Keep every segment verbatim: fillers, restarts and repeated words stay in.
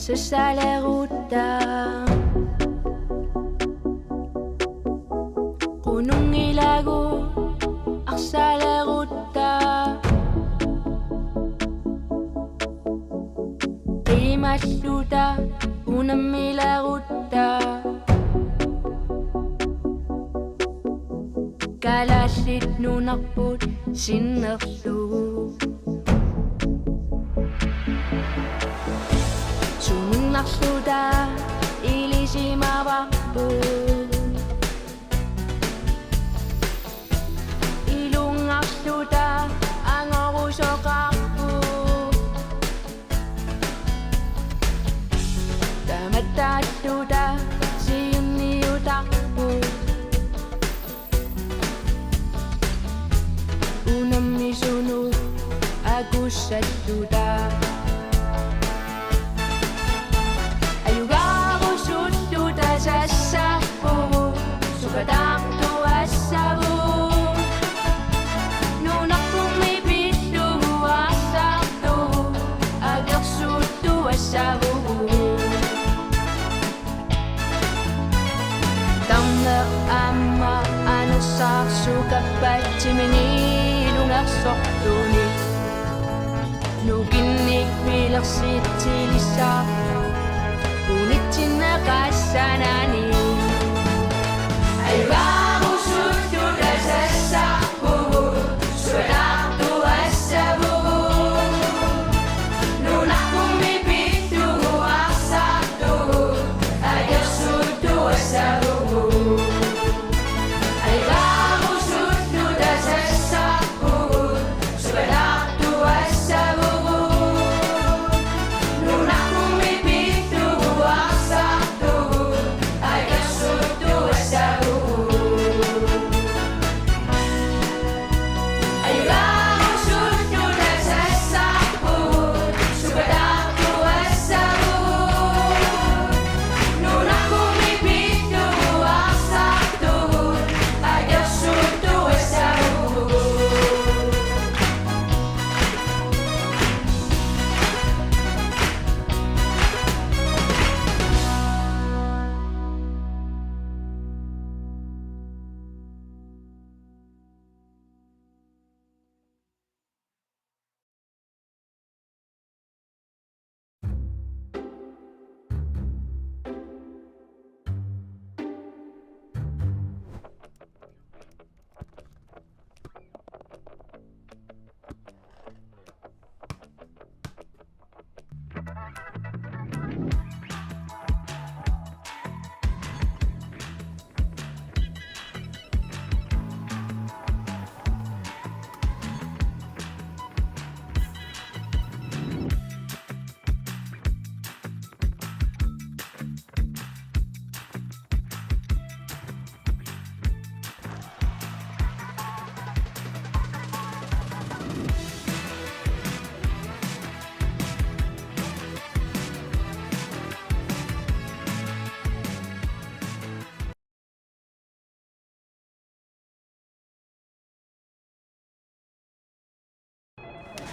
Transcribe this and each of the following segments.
Sassalerutta. Qununngilagut arsalerutta. Qimalluta unammilerutta. Kalaallit nunarput sinnerlugu. Sumunnarluta ilisimavarput. Ilungarluta angorusoqarput. Tamattaalluta siunniutarput. Unammisunut akussalluta. Ajugaarusulluta sassarpugut, sukataartuassavugut. Nunarpummi pillugu arsartugut, akersuuttuassavugut. Tarneq aamma anersaarsukappatsimini ilungersorluni. Nukinnik pilersitsilissaaq unitsinneqassanani. Ajugaarusulluta sassarpugut, sukataartuassavugut. Nunarpummi pillugu arsartugut, akersuuttuassavugut. Ajugaarusulluta sassarpugut, sukataartuassavugut. Nunarpummi pillugu arsartugut, akersuuttuassavugut.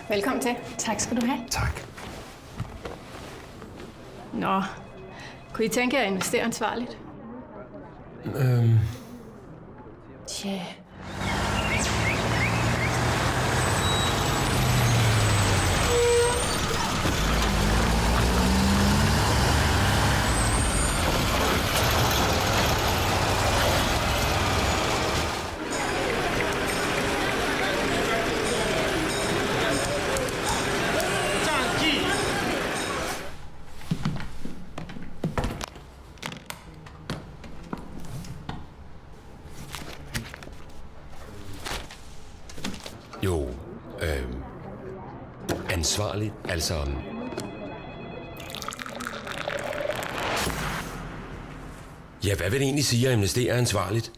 Velkommen til. Tak skal du have. Tak. Nå, kunne I tænke jer at investere ansvarligt? Øhm. Tja. Jo, øhm, ansvarligt, altså. Ja, hvad vil det egentlig sige at investere ansvarligt?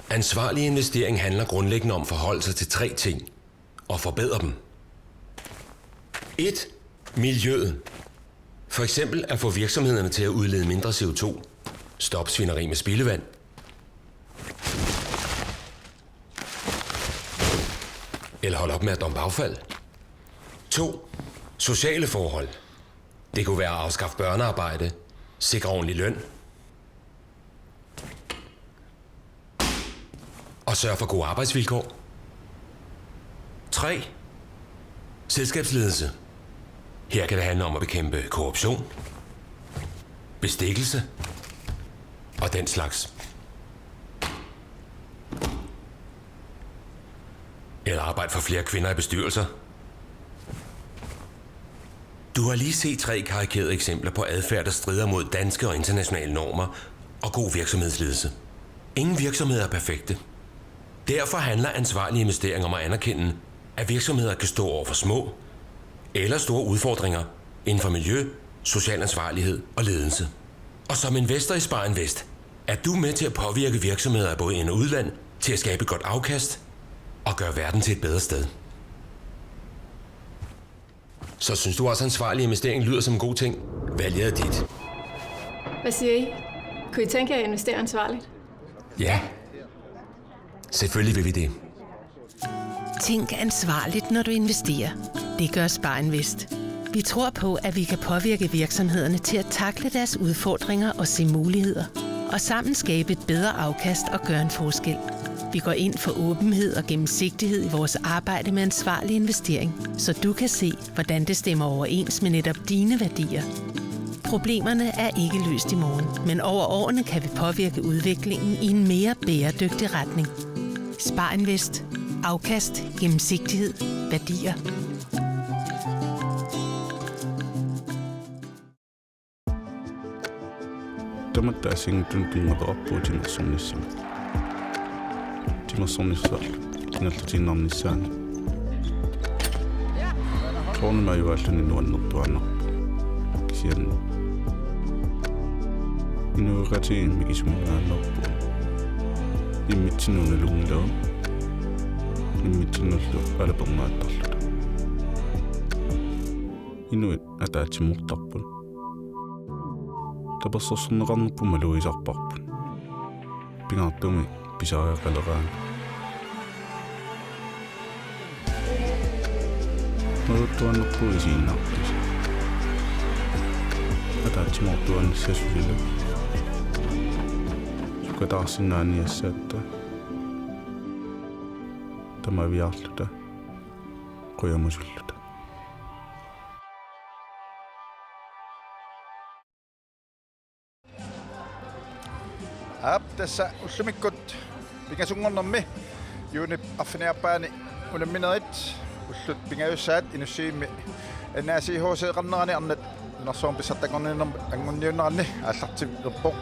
Ansvarlig investering handler grundlæggende om at forholde sig til tre ting og forbedre dem. Et. Miljøet. For eksempel at få virksomhederne til at udlede mindre C O to, stoppe svineri med spildevand, eller holde op med at dumpe affald. To. Sociale forhold. Det kunne være at afskaffe børnearbejde, sikre ordentlig løn og sørge for gode arbejdsvilkår. Tre. Selskabsledelse. Her kan det handle om at bekæmpe korruption, bestikkelse og den slags. Eller arbejde for flere kvinder i bestyrelser. Du har lige set tre karikerede eksempler på adfærd, der strider mod danske og internationale normer og god virksomhedsledelse. Ingen virksomheder er perfekte. Derfor handler ansvarlig investering om at anerkende, at virksomheder kan stå over for små eller store udfordringer inden for miljø, social ansvarlighed og ledelse. Og som investor i Spar Invest er du med til at påvirke virksomheder af både ind- og udland til at skabe et godt afkast og gøre verden til et bedre sted. Så synes du også, ansvarlig investering lyder som en god ting? Valget er dit. Hvad siger I? Kunne I tænke jer at investere ansvarligt? Ja. Selvfølgelig vil vi det. Tænk ansvarligt, når du investerer. Det gør Spar Invest. Vi tror på, at vi kan påvirke virksomhederne til at takle deres udfordringer og se muligheder. Og sammen skabe et bedre afkast og gøre en forskel. Vi går ind for åbenhed og gennemsigtighed i vores arbejde med ansvarlig investering, så du kan se, hvordan det stemmer overens med netop dine værdier. Problemerne er ikke løst i morgen, men over årene kan vi påvirke udviklingen i en mere bæredygtig retning. Spar Invest. Afkast, gennemsigtighed, værdier. Tamatta assigiinngitsunik pinnguateqarpugut timersornissamut. Timersornissaq ingerlatiinnarnissaanut. Soorunami ajugaalluni nuannertuaannarpoq. Kisianni inuiaqatigiit mikisuminngaanneerput. Immitsinnut nalunngilagut. Immitsinnullu alapernaattarluta. Inuit ataatsimoortarput. Tapersersorneqarnerput malugisarparput. Pingaartumik pisariaqaleraangat. Malugisaannarpugut isiginnaartut. Ataatsimoortuaannassasoq suli. Sukataarsinnaaniassaatta. Tamaviaarluta. Qujamusulluta. Aap, tassa ullumikkut pingasunngornermi juunip arfineq-aappaani unamminerit ullut pingajussaat Inussivimmi N A C H C-qarnerani arnat nunarsuarmi pissartanngorniunnermi angunniunneranni aallartilerpoq.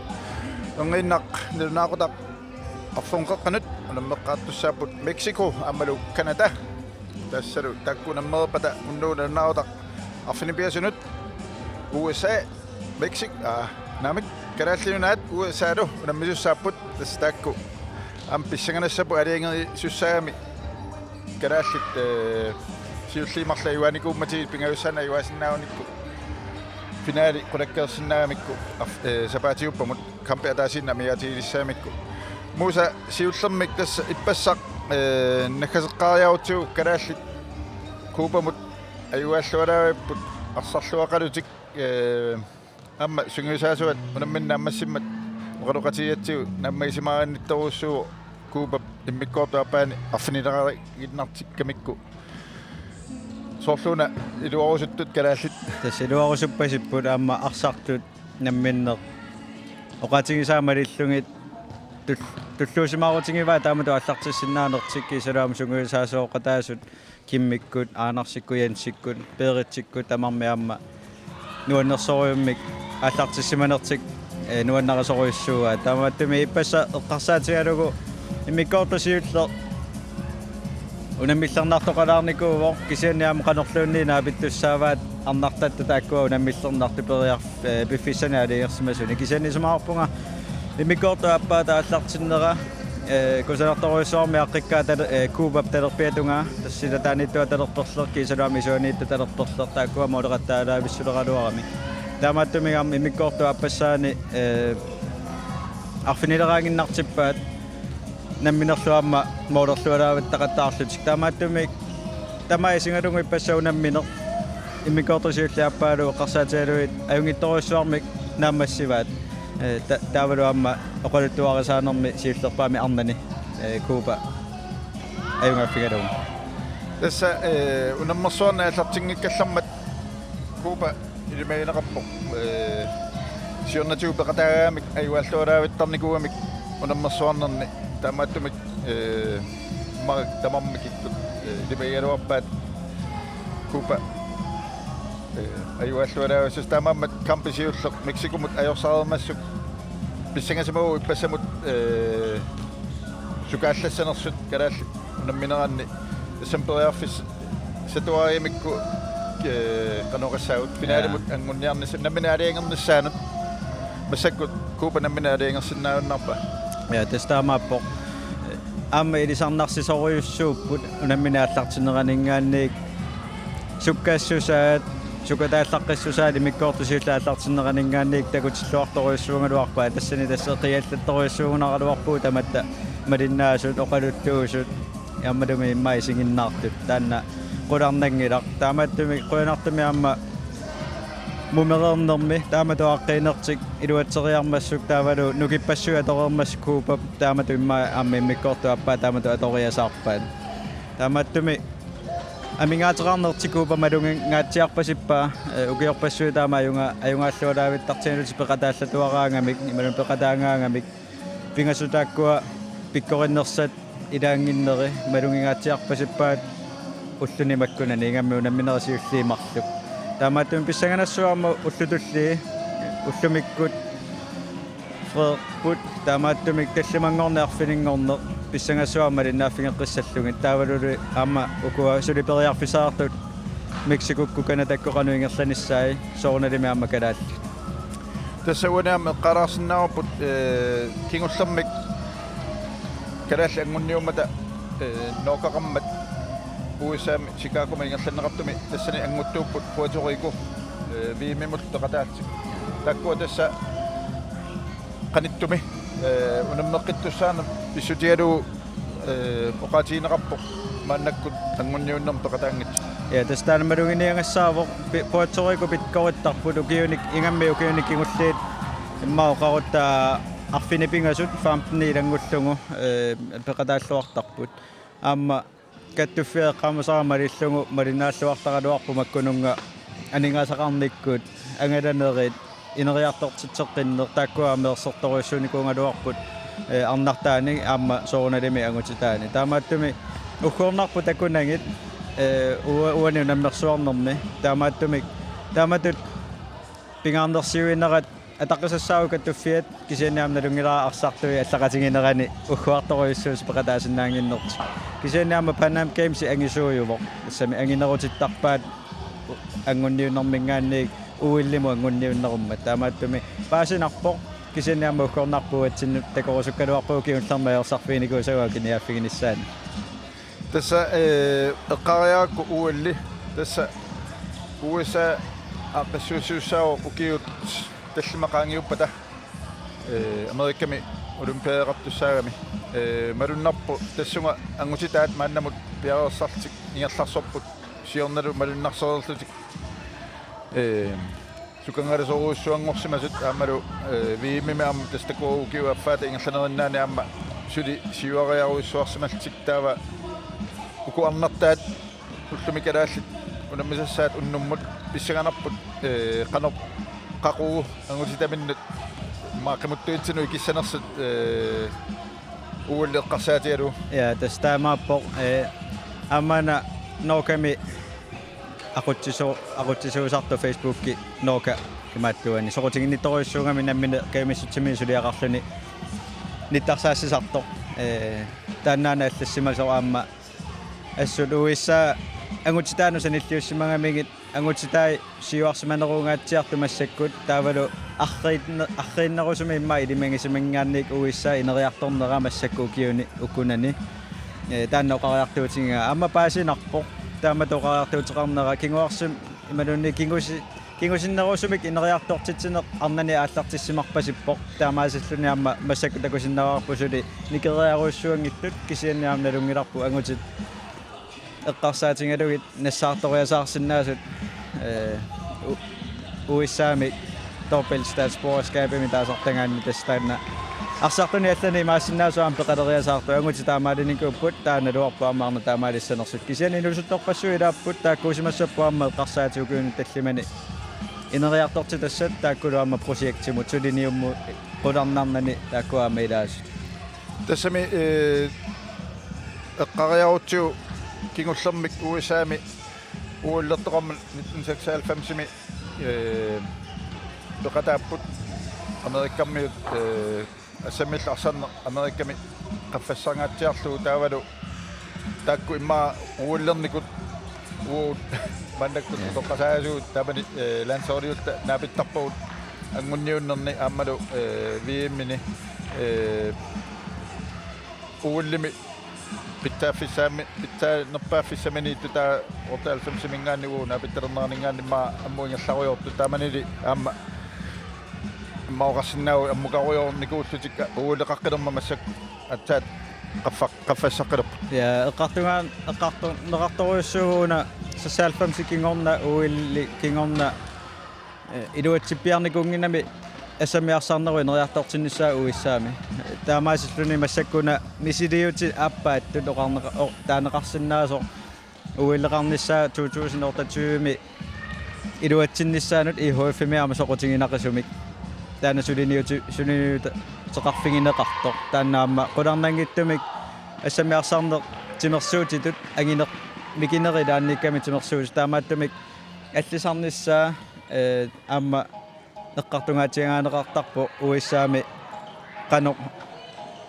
Erniinnaq nalunaaqutaq arfernup qeqqanut unammeqqaartussaapput Mexico aammalu Canada. Tassalu taakku unammereerpata unnugu nalunaaqutaq arfineq-pingasunut U S A, Mexico, aa, naamik, Kalaallit Nunaat U S A-lu unammisussaapput, tassa taakku aamma pissanganassapput aalajangerisussaagamik kalaallit, ee, siulliit marluk ajugaanikuummatigit pingajussaannik ajugaasinnaagunikku finaali qulakkeersinnaagamikku arf-, ee, sapaatip-akunneri kampi ataasiinnaq amigaatigilissagamikku. Musa, siullermik tassa ippassaq, ee, naggaseqqaariarutsigu kalaallit Cubamut ajugaalluaraavipput arsarluaqalutik, ee, aamma sungiusaasuat unammineq naammassimmat oqaloqatigigatsigu naammagisimaaginnittorujussuuvoq Cubap immikkoortup aappaani arfinileraannartikkamikku. Soorluuna iluarusuttut kalaallit? Tassa iluarusuppasipput aamma arsartut namminneq oqaatigisaa malillugit tul-, tulluusimaarutigivaat taamatut aallartissinnaanertik, kiisalu aamma sungiusaasooqataasut Kimmikkut, Aanarsikkut, Jensikkut, Peeritsikkut tamarmik aamma nuannersorujummik aallartissimanertik, ee, nuannarisorujussuugaat. Taamaattumik ippassaq eqqarsaatigalugu immikkoortoq siulleq unammillernartoqalaarnikuuvoq, kisianni aamma qanorluunniit naapittussaavaat arnartatta taakkua unammillernartut periar-, ee, piffissani aalajangersimasunik. Kisianni isumaqarpunga immikkoortup aappaata aallartinnera, ee, kusanartorujussuarmik aaqqikkaat tal-, ee, Cubap talerpiata tungaa, tassa silataaniittuata talerperleq, kiisalu aamma isuaniittuata talerperleq, taakkua måleqattaalaavissuleraluaramik. Taamaattumik aamma immikkoortup aappassaani, ee, arfinileraannginnartippaat namminerlu aamma målerlualaavattaqattaarlutik. Taamaattumik tamaat isigalugu ippassaq unammineq Immikkoortusiulli aappaalu eqqarsaatigalugit ajunngitsorujussuarmik naammassivaat. Eh, ta-, taavalu aamma oqaluttuarisaanermi siullerpaamik arnani, eh, Cuba ajugaaffigalugu. Tassa, eh, unammersuarneq aallartinngikkallarmat Cuba ilimagineqarpoq, eh, siornatigut peqataagaagamik ajugaallutalaavittarnikuugamik unammersuarnerni, taamaattumik, eh, immaqa tamarmik kikkut, eh, ilimagigaluarpaat Cuba, eh, ajugaallutalaassasoq. Taamaammat kampi siulleq Mexicomut ajorsaareermassuk pissangasimavoq ippassamut, eh, sukaallassanersut kalaallit unammineranni, tassami periarfissatuarigamikku, eh, qanoq oqassaagut, finalimut, ja, anngunniarnissaq, nammineq aalajangernissaanut massakkut Cuba nammineq aalajangersinnaajunnaarpaa. Ja, tassa taamaappoq. Aamma ilisarnarsisorujussuupput unammineq aallartinneraninngaanniit, sukkassusaat, sukataallaqqissusaat immikkoortusiulli aallartinneraninngaanniit takutilluartorujussuugaluarpaat, tassani tassa eqiallattorujussuugunaraluarpugut tamatta, malinnaasut, oqaluttuusut, aammalumi immaqa isiginnaartut, taanna qularnanngilaq. Taamaattumik qujanartumik aamma mumereernermi taamatut aaqqiinertik iluatseriarmassuk taavalu nukippassuit atoreermassuk Cubap taamatut immaqa aamma immikkoortut aappaa taamatut atoriasaarpaat. Taamaattumik amigaateqarnertik Cuba maluginngatsiarpasippaa, eh, ukiorpassuit taama ajuga-, ajugaallualaavittartigalutik peqataallatuaraagamik, imaluunniit peqataagaagamik, pingasut taakkua pikkorinnersat ilaannginneri malugingaatsiarpasippaat ulluni makkunani ingammik unamminerit siulliit marluk. Taamaattumik pissanganassuarmut ullut tulliit, ullumikkut Frederikput, taamaattumik tallimanngorneq arfininngorneq pissangassuarmut malinnaaffigeqqissallugit. Taavalu aamma ukua suli periarfissaqartut Mexicokkut Canadakkut qanoq ingerlanissaat, soorunalimi aamma kalaallit. Tassa uani aamma eqqaalaarsinnaavarput, eh, kingullermik kalaallit angunniummata, eh, NOCA-qarmat U S A-mi Chicagoma ingerlanneqartumi tassani annguttuupput Puerto Rico, eh, V M-imut peqataallutik. Taakkua tassa qanittumi, eh, unammeqqittussaaneq pissutigalugu, eh, oqaatigineqarpoq maannakkut angunniunnermi peqataanngitsoq. Ja, tassa taanna maluginiagassaavoq, pi-, Puerto Rico pikkorittarput ukiunik, ingammik ukiunik kingulliit immaqa oqarutta arfineq-pingasut femten ilanngullugu, eh, peqataalluartarput. Aamma kattuffiat eqqaamasara malillugu malinnaalluartaraluarput makkununnga aningaasaqarnikkut, angalanerit, ineriartortitseqqinneq, taakkua aamma ersertorujussuunikuugaluarput, eh, arnartaani aamma soorunalimi angutitaani. Taamaattumik ugguarnarpoq takunagit, eh, ua-, uani unammersuarnermi. Taamaattumik, taamatut pingaarnersiuinerat ataqqisassaavoq kattuffiat, kisianni aamma nalunngilara arsartui allaqatiginerani ugguartorujussuusut peqataasinnaannginnertik. Kisianni aamma Pan Am Games angisuujuvoq. Tassami anginerutittarpaat angunniunnerminngaanniit O L-imut angunniunnerummat. Taamaattumik paasinarpoq, kisianni aamma ugguarnarpoq uatsinnut takorusukkaluarpagut kingullermik ajorsarfiginikuusagut akiniaaffiginissaannik. Tassa, eh, eqqaariarakku O L-i, tassa U S A aaqqissuussisussaavoq ukiut tallimat qaangiuppata, eh, Amerikami olympiadeqartussaagami. Eh, malunnarpoq tassunga angutitaat maannamut piareersarlutik ingerlarsorput siornalu malunnarsereerlutik. Eh, sukangalusorujussuanngorsimasut aammalu, eh, V M-imi aamma tassa takuuk ukiup affaata ingerlanerinnaani aamma suli siuariarujussuarsimallutik, taava uku arnartaat ullumi kalaallit unammisassaat unnummut pissanganarput, eh, qanoq qaqugu angutitaminnut immaqa qimuttuitsinut ikissanersut, eh, O L eqqarsaatigalugu. Ja, tassa taamaappoq, eh, aamma una NOCA-mi aqutsisu-, aqutsisuusartoq Facebooki NOCA imaattuani. Soqutiginnittorujussuugami nammineq kajumissutsiminnik suliaqarluni nittarsaassisartoq. Eh, taannaana allassimasoq aamma assut U S A angutitaanut sanilliussimagamigit angutitai siuarsimanerungaatsiartut massakkut taavalu arriinne-, arriinnerusumik immaqa ilimagisimangaanniit U S A ineriartornera massakkut ukiuni ukunani. Eh, taanna oqariartuutigigaa aamma paasinarpoq. Taamatut oqariartuuteqarnera kinguarsim-, imaluunniit kingusi-, kingusinnerusumik ineriartortitsineq arnani aallartissimarpasippoq. Taamaasilluni aamma massakkut takusinnaavarput suli nikeriarujussuanngitsut, kisianni aamma nalunngilarput angutit eqqarsaatigalugit nassaartoriasaarsinnaasut, Ee, U-, U S A-mi dobbelt statsborgerskabimi taasartagaanni tassa taanna arsartunik allanik imaassinnaasoq aamma peqaleriasaartoq, angutit taamaalinikuupput, taannaluarpoq aamma arnat taamaalissanersut. Kisianni inuusuttorpassuit ilaapput, taakkuusimassapput aamma eqqarsaatit ukiuni tallimani ineriartortitassat taakkulu aamma projektimut suliniummut qularnarnani taakku aamma ilaasut. Tassami, ee, eqqariarutsigu kingullermik U S A-mi O L-ertoqarmat nitten seksoghalvfemsimi, ee, peqataapput Amerikamiut, ee, assammillu arsarneq Amerikami qaffassangaatsiarlugu taavalu taakku immaqa O L-ernikut uagut maannakkut utoqqasaasugut taamani, ee, landsholdiulluta naapittarpagut anguniunnerni aammalu, ee, V M-ini, ee, O L-imi pitsaaffissaami, pitsaanerpaaffissamini ittutaa otteoghalvfemsiminngaanniit uagut naapittalerneringaanniit immaqa ammut ingerlarujoortut taamanili aamma immaqa oqarsinnaavugut ammukarujoornikuullutik O L-eqaqqilermat massakkut aatsaat qaffaq-, qaffassaqqilerput. Ja, eqqartugaan-, eqqartorneqartorujussuuvugut una seksoghalvfemsi kingorna, O L-i kingorna, ee, iluatsippiarnikuunnginnami assammik arsarnerup ineriartortinnissaa U S A-mi. Taamaasilluni massakkut una misiliutit aappaattut oqarneqa-, o-, taaneqarsinnaasoq O L-eqarnissaa to tusind otteogtyve-mi iluatsinnissaanut I H F-imi aamma soqutiginaqisumik. Taanna suliniuti-, suliniuteqarfigineqartoq. Taanna aamma qularnanngitsumik assammik arsarneq timersuutitut anginer-, mikinerit ilaanniikkamik timersuutit taamaattumik allisarnissaa, ee, aamma eqqartugaatigineqartarpoq U S A-mi qanoq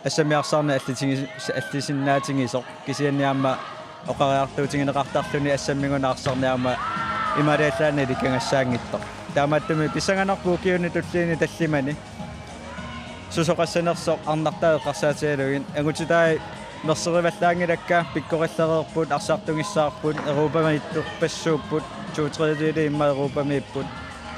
assammik arsarneq allisigis-, allisinnaatigisoq. Kisianni aamma oqariartuutigineqartarluni assammik una arsarneq aamma imaaliallaannaq ilikkagassaanngitsoq. Taamaattumik pissanganarpoq ukiuni tulliini tallimani susoqassanersoq arnartai eqqarsaatigalugit. Angutitai merserivallaanngilakka, pikkorillereerput, arsartugissaarput, Europamiittorpassuupput, to tredjedele immaqa Europamiipput.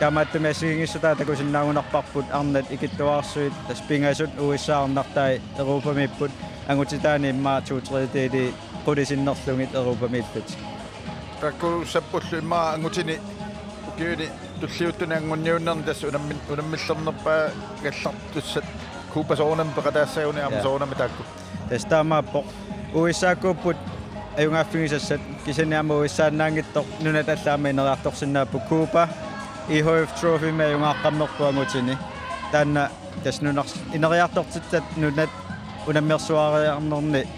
Taamaattumik assigiinngissutaat takusinnaagunarparput arnat ikittuararsuit, tassa pingasut U S A arnartai Europamiipput, angutitaani immaqa to tredjedele qulit sinnerlugit Europamiillutik. Taakkuussappullu immaqa angutini ukiuni tulliuttuni anguniunnerni tassa unammi-, unammillernerpaagallartussat Cuba soorunami peqataassaguni aamma Ja. soorunami taakku. Tassa taamaappoq. U S A-kkuupput ajugaaffigisassat, kisianni aamma U S A-nnaanngitsoq nunat allat aamma ineriartorsinnaapput. Cuba I H F Trophy-mi ajugaaqqammerpoq angutini. Taanna tassa nunars-, ineriartortitsisut nunat unammersuariarnerni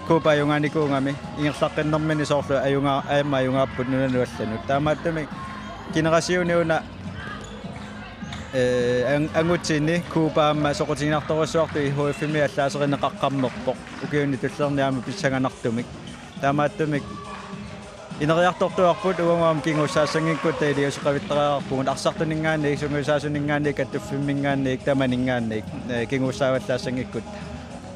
Cuba ajugaanikuugami, ingerlaqqinnermini soorlu ajuga-, aamma ajugaapput nunanut allanut. Taamaattumik generationi una, ee, ang-, angutini Cuba aamma soqutiginartorujussuartut I H F-imi allaaserineqaqqammerpoq. Ukiuni tulliini aamma pissanganartumik. Taamaattumik ineriartortuarput, uagut aamma kinguussaassanngikkuttaaq iliuuseqavittariaqarpugut arsartuninngaanniit, sungiusaasuninngaanniit, kattuffimminngaanniit, tamaninngaanniit, ee, kinguussaavallaassanngikkuttaaq.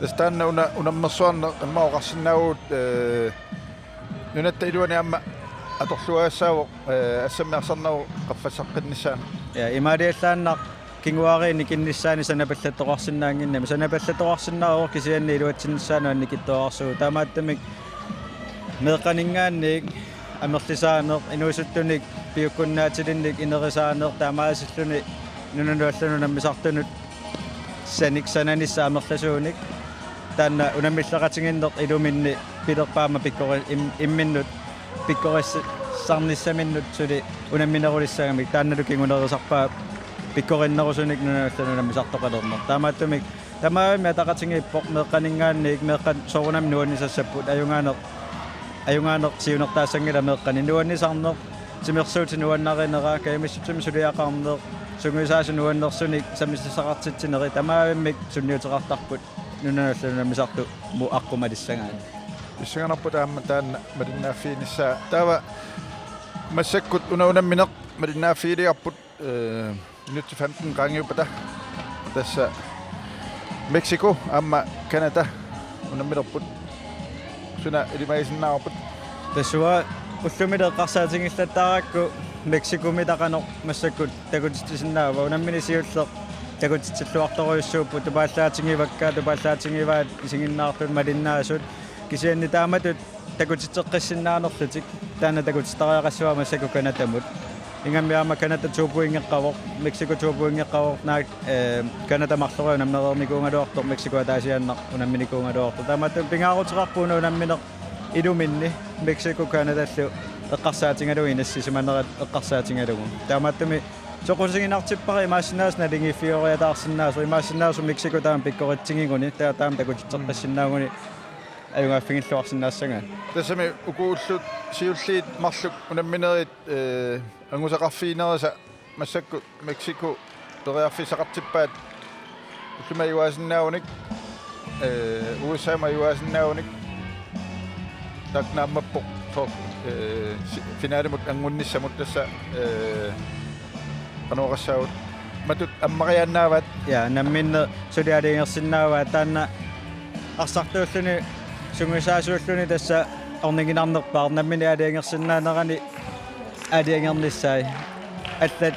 Tassa taanna una unammersuarneq immaqa oqarsinnaavugut, ee, nunatta iluani aamma atorluagassaavoq, ee, assammik arsarnerup qaffassaqqinnissaanut. Ja, imaaliallaannaq kinguaariit nikinnissaannik sanapallattoqarsinnaannginnami. Sanapallattoqarsinnaavoq kisianni iluatsinnissaanut annikitsuararsuuvoq. Taamaattumik meeqqaninngaanniit amerlisaaneq, inuusuttunik piukkunnaatilinnik inerisaaneq, taamaasilluni nunanut allanut unammisartunut sanik sananissaq amerlasuunik. Taanna unammilleqatigiinneq iluminni pilerpaama pikkori-, im-, imminnut pikkorissarnissaminnut suli unamminerulissagamik, taannalu kingunerisarpaa pikkorinnerusunik nunanut allanut unammisartoqalerneq. Taamaattumik tamaavimmik ataqatigiippoq meeqqaninngaanniit, meeqqat soorunami nuannisassapput, ajugaaneq, ajugaaneq siunertaassanngilaq meeqqanik, nuannisarneq, timersuutit nuannarinera, kajumissutsimik suliaqarneq, sungiusaasut nuannersunik sammisaqartitsinerit tamaavimmik sunniuteqartarput nunanut allanut unammisartumut aqqumalissagai. Pissanganarpoq aamma taanna malinnaaffiginissaa. Taava massakkut una unammineq malinnaaffigiliarput, ee, minutsit femten qaangiuppata. Tassa Mexico aamma Canada unammilerput. Suna ilimagisinnaavarput? Tassa uanga ullumi eqqarsaatigillattaarakku Mexicomiit qanoq massakkut takutitsisinnaava, unammineq siulleq takutitsilluartorujussuupput, tupaallaatigivakka, tupaallaatigivakka isiginnaartut malinnaasut. Kisianni taamatut takutitseqqissinnaanerlutik, taanna takutittariaqassuara massakkut Canadamut. Ingammik aamma Canada to pointeqqavoq, Mexico to pointeqqavoq, naak, eh, Canada marloriarluni unammereernikuugaluartoq, Mexico ataasiaannaq unamminikuugaluartoq. Taamaattumik pingaaruteqarpoq una unammineq iluminni, Mexico Canadallu eqqarsaatigalugu, inissisimanerat eqqarsaatigalugu. Taamaattumik soqutiginartippara imaassinnaavoq naligiiffigiumaarsinnaasoq, imaassinnaavoq Mexico taama pikkoritsigiguni, taava taama takutitseqqissinnaaguni ajugaaffigilluarsinnaassagaat. Tassami uku ullut siulliit marluk unamminerit, eh, angusaqarfiginerisa massakkut Mexico periarfissaqartippaat, ullumi ajugaasinnaagunik, eh, U S A-mut ajugaasinnaagunik, taakku naammappoq soorlu, eh, si-, finalimut angunnissamut, tassa, eh, qanoq oqassaagut, matut ammariaannaavaat. Ja, namminneq suli aalajangersinnaavaat, taanna arsartuulluni sungiusaasuulluni tassa orniginarnerpaaq, nammineq aalajangersinnaanerani aalajangernissaat. Allat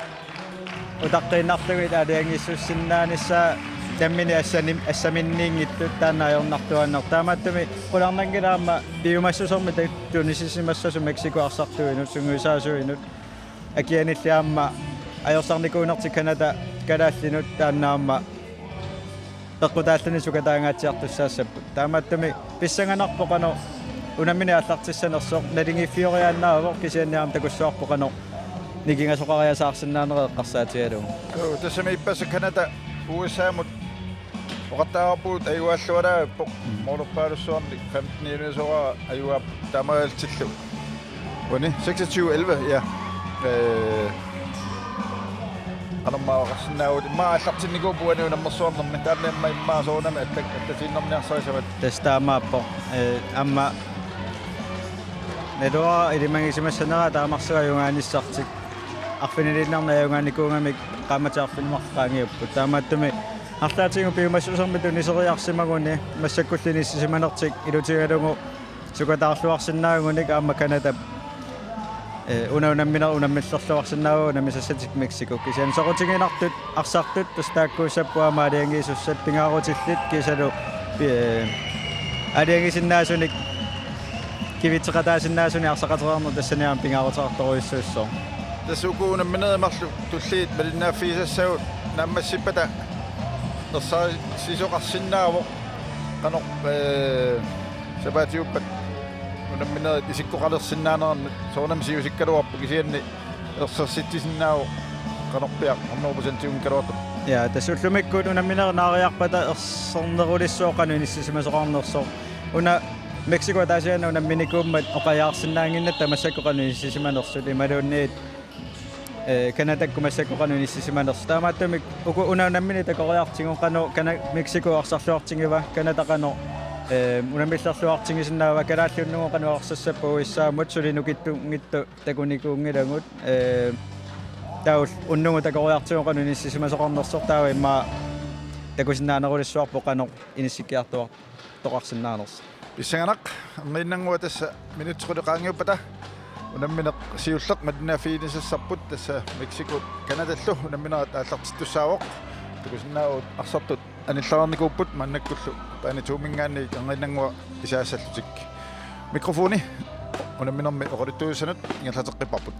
utaqqiinnarlugit aalajangiisussinnaanissaat nammineq assanim-, assaminniinngitsut, taanna ajornartuaannartoq. Taamaattumik qularnanngilaq aamma piumassusermik ta-, tunisisimassasut Mexico arsartuinut, sungiusaasuinut, akianilli aamma ajorsarnikuunertik Canada kalaallinut, taanna aamma peqqutaalluni sukataangaatsiartussaassapput. Taamaattumik pissanganarpoq qanoq unammineq aallartissanersoq, naligiiffioriaannaavoq, kisianni aamma takussavarput qanoq nikingasoqariasaarsinnaanerat eqqarsaatigalugu. Joo, tassami ippassaq Canada U S A-mut oqartarpugut ajugaallungaarpoq. Mm. Moorlerpaalussuarnik femten-iusoraa ajugaap taamaalillutillu. Uani seksogtyve elleve, ja. Øh, qanormaa oqarsinnaavugut, immaqa aallartinnikuupput uani unammersuarnermi, taanna immaqa, immaqa soorunami allat, allatiinnarniarsarisavat. Tassa taamaappoq. Øh, aamma naluara ilimagisimassanera taamarsuaq ajugaanissartik. Arfiniliinnarnik ajugaanikuugamik qaammatit arfineq-marluk qaangiupput. Taamaattumik arlaatigut piumassusermik tuniseriarsimaguni massakkullu inissisimanertik ilutigalugu sukataarluarsinnaagunik aamma Canadap, eh, una unammineq unammillerluarsinnaavoq unammisassatik Mexico. Kisianni soqutiginartut arsartut tassa taakkuussapput aamma aalajangiisussat pingaarutillit kiisalu pi-, eh, aalajangiisinnaasunik kivitseqataasinnaasunik arsaqatereerneq tassani aamma pingaaruteqartorujussuussooq. Tassa uku unamminerit marluk tulliit malinnaaffigisassagut naammassippata ersarissisoqarsinnaavoq qanoq, eh, sapaatiuppat unamminerit isikkoqalersinnaanerannut, soorunami siusikkaluarpoq kisianni ersarsitsisinnaavoq qanorpiaq hundrede procentiunngikkaluartoq. Ja, tassa ullumikkut unamminerit naariarpata ersernerulissuaq qanoq inissisimasoqarnersoq. Una Mexico ataasiaannaq unamminikuummat oqajaarsinnaannginnatta massakkut qanoq inissisimanersut imaluunniit, eh, Canadakkut massakkut qanoq inissisimanersut. Taamaattumik uku una unammineq takoriartigu qanoq Cana-, Mexico arsarluartigiva, Canada qanoq, eh, unammillerluartigisinnaava, kalaallit unnugu qanoq arsassappat U S A-mut, suli nukittunngitsoq takunikuunngilagut, eh, taava unnugu takoriartigu qanoq inissisimasoqarnersoq, taava immaqa takusinnaanerulissuarpoq qanoq inissikkiartuar-, toqarsinnaanersoq. Pissanganaq, erniinnannguaq tassa minutsit qulit qaangiuppata unammineq siulleq malinnaaffiginissassarput, tassa Mexico Canadallu unamminerit aallartittussaavoq. Takusinnaavugut arsartut anillaraarnikuupput maannakkullu Baane to-minngaanniit erniinnannguaq isaassallutik. Mikrofoni unamminermi oqaluttuussanut ingerlateqqipparput.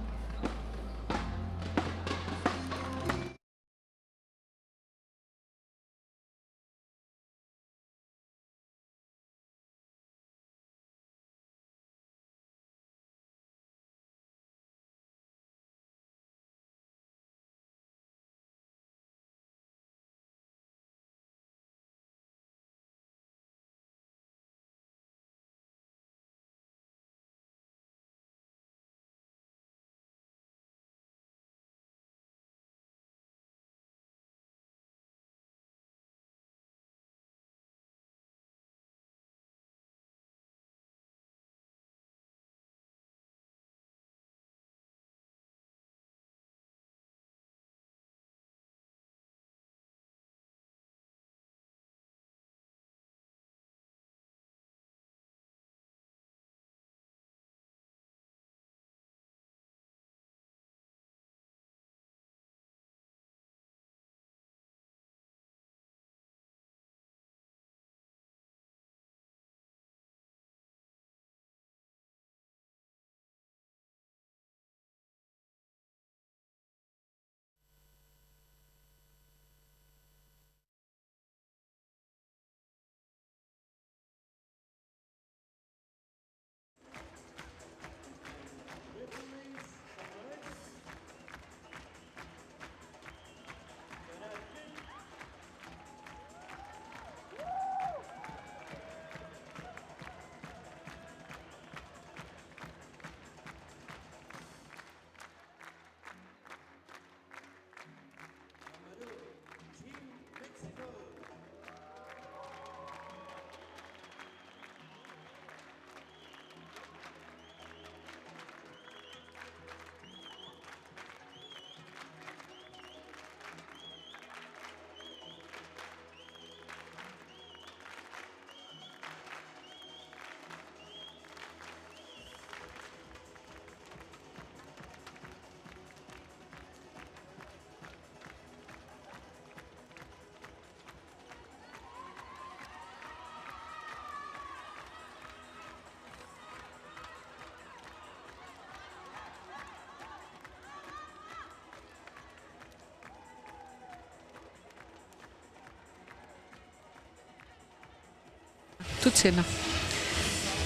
Tutsena.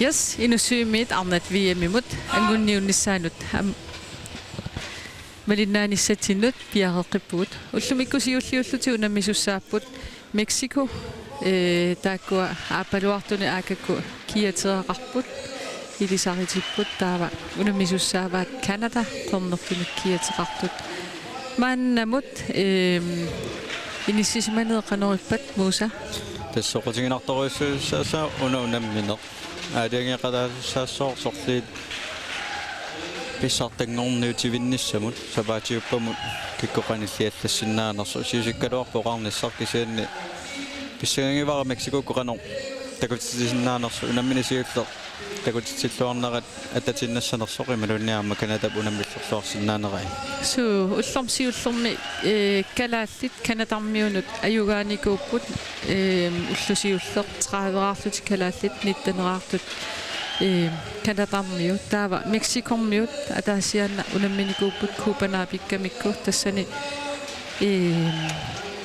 Yes, Inussivimmiit arnat V M-imut anguniunnissaanut am-, malinnaanissatsinnut piareeqqippugut. Ullumikkut siulliullutik unammisussaapput Mexico, ee, taakkua aappaluartuni aakakku kiatereqarput, ilisaritipput, taava unammisussaavat Canada, qernertumik kiateqartut. Maannamut, eem, inissisimaneq qanorippat, Musa? Tassa soqutiginartorujussuussasoq una unammineq. Aalajangeeqataasussaassasoq sorliit pissartanngorniutivinnissamut, sapaatiuppamut kikkut qanilliallassinnaanersoq. Siusikkaluarpoq oqarnissaq, kisianni pissangagivara Mexicokkut qanoq takutitsisinnaanersoq, unammineq siulleq takutitsilluarnerat attatiinnassanersoq imaluunniit aamma Canadap unammillerluarsinnaanerai. Suu, ullormut siullermut, ee, kalaallit Canadarmiunut ajugaanikuupput, eem, ulloq siulleq tredive-raarlutik kalaallit nitten-raartut, eem, Canadarmiut, taava Mexicommiut ataasiaannaq unamminikuupput Cuba naapikkamikku, tassani, eem,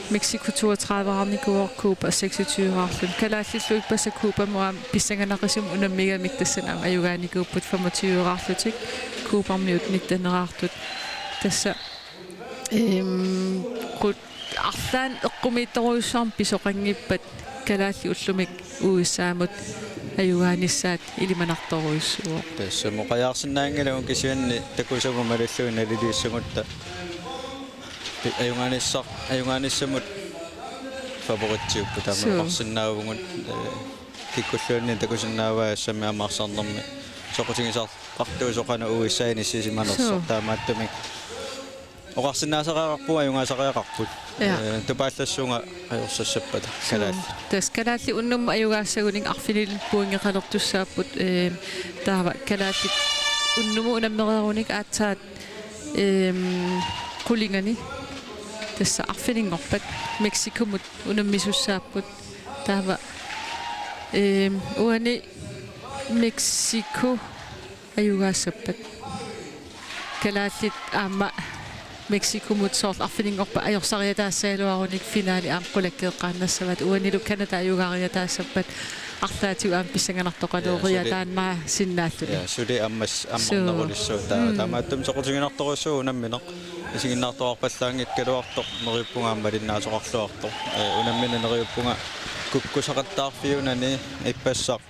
Mexico toogtredive-raarnikuuvoq, Cuba seksogtyve-raarluni. Kalaallillu ippassaq Cubamut aamma pissanganaqisumik unammigamik, tassani aamma ajugaanikuupput femogtyve-raarlutik Cubamiut nitten-raartut. Tassa, eem, qut-, arlaannik eqqumiitsorujussuarmik pisoqanngippat kalaallit ullumi U S A-mut ajugaanissaat ilimanartorujussuuvoq. Tassa oqajaarsinnaanngilagut, kisianni takusagut malillugit naliliissagutta pi-, ajugaanissaq, ajugaanissamut favoritsiupput, taama. Suu. Oqarsinnaavugut, ee, kikkulluunniit takusinnaavai assammik aamma arsarnermi soqutigisarpartuusoq qanoq U S A inissisimanersoq. Suu. Taamaattumik oqarsinnaasariaqarpugut, ajugaasariaqarput. Ja. Ee, tupaallassuunga ajorsassappata. Suu. Kalaallit. Tassa kalaallit unnummut ajugaassagunik arfinilinnik pointeqalertussaapput, ee, taava kalaallit unnummut unammereerunik aatsaat, eem, qulingani tassa arfininngorpat Mexicomut unammisussaapput. Taava, eem, uani Mexico ajugaassappat. Kalaallit aamma Mexicomut soorlu arfininngorpat ajorsariataassagaluarunik finale aamma qulakkeeqqaannassavaat. Uanilu Canada ajugaariataassappat arlaatigut aamma pissanganartoqaluuria. Ja, suli. Taanna sinnaallutik. Ja, suli ammas-, suu, ammarnerulissuaq taava. Mm. Taamaattumik soqutiginartorujussuuvoq unammineq. Isiginnaartoqarpallaanngikkaluartoq neriuppunga aamma malinnaasoqarluartoq. Ee, unammineq neriuppunga kukkusaqattaarfiunani ippassaq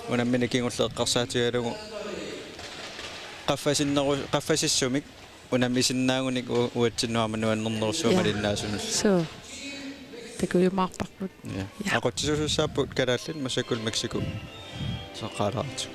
unammineq kingulleq eqqarsaatigalugu qaffasinneru-, qaffasissumik unammisinnaagunik u-, uatsinnut aamma nuannernerussuaq. Ja. Malinnaasunullu. Suu. Takujumaarparput. Ja. Ja. Aqutsisuusussaapput kalaallit massakkut Mexico saqqaalaartut.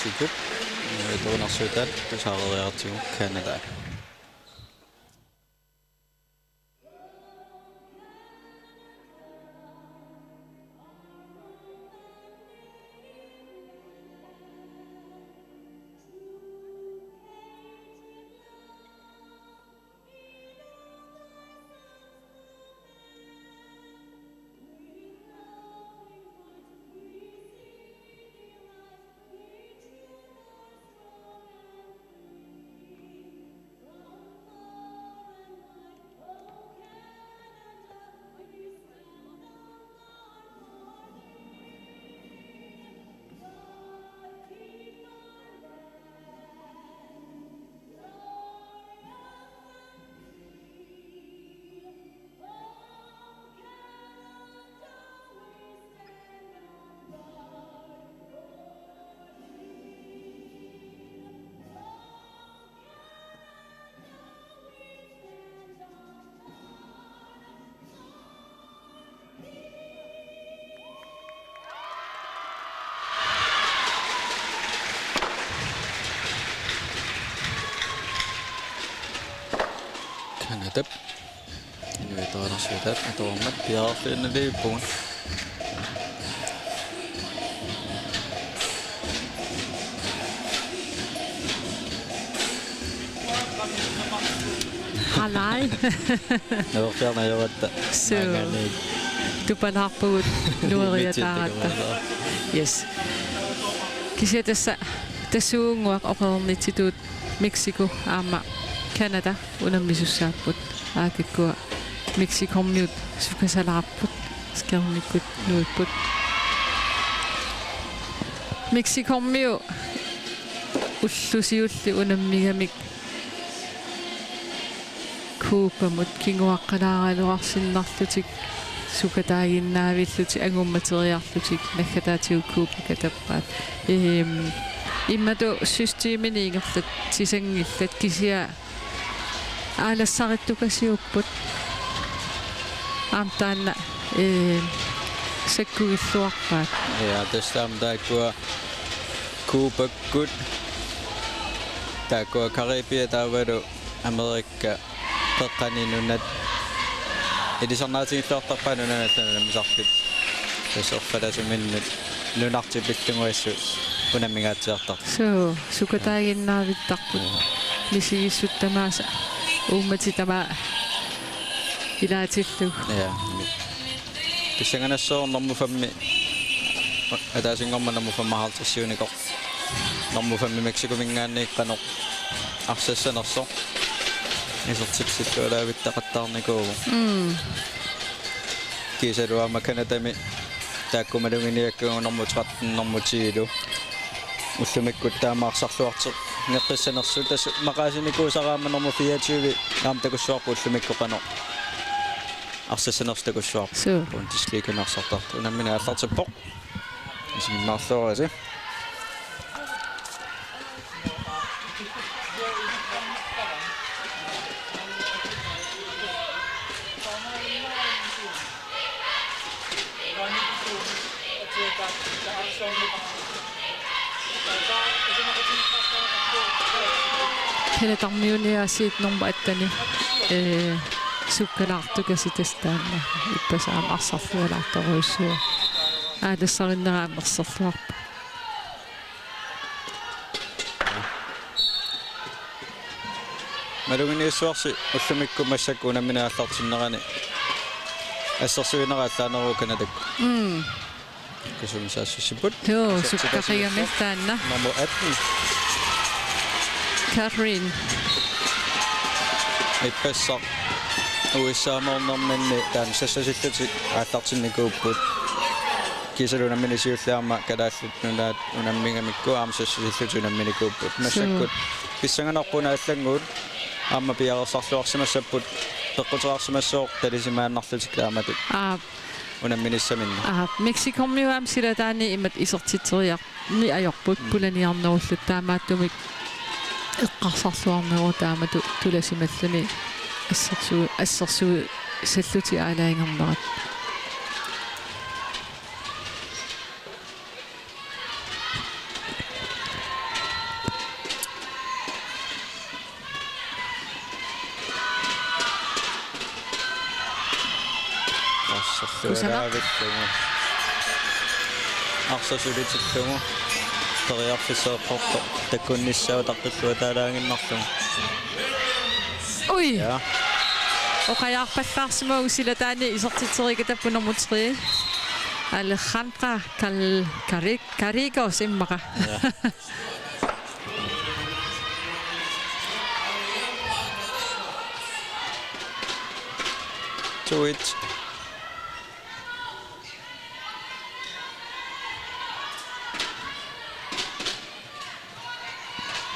Mexico, ee, atuinersuutaat tusaareeriartigu Canada. Tap. Inuit Ataqatigiit atorammat piareerluinnarpugut. Halai. Nuorfiarnajoratta. Suu. Maangaanniit. Tupalaarpugut nueriataaratta. Yes. Kisianni tassa tassuugunnguaq oqarnitsitut Mexico aamma Canada unammisussaapput. Aakikkua Mexicormiut sukasalaarput. Skærmikkut nuipput. Mexicormiut ullut siulliit unammigamik Cubamut kinguaqqalaaraluarsinnarlutik sukataaginnaavillutik angummateriarlutik naggataatigut Cuba katappaat. Ehm, imatut systemini ingerlatsisanngillat kisianni aalassarittukasiupput. Aamma taanna, ehm, sakkugilluarpaat. Ja, tassa aamma taakkua Cubakkut, taakkua Caribia taavalu Amerika qeqqani nunat ilisarnaatigilluartarpaat nunanut allanut unammisartut. Tassa erfalasuminnut nunartik pillugit assut unammingaatsiartartut. Suu, sukataaginnaavittarput. Joo. Misigissut tamaasa uummatit tamaasa ilaatillugu. Ja. Pissanganassaaq normu femmi. Ataasinngormat normu femoghalvtredsiunikoq. Normu femmi Mexicominngaanniit qanoq arsassanersoq isertitsilluarlaavittaqattaarnikuuvoq. Mm. Kiisalu aamma Canadami taakku maluginiakkagut normu tretten, normu ti-lu. Ullumikkut taama arsarluartinneqqissanersut tassa maqaasinikuusara aamma normu fireogtyve aamma takussuarput ullumikkut qanoq arsassanersoq takussuarput. Suu. Bundesliga arsartartoq unammineq aallartippoq. Isiginnaarluarisi. Canadamiuniit aasiit normu atteni, eh, sukkalaartukasiit tassa taanna ippassaq aamma arsarlualaartorujussuuvoq. Aalassarinnera aamma erserluarpoq. Maluginiassuarsi ullumikkut massakkut unammineq aallartinnerani assersuinera allaaneruvoq Canadakkut. Mm. Kisianni saassussipput. Joo, assersuutigalugu sukkaqigamik taanna. Nummer atten. Catherine. Ippassaq U S A-moornerminni taanna sassasillutik aallartinnikuupput. Kiisalu unammineq siulleq aamma Kalaallit Nunaat unammigamikku aamma sassasillutik unamminikuupput. Suu. Massakkut pissanganarpoq una allannguut aamma piareersarluarsimassapput peqquteqarsimassooq talisimaannarlutik taamatut. Aap. Unamminissaminnik. Aap, Mexicomiut aamma silataani imatut isertitseriarneq ajorput. Mm. Pulaniarnerullutik taamaattumik eqqarsarluarneruvoq taamatut tulasimalluni assersu-, assersuisallutik aalajangernerat. Kusanaq. Arsersuilaavillugu. Arsaq sulitillugu. Periarfissaq eqqortoq. Takunnissaa utaqqillugu taalaaginnarlugu. Ui. Ja. Oqajaarpallaarsimavoq silataani isertitseriikatappoq nummer tre. Alejandra Cal-, Cari-, Caricos immaqa. Ja. Two each.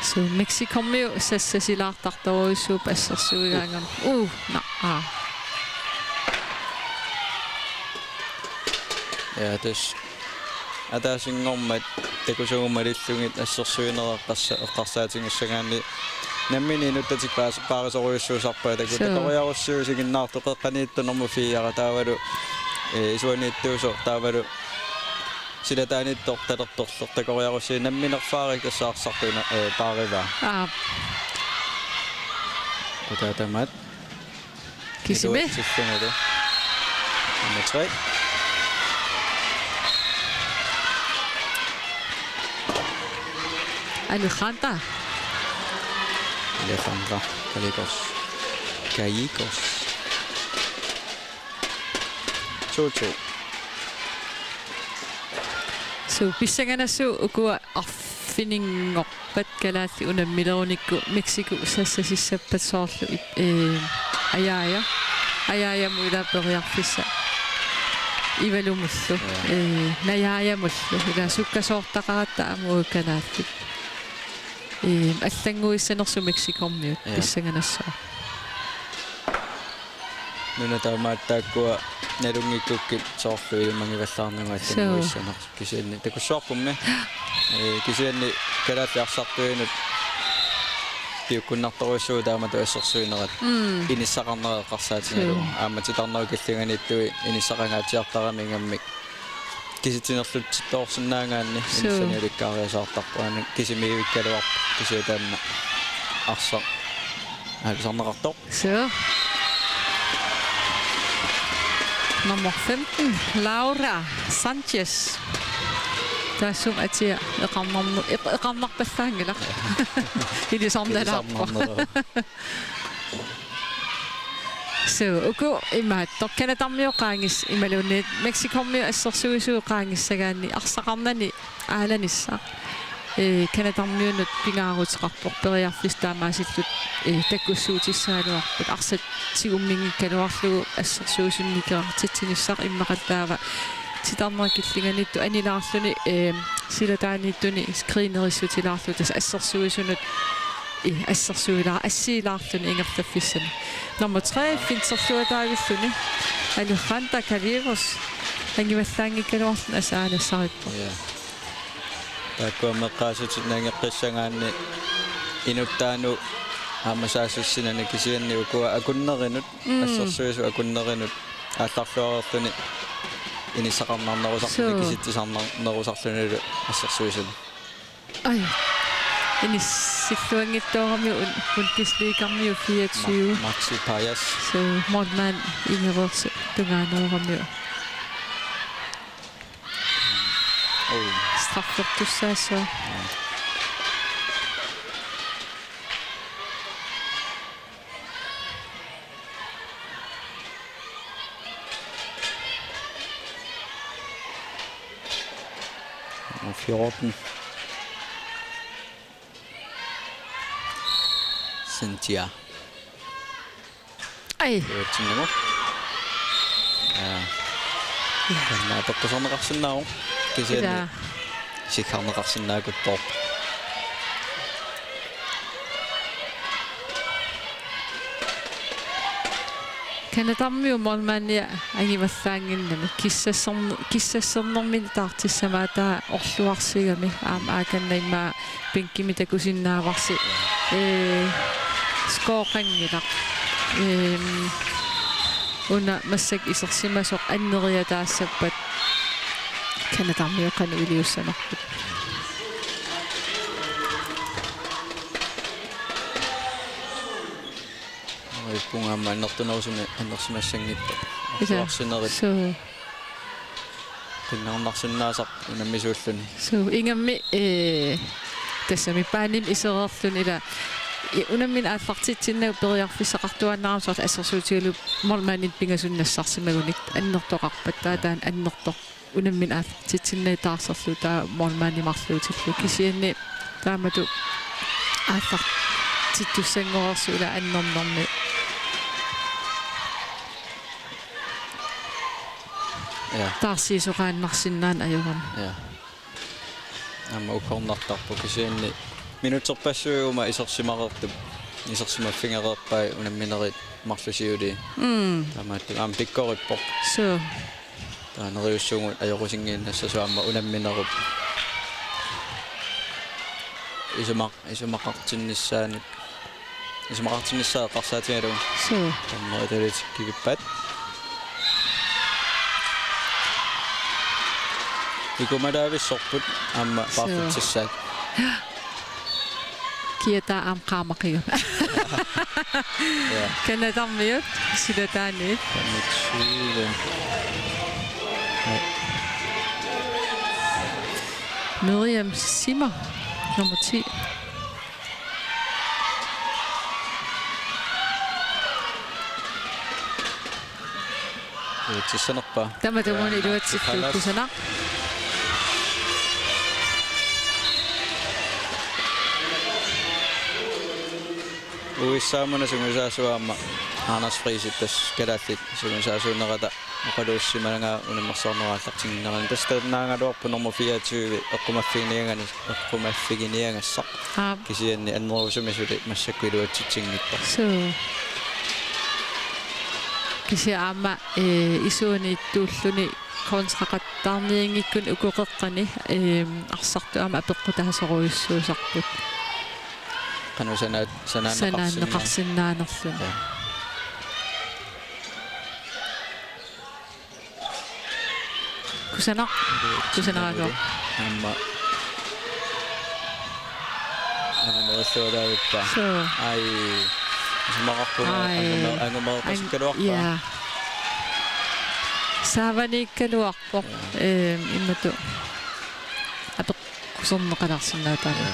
Suu, Mexicomiut sassasilaartartorujussuupput assersuigaangama. Uu, na, aa. Ja, tassa ataasinngormat takusagut malillugit assersuinera eqqarsa-, eqqarsaatigissagaanni nammineq inuttatik paas-, paarisorujussuusarpaat taku-, suu, takoriarussiuk isiginnaartoq qeqqaniittoq nummer fire taavalu, eh, isuaniittuusoq taavalu silataaniittoq talerperleq takoriarussi namminerfaarik tassa arsartuna, eh, paarivaa. Aap. Kutaatamaat. Kisimi. Iluatsillunilu. Nummer tre. Alejandra. Alejandra. Gallegos. Gallegos. To to. Suu, pissanganassaaq ukua arfininngorpat kalaallit unammilerunikku Mexico sassasissappat soorlu ip-, ee, Ajaaja. Ajaajamut ilaa periarfissaq. Ivalumullu. Ja. Ee, Najaajamullu. Ilaa sukkasoortaqaratta aamma kalaallit. Ee, allannguissanersut Mexicormiut. Ja. Pissanganassaaq. Nuna taamaat taakkua nalunngikkukkit soorlu ilimangivallaarnagu allannguissanersut kisianni takussuarpummi. Ee, kisianni kalaallit arsartuinut piukkunnartorujussuuvoq taamatut assersuinerat. Mm. Inissaqarnerat eqqarsaatigalugu. Suu. Aamma titarnerup killinganiittut inissaqangaatsiartarami ingammik. Kisitsinerlutsittoorsinnaagaanni. Suu. Inissani ulikkaariasaartarpoq. Aana kisimiivikkaluarpoq. Kisianni taanna arsaq aalisarneqartoq. Så. Nummer femten, Laura Sanchez. Taassuma atia eqarnarne-, eq-, eqarnarpallaanngilaq. Ilisarnalaarpoq. Ilisarnarneruvoq. Så, uku imaattoq. Canadarmiut qaangis-, imaluunniit Mexicormiut assersuisuut qaangissagaanni arsaqarnani aalanissaq. Ee, Canadarmiunut pingaaruteqarpoq periarfissat taamaasillutik, ee, takussuutissagaluarput arsaq tigumminngikkaluarlugu assersuisuni nikerartitsinissaq immaqalu taava titarnerup killinganiittoq anilaarluni, ee, silataaniittuni screenerissutilaarlugu tassa assersuisunut, ee, assersuilaa-, assiilaarluni ingerlaffissani. Nummer tre, finserluataavilluni. Alejandra Gallegos angivallaanngikkaluarluni asaanassarippoq. Ja. Taakkua meeqqaasutit nangeqqissagaanni inuttaanut aamma saassussinani kisianni ukua akunnerinut, mm, assersuisut akunnerinut aallarluareerluni inissaqarnarnerusarluni, suu, kisitsisarnarnerusarlunilu assersuisuni. Ai. Inissilluanngitsooramiuk un-, Bundesligamiut fireogtyve. Ma-, Maxi Pajas. Suu, målmand ingereersoq tungaanooramiuk. Oh. Straffertussaassaaq. Nummer fjorten. Cynthia. Ai. Uatsinnagu. Aa. Ja. Taanna toqqusarneqarsinnaavoq. Kisianni. Ila. Sikkarneqarsinnaakuttoorpoq. Canadarmiut målmandia angivallaannginnami kissassorn-, kissassornermini taartissamaattoq orluarsigami aamma aakanna immaqa bænkimi takusinnaavarsi, ee, scoreqanngilaq. Ehm, una massakkut isersimasoq anneriataassappat Canadarmiut qanoq iliussanerput. Ippunga aamma annertunerusumik annersimassanngitsoq. Isa. Orluarsinerit. Suu. Qinnarnarsinnaasarput unammisuulluni. Suu, ingammik, ee, tassami baanimi isereerluni ila, ee, unammineq aallartitsinnagu periarfissaqartuaannarami soorlu assersuutigalugu målmandit pingasut nassarsimagunik annertoqarpat taava taanna annertoq unammineq aallartitsinnagu taarserlugu taava målmandi marluutillugu kisianni taamatut aallartittussanngorersoq ila annernermi. Ja. Taarsiisoqaannarsinnaanera ajorami. Ja. Aamma uggornartarpoq kisianni minutserpassuit uuma isersimareertup isersimaffigereerpai unamminerit marluk siuliini. Mm. Taamaattumik aamma pikkorippoq. Suu. Taava neriussaagut ajoqusinngiinnassasoq aamma unamminerup. Isumaq-, isumaqartinnissaanut. Isumaqartinnissaa eqqarsaatigalugu. Suu. Taanna italiitsikkigippat. Ikumalaavissorput aamma, suu, paarlatsissaat. Kiataa aamma qaamaqigami. Ja. Canadamiut silataaniit. Femogtyve. Miriam Simmer, nummer ti. Iluatsissanerpaa. Tamatumuuna iluatsillugu. Kusanaq. U S A-muna sungiusaasuat aamma Anders Friis tassa kalaallit sungiusaasuunerata oqaluussimagaa unammersuarnerup aallartinnginnerani. Tassa taannaagaluarpoq nummer fireogtyve eqqumaffiginiagani-, eqqumaffiginiagassaq. Aap. Kisianni annerusumik suli massakkut iluatsitsinngitsoq. Suu. Kisianni aamma, eh, isuaniittuulluni kontraqattaarnianngikkunik uku qeqqani, eh, arsartut aamma apeqqutaasorujussuusarput. Qanoq sana-, sanaanneqarsinnaa-, sanaanneqarsinnaanerluni. Ja. Kusanaq. Kusanaraluaq. Aamma. Angumerillualaavippa. Suu. Ai. Isumaqarpunga. Ai. Angume-, angumeerpasukkaluarpa. Ang-, ja. Saavaniikkaluarpoq. Ja. Ehm, imatut. Apeqquserneqalersinnaataani. Ja.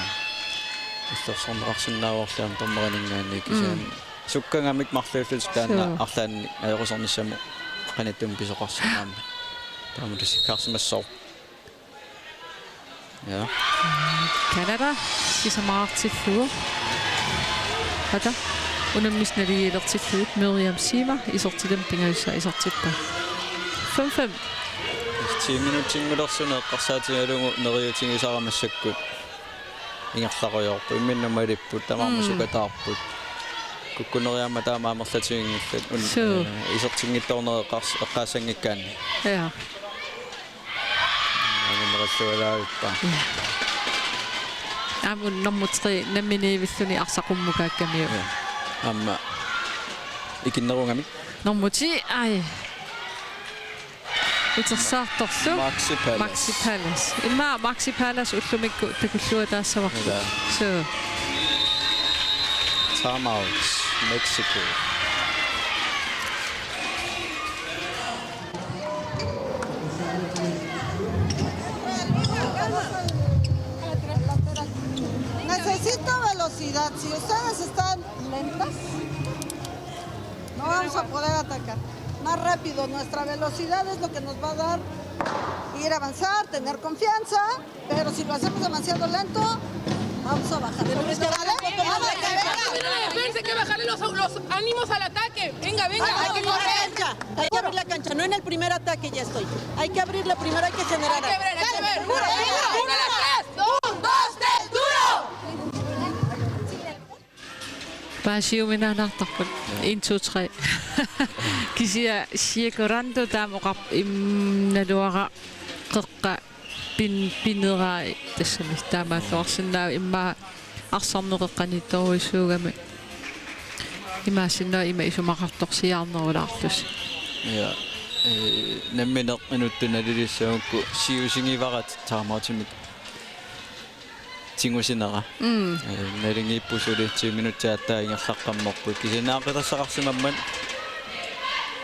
Illersorneqarsinnaavorli aamma dommerininngaanniit kisianni. Mm. Sukkagamik marluullutik taanna. Suu. Arlaannik ajoqusernissamut qanittumi pisoqarsinnaammat. Taama tassikkaarsimassaaq. Ja. Canada sisamaqartillugu. Ata unammisut naligiilertillugit Miriam Simmer isertitamik pingajussaa isertippaa. Fem fem. Ti minutsinngulersuni eqqarsaatigalugu neriuutigisara massakkut ingerlarujoorput, imminnut malipput, tamarmik. Mm. Sukataarput. Kukkuneriaamma taama amerlatiginngillat. Un-, suu. Eh, isertinngitsoorneq eqqars-, eqqaassanngikkaanni. Ja. Angumerillualaavippa. Ja. Aamma nummer tre namminiivilluni arsaq qummukaakkamiuk. Ja. Aamma ikinnerugamik. Nummer ti, ai. Utersaartorlu. Maxi Palace. Maxi Palace. Immaqa Maxi Palace ullumikkut takulluataassavara. Ja. Suu. Time out, Mexico. Necesito velocidad. Si ustedes están lentas, no vamos a poder atacar. Más rápido, nuestra velocidad es lo que nos va a dar ir a avanzar, tener confianza, pero si lo hacemos demasiado lento, vamos a bajar. Tenemos que darle un poco más de cancha. Hay que bajarle los, los ánimos al ataque. Venga, venga. Hay que correr. Hay que abrir la cancha. No en el primer ataque ya estoy. Hay que abrirla primero, hay que generar. Hay que abrir, hay que abrir. Duro, duro, duro. Una, dos, tres, duro. Paasiuminaannaartarput. En, to, tre. Kisianni Siakorando taama oqarpoq, im, naluara qeqqa pin-, pineraa tassami taamaalluarsinnaavoq, immaqa arsarneq qeqqaniittorujussuugami. Imaassinnaavoq ima isumaqartorsiaarnerulaarlusi. Ja. Eh, nammineq inuttut nalilissamikku siusigivara time outimik tigusinera. Mm. Eh, naligiipput suli ti minutsit aatsaat ingerlaqqammerput. Kisianni aaqqitassaqarsimammat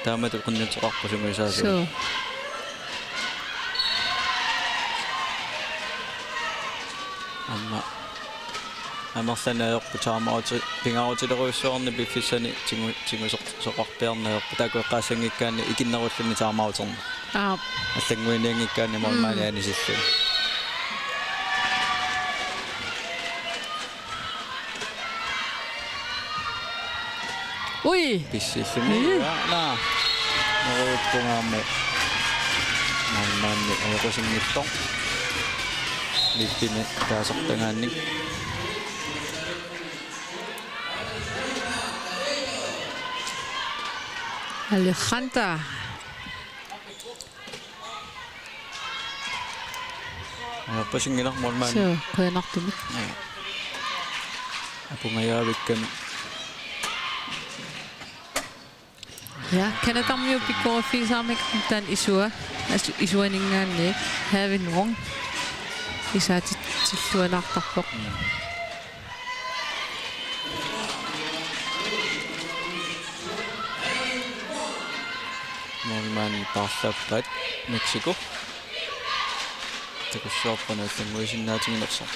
taamatut qinnuteqarpoq sungiusaasoq. Suu. Aamma amerlaneq ajorput time out pingaarutilerujussuarnik piffissani tigu-, tigusoq-, soqarpiarneq ajorput. Taakku eqqaassanngikkaanni ikinnerulluni time outerneq. Aap. Allannguinianngikkaanni målmandi, mm, anisilluni. Ui. Pissilluni. Ui. Ja, naa. Neruuppunga aamma. Målmandi ajoqusinngitsoq. Lippimi taasartagaannik. Alejandra. Ajorpasinngilaq målmandi. Suu, qujanartumik. Ja. Apungajaavikkami. Ja, Canadamiut pikkoriffigisarmata taanna isua, asu-, isuaninngaanniit, Haven Wong. Isaatit-, tillualaartarpoq. Mm. Målmand paarlappaat Mexico. Takussuarput allannguisinnaatiginersoq.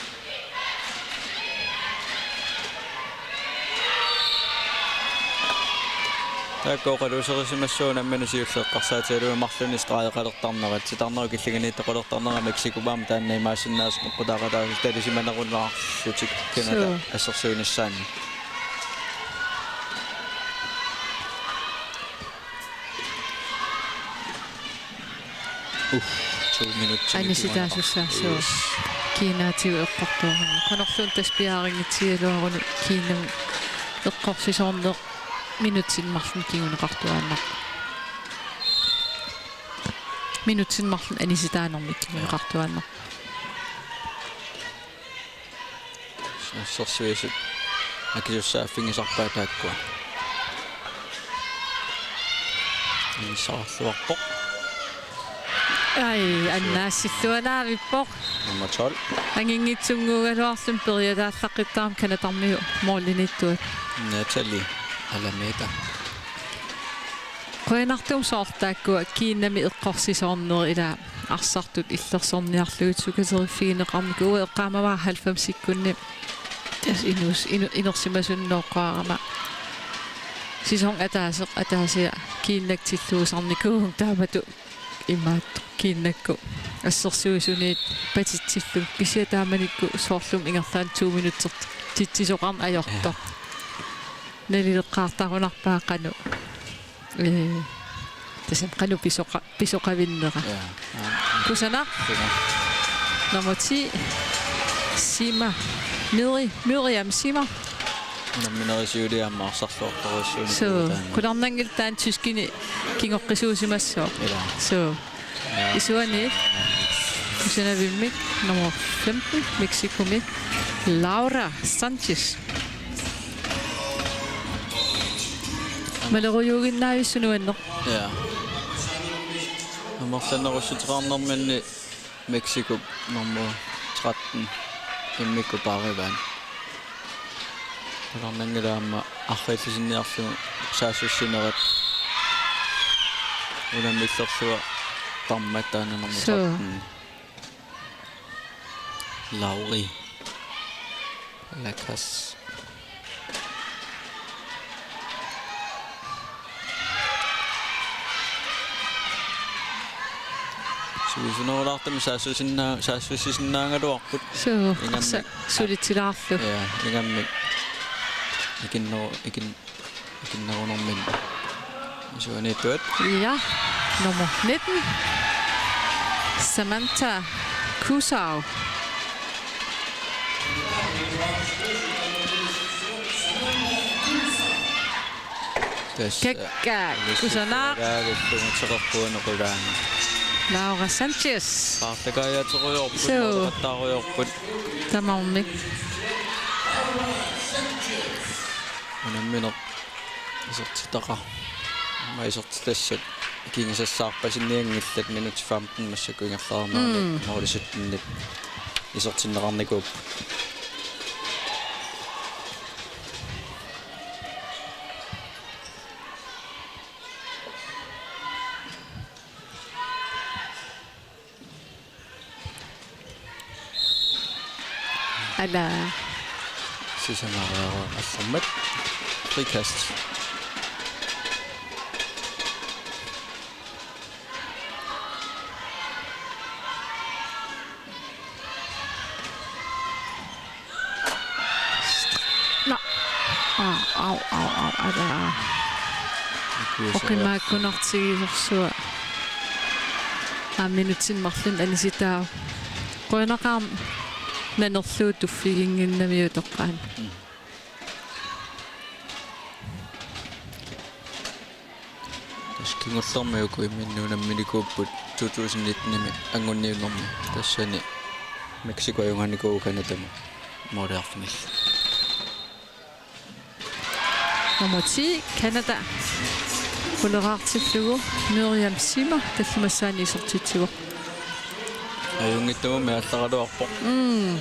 Taakku oqaluuserisimassaaq unammineq siulleq eqqarsaatigalugu marlunnik stregeqalertarnerat, titarnerup killingani toqulertarnera Mexico aamma taanna imaassinnaasoq eqqutaaqataasut talisimanerunnaarlutik Canada Suu. assersuinissaanni. Uh, to minutsit. Anisitaasussaassaaq. Yes. Kiinaatigut eqqortoorami. Qanorluunniit tassa piareerunngitsigigaluaruni Kiinami eqqorsisoorneq minutsinik marlunnik kinguneqartuaannarpoq. Minutsinik marlunnik anisitaanermik kinguneqartuaannarpoq. Assersuisut akisussaaffigisarpaat taakkua. Inissaqarluarpoq. Ai, annaassillualaavippoq. Nummer tolv. Anginngitsunnguugaluarluni periataallaqqittarami Canadarmiut målimiittuat. Natalie Alameda. Qujanartumik soorlu taakkua Kiinami eqqorsisoornerit ila arsartut illersorniarlugit sukateriffigineqarnikut, uanga eqqaamavara halvfemsikkunni tassa inuus-, inu-, inersimasunneq oqarama. Sæson ataaseq ataasiaq Kiinaq tilluusarnikuuvunga taamatut imaattoq Kiinakkut assersuisuniit patitsillugit kisianni taamanikkut soorlumi ingerlaannaq to minutsit titsisoqarneq ajortoq. Ja. Nalileqqaartarunarpaa qanoq. Ee, tassami qanoq pisoqa-, pisoqavinnera. Ja. Kusanaq. Kusanaq. Nummer ti. Sima. Miri-, Miriam Sima. Unamminerisiuliaamma arsarluartorujussuunik. Suu, taanna. Qularnanngilaq taanna tyskini kingoqqisuusimassooq. Ilaa. Suu. Ja. Isuani. Kusanavimmik nummer femten, Mexicomi. Laura Sanchez. Malerujuuginnaavissunuanneq. Ja. Amerlanerussuteqarnerminni Mexico nummer tretten immikkut paarivaat. Qularnanngilaq aamma arriillisinniarlugu saassussinerat. Unammillerlunga tammattaana nummer Suu. tretten. Lauri Lakas. Sivisunerulaartumik saassussinnaa-, saassussisinnaagaluarput. Suu, ingammik. Arsa-, sulitsilaarlu. Ja, ingammik. Ikinneru-, ikin-, Ikinnerunermini isuaniittuat. Ja, nummer nitten. Samantha Kusau. Tassa. Kakkaak, kusanaq. Laura Sanchez. Paarlakaajaterujoorput, Suu. Paarlakaajaterujoorput. Tamarmik. Unammineq isertitaqarpoq. Aamma isertitassat ikigisassaarpasinnianngillat, minut femten massakkut ingerlareernerani Mm. måli syttenit isertinneqarnikuupput. Ala. Sisamariarummat. Frikast. Nå. Au, au, au, au, ala. Oqimaakkunartigisorsuaq. Aa, minutsinik marlunnik anisitaavoq. Qujanaqaaq nanerluutut tuffiginnginnamiuk toqqaannaq. Mm. Tassa kingullermi uku imminnut unamminikuupput to tusind nittenimi anguniunnermi. Tassani Mexico ajugaanikuuvoq Canadamut måliarfinillu. Nummer ti, Canada. Quleraartillugu Miriam Sima tallimassaani isertitsivoq. Ajunngitsumik allaraluarpoq. Mm.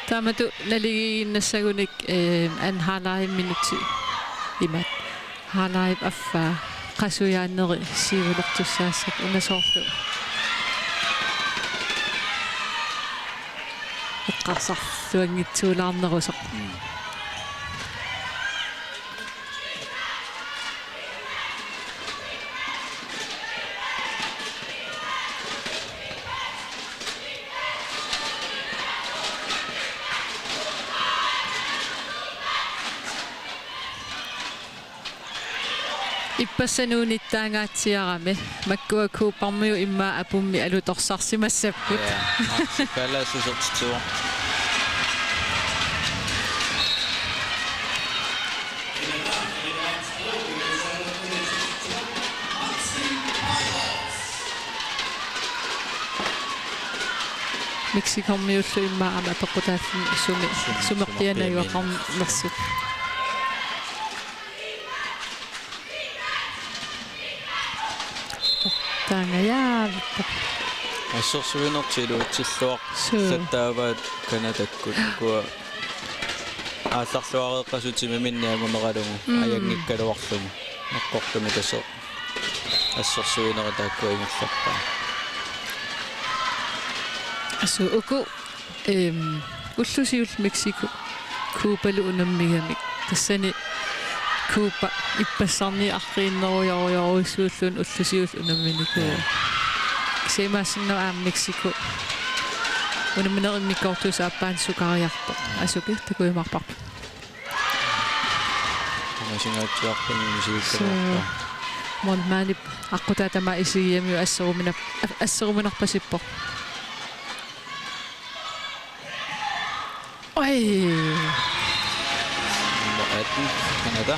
Taamatut naligiinnassagunik, eh, anden halvleg minutsi imaat. Halvleg affaa qasujaanneri siulertussaassapput una soorlu eqqarsarluanngitsuulaarnerusoq. Mm. Ippassaq nuunnittaangaatsiarami makkua Coopermiut immaqa apummi alutorsarsimassapput. Ja, Maxi Palace usertitsivoq. Mexicomiullu immaqa aamma apeqqutaalluni sumi, sumi, sumeqqianaajuaqarnersut. Taangajaavippoq. Assersuinertik iluatsilluaq. Suu. Sattaavaat Canadakkut. Ukua aallarluareeqqasut timiminni anguneralugu. Mm. Ajanngikkaluarlugu. Eqqortumik tassa assersuinerit taakku ingerlappaa. Assut uku, ehm, ulloq siulleq Mexico Cubalu unammigamik. Tassani Cuba ippassarniit arriinnerujorujorujussuulluni ulloq siulleq unamminikuuvoq. Ja. Kisianni imaassinnaavoq aamma Mexico unammineq immikkoortuusoq aappaanut sukariarpoq. Asuki takujumaarparput. Tamasingaatsuarput misilikkaluarpaa. Suu. Montmanip aqqutaa tamaat isigigamik asseruminap-, a-, asseruminarpasippoq. Oj. Nummer atten, Canada.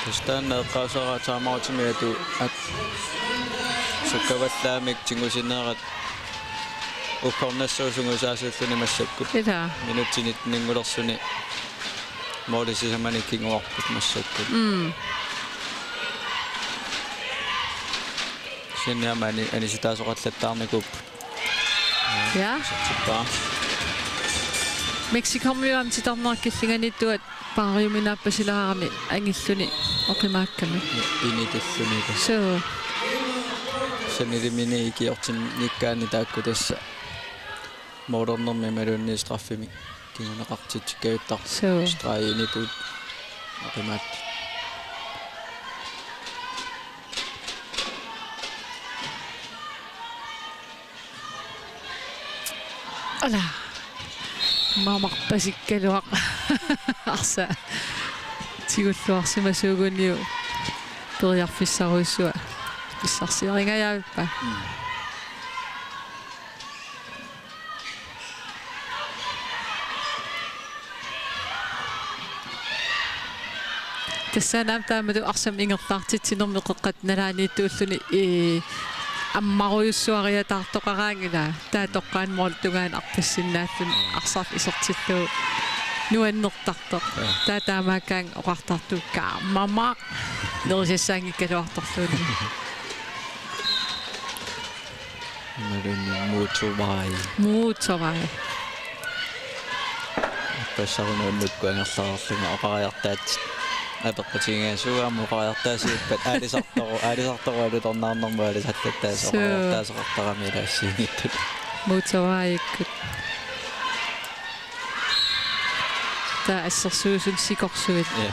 Tassa taanna eqqaasara timeoutimi atu-, at-, sukkavallaamik tigusinerat uggornassuusungusaasuulluni massakkut. Ilaa. Minutsit nittenninngulersuni måli sisamanik kinguarput massakkut. Mm. Kisianni aamma ani-, anisitaasoqallattaarnikuupput. Ja. Satsippa. Mexicomiut aamma titarnerat killinganiittuat paariuminaappasilaarami angilluni oqimaakkami. Initilluni. Suu. Sanilimmini ikiortinnikkaanni taakku tassa. Målernermi imaluunniit straffemik kinguneqartitsikkajuttarput. Suu. Stregi inituut. Oqimaat. Ala. Mamarpasikkaluaq. Arsaq. Tigulluarsimasuuguniuk. Periarfissarujussuaq. Pissarsiaringajaavippa? Mm. Tassani aamma taamatut arsamik ingerlaartitsinermi qeqqata nalaaniittuulluni, ii, ammarujussuariataartoqaraangat ilaa. Taava toqqaannaq målip tungaanut arpassinnaalluni arsaq isertillugu nuannertartoq. Ja. Taava taamaakkaangat oqartartukkaat mamaq nerisassaanngikkaluartorluunniit. Imaluunniit motorvej. Motorvej. Passarununnukku angerlarlunga oqariartaat. Apeqqutigigaassuugaamma oqariartaasiippat aalisartoru, aalisartoru alutornaarnermut aalisallattaasut. Suu. Oqariartaasoqartarami ilaassinngittu. Motorvejikkut. Taava assersuisut sikorsuit. Ja.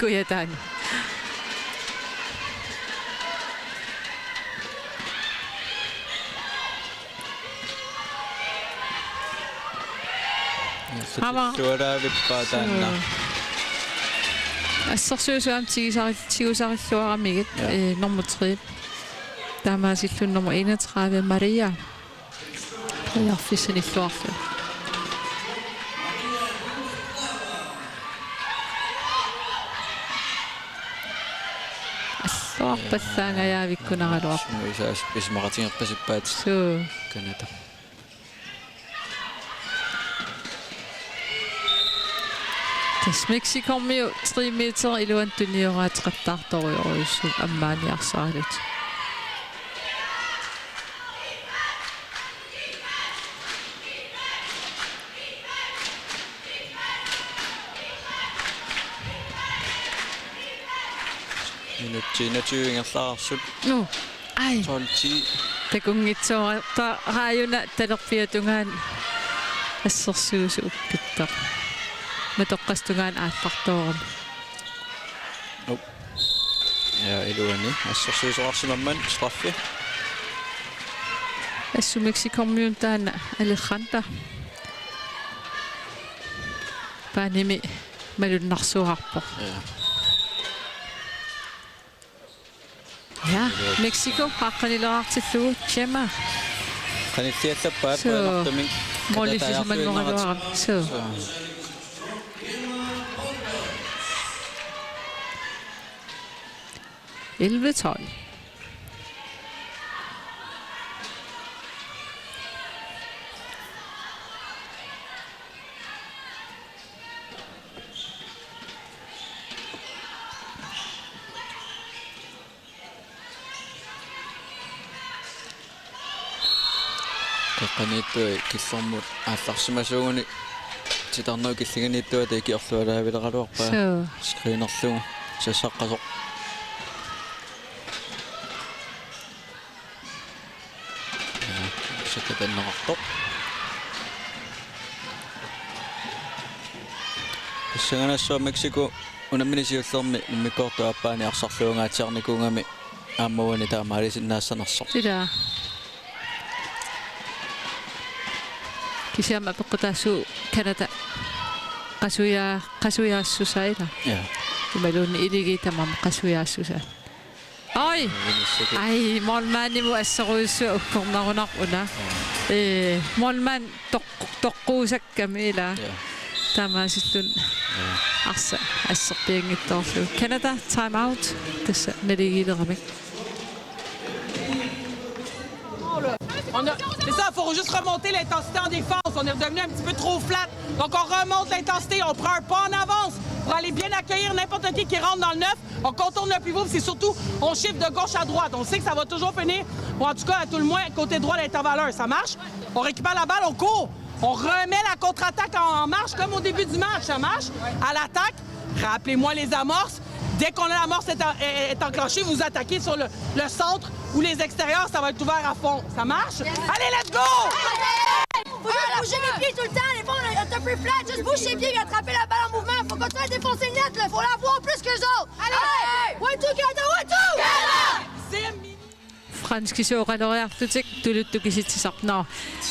Kujataani. Aamma. Sualaavippa taanna. Suu. Assersuisut aamma tigusari-, tigusarilluaramigit, ja, eh, nummer tre. Taamaasilluni nummer enogtredive, Maria. Periarfissanilluarluni. Alluarpallaangajaavikkunaraluarpoq. Sumi usaas isumaqatigeqqasippaat. Suu. Canada. Tassa Mexicomiut tre meter iluanut tunioraateqattaartorujorujussuupput ammaaniarsaralutik. Minutsit enogtyve ingerlareersut. Nu. Ai. Tolv ti. Takunngitsoortarpara una talerpiata tungaanut assersuisut uppittoq. Matoqqasut tungaanut aallartoorami. Up. Ja, iluani. Assersuisoqarsimammat straffi. Assut Mexicormiut taanna Alejandra. Paanimi malunnarsuarpoq. Ja. Ja, Mexico, aqqanileqaartillugu, Gemma. Qanilliallappaat, suu, qujanartumik. Målillu sisamanngorluarami. Suu. Suu. Elleve tolv. Qeqqaniittuat killormut aallarsimasuuguni titarnerup killinganiittuata ikiorlualaavileraluarpaa. Suu. Screenerlugu sassaqqasoq. Sakkatanneqartoq. Pissanganassuaq Mexico unammineq siullermi immikkoortup aappaani arsarluangaatsiarnikuugami aamma uani taamaalisinnaassanersoq. Ila. Kisianni apeqqutaassuuvoq Canada qasuja-, qasujaassusaa ila. Ja. Imaluunniit iligiit tamarmik qasujaassusaa. Oj! Ai, målmandimut assorujussuaq ukkornarunarpoq una. Ee, målmand toq-, toqquusakkami ila. Ja. Taamaasilluni. Ja. Arsaq asserpianngitsoorlugu. Canada, time out. Tassa naligiileramik. On a, c'est ça, il faut juste remonter l'intensité en défense. On est redevenu un petit peu trop flat. Donc on remonte l'intensité, on prend un pas en avance pour aller bien accueillir n'importe qui qui rentre dans le neuf. On contourne le pivot, c'est surtout, on shift de gauche à droite. On sait que ça va toujours finir, ou en tout cas, à tout le moins, côté droit, l'intervaleur. Ça marche? On récupère la balle, on court. On remet la contre-attaque en, en marche, comme au début du match. Ça marche? À l'attaque, rappelez-moi les amorces. Dès qu'on a l'amorce est, est- est enclenchée, vous attaquez sur le, le centre ou les extérieurs, ça va être ouvert à fond. Ça marche? Allez, let's go! Faut juste bouger les pieds tout le temps. Des fois, on est un peu flat. Juste bouge ses pieds et attraper la balle en mouvement. Faut continuer à défoncer le net, là. Faut l'avoir plus que les autres. Allez! One, two, Canada, one, two! Franskisooqaleriarlutik tuluttut kisitsisarpoq. Nå,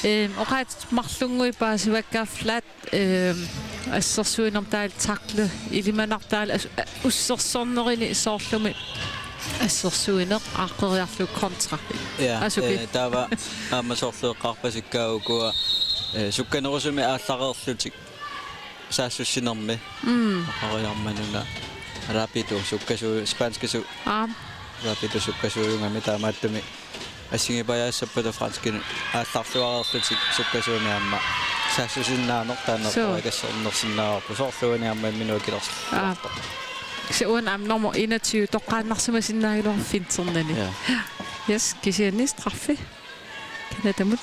ehm, oqaatsit marlunnguit paasivakka flat, ehm, assersuinermik taavalu tackle ilimanartaalu as-, a-, ussersornerini soorlumi assersuineq aaqqeriarlugu kontra. Ja, asuki. Eh, taava aamma soorlu eqqarpasikkaa ukua, eh, sukkanerusumik aallareerlutik saassussinermi. Mm. Oqariarmat una rápido sukkasu-, spanskisu-, aap, rápido sukkasuujugami taamaattumik assigipajaassappata franskinik aallarluareerlutik sukkasuumik aamma saassussinnaaneq taanna. Suu. Oqarikassernersinnaavarput soorlu uani aamma imminut akilersorluartoq. Aap. Kisianni uani aamma nummer enogtyve toqqaannarsimasinnaagaluarpoq finternani. Ja. Yes, kisianni straffi. Canadamut.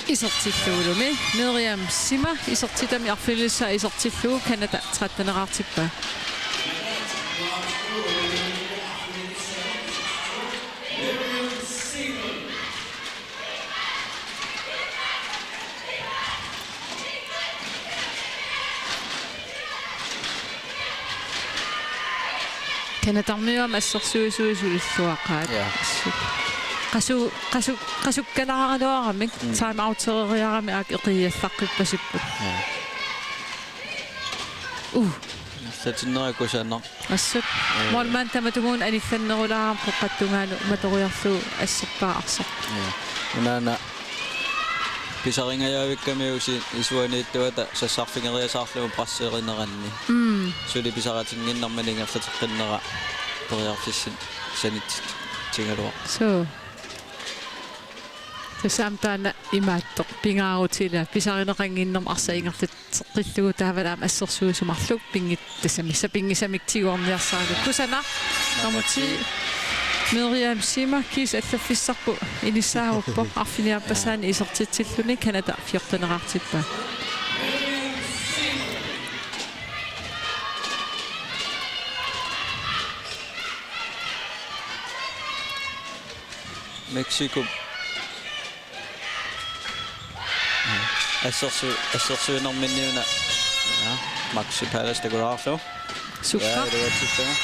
Isertillugulumi. Miriam Sima isertitami arfinilissaa isertillugu Canada tretten-eqartippaa. Canadamiut aamma assersuisui sulilluaqaat. Ja. Qasu-, qasu-, qasukkalaaraluaramik, mm, time outeriaramik aak eqiiallaqqippassipput. Ja. Uh. Ingerlatinnera kusanaq. Assut. Ee. Målmand tamatumuuna anillannerulaarami qeqqata tungaanut matoriarlugu asserpaa arsaq. Ee. Unaana pisaringajavikkami usi isuaniittuata sassarfigeriasaarlugu presserineranni. Mm. Suli pisaratinnginnermini ingerlateqqinnera periarfissanik sanitsit tigaluaq. Suu. Tassami taanna imaattoq pingaarutilik pisarineqannginnermik arsaq ingerlat- Teqqillugu taavalu aamma assersuisut marluk pinngit-, tassami sapinngisamik tiguarniarsaralugu. Kusanaq, nummer ti. Miriam Sima, kiisa allaffissarput inissaaruppoq, arfineq-aappassaani isertitsilluni Canada fjorten-eqartippaa. Mexico. Assersu-, assersuinerminni una. Ja, Maxi Palace takulaarlugu. Sukka. Ja, iluatsillugu.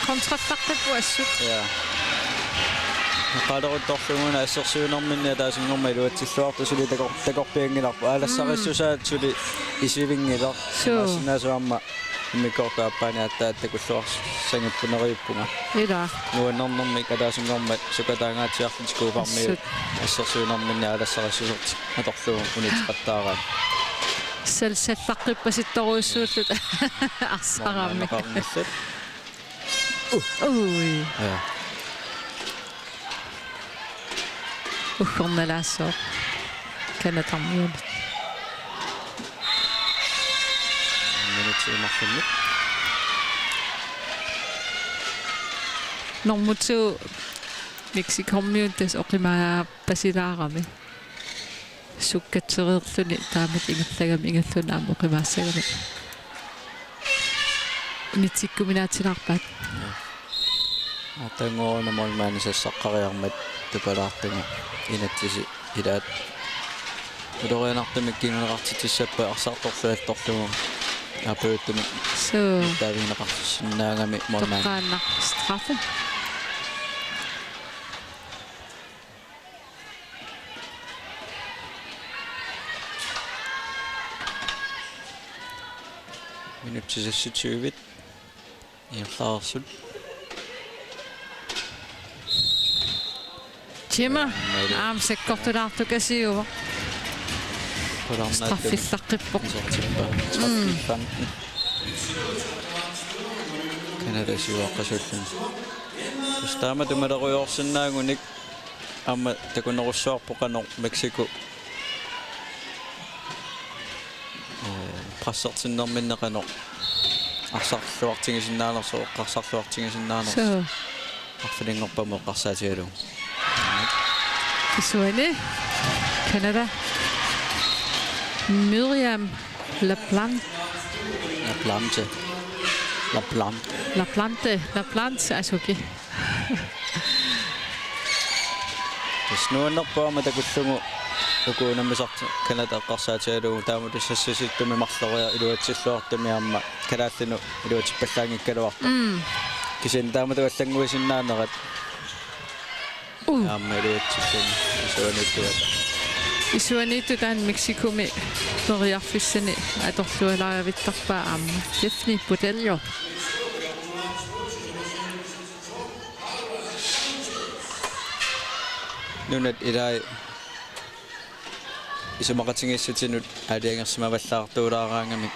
Kontrattaqqippoq assut. Ja. Qaleruttorlugu una assersuinerminni ataasinngormat iluatsilluartoq suli takor-, takorpianngilarput. Aalassarissusaat suli isivinngilaq. Suu. Imaassinnaavoq aamma immikkoortup aappaani aatsaat takulluarsagippoq neriuppunga. Ila. Nuannernermik ataasinngormat sukataangaatsiarlutik Kuuparmiut. Assut. Assersuinerminni aalassarissusertik atorlugu unitseqattaaraat. Sal-, sallaqqippassittorujussuullutik arsarami. Moornarneqarnissaat. Ui. Ja. Uggornalaassooq. Canadarmiunut. Minutsit marlunnut. Normu to Mexicomiut tassa oqimaappasilaarami. Sukkatsereerluni taamatut ingerlagami ingerlaannaq aamma oqimaassagami. Unitsikkuminaatsilaarpaat. Aatsaannguaq una målmandi sassaqqariarmat tupalaartunga inatsisi ilaat. Ulorianartumik kinguneqartitsissappat arsartorluartorlugu. Aappaluttumi. Suu. Taavigineqarsinnaagami målmandi. Toqqaannaq straffe. Minutsit seksogtyve. Ingerlareersut. Jimmer. Aamma sakkortulaartukasiuvoq. Straffillaqqippoq. Isertippa. Straffi femten. Canada siuaqqasulluni. Tassa taamatut malerujoorsinnaagunik aamma takunerussavarput qanoq Mexico. Ee, pressertinnerminni qanoq arsarluartigisinnaanersoq, eqqarsarluartigisinnaanersoq. Suu. Arfininngorpat aamma eqqarsaatigalugu. Isuani Canada. Miriam Laplante. Laplante. Laplante. Laplante. Laplante Asuki. Tassa nuannerpoq aamma takullugu uku unammisartut Canada eqqarsaatigalugu taamatut sassasittumik marloriarluni iluatsilluartumik aamma kalaallinut iluatsippallaanngikkaluartoq. Mm. Kisianni taamatut allannguisinnaanerat. Uh. Aamma iluatsilluni isuaniittuata. Isuaniittoq taanna Mexicomi periarfissani atorlualaaravittarpaa aamma. Jeffny Butello. Nunat ilai isumaqatigiissatinut aalajangersimavallaartuulaaraangamik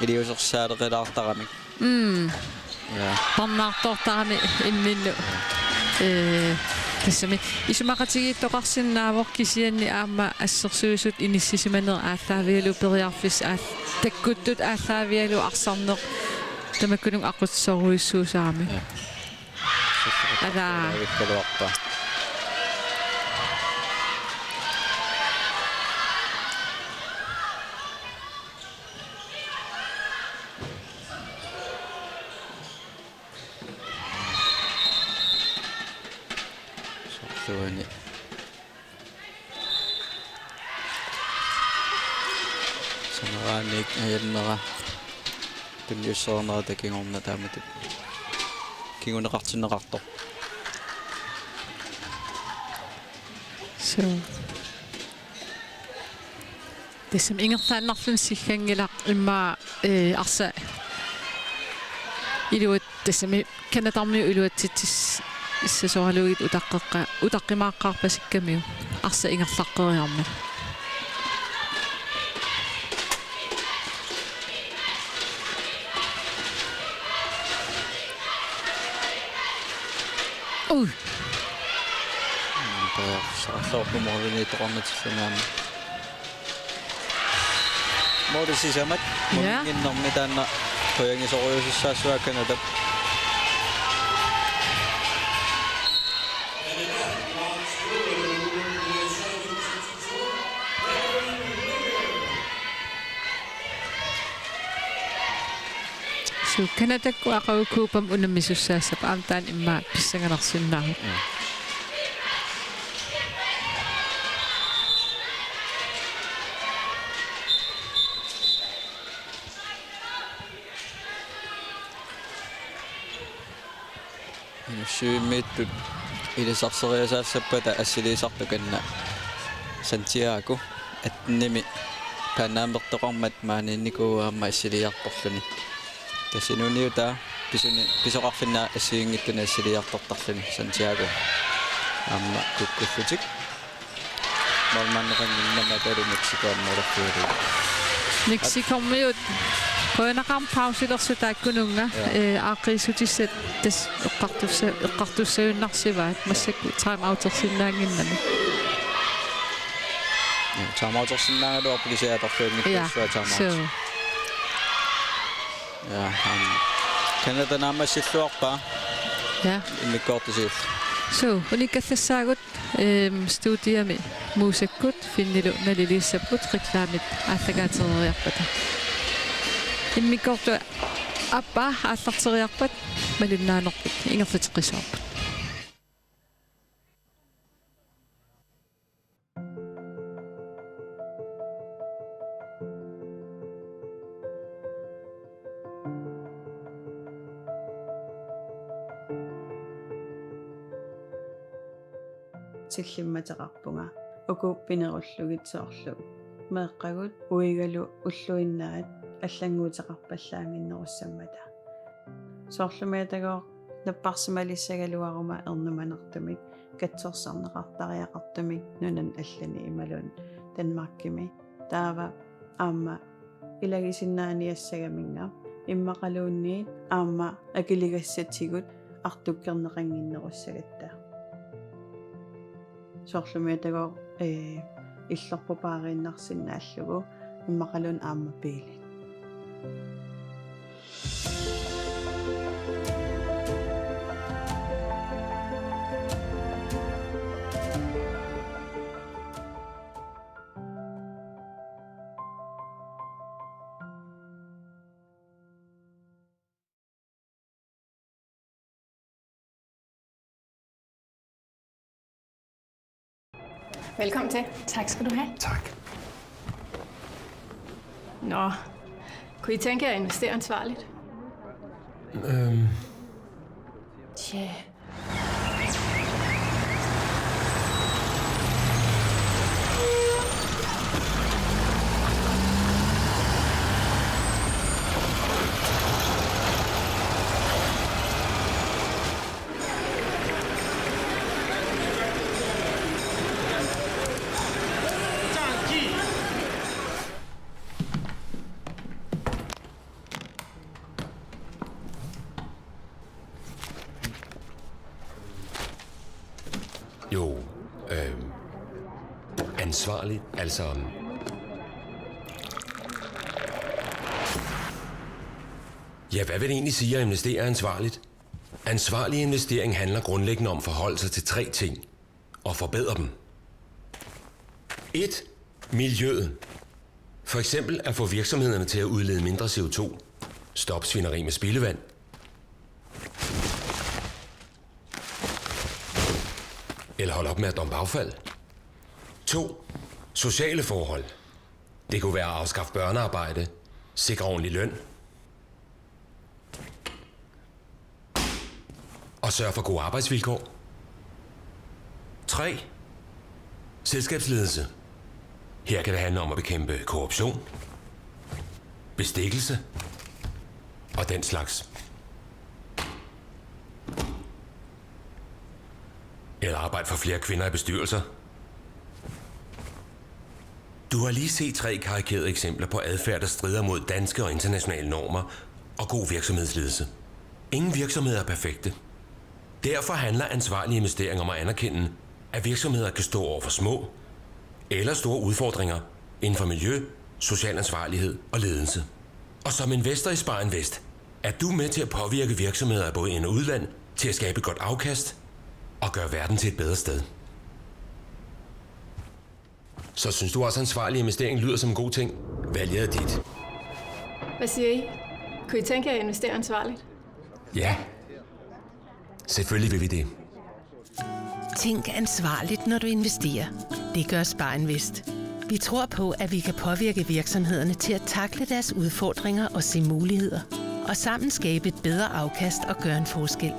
iliuusersaaleqilaartaramik. Mm. Ja. Parnaartoortarami imminnut. Ee, tassami isumaqatigiittoqarsinnaavoq kisianni aamma assersuisut inissisimanerat aallaavigalugu periarfissat aall-, takkuttut aallaavigalugu arsarneq tamakkununnga aqutsisorujussuusarami. Ja. Ala. Avikkaluarpa. Sorluani. Saneraaniit ajannera. Tunniusserinerata kingorna taamatut kinguneqartinneqartoq. Suu. Tassami ingerlaannarluni sigganngilaq immaqa, ee, arsaq iluat-, tassami Canadarmiut iluatsitsissasoralugit utaqqeqqa-, utaqqimaaqqaarpasikkamiuk arsaq ingerlaqqeriarmat. Ui. Periarfissaqarluarpoq målimiittoqarnitilluni aamma. Måli sisamat, ja, målinginnermi taanna pointisorujusussaassuaa Canadap. Suu, Canadakkut aqagu Cubamut unammisussaassappat aamma taanna immaqa pissanganarsinnaavoq. Mm. Inussivimmiittut ilisarseriasaassappata assiliisartoq kanna Santiago attenimi Panamertoqarmat maaniinnikuuvoq aamma assiliiartorluni. Tassa inuuniutaa pisuni pisoqarfinnut assigiinngitsuni assiliiartortarluni Santiago aamma kukkullutik. Målmandeqannginnama taavalu Mexico aamma ulerfiuliu. Mexicomiut qujanaqaaq pausilersoq taakkununnga. Ja. Eh, aaqqiissutissat tassa eqqartussa-, eqqartussagunarsivaat massakkut time outersinnaannginnami. Ja, time outersinnaagaluarpoq kisianni atorluanngittussavaa time out. So. Ja, aamma. Canada naammassilluarpaa. Ja. Immikkoortusiit. So, unikkallassaagut, ehm, studiami Muussakkut Finnilu naliliissapput reklamit aallakaatereeriarpata. Immikkoortup aappaa aallarteriarpat malinnaanerput ingerlateqqissavarput. Tillimmateqarpunga uku pinerullugit soorlu meeqqagut uigalu ulluinnaat allannguuteqarpallaannginnerussammata. Soorlumiitagooq napparsimalissagaluaruma ernumanartumik katsorsarneqartariaqartumik nunani allani imaluunniit Danmarkimi. Taava aamma ilagisinnaaniassagaminnga immaqaluunniit aamma akiligassatigut artukkerneqannginnerussagatta. Soorlumiitagooq, eh, illorput paariinnarsinnaallugu immaqaluunniit aamma biilit. Velkommen til. Tak skal du have. Tak. Nå, kunne I tænke jer at investere ansvarligt? Øhm. Tja. Jo, øhm, ansvarligt, altså. Ja, hvad vil det egentlig sige at investere ansvarligt? Ansvarlig investering handler grundlæggende om at forholde sig til tre ting og forbedre dem. Et. Miljøet. For eksempel at få virksomhederne til at udlede mindre C O to, stoppe svineri med spildevand, eller holde op med at dumpe affald. To. Sociale forhold. Det kunne være at afskaffe børnearbejde, sikre ordentlig løn og sørge for gode arbejdsvilkår. Tre. Selskabsledelse. Her kan det handle om at bekæmpe korruption, bestikkelse og den slags. Eller arbejde for flere kvinder i bestyrelser. Du har lige set tre karikerede eksempler på adfærd, der strider mod danske og internationale normer og god virksomhedsledelse. Ingen virksomheder er perfekte. Derfor handler ansvarlige investeringer om at anerkende, at virksomheder kan stå over for små eller store udfordringer inden for miljø, social ansvarlighed og ledelse. Og som investor i Spar Invest er du med til at påvirke virksomheder i både ind- og udland til at skabe et godt afkast og gøre verden til et bedre sted. Så synes du også, ansvarlig investering lyder som en god ting? Valget er dit. Hvad siger I? Kunne I tænke jer at investere ansvarligt? Ja. Selvfølgelig vil vi det. Tænk ansvarligt, når du investerer. Det gør Spar Invest. Vi tror på, at vi kan påvirke virksomhederne til at takle deres udfordringer og se muligheder. Og sammen skabe et bedre afkast og gøre en forskel.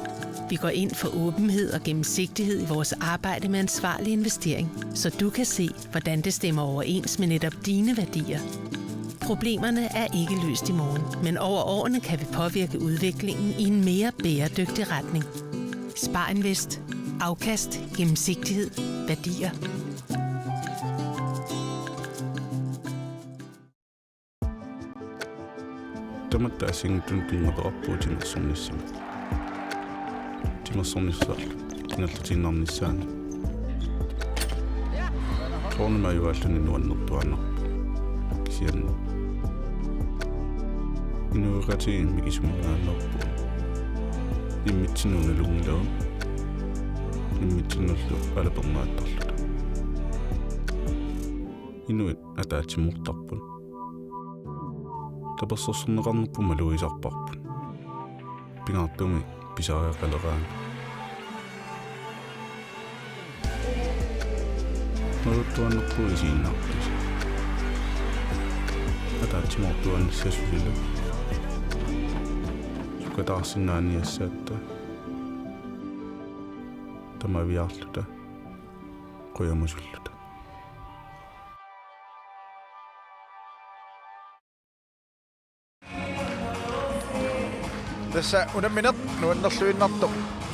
Vi går ind for åbenhed og gennemsigtighed i vores arbejde med ansvarlig investering, så du kan se, hvordan det stemmer overens med netop dine værdier. Problemerne er ikke løst i morgen, men over årene kan vi påvirke udviklingen i en mere bæredygtig retning. Sparinvest. Afkast, gennemsigtighed, værdier. Tamatta assigiinngitsunik pinnguartarpugut timersornissamut. Timersornissaq ingerlatiinnarnissaanut. Soorunami ajugaalluni nuannertuaannarpoq. Kisianni inuiaqatigiit mikisumiingaanneerpugut. Immitsinnut nalunngilagut. Immitsinnullu alapernaattarluta. Inuit ataatsimoortarput. Tapersersorneqarnerput malugisarparput. Pingaartumik pisariaqaleraangat. Malugisaannarpugut isiginnaartut. Ataatsimoortuaannassasoq suli. Sukataarsinnaaniassaatta. Tamaviaarluta. Qujamusulluta. Tassa unammineq nuannerluinnartoq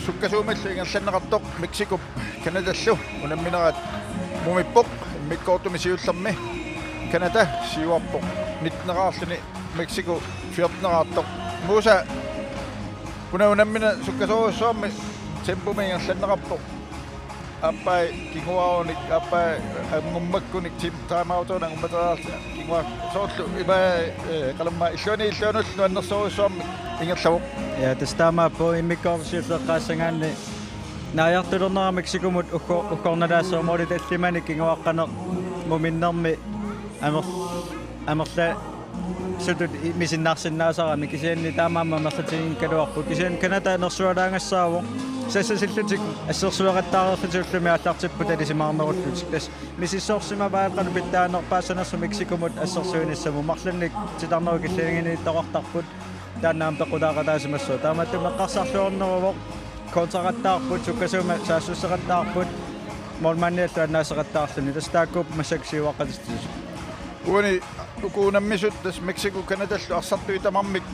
sukkasuumillu ingerlanneqartoq Mexicop Canadallu unamminerat mumippoq, immikkoortumi siullermi Canada siuarpoq nitteneraarluni, Mexico fjorteneraartoq. Musa, una unammineq sukkasoorujussuarmik tempomik ingerlanneqarpoq. Aappai kinguaarunik, aappai angummakkunik, tim-, timeoutinik angummateriaarlutik kinguaat soorlu ima, eh, qalamma illuani illuanut nuannersorujussuarmik ingerlavoq. Ja, tassa taamaappoq, immikkoortut siulleq eqqaassagaanni naajartulernerat Mexicomut uggor-, uggornalaassaaq, måli tallimanik kinguaqqaneq muminnermi amer-, amerla- sutut i-, misinnaarsinnaasarami, kisianni taamaammat amerlatiginngikkaluarput. Kisianni Canada nersualaagassaavoq. Sassasillutik assersueqattaareerlutik ullumi aallartipput talisimaarnerullutik. Tassa misissorsimavaat qanoq pitsaanerpaassanersoq Mexicomut assersuinissamut. Marlunnik titarnerup killiliiniittoqartarput. Taanna aamma peqqutaaqataasimassaaq. Taamaattumik eqqarsarluarneruvoq kontraqattaarput, sukkasuumik saassusseqattaarput, målmandiallu annaaseqattaarluni. Tassa taakkuupput massakkut siuaqqatitsisut. Uani uku unammisut tassa Mexico Canadallu arsartui tamarmik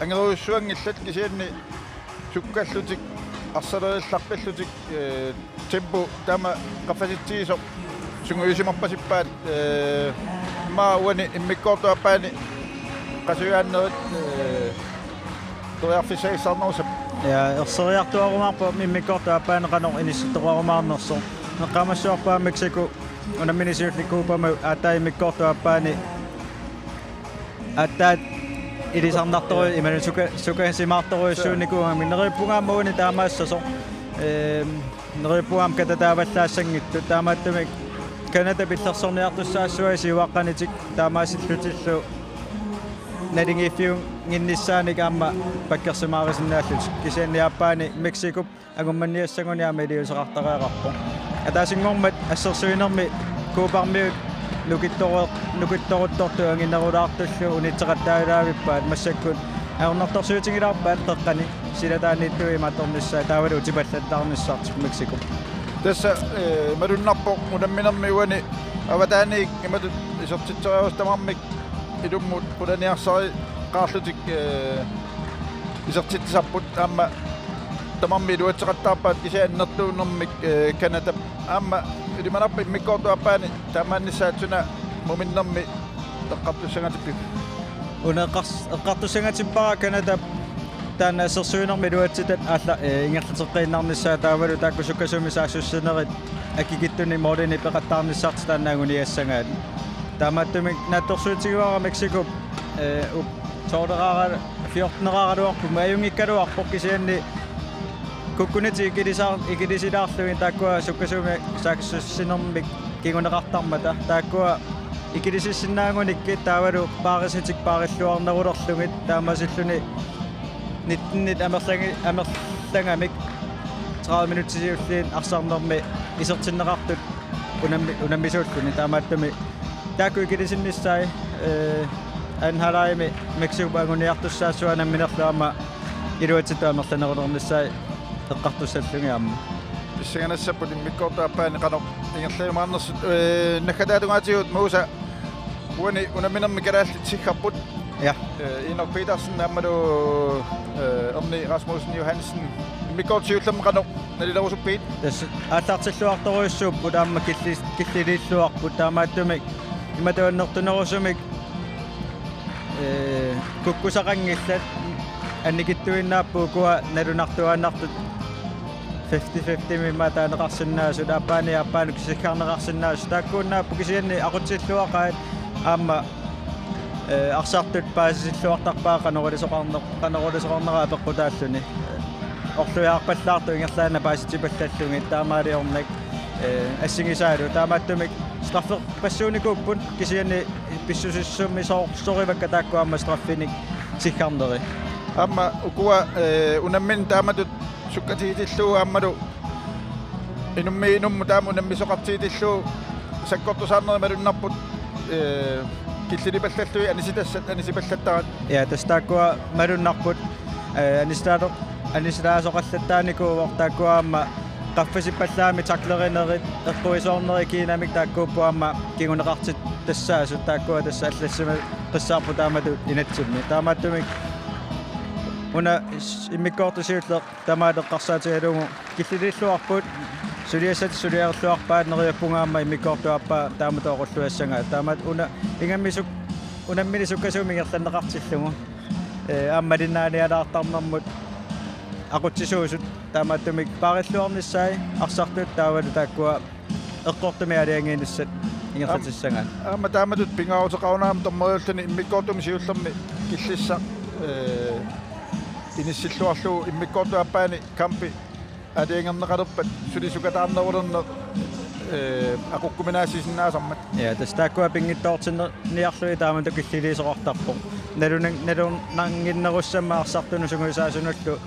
angerujussuanngillat, kisianni sukkallutik arsalerillarpallutik, eh, tempo taama qaffasitsigisoq sungiusimarpasippaat, eh, immaqa uani immikkoortup aappaani qasujaannerit, eh, periarfissagissaarnerussapput. Ja, erseriartuarumaarpoq immikkoortup aappaani qanoq inissittoqarumaarnersoq. Eqqaamassavarput Mexico unammineq siulleq Copamut aatsaat immikkoortup aappaani aatsaat ilisarnartoru-, imaluunniit suka-, sukasimaartorujussuunikuugami, neriuppunga aamma uani taamaassasoq. Ehm, neriuppunga aamma katataavallaassanngitsut, taamaattumik Canada pillersorniartussaassavai siuaqqanitik taamaasillutillu naligiiffiunnginnissaanik aamma pakkersimaarisinnaallutik, kisianni aappaani Mexicop angummanniassaguni aamma iliuuseqartariaqarpoq. Ataasinngormat assersuinermi Coparmiut nukittoru-, nukittoruttortut anginerulaartullu unitseqattaalaavippaat, massakkut ajornartorsiutigilaarpaat qeqqani silataaniittut imaattornissaat taavalu utipallattaarnissartik Mexicop. Tassa, eh, malunnarpoq unamminermi uani avataaniit imatut isertitseriarusut tamarmik ilummut qulaniarsariqaarlutik, eh, isertitsisarput, aamma tamarmik iluatseqattaarpaat kisianni annertuunermik, eh, Canadap. Aamma ilimanarpoq immikkoortup aappaani taamaannissaat suna muminnermi eqqartussangatippiuk? Una eqqars-, eqqartussangatippara Canadap taanna assersuinermi iluatsitat aalla-, eh, ingerlateqqiinnarnissaat taavalu taakku sukkasuumik saassussinerit akikitsunik målinik peqattaarnissartik taanna anguniassagaat. Taamaattumik naatsorsuutigivara Mexicop, eh, u-, tolveraara-, fjorteneraaraluarput, ajunngikkaluarpoq, kisianni kukkunitik ikilisa-, ikilisilaarlugit taakkua sukkasuumik saassussinermik kinguneqartarmata. Taakkua ikilisissinnaagunarput taavalu paarisitik paarilluarnerulerlugit taamaasilluni nittenit amerlangi-, amerlangamik tredive minutsit siulliit arsarnermi isertinneqartut unammi-, unammisuulluni, taamaattumik taakku ikilisinnissaat, eh, anden halvlegimi Mexicop anguniartussaassavaa unamminerlu aamma iluatsitut amerlanerulernissaat eqqartussallugit aamma. Pissanganassapput immikkoortup aappaani qanoq ingerlajumaarnersut, ee, naggataata tungaatigut Musa uani unamminermi kalaallit siggarput. Ja. Ee, Inok Petersen aammalu, ee, Erni Rasmussen Johansen. Immikkoortup siullermi qanoq nalilerusuppigit? Tassa aallartilluartorujussuupput aamma killi-, killiliilluarput taamaattumik imatut annertunerusumik, ee, kukkusaqanngillat annikitsuinnaapput ukua nalunartuaannartut fifty fifty-mik immaqa taaneqarsinnaasut, aappaani aappaanut siggarneqarsinnaasut taakkuunnaapput kisianni aqutsilluaqaat aamma, ee, arsartut paasisilluartarpaat qanoq ilisoqarneq-, qanoq ilisoqarnera apeqqutaalluni. Orluiaarpallaartut ingerlaannaq paasitipallallugit taamaaliornak, ee, assigisaalu taamaattumik strafferpassuunikuupput kisianni pissusissamisoorsorivakka taakku aamma straffinik siggarneri. Aamma ukua, ee, unammineq taamatut sukkatigitillugu aammalu inummiit inummut taama unammisoqartigitillugu sakkortusaarneri malunnarput, ee, killilipallallugit anisitassat anisippallattarat. Ja, tassa taakkua malunnarput, ee, anisitaasoq-, anisitaasoqallattaarnikuuvoq taakkua aamma qaffasippallaammi taklerinerit eqquisoornerit kiinamik taakkuupput aamma kinguneqartittassaasut taakkua tassa allassimaqqissaarput taamatut inatsimmi. Taamaattumik una s-, immikkoortut siulleq tamaat eqqarsaatigalugu killiliilluarput, suliassatit suliarilluarpaat neriuppunga aamma immikkoortup aappaa taamatut oqulluassagaat. Taamaat una ingammik suk-, unammineq sukkasuumik ingerlanneqartillugu. Ee, aamma malinnaanialaartarnermut aqutsisuusut taamaattumik paarilluarnissaat arsartut taavalu taakkua eqqortumik aalajangiinissat ingerlatissagaat. Aam-, aamma taamatut pingaaruteqarunarami dommeriulluni immikkoortumi siullermi killissaq, ee, inissilluarlugu immikkoortup aappaani kampi aalajangerneqalerpat suli sukataarnerulerneq, ee, aqukkuminaassisinnaasarmat. Ja, tassa taakkua pinngitsoortinniarlugit taamatut killiliisoqartarpoq. Nalunan-, nalunannginnerussammat arsartunut sungiusaasunullu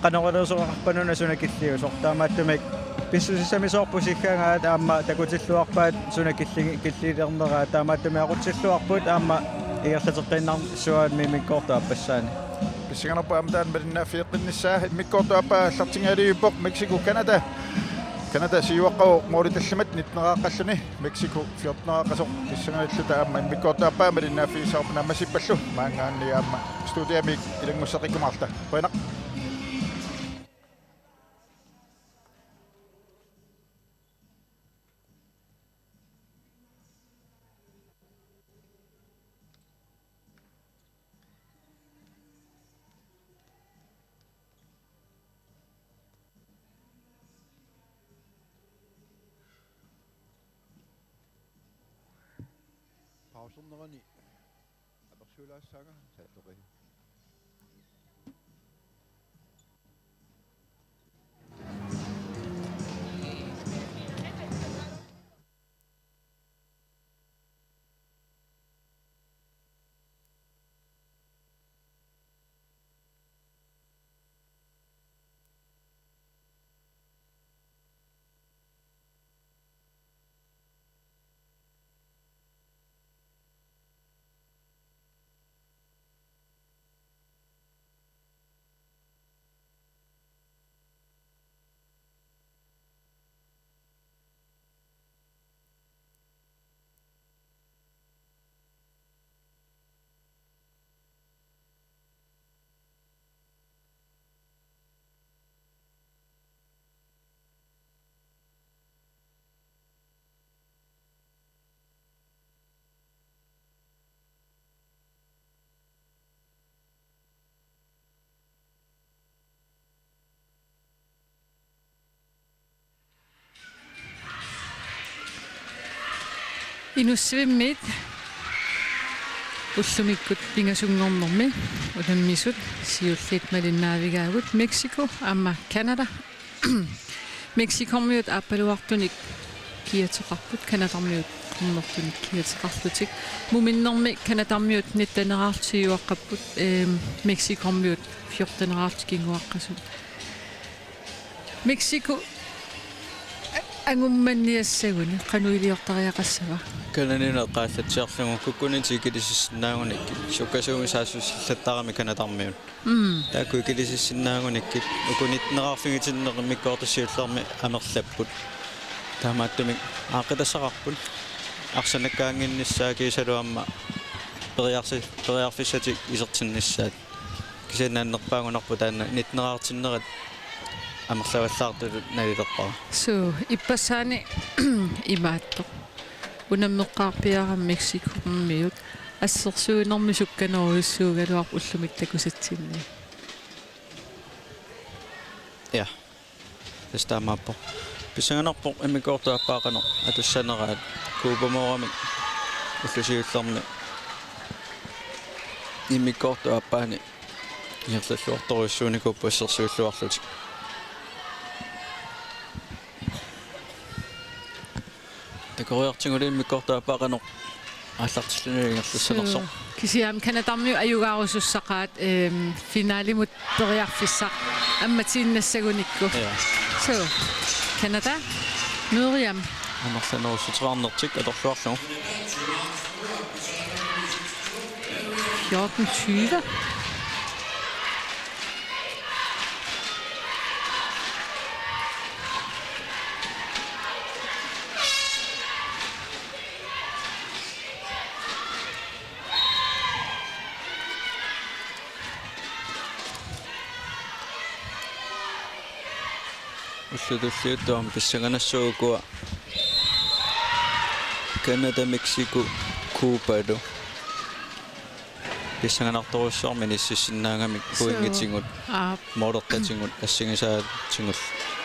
qanoq ilisoqarpa una suna killiusoq. Taamaattumik pissusissamisoorput siggagaat aamma takutilluarpaat suna killi-, killilerneraat. Taamaattumik aqutsilluarput aamma ingerlateqqiinnarsuaat immikkoortup aappassaani. Pissanganarpoq aamma taanna malinnaaffigeqqinnissaa. Immikkoortup aappaa aallartinngaliivippoq Mexico, Canada. Canada siuaqqavoq måli tallimat nitteneraqqalluni. Mexico fjorteneraqqasoq pissanganarluta aamma immikkoortup aappaa malinnaaffigissavarput naammassippallu maanngaanniit aamma studiamiit ilanngusseqqikkumaarta. Qujanaq. Pausernerani apersuulaassaanga saattoqi. Inussivimmiit ullumikkut pingasunngornermi unammisut siulliit malinnaavigaagut Mexico aamma Canada. Mexicommiut aappaluartunik kiateqarput, Canadarmiut qernertunik kiateqarlutik. Muminnermi Canadarmiut nitteneraarlutik siuaqqapput, ehm, Mexicommiut fjorteneraarlutik kinguaqqasut. Mexico angummanniassaguni qanoq iliortariaqassava? Canadamiunut eqqaallatsiarlugu kukkunitik ikilisissinnaagunik sukkasuumik saassussillattaarami Canadarmiut. Mm. Taakku ikilisissinnaagunik uku nitteneraarfigitinneq immikkoortup siullermi amerlapput. Taamaattumik aaqqitassaqarput. Arsanakkaannginnissaa kiisalu aamma periarsi-, periarfissatik isertinnissaat. Kisianni annerpaagunarpoq taanna nitteneraartinnerat amerlavallaartutut nalilerpara. Suu, ippassaani imaattoq. Unammeqqaarpiarami Mexicomiut assersuinermi sukkanerujussuugaluarpoq ullumi takusatsinni. Ja. Tassa taamaappoq. Pissanganarpoq immikkoortup aappaa qanoq atussaneraat Kuupamooramik ulloq siullermi immikkoortup aappaani ingerlalluartorujussuunikuupput assersuilluarlutik. Takoriartigulli immikkoortup aappaa qanoq aallartilluni ingerlassanersoq. Suu, kisianni Canadarmiut ajugaarusussaqaat, ehm, finalimut periarfissaq ammatiinnassagunikku. Ja. Suu, Canada, Miriam. Amerlanerussuteqarnertik atorluarlugu. Fjorten tyve. Ullut tulliuttut aamma pissanganassaaq ukua Canada, Mexico, Cubalu. Pissanganartorujussuarmik inissisinnaagamik. Suu. Pointitsigut, aap, målertatigut, assigisaatigut.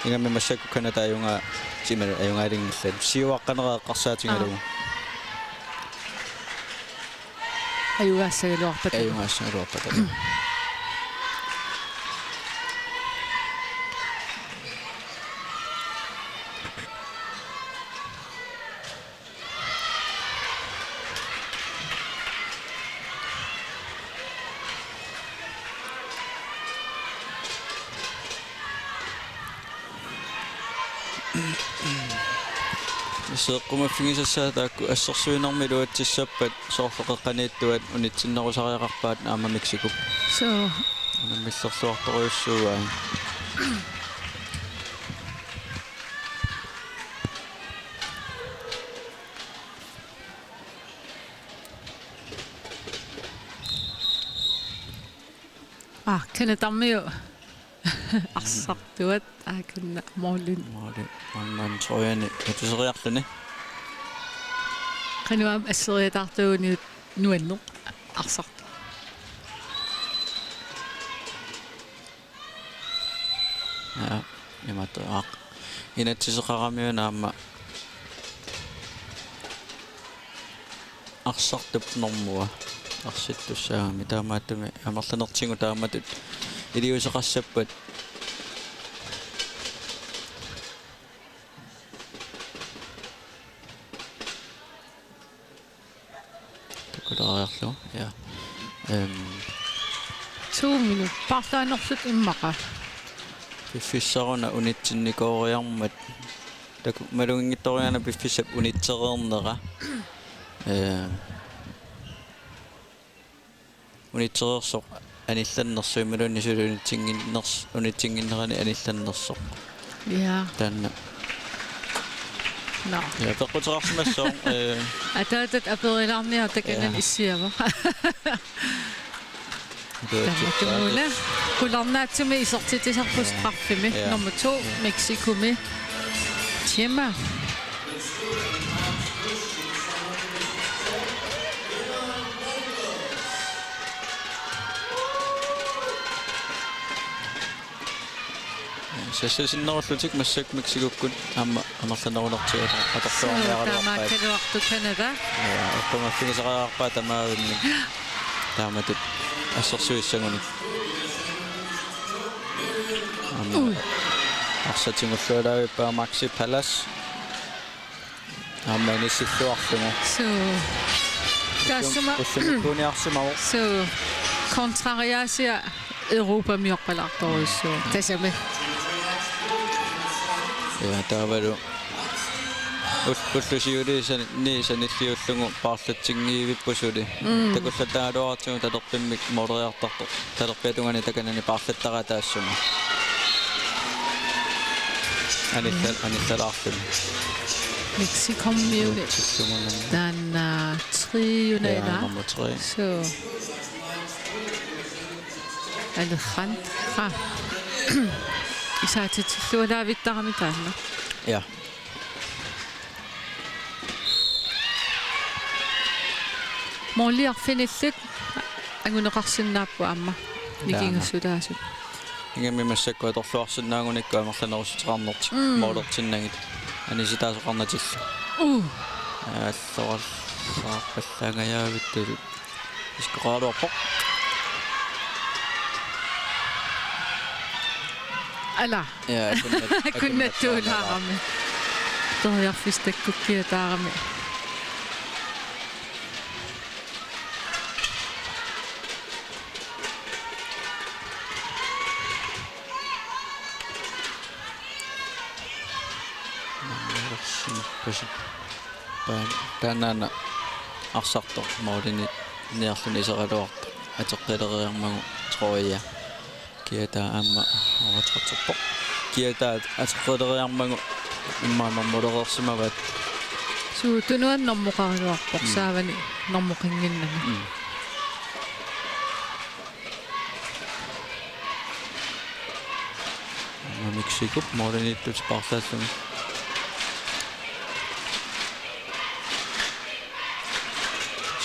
Ingammik massakkut Canada ajugaa-, tima ajugaaliinngillat. Siuaqqanerat eqqarsaatigalugu. Aap. Ajugaassagaluarpata. Ajugaassagaluarpata. Seeqqumaffigisassaat taakku assersuinermi iluatsissappat soorlu qeqqaniittuat unitsinnerusariaqarpaat aamma Mexicop. Suu. Unammillerluartorujussuuai. Aa, Canadarmiut arsartuat, aa, Canada målin. Målin, målmand trøjani atuseriarluni. Qanoq aamma asseriataartuuniut nuanneq arsartoq. Ja, imatut aaq. Inatsiseqaramiuna aamma arsartup normua arsittussaagami, taamaattumik amerlanertigut taamatut iliuuseqassappat. Takulaariarlugu, ja. Ehm. To minut. Paarlaanersut immaqa. Piffissaruna unitsinnikooriarmat. Taku-, maluginngitsooriarluni piffissap unitsereernera. Ehm. Unitsereersoq anillannersoq imaluunniit suli unitsinnginners-, unitsinnginnerani anillannersoq. Ja. Taanna. Nå. Ja, peqquteqarsimassooq, eh. Ataatat aperilaarniarta Canada, ja, issiavoq. Tamatumuuna. Qularnaatsumik isertitsisarput, ja, straffimi. Ja. Nummer to, ja, Mexicomi. Chema. Sassasinnerullutik massakkut Mexicokkut aamma amerlanerulertigut atorluarniaraluarpaat. Suu, taamaakkaluartoq Canada. Ja, eqqumaffigisariaqarpaat tamaavimmik. Taamatut assersuissagunik. Aamma. Ui. Arsatigullualaavippaat Maxi Palas. Aamma inissilluarlugu. Suu. Taassuma. Ullumi-, ullumikkuuniarsimavoq. Suu. Kontrariaasia Europamiorpalaartorujussuuvoq. Tassami. Ja, taavalu Ul-, ullut siuliini sanilliullugu paarlatsinngivipput suli. Mm. Takullattaagaluaratsigu talerpimmik mooleriartartoq. Talerpiata tungaanut takanani paarlattaraa taassuma. Anillal-, anillalaarluni. Mexicomiuni. Tillumannami. Taanna, øh, triuna. Ja, ilaa. Nummer tre. Så. Alejandra. Isaatitillualaavittarami taanna. Ja. Mooliarfinillit anguneqarsinnaapput aamma. Taama. Nikingassutaasut. Ingammik massakkut atorluarsinnaagunikku amerlanerussuteqarnertik. Mm. Moolertinnagit. Anisitaasoqarnatillu. Uh. Aalloqarsaarpallaangajaavittugut. Isikkoqaraluarpoq. Ala. Ja, akunnat-, akunnattuulaarami. Periarfissat takkukkiataarami. Taannaana arsartoq mooliniarluni iseraluartoq ateqqileriarmagu, tror jeg. Kiataa aamma oqatsartorpoq. Kiataa ateqqileriarmagu immaqa normulereersimavaat. Suu, tunuani normuqaraluarpoq. Mm. Saavani normuqannginnami. Mm. Aamma Mexicop mooliniittutit paarlaalluni.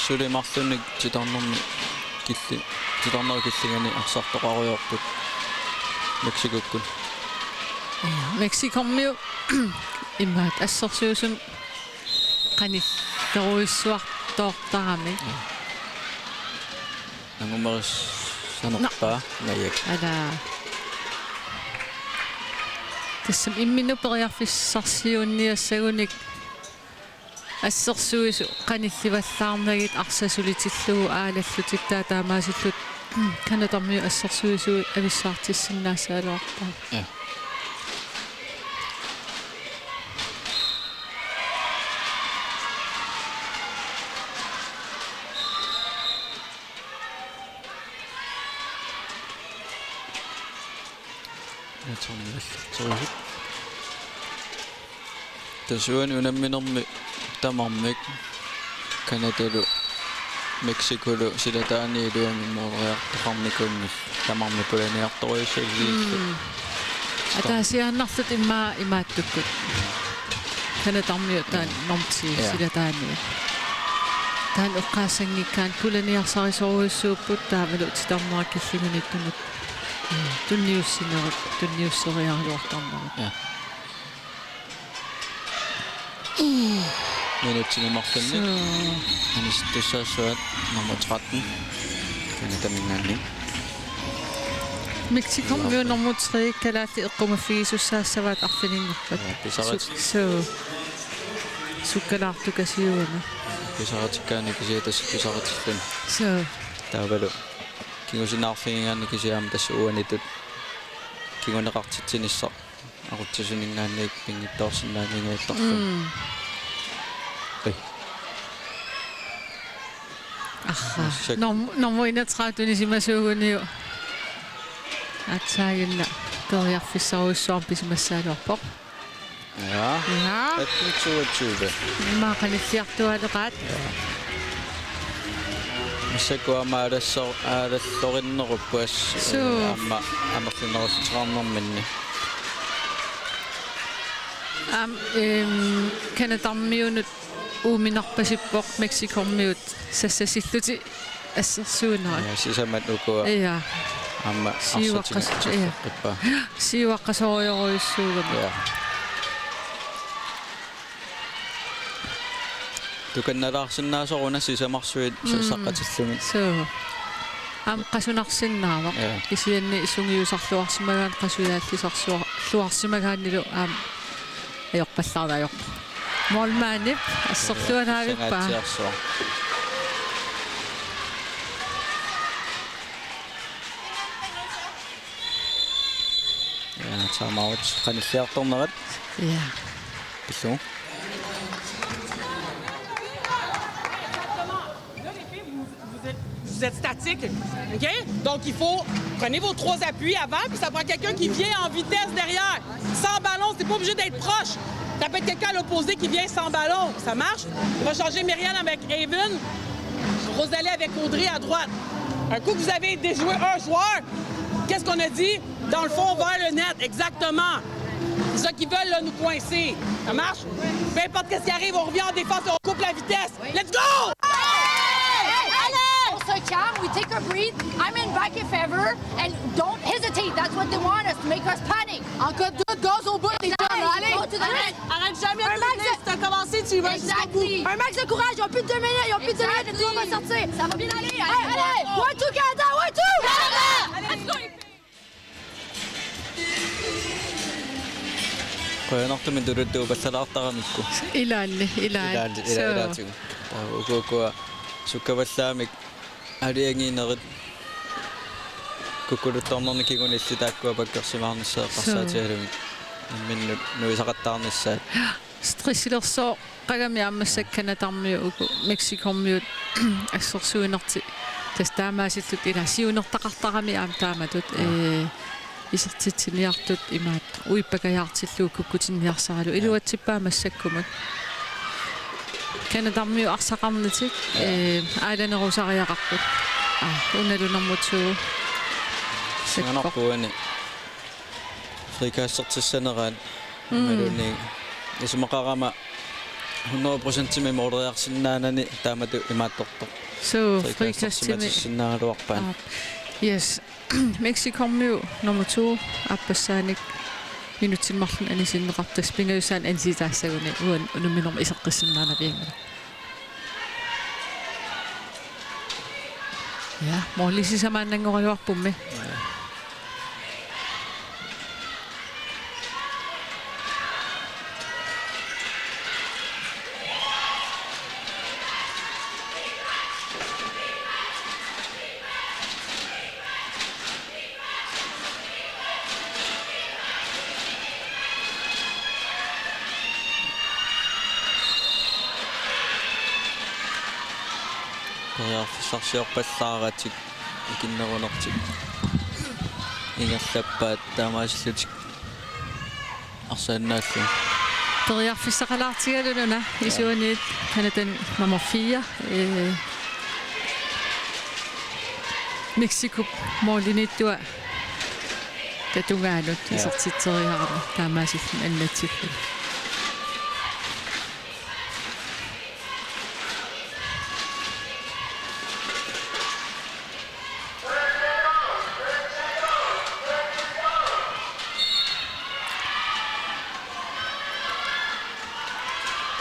Suli marlunnik titarnermi killi-, titarnerup killingani arsartoqarujoorput Mexicokkut. Ja, Mexicomiut imaat assersuisut qanillerujussuartoortarami. Ja. Nangumerissanerpaa. Na-, najak. Ala. Tassami imminut periarfissarsiuunniassagunik assersuisut qanillivallaarnagit arsaq sulitillugu aalallutik taava taamaasillutik Canadamiut assersuisui avissaartissinnaassagaluarpaat. Ja. Natorniallertorusut. Tassa uani unamminermi tamarmik Canadalu Mexicolu silataani iluamik mooleriartoqarnikuunngillat, tamarmik pulaniartorujussuullutik. Mm. Ataasiaannarlutik immaqa imaattukkut. Canadamiut taanna, ja, normu ti, ja, silataani. Taanna eqqaassanngikkaanni pulaniarsarisorujussuupput taavalu titarnerup killinganiittunut. Mm. Tunniussinerit, tunniusseriaraluartarnerit. Ja. Minutsini marlunni. Suu. Anisittussaassavaat nummer tretten. Canadaminngaanniit. Mexicomiut nummer tre, kalaallit eqqumaffigisussaassavat arfininngorpat. Ja, pisarat. Su-, suu. Sukkalaartukasiugami. Pisaratikkaanni kisianni tassa pisaratilluni. Suu. Taavalu. Kingusinaarfigigaanni kisianni aamma tassa uanitut. Kinguneqartitsinissaq. Aqutsisuninngaanniit pinngitsoorsinnaanngilluinnarluni. Mm. Ui. Aha. Massak-. Norm-, nummer enogtredive tunisimasuuguniuk. Aatsaannguaq periarfissarujussuarmik pisimassagaluarpoq. Ja. Ja. Atten toogtyve. Immaqa qanilliartuaaleqaat. Ja. Massakkut aamma aalassor-, aalallorinnerupput. Suu. Aamma amerlanerussuteqarnerminni. Aamma, ehm, Canadamiunut uuminarpasippoq Mexicomiut sassasillutik assersuunerat. Ja, sisamat ukua. Ja. Aamma siuaqqas-, arsartinga-, ja, arsarteqqippaa. Siuaqqasorujorujussuugami. Ja. Tukannalaarsinnaasoq una sisamarsuit, mm, saqqatillugit. Suu. Aamma qasunarsinnaavoq. Ja. Kisianni sungiusarluarsimagaanni qasujaallisarsuar-, luarsimagaannilu aamma ajorpallaarneq ajorpoq. Målmandip asserluanaavippaa. Sangaatsiarsuaq. Ja, timeout. Qanilliartornerat. Ja. Pillugu. Vous êtes statique, OK? Donc, il faut, prenez vos trois appuis avant, puis ça prend quelqu'un qui vient en vitesse derrière. Sans ballon, c'est pas obligé d'être proche. Ça peut être quelqu'un à l'opposé qui vient sans ballon. Ça marche? On va changer Myriam avec Aven. Rosalie avec Audrey à droite. Un coup que vous avez déjoué un joueur, qu'est-ce qu'on a dit? Dans le fond, vers le net, exactement. C'est ça qu'ils veulent, là, nous coincer. Ça marche? Peu importe ce qui arrive, on revient en défense et on coupe la vitesse. Let's go! Hey, Alex! On se calme, we take a breath. I'm in back if ever, and don't hesitate. That's what they want us to make us panic. En cas de doute, gaz au bout, les gars, allez! Go to the net. Arrête jamais de tourner, c'est commencé, tu vas jusqu'au bout. Exactly. Un max de courage, ils ont plus de deux minutes, ils ont plus de deux minutes, le tour va sortir. Ça va bien aller, allez, allez! One, two, Canada, one, two! Canada! Let's go! Qujanartumik tuluttut upallalaartaramikku. Ilaanni, ilaanni. Ilaanni, ila-, ilaatigut. Taava uku ukua sukkavallaamik aalajangiinerit kukkuluttornerni kingunillit taakkua pakkersimaarnissaat eqqarsaatigalugit. Imminnut nuisaqattaarnissaat. Stressilersoq qagami aamma massakkut Canadarmiut uku Mexicommiut assersuinertik tassa taamaasillutik ila siunertaqartarami aamma taamatut, ee, isertitsiniartut imaattoq uippakajaartillugu kukkutinniarsaralugu iluatsippaa massakkumut. Canadarmiut arsaqarnatik, ee, aalanerusariaqarput. Aa, unalu nummer to. Sakkoq. Sanganarpuani. Frikastertissaneraat. Mm. Imaluunniit isumaqarama hundrede procentimik mooleriarsinnaanani taamatut imaattortoq. Suu, frikastertimi. Frikastertimatissinnaagaluarpaat. Aap. Yes. Mexicommiut nummer to aappassaanik minutsini marlunni anisinneqartoq tassa pingajussaanik anisitaassaguni uani unamminermi iseqqissinnaanavianngilaq. Ja, måli sisamaannanngoraluarpummi. Periarfissarsiorpallaaratik ikinnerunertik ingerlappaat taamaasillutik arsaannaallugit. Periarfissaqalaartigaluni una, ja, isuaniit Canada nummer fire, øh, Mexicop målimiittua tatungaanut, ja, isertitseriarami taamaasilluni annatsilluni.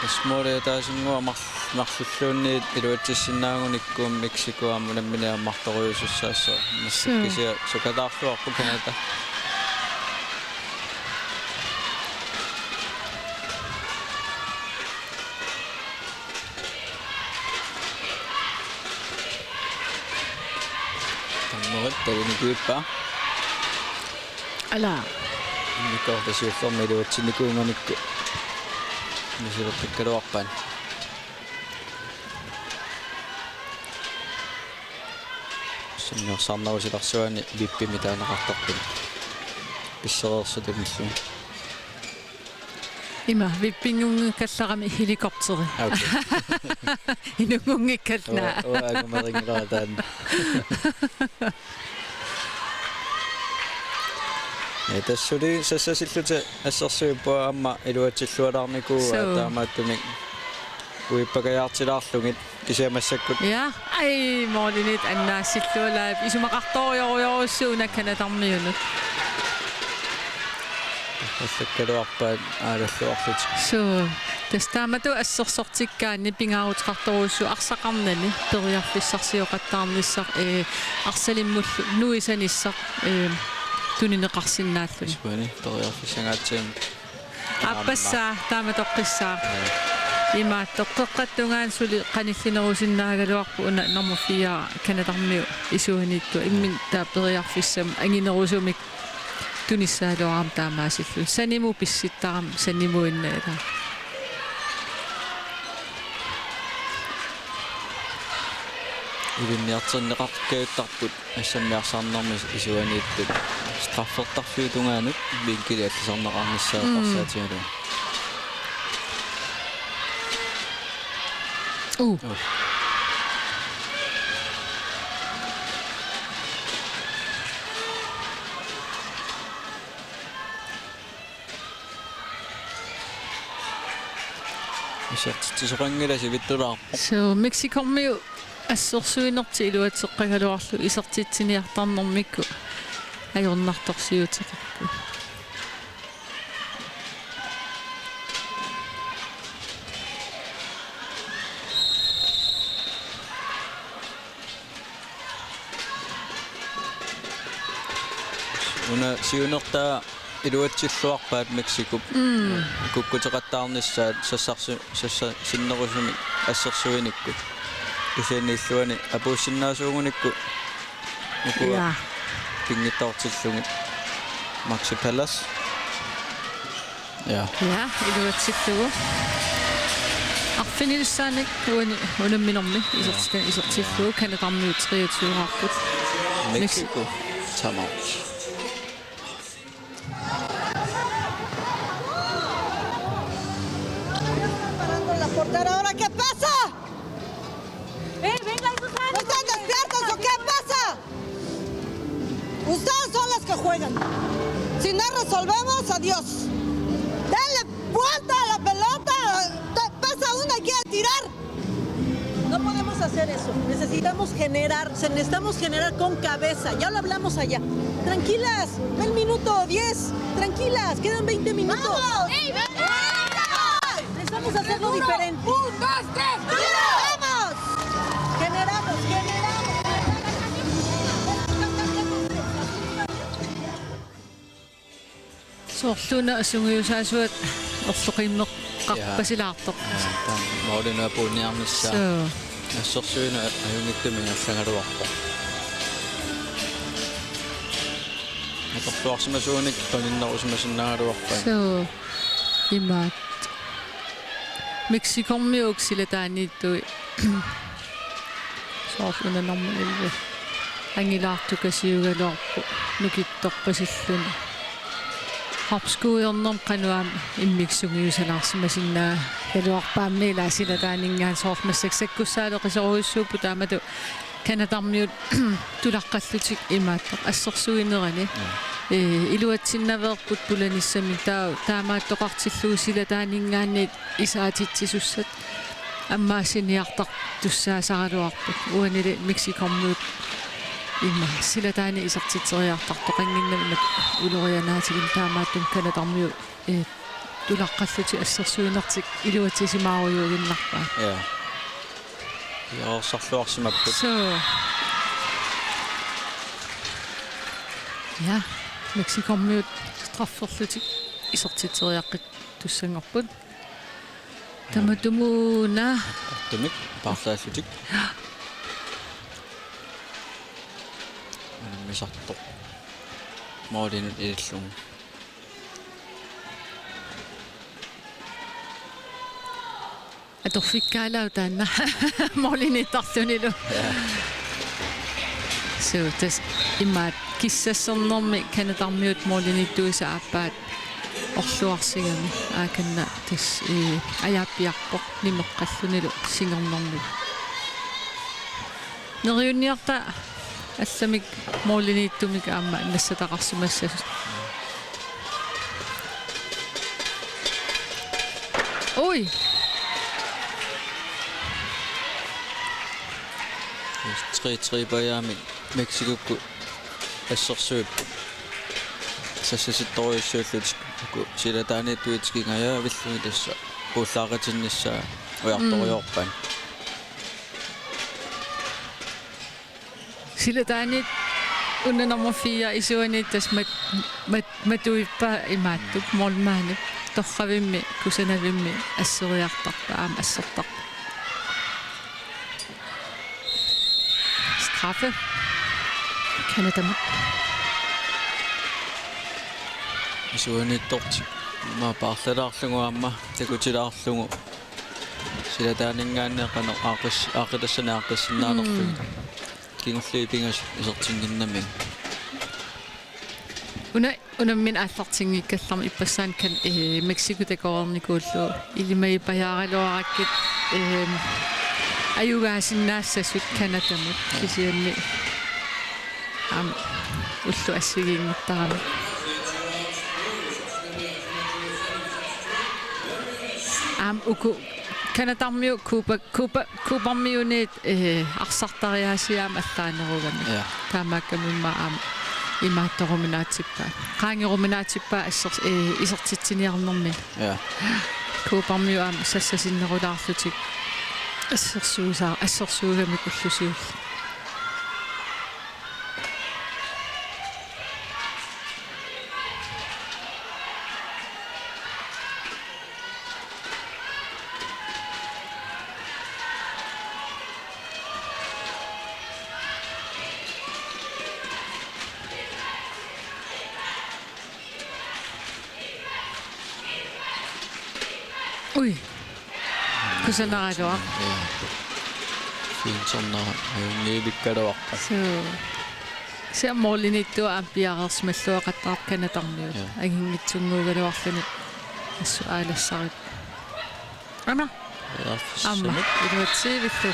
Tassa måli ataasinnguaq mar-, marlulluunniit iluatsissinnaagunikku Mexico aamma unammineq ammartorujusussaassaaq. Suu. Kisianni sukataarluarpoq Canada. Tammarit talinikiippa. Ala. Nikoortasiullormi iluatsinnikuuganikku. Misileqqikkaluarpaat. Sunniorsaarnerusilersuani vippimi taaneqartarput. Pissereersutinillu. Ima, vippinngikkallarami helikopteri. Okay. Inunngunngikkallarami. Ua, ua, angumerinngilara taanna. Ja, tassa suli sassasillutik assersuipput aamma iluatsillualaarnikuuaat. Suu. Taamaattumik uippakajaartilaarlugit. Kisianni massakkut. Ja, ai, målimiit annaasillualaat. Isumaqartorujorujussuuvoq una Canadarmiunut. Assakkaluarpaat aalalluarlutik. Suu, tassa taamatut assersortikkaanni pingaaruteqartorujussuuvoq arsaqarnani periarfissarsioqattaarnissaq, ee, arsalimmullu nuisanissaq, ee, tunineqarsinnaalluni. Isuani periarfissangaatsiamik. Aappassaa, taamatoqqissaaq. Imaattoq qeqqata tungaanut suli qanillinerusinnaagaluarpoq una nummer fire Canadarmiut isuaniittoq. Imminut taava periarfissamik anginerusumik tunissagaluarami taamaasilluni. Sanimut pissittarami, sanimuinnaq ilaa. Ilinniartinneqartikkajuttarput assammiarsaarnermi isuaniittut straffertarfiup tungaanut vinkili allisarneqarnissaa. Mm. Eqqarsaatigalugu. Uh. Uh. Isertitsisoqanngilaq, sivittulaarpoq. So, Mexicormiut assersuinertik iluatseqqagaluarlugu isertitsiniartarnermikkut ajornartorsiuteqarput. Una siunertaa iluatsilluarpaat Mexicop. Mm. Kukkuteqattaarnissaat sassarsi-, sassa-, sinnerusumik assersuinikkut. Kisianni illuani apuussinnaasuugunikku ukua. Ja. Pinngitsoortillugit. Maxi Palace. Ja. Ja, iluatsillugu. Arfinilissaanik uani unamminermi isertita-, isertillugu. Canadarmiut treogtyve-raarput. Mexico. Mexico. Timeout. La portera, ¿ahora qué pasa? Eh, venga, esos años. ¿No están despiertos o qué pasa? Ustedes son las que juegan. Si no resolvemos, adiós. Denle vuelta a la pelota. Te-, pasa uno y quiere tirar. No podemos hacer eso. Necesitamos generar, se-, necesitamos generar con cabeza. Ya lo hablamos allá. Tranquilas, ve el minuto diez. Tranquilas, quedan veinte minutos. ¡Vamos! ¡Ey, venga! Necesitamos hacerlo diferente. Un, dos, tres. ¡Vamos! Generamos, generamos. Soorlu una sungiusaasuat orloqimmeqqarpasilaartoq. Ja. Ja, taanna målini apuunniarnissaa. Suu. Assersuineq ajunngitsumik allagaluarpoq. Atorluarsimasuunik qaninnerusimasinnaagaluarpaat. Suu. Imaat. Mexicormiut silataaniittui. Soorlu una nummer elleve. Angilaartukasiugaluarpoq nukittorpasilluni. Hopskuudernermi qanoq aamma immikkut sungiusalaarsimasinnaagaluarpaammi, ila silataaninngaanniit soorlu massakkut sakkussaaleqisorujussuupput taamatut Canadarmiut tulaqqallutik imaattoq assersuinerani. Mm. Ee, iluatsinnaveerput pulanissamik, taa-, taamaattoqartillugu silataaninngaanniit isaatitsisussat ammaassiniartartussaasaraluarput. Uanili Mexicormiut ima silataani isertitseriartartoqannginnamik ulorianaatigut, taamaattumik Canadarmiut, ee, tulaqqallutik assersuinertik iluatsisimaarujuinnarpaat. Ja. Piareersarluarsimapput. Suu. Ja, Mexicormiut strafferlutik isertitseriaqqittussanngorput. Tamatumuuna. Tamatumuuna paarlaallutik. Ja. Unammisartoq. Målinut ilillugu. Atorfikkaalaavoq taanna måliniittarlunilu. Ja. Suu, tassa imaat kissassernermi Canadarmiut måliniittuisa aappaat orluarsigami. Aakanna tassa, ee, ajaappiarpoq nimeqqallunilu singernermilu. Neriunniarta allamik måliniittumik aamma nassataqarsimassasut. Ui! Tre tre-pajaamik Mexicokkut assersuipput. Sassasittorujussuullutik uku silataaniittut tikingajavillugit, tassa puullaaqatinnissaa ujartoriarpaat. Mm. Silataaniit una nummer fire isuaniit tassa mat-, mat-, matuippaa imaattup, målmandip torravimmi kusanavimmi asseriartarpaa, aamma assertarpaa. Straffe. Canadamut. Isuaniittortik ima paarlalaarlugu aamma takutilaarlugu. Silataaninngaanniit qanoq aaqqis-, aaqqitassani aaqqissinnaanerlugit. Mm. kingulliit pingasut isertinnginnamigit. Una, unammineq aallartinngikkallarmat ippassaani kan-, eh, Mexico takoreernikuullugu ilimagipajaaraluarakkit, eh, ajugaasinnaassasut Canadamut kisianni aamma ullut assigiinngittarami. Aamma uku Canadarmiut Cuba, Cuba, Cubamiunit, eh, arsartariaasiat aamma allaanerugami. Ja. Taamaakkami immaqa aamma imaattoruminaatsippaat. Qaangeruminaatsippaat assers-, eh, isertitsiniarnermini. Ja. Cubamiut aamma sassasinnerulaarlutik assersuisa-, assersuigamik ulloq siulleq. Ui. Kusanaraluaq. Ja. Finsornara ajunngiliikkaluarpoq. Suu. Kisianni målimiittoq aamma piareersimalluaqattaarpoq Canadarmiut. Ja. Anginngitsunnguugaluarluni assut aalassarippoq. Aamma. Ja, aamma. Iluatsiivillu.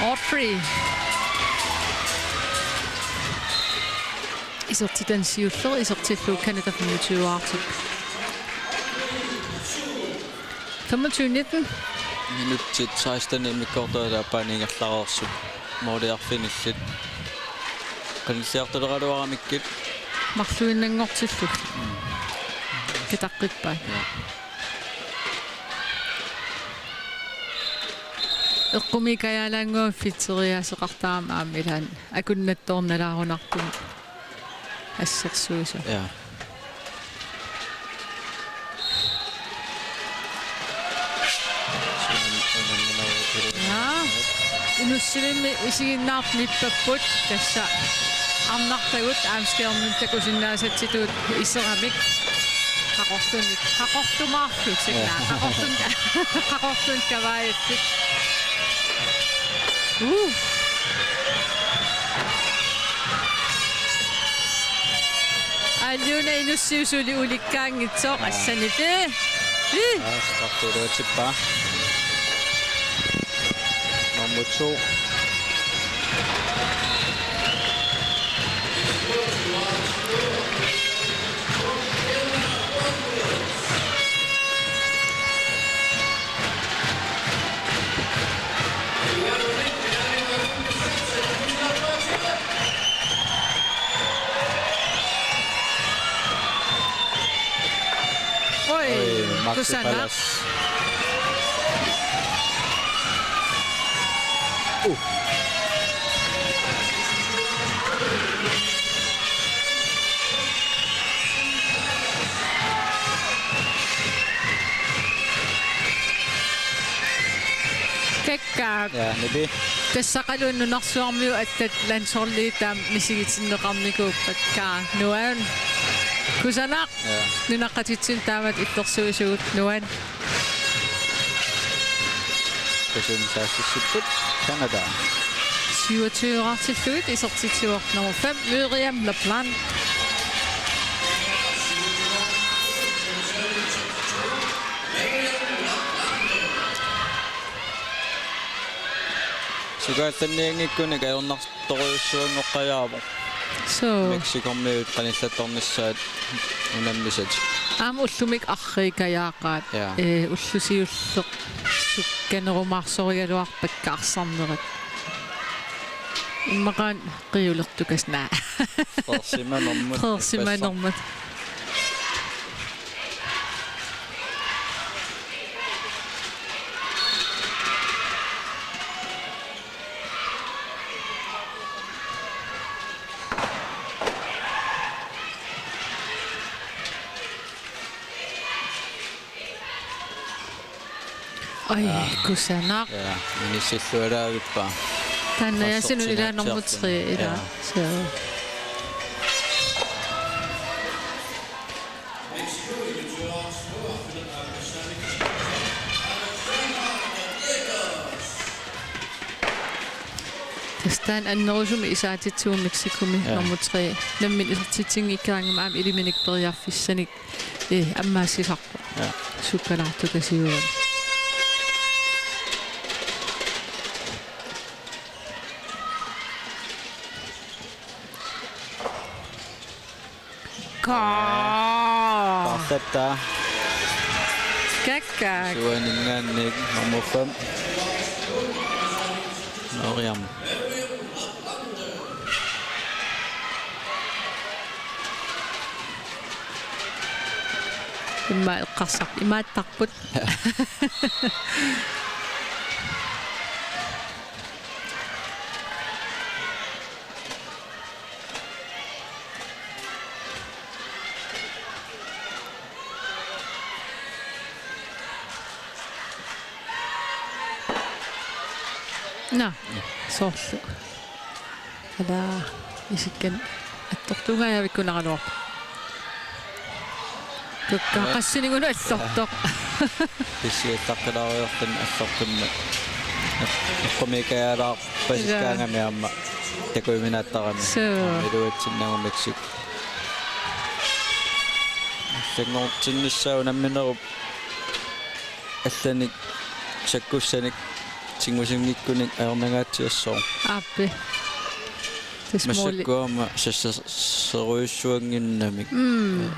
Audrey. Isertitani siulleq isertillugu Canada femogtyve-artut. Femogtyve nitten. Minutsit seksten immikkoortuata aappaani ingerlareersut. Måli arfinillit. Qanilliartuleraluaramikkit. Marluinnanngortillugit. Kitaqqippaat. Ja. Eqqumiikkajaalaannguamik pitseriaaseqartarami aamma ilaanni akunnattoornalaarunartumik assersuisoq. Ja. Ja. Inussivimmi isiginnaartut nippapput tassa arnartagut aamma skærmimik takusinnaasatsitut iseramik. Qaqortunik. Qaqortumaartut, ja, signaa. Qaqortun-, qaqortunik kavaajatsit. Uh. Aaliuna Inussiup suli ulikkaanngitsoq, ja, assaniti. Ih. Ja, straffe iluatsippaa. Nummer to. Oi, oi, Maxi kusanaq. Palas. Uh. Kak- Kaak. Ja, nipi. Tassaqalu nunarsuarmiut attat landsholdiit taama misigitinneqarnikuuppakka. Nuan. Kusanaq. Ja. Nunaqqatitsinnut taamatut illersuisugut nuan. Kisianni saassussipput Canada. Syvogtyve-rartillugit isertitsivoq nummer fem, Miriam Lapland. Sukaallannianngikkunik ajornartorujussuanngoqqajaavoq. Suu. Mexicomiut qanillattornissaat unammisat. Aamma ullumikkut arriikkajaaqaat. Ja. Ee, ulloq siulleq sukkanerumaarsorigaluarpakka arsarnerit. Immaqaana qiulertukas naa. Qeersimanermut. Qeersimanermut. Oj, ja, kusanaq. Ja, inissilluaraavippaa. Taanna Yasinun ilaa nummer tre, ilaa. Ja. Så. Taanna annerusumik isaatitsivugut Mexikomi. Ja. Nummer tre. Nammineq isertitsinngikkaangama aamma ilaminik periarfissanik, eh, ammaassisarpoq. Ja. Sukkalaartukasiugami. Kaa. Taarlatta. Kakkaak. Suaningaannik nummer fem. Mariam. Immaqa eqqarsarput, imaattarput. Nå, soorlu. Ala isikkan attortuungaavikkunaraluarpoq. Kakkaak, qassiniguuna allortoq. Pissiallaqqilaarujoorluni allortummat. Eqqumiikkajaalaarpasikkaangami aamma takujuminaattarami. Suu. Aamma iluatsinnagu Mexico. Allanngortinnissaa unamminerup allanik sakkussanik tingusinngikkunik ajornangaatsiassaaq. Aappi. Tassa måli. Massakkut aamma sassaserujussuannginnamik. Mm.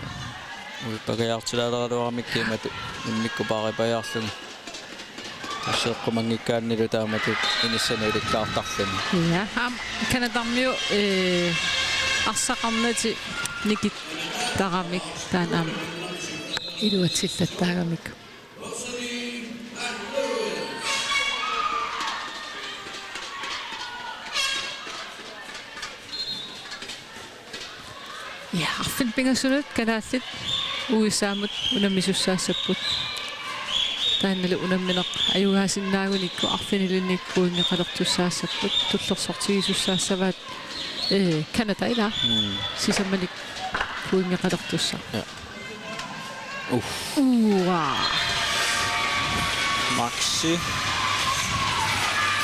Uipakajaartilaaleraluaramikkit imatut immikkut paaripajaarlugit. Asseeqqumanngikkaannilu taamatut inissanik ulikkaartarluni. Ja, aamma Canadarmiut, eh, arsaqarnatik nikittaramik taanna aamma iluatsillattaagamik. Ja, arfineq-pingasunut kalaallit U S A-mut unammisussaassapput. Taannalu unammineq ajugaasinnaagunikku arfinilinnik pointeqalertussaassapput. Tullersortigisussaassavaat, eh, Canada ilaa. Mm. Sisamanik pointeqalertussaq. Ja. Uff. Uaa. Maxi.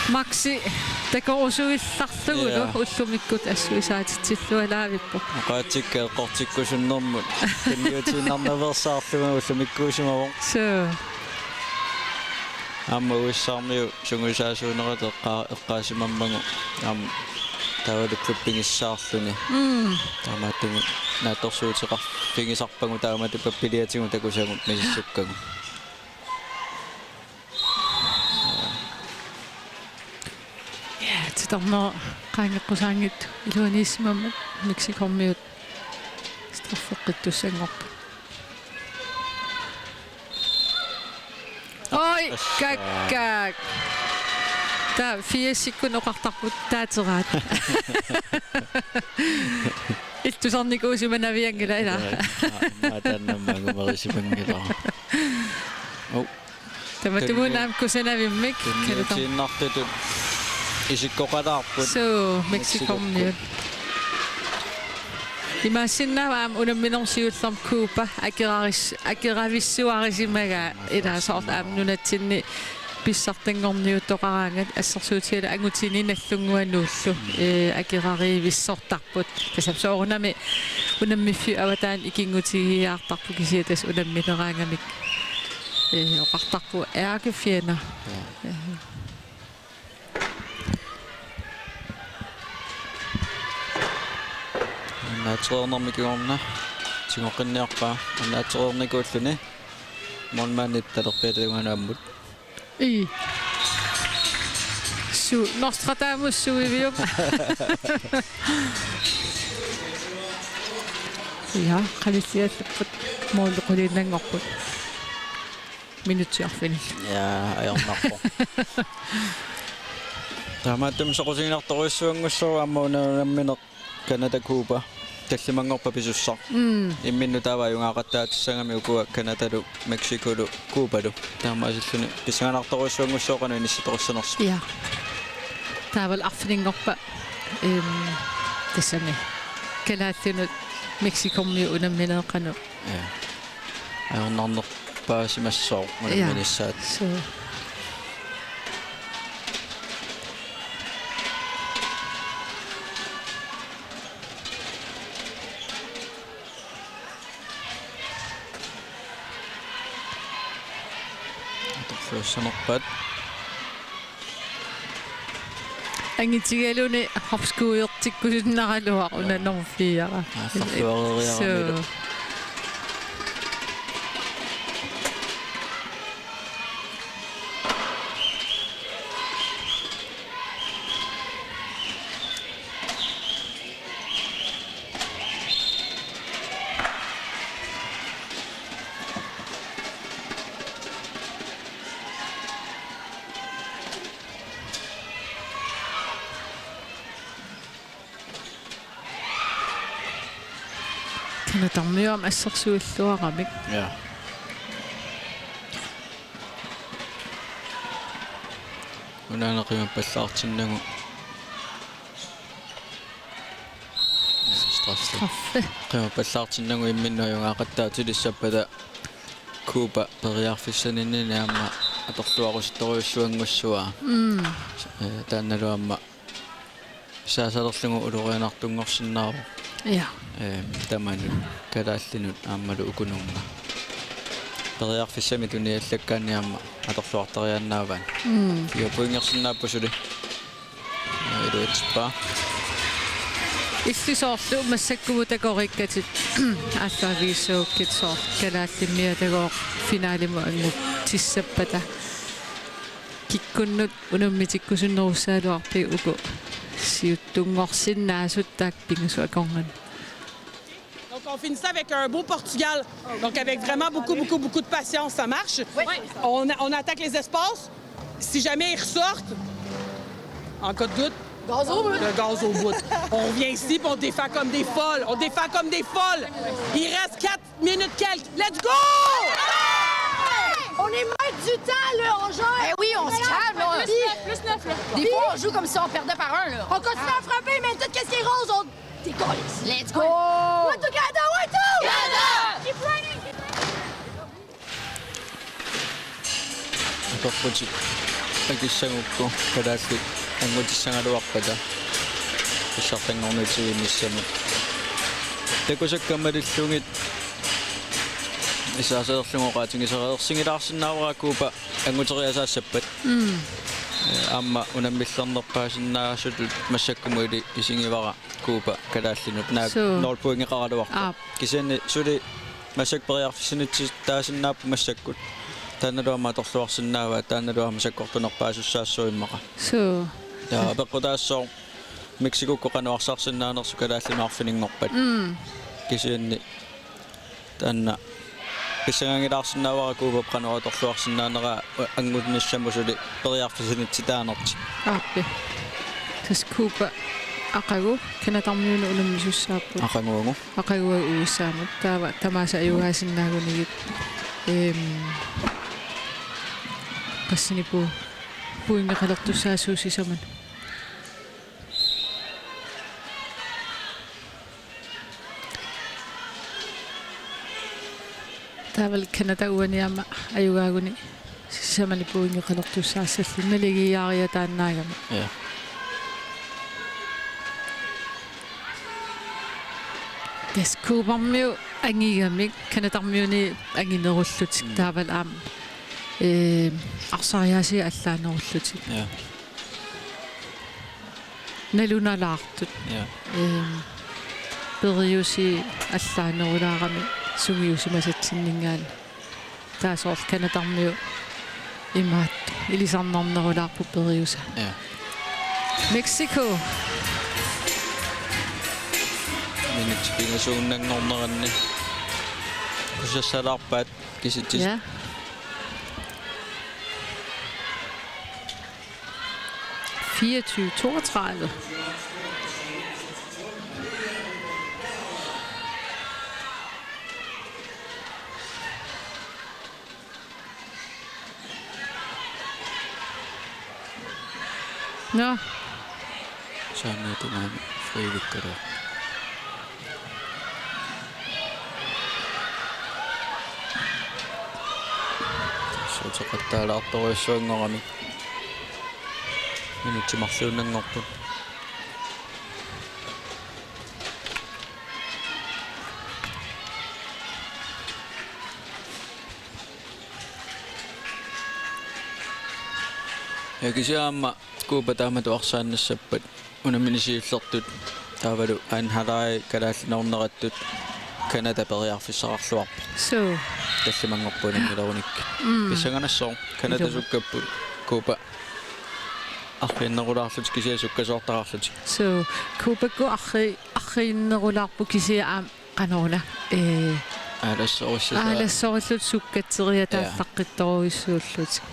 Maxi, takorusuillarlugulu. Ja. Ullumikkut assut isaatitsillualaavippoq. Oqaatsikka eqqortikkusunnermut. Tunniutiinnarnaveersaarlunga ullumikkuusimavoq. Suu. Aamma U S A-miut sungiusaasuunerata eqqa-, eqqaasimammagu aamma taavalu klubbigissaarluni. Mm. Taamaattumik naatsorsuuteqarfigisarpagut taamatut pappiliatigut takusagut misissukkagut. Ja, titarnerup qaangeqqusaanngitsoq iluaniissimammat Mexicormiut straffeqqittussanngorput. Oj, kakkaak. Taava firsikkut oqartarput taateraat. Iltusarnikuusimannavianngilaq ilaa. Maa taannamma angumerisimanngilara. Oh. Tamatumuuna aamma kusanavimmik. Tunniutiinnartutut isikkoqalaarput. Suu, Mexicormiut. Imaassinnaavoq aamma unamminermi siullermi Cuba akeraris-, akeravissuarisimagaa ilaa soorlu aamma nunatsinni pissartanngorniuttoqaraangat assersuutigalugu angutini Nallunnguanuullu, eh, akerarivissortarput. Tassami soorunami unammiffiup avataani ikinngutigiiaartarpoq kisianni tassa unammineraangamik, eh, oqartarpugut ærefjender. Ja. Eh. Annaatereernermi kingorna tigoqqinniarpaa. Annaatereernikuulluni målmandip talerpiata tungaanut ammut. Ii. Suu, Nostradamus suiviup. Ja, qalilliallapput måli quliinnanngorput. Minutsit arfinillit. Ja, ajornarpoq. Taamaattumik soqutiginartorujussuanngussaaq aamma una-, unammineq Canada Cuba. Tallimanngorpat pisussaq. Mm. Imminnut taava ajugaaqattaatissagami ukua Canadalu, Mexicolu, Cubalu. Taamaasilluni pissanganartorujussuanngussaaq qanoq inissitoqassanersoq. Ja. Taavalu arfininngorpat, em, tassami. Kalaallinut Mexicormiut unammineeqanut. Ja. Ajornarnerpaasimassaaq. Ja. Unamminissaat. Suu. Tuussanerpaat. Angitigaluni hopskuujertikkusunnaraluaq una nummer fire. Aallarluareeriaramilu. Suu. Kanatarmiut aamma assersuilluaramik. Ja. Unaana qimappallaartinnagu. Straffe. Straffe. Qimappallaartinnagu imminnut ajugaaqattaatilissappata Cuba periarfissaninni aamma atorluarusittorujussuanngussuaa. Mm. Eh, taannalu aamma saasalerlugu ulorianartunngorsinnaavoq. Ja. Eh, tamanut kalaallinut aammalu ukununnga. Periarfissamik tuniallakkaanni aamma atorluartariaannaavaat. Mm. Ja pointersinnaapput suli. Iluatsippaa. Illit soorlu massakkumut takoriikkatit aallaavigissagukkit soorlu kalaallimmiut tagooq finalimut angutissappata. Kikkunnut unammitikkusunnerussagaluarpigit uku siuttunngorsinnaasut taakku pingasut akornanni. Donc on finit ça avec un beau Portugal. Donc avec vraiment beaucoup, beaucoup, beaucoup de patience, ça marche. On, on attaque les espaces. Si jamais ils ressortent, en cas de doute, gaz au bout. Le gaz au bout. On revient ici puis on défend comme des folles. On défend comme des folles. Il reste quatre minutes quelques. Let's go! On est maître du temps, là, on joue. Eh oui, on se calme, là. Plus neuf, plus neuf, là. Des fois, on joue comme si on perdait par un, là. On continue à frapper, mais tout ce qui est rose, on Let's go! One, two, Canada, one, two! Canada! Keep running, keep running. Atorlutik akissagukku kalaallit angutissagaluarpata pissartanngorniutiginissamut. Takusakka malillugit isaaserlugu oqaatigisareersinngilaarsinnaavara Cuba anguteriasaassappat. Mm. Eh, aamma unammillernerpaasinnaasutut massakkumut isigivara Cuba kalaallinut naak Suu. nul pointeqaraluarpoq. Aap. Kisianni suli massakkut periarfissinitsi taasinnaapput massakkut. Taannalu aamma atorluarsinnaavaat, taannalu aamma sakkortunerpaasussaassaaq immaqa. Suu. Ja, apeqqutaassaaq Mexicokkut qanoq arsarsinnaanersoq kalaallinut arfininngorpat. Mm. Kisianni taanna pissangaanngilaarsinnaavara Cubap qanoq atorluarsinnaanera anguniassamut suli periarfissinitsi taanertik. Aappi. Tassa Cuba aqagu Canadarmiunut unammisussaapput. Aqaguagu. Aqaguagu U S A-mut. Taava tamaasa ajugaasinnaagunigit. Ehm, qassinik pu-, pointeqalertussaassuugut sisamanut. Taavalu Canada uani aamma ajugaaguni sisamani pointeqalertussaassallugu naligiiaariataannaagami. Ja. Tassa Cubarmiut angigamik Canadarmiunit anginerullutik. Mm. Taavalu aamma, eh, arsariaasiit allaanerullutik. Ja. Nalunalaartut. Ja. Ehm, periuseq allaanerulaarami sungiusimasatsinninngaanniit. Taava soorlu Canadarmiut imaattoq ilisarnarnerulaarput periuseq. Ja. Mexico. Minutsit pingasuunnanngorneranni. Kusassalaarpaat kisitsisit. Ja. Fireogtyve toogtredive. Nå. Saamiata aamma friivikkaluaq. Suuteqattaalaartorujussuanngorami. Minutsit marluunnanngorput. Ja kisianni aamma Cuba taamatut arsaannassappat unammineq siullertut taavalu anhalai kalaallinornerattut Canada periarfissaqarluarpoq. Suu. Tallimanngorpoq unammilerunik. Mm. Pissanganassaaq Canada. Ilumut. Sukkapput Cuba arriinnerulaarlutik kisianni sukkasoortaraarlutik. Suu, Cubakkut arri-, arriinnerulaarput kisianni aamma qanoruna. Ee, aalassorissutaa. Aalassorillutik sukkateriaat. Ja. Taallaqqittorujussuullutik.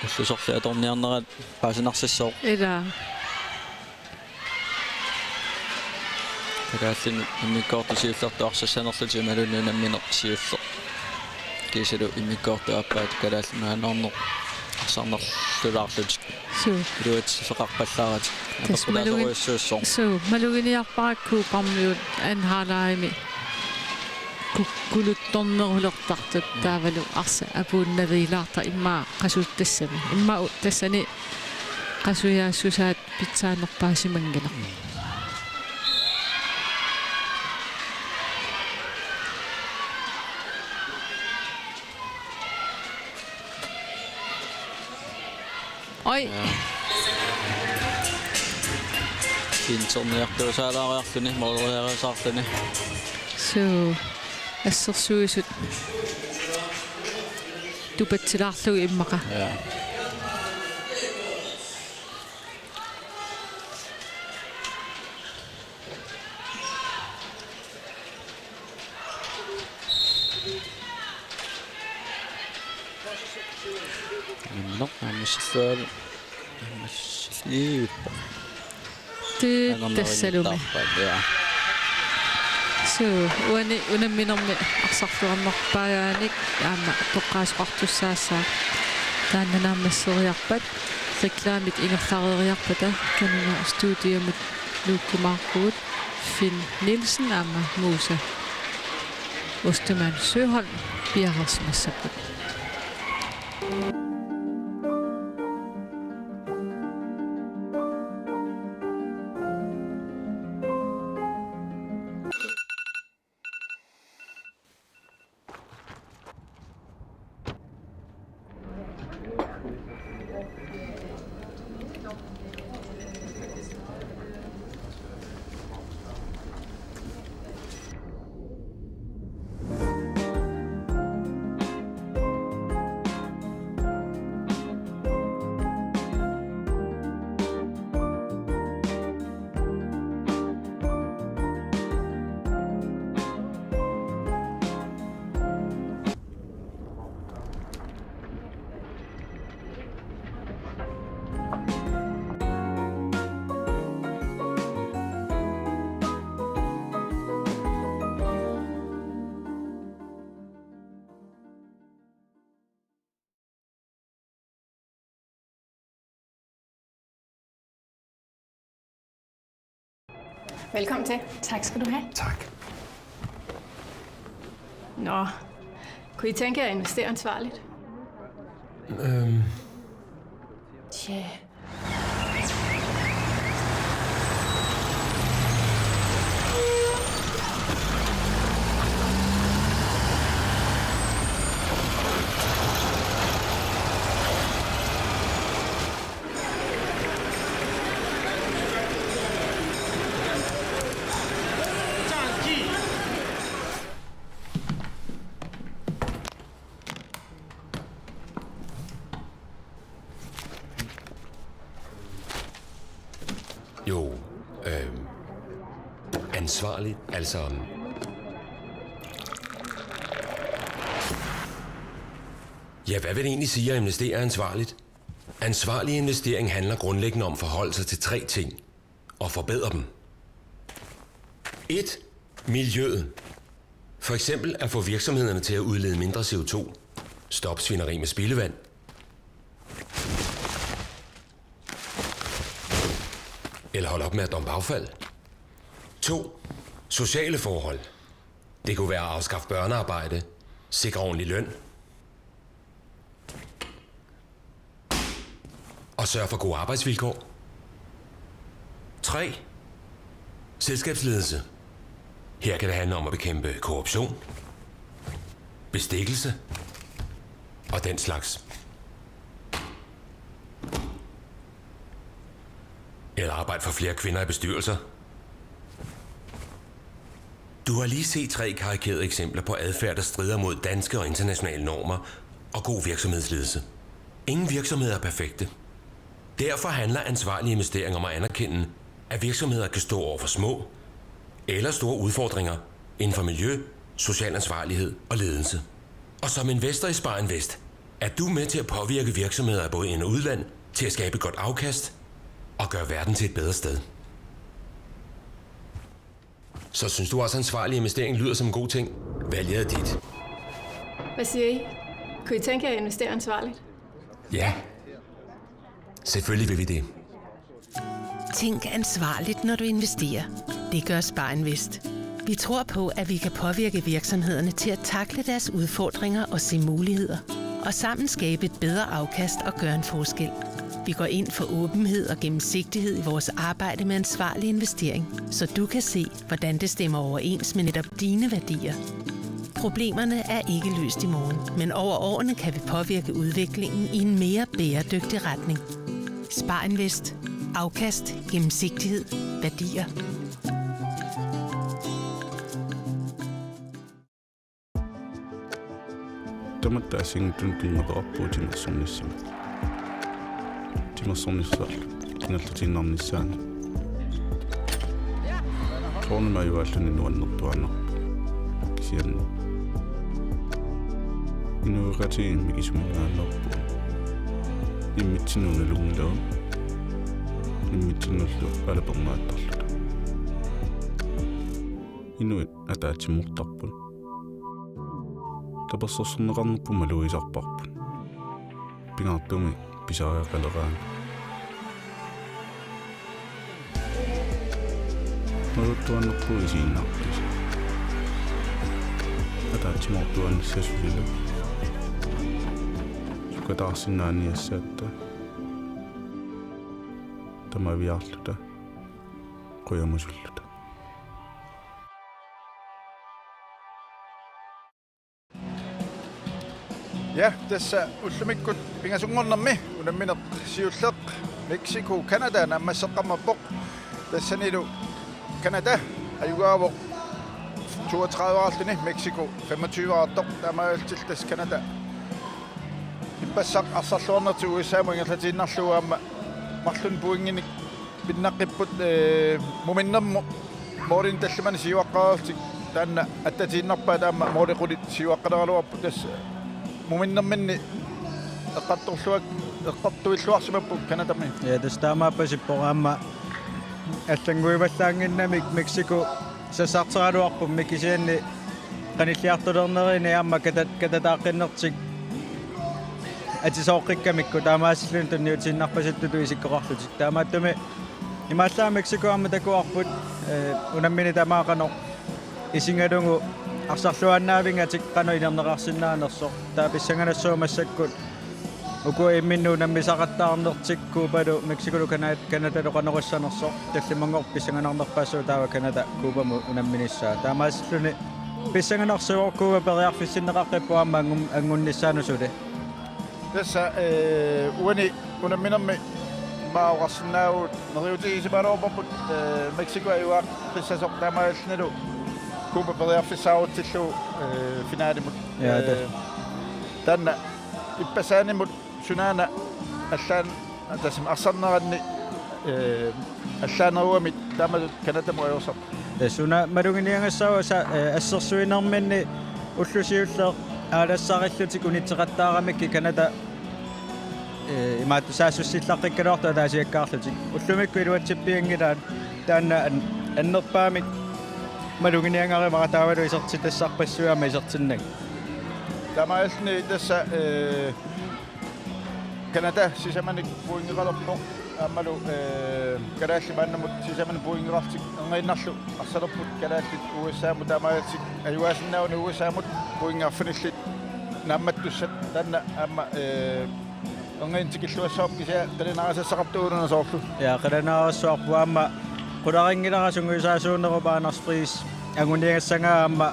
Ullut sorliit atorniarnerat paasinarsassaaq. Ilaa. Kalaallinut immikkoortut siullertut arsassanerlutik imaluunniit unammineq siulleq. Kiisalu immikkoortut aappaat Kalaallit Nunaanneerneq arsarnerlulaarlutik. Suu. Iluatsifeqarpallaaratik. Tassa malugi-, apeqqutaasorujussuussaaq. Suu, maluginiarpara Cubaamiut anhalaimi ku-, kuluttornerulertartut. Mm. Taavalu arsaq apuunnavigilaartartoq immaqa qasup tassami. Immaqa u-, tassani qasujaassusaat pitsaanerpaasimanngilaq. Mm. Oj. Ja. Interniartuusaalaariarluni, mooriarisaarluni. Suu, assersuisut tupatsilaarlugu immaqa. Ja. Minnoq aamma siffaal. Aamma siivippa. Tii-, anarnerinngittaarpaat, tassalumi. Ja. Suu, uani unamminermi arsarluarnerpaagaanik aamma toqqaasoqartussaassaaq. Taanna naammasseriarpat, reklamit ingerlareeriarpata, kanuna studiamut nuukkumaarpugut, Finn Nielsen aamma Musa Ostermann Søholm piareersimassapput. Velkommen til. Tak skal du have. Tak. Nå, kunne I tænke jer at investere ansvarligt? Øhm. Tja. Jo, øhm, ansvarligt, altså. Ja, hvad vil det egentlig sige at investere ansvarligt? Ansvarlig investering handler grundlæggende om at forholde sig til tre ting og forbedre dem. Et. Miljøet. For eksempel at få virksomhederne til at udlede mindre C O to, stoppe svineri med spildevand, eller holde op med at dumpe affald. To. Sociale forhold. Det kunne være at afskaffe børnearbejde, sikre ordentlig løn og sørge for gode arbejdsvilkår. Tre. Selskabsledelse. Her kan det handle om at bekæmpe korruption, bestikkelse og den slags. Eller arbejde for flere kvinder i bestyrelser. Du har lige set tre karikerede eksempler på adfærd, der strider mod danske og internationale normer og god virksomhedsledelse. Ingen virksomheder er perfekte. Derfor handler ansvarlige investeringer om at anerkende, at virksomheder kan stå over for små eller store udfordringer inden for miljø, social ansvarlighed og ledelse. Og som investor i Spar Invest er du med til at påvirke virksomheder i både ind- og udland til at skabe et godt afkast og gøre verden til et bedre sted. Så synes du også, ansvarlig investering lyder som en god ting? Valget er dit. Hvad siger I? Kunne I tænke jer at investere ansvarligt? Ja. Selvfølgelig vil vi det. Tænk ansvarligt, når du investerer. Det gør Spar Invest. Vi tror på, at vi kan påvirke virksomhederne til at takle deres udfordringer og se muligheder. Og sammen skabe et bedre afkast og gøre en forskel. Vi går ind for åbenhed og gennemsigtighed i vores arbejde med ansvarlig investering, så du kan se, hvordan det stemmer overens med netop dine værdier. Problemerne er ikke løst i morgen, men over årene kan vi påvirke udviklingen i en mere bæredygtig retning. Spar Invest. Afkast, gennemsigtighed, værdier. Tamatta assigiinngitsunik tunngaveqarpugut timersornissamut. Timersornissaat ingerlatiinnarnissaanut. Soorunami ajugaalluni nuannertuaannarpoq. Kisianni inuiaqatigiit mikisuminngaanneerput. Immitsinnut nalunngilagut. Immitsinnullu alapernaattarluta. Inuit ataatsimoortarput. Tapersersorneqarnerput malugisarparput. Pingaartumik pisariaqaleraangat. Malugisaannarpugut isiginnaartut. Ataatsimoortuaannassasoq suli. Sukataarsinnaaniassaatta. Tamaviaarluta. Qujamusulluta. Ja, tassa ullumikkut pingasunngornermi unammineq siulleq Mexico, Canada naammasseqqammerpoq. Tassanilu Canada ajugaavoq toogtredive-arluni, Mexico femogtyve-artoq, taamaalillutillu tassa Canada ippassaq arsarluarnertik U S A-mut ingerlatiinnarlugu aamma marlunnik pointinik pinnaqqipput, ee, muminnermut målinik tallimanik siuaqqareerlutik, taanna attatiinnarpaat aamma måli qulit siuaqqaleraluarput, tassa muminnerminni eqqartorluak-, eqqartuilluarsimapput Canadami. Ja, tassa taamaappasippoq aamma allannguivallaannginnamik Mexico sassarteraluarpummi, kisianni qanilliartulernerini aamma kata-, katataaqqinnertik atisooqqikkamikku taamaasilluni tunniutiinnarpasittutut isikkoqarlutik. Taamaattumik imaallaat Mexico aamma takuarput, ee, unammineq tamaat qanoq isigalugu arsarluaannaavigatik qanoq inerneqarsinnaanersoq. Taava pissanganassaaq massakkut uku imminnut unammisaqattaarnertik Cubalu, Mexicolu, Cana-, Canadalu qanoq issanersoq. Tallimanngorpoq pissanganarnerpaassuuvoq taava Canada Cubamut unamminissaa. Taamaasilluni pissanganarsivoq Cuba periarfissinneqaqqippoq aamma angun-, angunnissaanut suli. Tassa, ee, uani unamminermi immaqa oqarsinnaavugut neriuutigisimagaluarparput, ee, Mexico ajugaaqqissasoq taamaalillunilu Cuba periarfissaarutsillugu, ee, finalimut. Ja, ee, tassa. Taanna ippassaanimut sunaana allaan, tassami arsarneranni, ee, allaanerugamik taamatut Canadamut ajorsarpoq. Tassa una maluginiagassavasa, ee, assersuinerminni ulloq siulleq aalassarillutik unitseqattaaramikkit Canada, ee, imaattoq saassussillaqqikkaluartut ataasiakkaarlutik. Ullumikkut iluatsippianngilaat, taanna an-, annerpaamik maluginiagarivara taavalu isertitassarpassuit aamma isertinnagu. Taamaalilluni tassa, ee, Canada sisamanik pointeqalerpoq aammalu, ee, kalaallit maannamut sisamanik pointeqarlutik, erniinnarlu arsalerput kalaallit U S A-mut, taamaalillutik ajugaasinnaaguni U S A-mut pointit arfinillit naammattussat, taanna aamma, ee, erniinnaq tikilluassavarput, kisianni qilanaarisassaqartuuguuna soorlu. Ja, qilanaarsuarput aamma qularinngilara sungiusaasuunerup Anders Friis anguniagassangaa aamma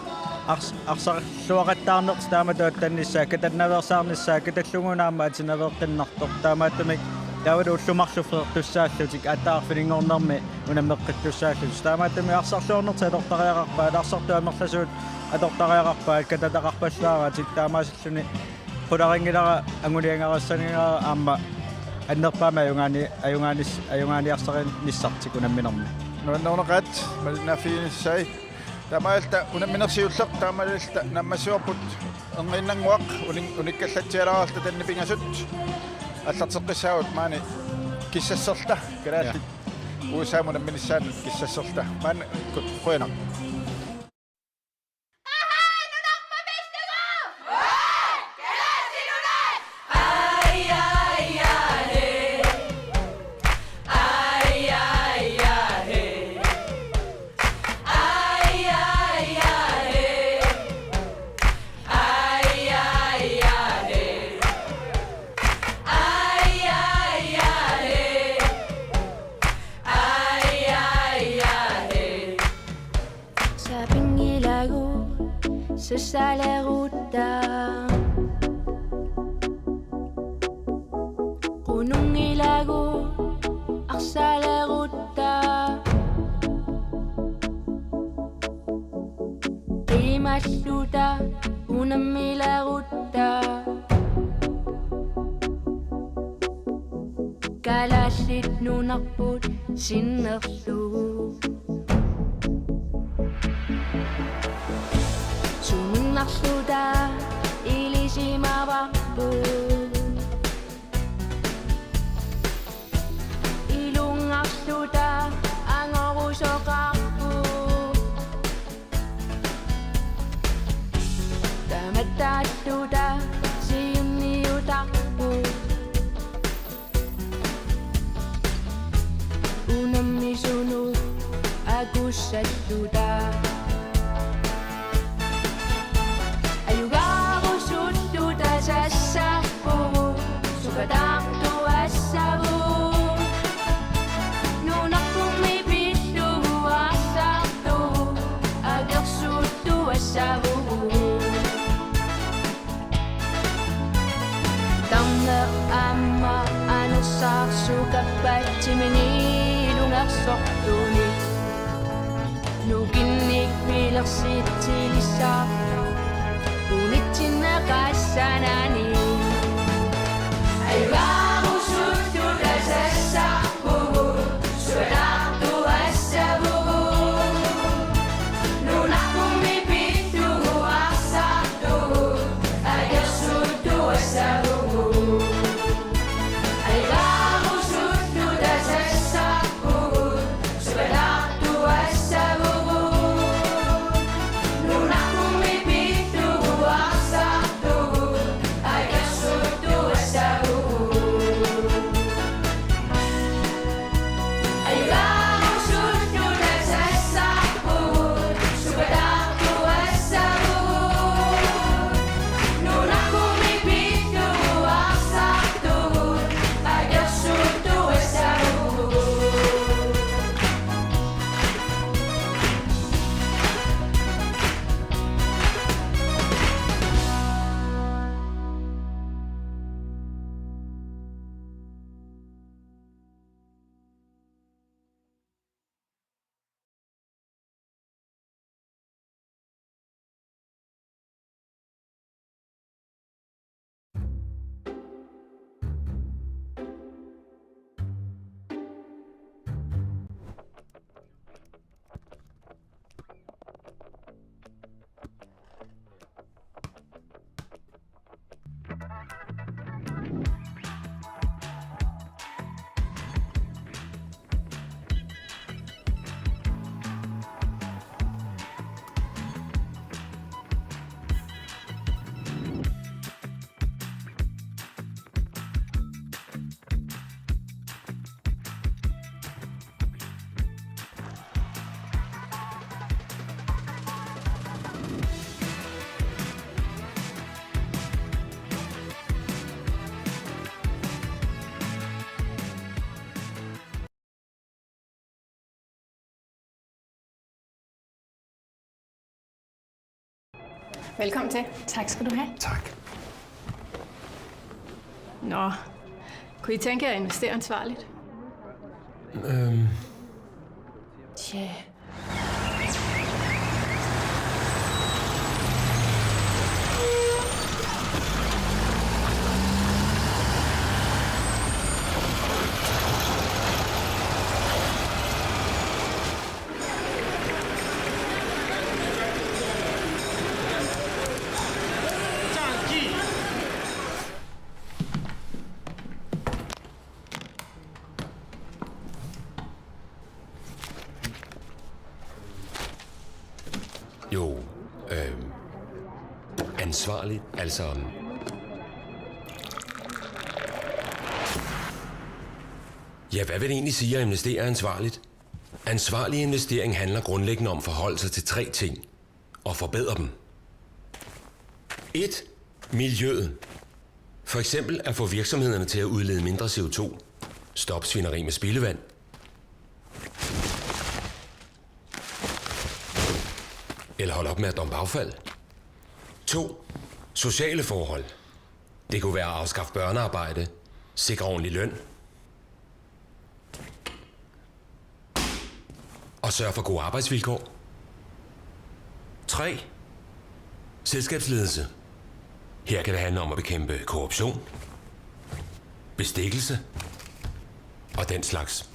ars-, arsarluaqattaarnertik taamatut attannissaa, katannaveersaarnissaa, katallugu una aamma atinaveeqqinnartoq. Taamaattumik Taavalu ullut marluk feertussaallutik aatsaat arfininngornermi unammeqqittussaallutik. Taamaattumik arsarluarnertik atortariaqarpaat, arsartut amerlasuut atortariaqarpaat, katataqarpallaaratik, taamaasilluni qularinngilara anguliangarissanngilaq aamma annerpaamik ajugaani-, ajugaanis-, ajugaaniarsarinissartik unamminermi. Nuanneruneqaat, malinnaaffiginissaat. Taamaalilluta unammineq siulleq, taamaalilluta naammassivarput Erniinnannguaq, unin-, unikkallatsialaaralluta taanna pingasut. Aallarteqqissaagut maani Kissasserluta, kalaallit. Ja. U S A-mut unamminissaannut Kissasserluta. Maannakkut qujanaq. Sapinngilagut sassalerutta. Qununngilagut arsalerutta. Qimalluta unammilerutta. Kalaallit nunarput sinnerlugu. Suminnarluta ilisimavarput. Ilungarluta angorusoqarput. Tamattaalluta siunniutarput. Unammisunut akussalluta. Ajugaarusulluta sassarpugut, sukatartuassavugut. Nunarpummi pillugu arsartugut, akersuuttuassavugut. Tarneq aamma anersaarsukappatsimini ilungersortunik. Nukinnik pilersitsilissaaq unitsinneqassanani. Ajugaarusulluta sassarpugut, sukatartuassavugut. Nunarpummi pillugu arsartugut, akersuuttuassavugut. Ajugaarusulluta sassarpugut, sukatartuassavugut. Nunarpummi pillugu arsartugut, akersuuttuassavugut. Velkommen til. Tak skal du have. Tak. Nå, Kunne I tænke jer at investere ansvarligt? Øhm. Tja. Jo, øhm, ansvarligt, altså. Ja, hvad vil det egentlig sige at investere ansvarligt? Ansvarlig investering handler grundlæggende om at forholde sig til tre ting og forbedre dem. Et. Miljøet. For eksempel at få virksomhederne til at udlede mindre C O to. Stop svineri med spildevand. Eller hold op med at dumpe affald. To. Sociale forhold. Det kunne være at afskaffe børnearbejde, sikre ordentlig løn. Og sørge for gode arbejdsvilkår. Tre. Selskabsledelse. Her kan det handle om at bekæmpe korruption, bestikkelse og den slags.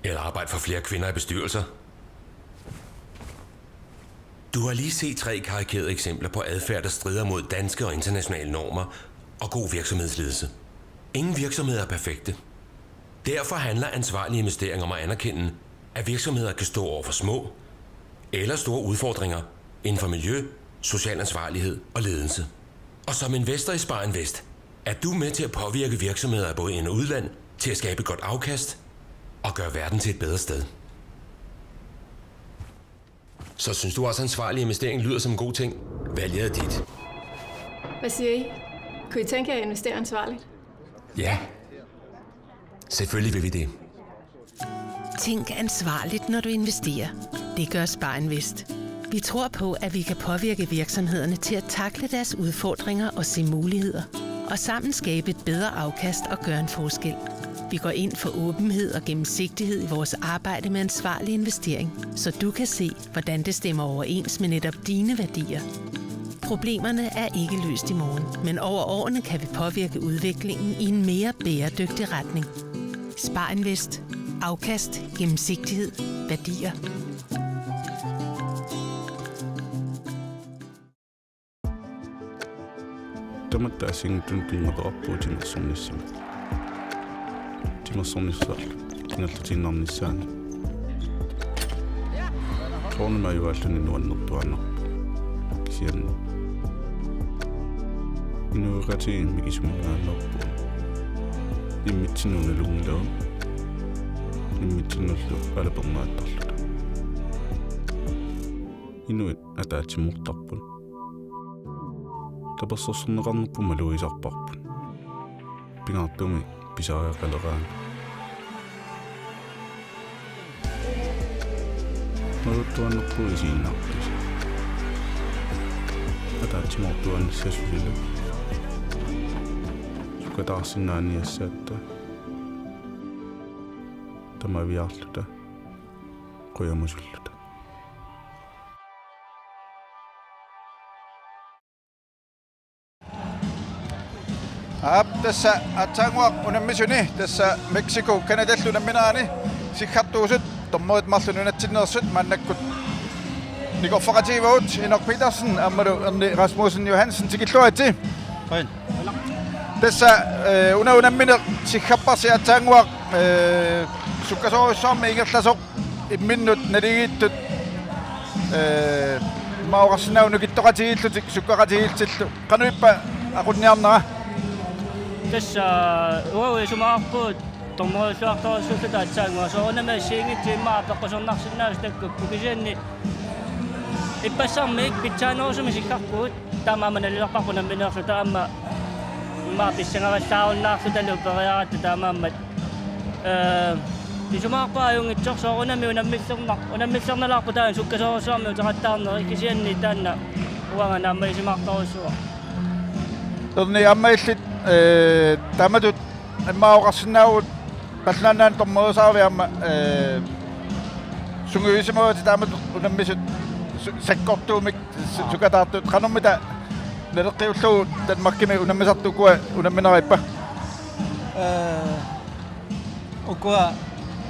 Eller arbejde for flere kvinder i bestyrelser. Du har lige set tre karikerede eksempler på adfærd, der strider mod danske og internationale normer og god virksomhedsledelse. Ingen virksomheder er perfekte. Derfor handler ansvarlig investering om at anerkende, at virksomheder kan stå over for små eller store udfordringer inden for miljø, social ansvarlighed og ledelse. Og som investor i Spar Invest er du med til at påvirke virksomheder af både ind- og udland til at skabe et godt afkast og gøre verden til et bedre sted. Så synes du også, ansvarlig investering lyder som en god ting? Valget er dit. Hvad siger I? Kunne I tænke jer at investere ansvarligt? Ja. Selvfølgelig vil vi det. Tænk ansvarligt, når du investerer. Det gør Spar Invest. Vi tror på, at vi kan påvirke virksomhederne til at takle deres udfordringer og se muligheder. Og sammen skabe et bedre afkast og gøre en forskel. Vi går ind for åbenhed og gennemsigtighed i vores arbejde med ansvarlig investering, så du kan se, hvordan det stemmer overens med netop dine værdier. Problemerne er ikke løst i morgen, men over årene kan vi påvirke udviklingen i en mere bæredygtig retning. Spar Invest. Afkast, gennemsigtighed, værdier. Tamatta assigiinngitsunik tunngaveqarpugut timersornissamut. Timersornissaat ingerlatiinnarnissaanut. Soorunami ajugaalluni nuannertuaannarpoq. Kisianni inuiaqatigiit mikisuminngaanneerput. Immitsinnut nalunngilagut. Immitsinnullu alapernaattarluta. Inuit ataatsimoortarput. Tapersersorneqarnerput malugisarparput. Pingaartumik pisariaqaleraangat. Malugisaannarpugut isiginnaartut. Ataatsimoortuaannassasoq ilaa. Sukkataarsinnaaniassaatta. Tamaviaarluta. Qujamusulluta. Aap, tassa aatsaannguaq unammisuni, tassa Mexico Canadallu unamminerani siggartuusut, dommerit marluk nunatsinneersut maannakkut nikorfaqatigivagut, Inok Petersen aammalu Erni Rasmussen Johansen, tikilluaritsi. Qujan. Tassa, eh, una unammineq siggarparsi aatsaannguaq, eh, sukkasoorujussuarmik ingerlasoq. Imminnut naligiittut, eh, immaqa oqarsinnaavoq nukittoqatigiillutik sukkaqatigiillutillu. Qanoq ippa aqunniarnera? Tassa uagut isumaqarpugut dommerilluartorujussuulluta aatsaannguaq. Soorunami assigiinngitsut immaqa apeqqusersornarsinnaasut takkukkit. Kisianni ippassarmik pitsaanerusumik siggarpugut. Taamaammat nalilerparput unammineerluta aamma immaqa pissangavallaarunnaarlutalu uperiaratta taamaammat. Eh, isumaqarpunga ajunngitsoq, soorunami unammillerna-, unammillernalaarpoq taanna sukkasoorujussuarmik uteqattaarneri, kisianni taanna uanga naammassisimaqartorujussuuara. Erni, aamma illit, eh, taamatut immaqa oqarsinnaavugut Qallunaat Nunaanni dommeriusaaravit aamma, eh, sungiusimavutit taamatut unammisut su-, sakkortuumik su-, Aa. sukataartut. Qanormita naleqqiullugu Danmarkimi unammisartut ukua unamminerit, ippa? Eh, ukua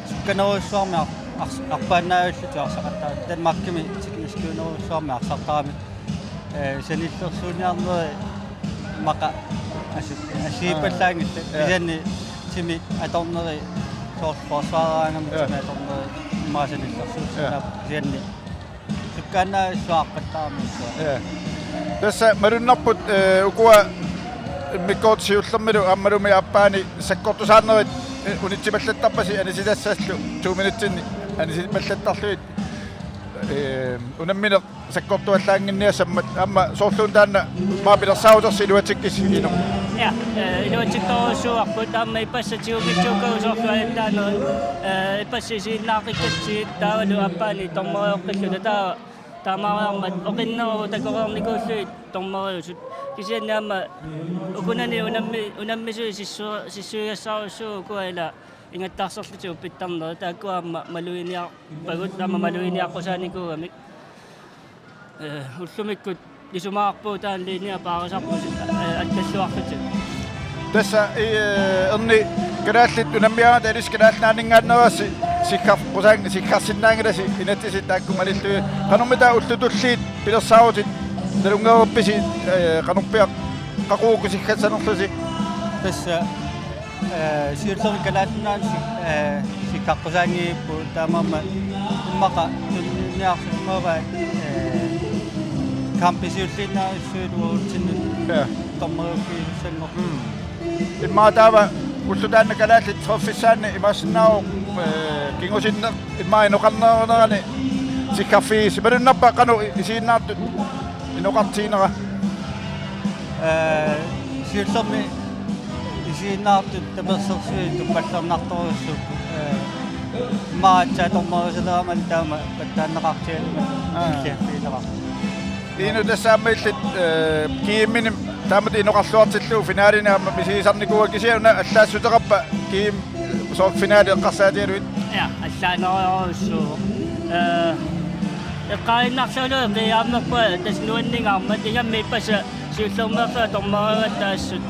sukkanerujussuarmik ar-, ars-, arpaannaavillutik arsaqattaartut. Danmarkimi tekniskiunerujussuarmik arsartaramik. Eh, sanillersuiniarneri immaqa assi-, assigiippallaanngillat. Aa. Ja. Kisianni timip atorneri soorlu forsvareraangami Ja. timip atorneri immaqa sanillersuussinnaapput. Ja. Kisianni sukkaannaavissuaqattaarmik. Ja. Tassa malunnarpoq, eh, ukua immikkoortut siullermilu aammalumi aappaani sakkortusaarnerit, eh, unitsimallattarpasi anisitassaallu to minutsinni anisimallattarlugit, eh, unammineq sakkortuallaannginniassammat, aamma soorluuna taanna maani pilersaarutersi iluatsikkisi, Inuk? Ja, eh, iluatsittorujussuuarput, aamma ippassaq tigummitsiukkagut soorlu ajattaanerit, eh, ippassaq isiginnaaqqikkatsigit taavalu aappaani dommerioqqilluta, taava taamaariarmat oqinneruvoq takoreernikuullugit dommeriusut. Kisianni aamma ukunani unammi-, unammisui sissu-, sissuigassaarujussuuvoq ukua ila ingattaarserlutik uppittarnerit, taakkua aamma maluginiarpagut, aamma maluginiaqqusaanikuugamik. Eh, ullumikkut isumaqarpugut taanna linje paarisarpusi, eh, attalluarlutik. Tassa, eh, Erni, kalaallit unammiaat alis Kalaallit Nunaanninngaanneerassi sikkar-, qusaang-, sikkarsinnaanngilasi inatsisit taakku malillugit. Qanormita ullut tulliit pilersaarutit nalunngereerpisi, eh, qanorpiaq, qaqugu sikkarsanerlusi? Tassa, eh, siullermik Kalaallit Nunaanni sik-, eh, sikkaqqusaanngippugut, taamaammat immaqa tuniniarsisimavaat, eh, kampi siulliinnarsuit uagutsinnut Ja. dommeriuffigisussanngorluta. Mm. Immaqa taava ulloq taanna kalaallit treffissaanni imaassinnaavoq, eh, kingusinneq immaqa inoqarnerunerani sikkarfigisi. Malunnarpa qanoq i-, isiginnaartut inoqartiginera? Eh, siullermik isiginnaartut tapersersuit tuppallernartorujussuupput. Eh, immaqa aatsaat dommeriusalerama taama pattaanneqartigalugit Aa. illiaffigineqarpoq. Inuk, tassa aamma illit, eh, G M-inik taamatut inoqarluartillugu finalini aamma misigisarnikuuat, kisianni una allaassuteqarpa G M soorlu finali eqqarsaatigalugit? Ja, allaanerujorujussuuvoq. Eh, eqqaaginnarlugu qiiaammerpunga tassa nuanningaarmat, ingammik ippassaq siullermeerlunga dommeriugatta assut.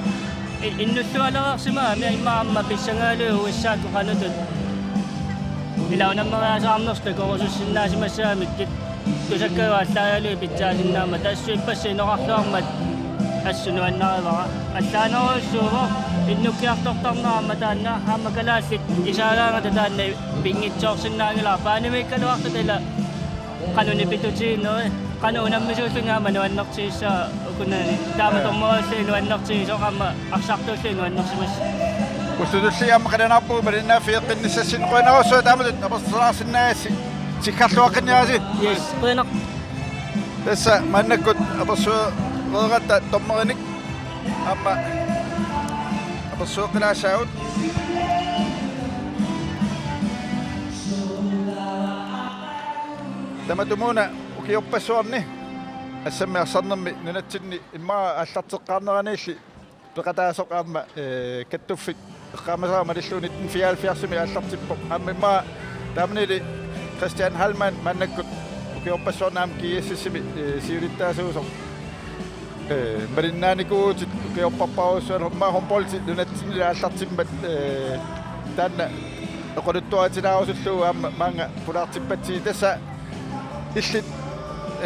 I-, innullualereersimagami immaqa aamma pissangaalu U S A-kkut qanoq ittut. Ila unammeriaaseqarnersoq takorusussinnaasimassagamikkit tusakkagut aallaagalugit pitsaasinnaammat, tassa ippassaq inoqarluarmat assut nuannarivara. Allaanerujussuuvoq, innukkiartortarnera aamma taanna, aamma kalaallit isaagaangata taanna pinngitsoorsinnaanngilara, paanimiikkaluarluta ila qanoq nipitutigineri, qanoq unammisuulluni aamma nuannertigissavat ukunani, taama Ja. dommeriulluni nuannertigisoq aamma arsartuulluni nuannersimassaaq. Ullut tulliit aamma qilanaarpugut malinnaaffeeqqinnissassinnut. Qujanarsuaq taamatut apersulaarsinnaagassi, sikkarluaqqinniarisi. Yes, qujanaq. Tassa maannakkut apersuereeratta dommerinik aamma apersueqqilaassaagut. Tamatumuuna ukiorpassuarni assammik arsarnermi nunatsinni immaqa aallarteqqaarneraniilli peqataasoq aamma, eh, kattuffik eqqaamasara malillugu nitten fireoghalvfjerdsimi aallartippoq. Aamma immaqa taamaniili Christian Heilmann maannakkut ukiorpassuarni aamma G S S-imi, eh, siulittaasuusoq. Eh, malinnaanikuuvutit ukiorparparujussuarni, aamma håndboldi nunatsinni aallartimmat, eh, taanna oqaluttuarilaarusullugu aamma maanga pulaartippatsigit, tassa illit,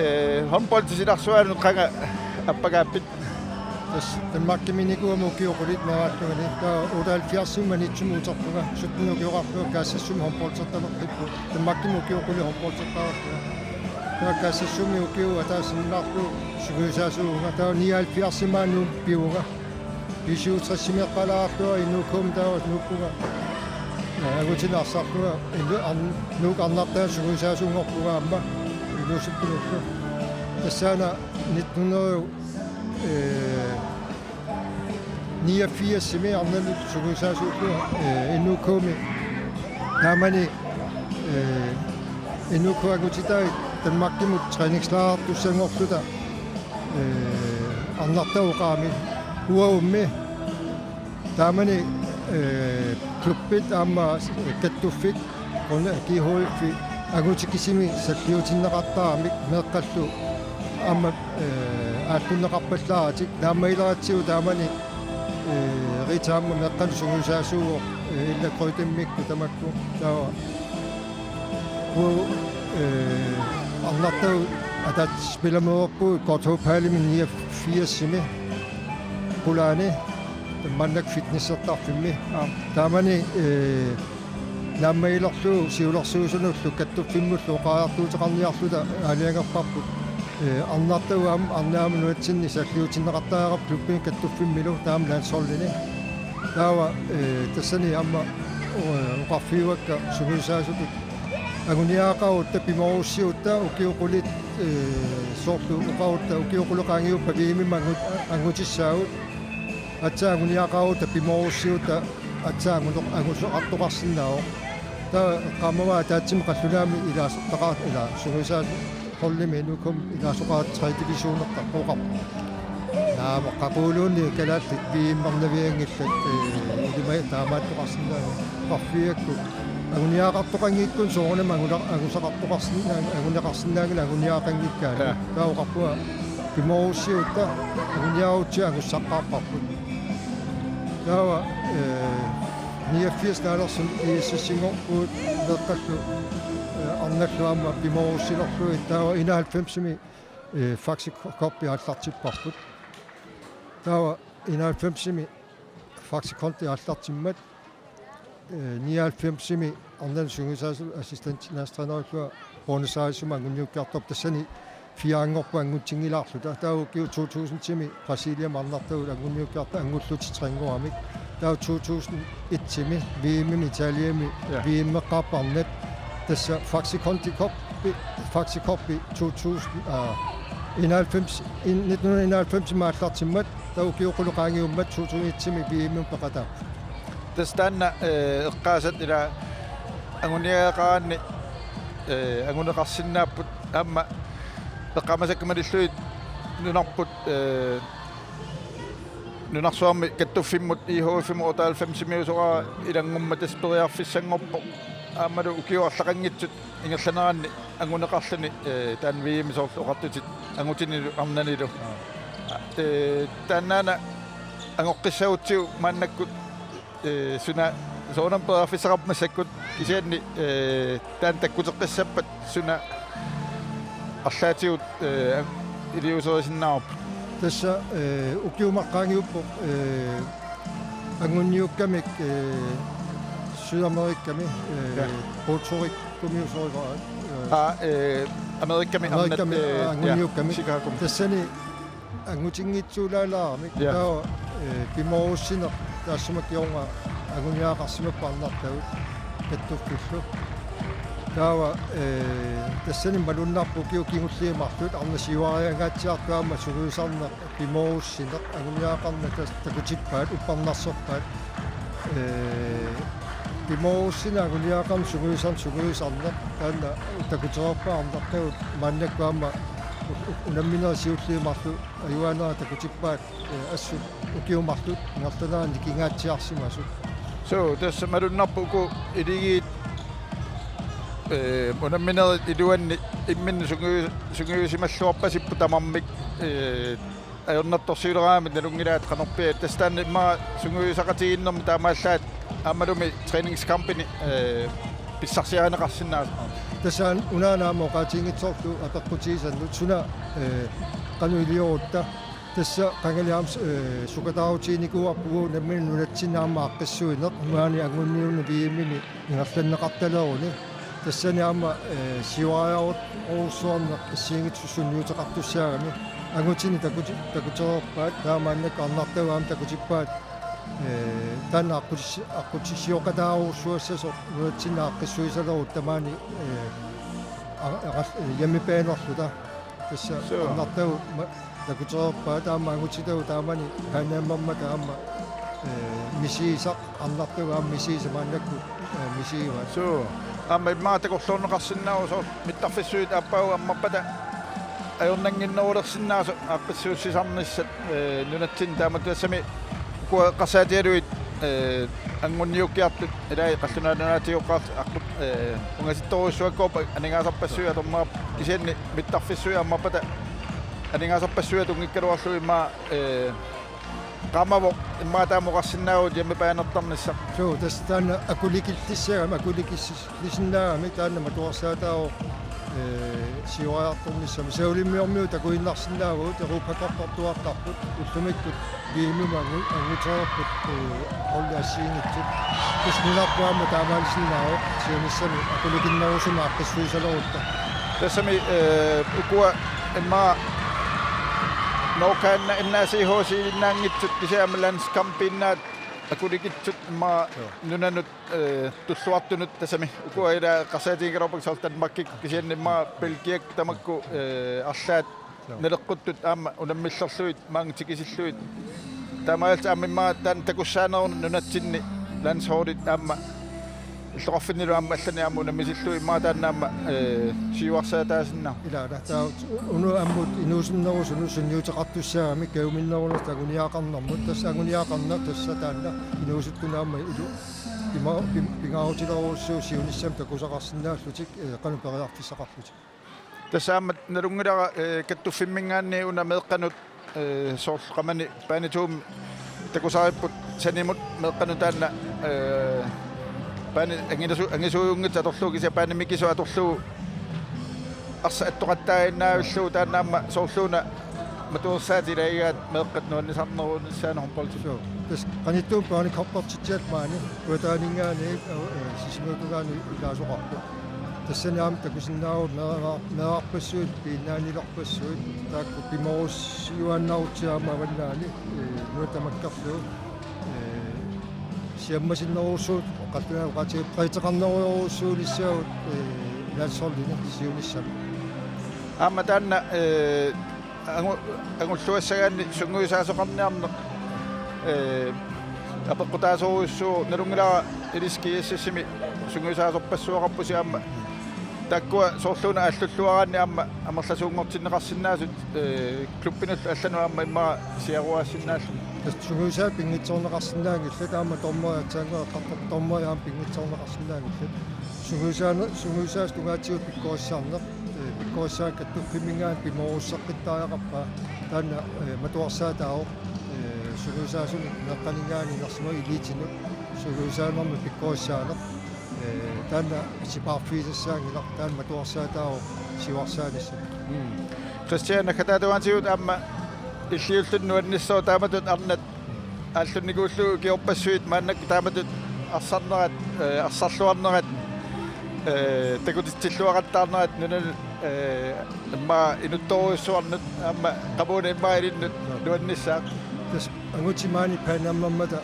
eh, håndboldi silarsuanut qanga appagaappit? Tassa Danmarkiminikuugama ukiut qulit meeraallugani, taava otteoghalvfjerdsimi Maniitsumi uterpunga, sytten ukioqarlunga Kaassassumi håndboldertalerpippu. Danmarkimi ukiut qulit håndboldertarpunga. Taava Kaassassumi ukiut ataasinnaarlugu sungiusaasuuvunga, taava nioghalvfjerdsimi Nuummut pivunga. B syvogtresimiiqqalaarlunga N O K-mi taava nuuppunga. Angutini arsarlunga N-, An-, Nuuk Arnartaa sungiusaasunngorpunga aamma inuusuttunullu. Tassaana nitten hundrede, eh, niogfirsimi arnanut sungiusaasuullunga, eh, N O K-mi. Taamani, eh, N O K angutitai Danmarkimut træningslejrertussanngorluta, eh, Arnartaa oqarami. Uagummi taamani, eh, klubbit aamma kattuffik una G H F-i angutit kisimik salliutinneqartaramik meeqqallu aamma, eh, aallunneqarpallaaratik naammagileratsigit taamani, eh, Rita aamma meeqqanut sungiusaasuuvoq, eh, Ella Kreutzmannimikku tamakku taava. Uagut, eh, arnartagut ataatsip spillermeerpugut Godthåb Hallimi niogfirsimi qulaani maannakkut fitnessertarfimmi. Aap. Taamani, eh, naammagilerlugu siulersuisunullu kattuffimmullu oqariartuuteqarniarluta aalajangerparput, eh, arnartagut aamma arnat aamma nunatsinni salliutinneqartariaqarput klubbimi kattuffimmilu taama landsholdini. Taava, eh, tassani aamma, eh, oqarfigaakka sungiusaasutut anguniagaqarutta pimoorussiutta ukiut qulit, eh, soorlu oqarutta ukiut qulit qaangiuppata V M-imut angu-, angutissaagut. Aatsaat anguniagaqarutta pimoorussiutta aatsaat anguneq-, angusaqartoqarsinnaavoq. Taava eqqaamavara ataatsimut qallunaamik ilaasortaqar-, ilaa, sungiusaasup holdimi N U K-mi ilaasoqarat tredje divisionertarpoq oqarpoq. Naamik, qaquguulluni kalaallit V M-ernavianngillat, eh, ilumut taamaattoqarsinnaanngillat oqarfigigakku. Anguniagaqartoqanngikkunik soorunami anguna-, angusaqartoqarsinnaanngilaq, anguneqarsinnaanngilaq anguniagaqanngikkaanni. Ja. Taava oqarpunga pimoorussiutta anguniagarutta angussaqqaarparput. Taava, eh, niogfirs naalersoq I S S-inngorpugut meeqqallu, eh, arnallu aamma pimoorussilerlugit taava enoghalvfemsimi, eh, Faxe Cup aallartipparput. Taava enoghalvfemsimi Faxe Kondi aallartimmat, eh, nioghalvfemsimi arnanut sungiusaasoq assistentlandstrænerillugu Buenos Airesimi anguniukkiartorpoq tassani fire-nngorpoq angunngilaarluta. Taava ukiut to tusindimi Brasiliami arnartagut anguniukkiartorpoq angullutik tre-nngoramik. Taava to tusind et-imi V M-imi Italiami. Ja. V M-eqqaarpoq arnat. Tassa Faxe Kondi Cup-i, Faxe Cup-i to tusind, aa, enoghalvfems, en-, nitten hundrede enoghalvfemsimi aallartimmat, taava ukiut qulit qaangiummat to tusind et-imi V M-imut peqataapput. Tassa taanna, eh, eqqaasat ila anguniagaqaraanni, eh, anguneqarsinnaapput aamma eqqaamasakka malillugit nunarput, eh, nunarsuarmi kattuffimmut I H F-imut otteoghalvfemsimiusoraara ilanngummat tassa periarfissanngorpoq aammalu ukiut arlaqanngitsut ingerlaneranni anguneqarluni, eh, taanna V M-i soorlu oqartutit angutinilu arnanilu. Aa. Eh, taannaana angoqqissagutsigu maannakkut, eh, suna soorunami periarfissaqarpoq massakkut kisianni, eh, taanna takkuteqqissappat suna arlaatigut, eh, iliuuserisinnaavarput? Tassa, eh, ukiumut qaangiuppoq, eh, anguniukkamik, eh, Sydamerikami, eh, ja, Puerto Ricomiusorivara, eh, aa, eh, Amerikami, Amerikami, arnat, eh, ja, anguniukkamik. Chicagomi. Tassani angutinngitsuulaalaaramik. Ja. Taava, eh, pimoorussineq taassuma kingorna anguniagaqarsimappat arnartagut kattuffillu. Taava, eh, tassani malunnarpoq ukiut kingulliit marluk arnat siuariangaatsiartut aamma sungiusarneq, pimoorussineq, anguniagaqarneq tas-, takutippaat, uppernarsorpaat. Eh, pimoorussineq anguniagaqarneq sungiusarneq, sungiusarneq taanna takutereerpaat arnartagut maannakkut aamma u-, u-, unamminerit siulliit marluk ajugaanera takutippaat, eh, assut ukiut marluk ingerlaneranni nikingaatsiarsimasut. Suu, tassa malunnarpoq uku iligiit, eh, unamminerit iluanni imminnut sungiu-, sungiusimalluarpasipput tamarmik, eh, ajornartorsiuleraangamik nalunngilaat qanorpiaq, tassa taanna immaqa sungiusaqatigiinnermi taamaallaat aammalumi træningskampini, eh, pissarsiarineqarsinnaasoq. Tassa unaana aamma oqaatiginngitsoorlu apeqqutigisannut suna, eh, qanoq iliorutta. Tassa qangali aamma, eh, sukataarutiginikuuarpugut nammineq nunatsinni aamma aaqqissuineq maani anguniunneq V M-imi ingerlanneqartaleruni. Tassani aamma, eh, siuariarujussuarneq assigiinngitsunik sunniuteqartussaagami. Angutinik takuti-, takutereerpaat, taava maannakkut arnartagut aamma takutippaat, eh, taanna aqqutis-, aqqutissiooqataarujussuassasoq nunatsinni aaqqissuisalerutta maani, eh, a-, aqal-, eh, hjemmebane-rluta. Tassa, suu, arnartagut ma-, takutereerpaat taama angutitagut taamani Panamammat taama, eh, misigisaq arnartagut aamma misigisaq maannakkut, eh, misigivaat. Suu, aamma immaqa takorloorneqarsinnaavoq soorlu mittarfissuit aappaagu ammarpata ajornannginnerulersinnaasoq aaqqissuussisarnissat, ee, nunatsinni taamatut tassami ukua eqqarsaatigalugit, ee, anguniukkiartut ilai qallunaatunaatiuqqaartut aqqut, ee, ungasittorujussuakkoorput aningaasarpassuit atorneqarput kisianni mittarfissuit ammarpata aningaasarpassuit atunngikkaluarlugit immaqa, ee, qaamavoq immaqa taama oqarsinnaavugut hjemmebaanertarnissaq. Suu, tassa taanna akulikillissaagami, akulikissis- lisinnaagami taanna matuarsaataavoq, ee, siuariartornissami. Saulimmiormiut takuinnarsinnaavagut, Europacup-ertuartarput, ullumikkut V M-imut angu-, angutereerput, ee, holdit assigiinngitsut. Tassa nunarput aamma taamaalisinnaavoq, siunissami akulikinnerusumik aaqqissuusalerutta. Tassami, ee, ukua immaqa Norge-inna-, N A C H-innaanngitsut kisianni aamma landskampiinnaat akulikitsut immaqa Joo. Nunanut, ee, tulluartunut tassami. Ukua ila eqqarsaatigigaluarpakka soorlu Danmarkik kisianni immaqa Belgiak tamakku, ee, arlaat Joo. Naleqquttut aamma unammillerlugit maanga tikisillugit. Taamaalillutik aamma immaqa taanna takussaaneruneq nunatsinni landsholdit aamma illoqarfinnilu aamma allanik aamma unammisillugit immaqa taanna aamma, ee, siuarsaataasinnaavoq. Ilaa, taava unut ammut inuusunnerusunut sunniuteqartussaagami kajuminnerunertut anguniagaqarnermut. Tassa anguniagaqarneq tassa taanna inuusuttunut aamma ilu pima-, pim-, pingaarutilerujussuuvoq siunissami takusaqarsinnaallutik, ee, qanoq periarfissaqarlutik. Tassa aamma nalunngilara, ee, kattuffimminngaanniit una meeqqanut, ee, soorlu qamani baane to-mi takusaripput sanimut meeqqanut taanna, ee, baane angilasu-, angisuujunngitsoq atorlugu kisianni baane mikisoq atorlugu arsaq attoqattaaginnaavillugu taanna aamma soorluuna matuersaatit ilagigaat meeqqat nuannisarnerunissaanut håndboldimi. Suu. Tassa qanittuumik børnecuppertitsiarput maani, uataaninngaanniit, ee, Sisimiutungaanut ilaasoqarpoq. Tassani aamma takusinnaavugut meeraq-, meerarpassuit, piinnaaniilerpassuit, taakku pimoorussiuaannarutsigit aamma avannaani, ee, nunatta makkerlugu, ee, siammasinnerujussuuvoq, qallunaat oqaatigalugu breddeqarnerujorujussuunissaagut, ee, landsholdini siunissami. Aamma taanna, ee, angu-, angulluassagaanni sungiusaasoqarniarneq, ee, apeqqutaasorujussuuvoq, nalunngilara ilissi G S S-imi sungiusaasorpassuaqarpusi aamma. Taakkua soorluuna aallulluaraanni aamma amerlasuunngortinneqarsinnaasut, ee, klubbinullu allanut aamma immaqa siaruaassinnaalluni. Tassa sungiusaat pinngitsoorneqarsinnaanngillat aamma dommeri aatsaannguaq eqqartorpoq dommeri aamma pinngitsoorneqarsinnaanngillat. Sungiusaane-, sungiusaasut tungaatigut pikkorissarneq, ee, pikkorissarneq kattuffimminngaanniit pimoorusseqqittariaqarpaa. Taanna, ee, matuarsaataavoq, ee, sungiusaasunik meeqqaninngaanniit inersimavoq elitinut sungiusaanermik pikkorissaaneq. Ee, taanna sipaarfigisassaanngilaq, taanna matuarsaataavoq siuarsaanissaq. Mm. Kristian, naggataata tungaatigut aamma illiulluni nuannissaaq taamatut arnat aallunnikuullugu ukiorpassuit maannakkut taamatut arsarnerat, ee, arsarluarnerat, ee, takutitsilluaqattaarnerat nunanut, ee, immaqa inuttorujussuarnut aamma qamuuna immaqa ilinnut nuannissaaq. Tassa angutit maani Pan Am-ermata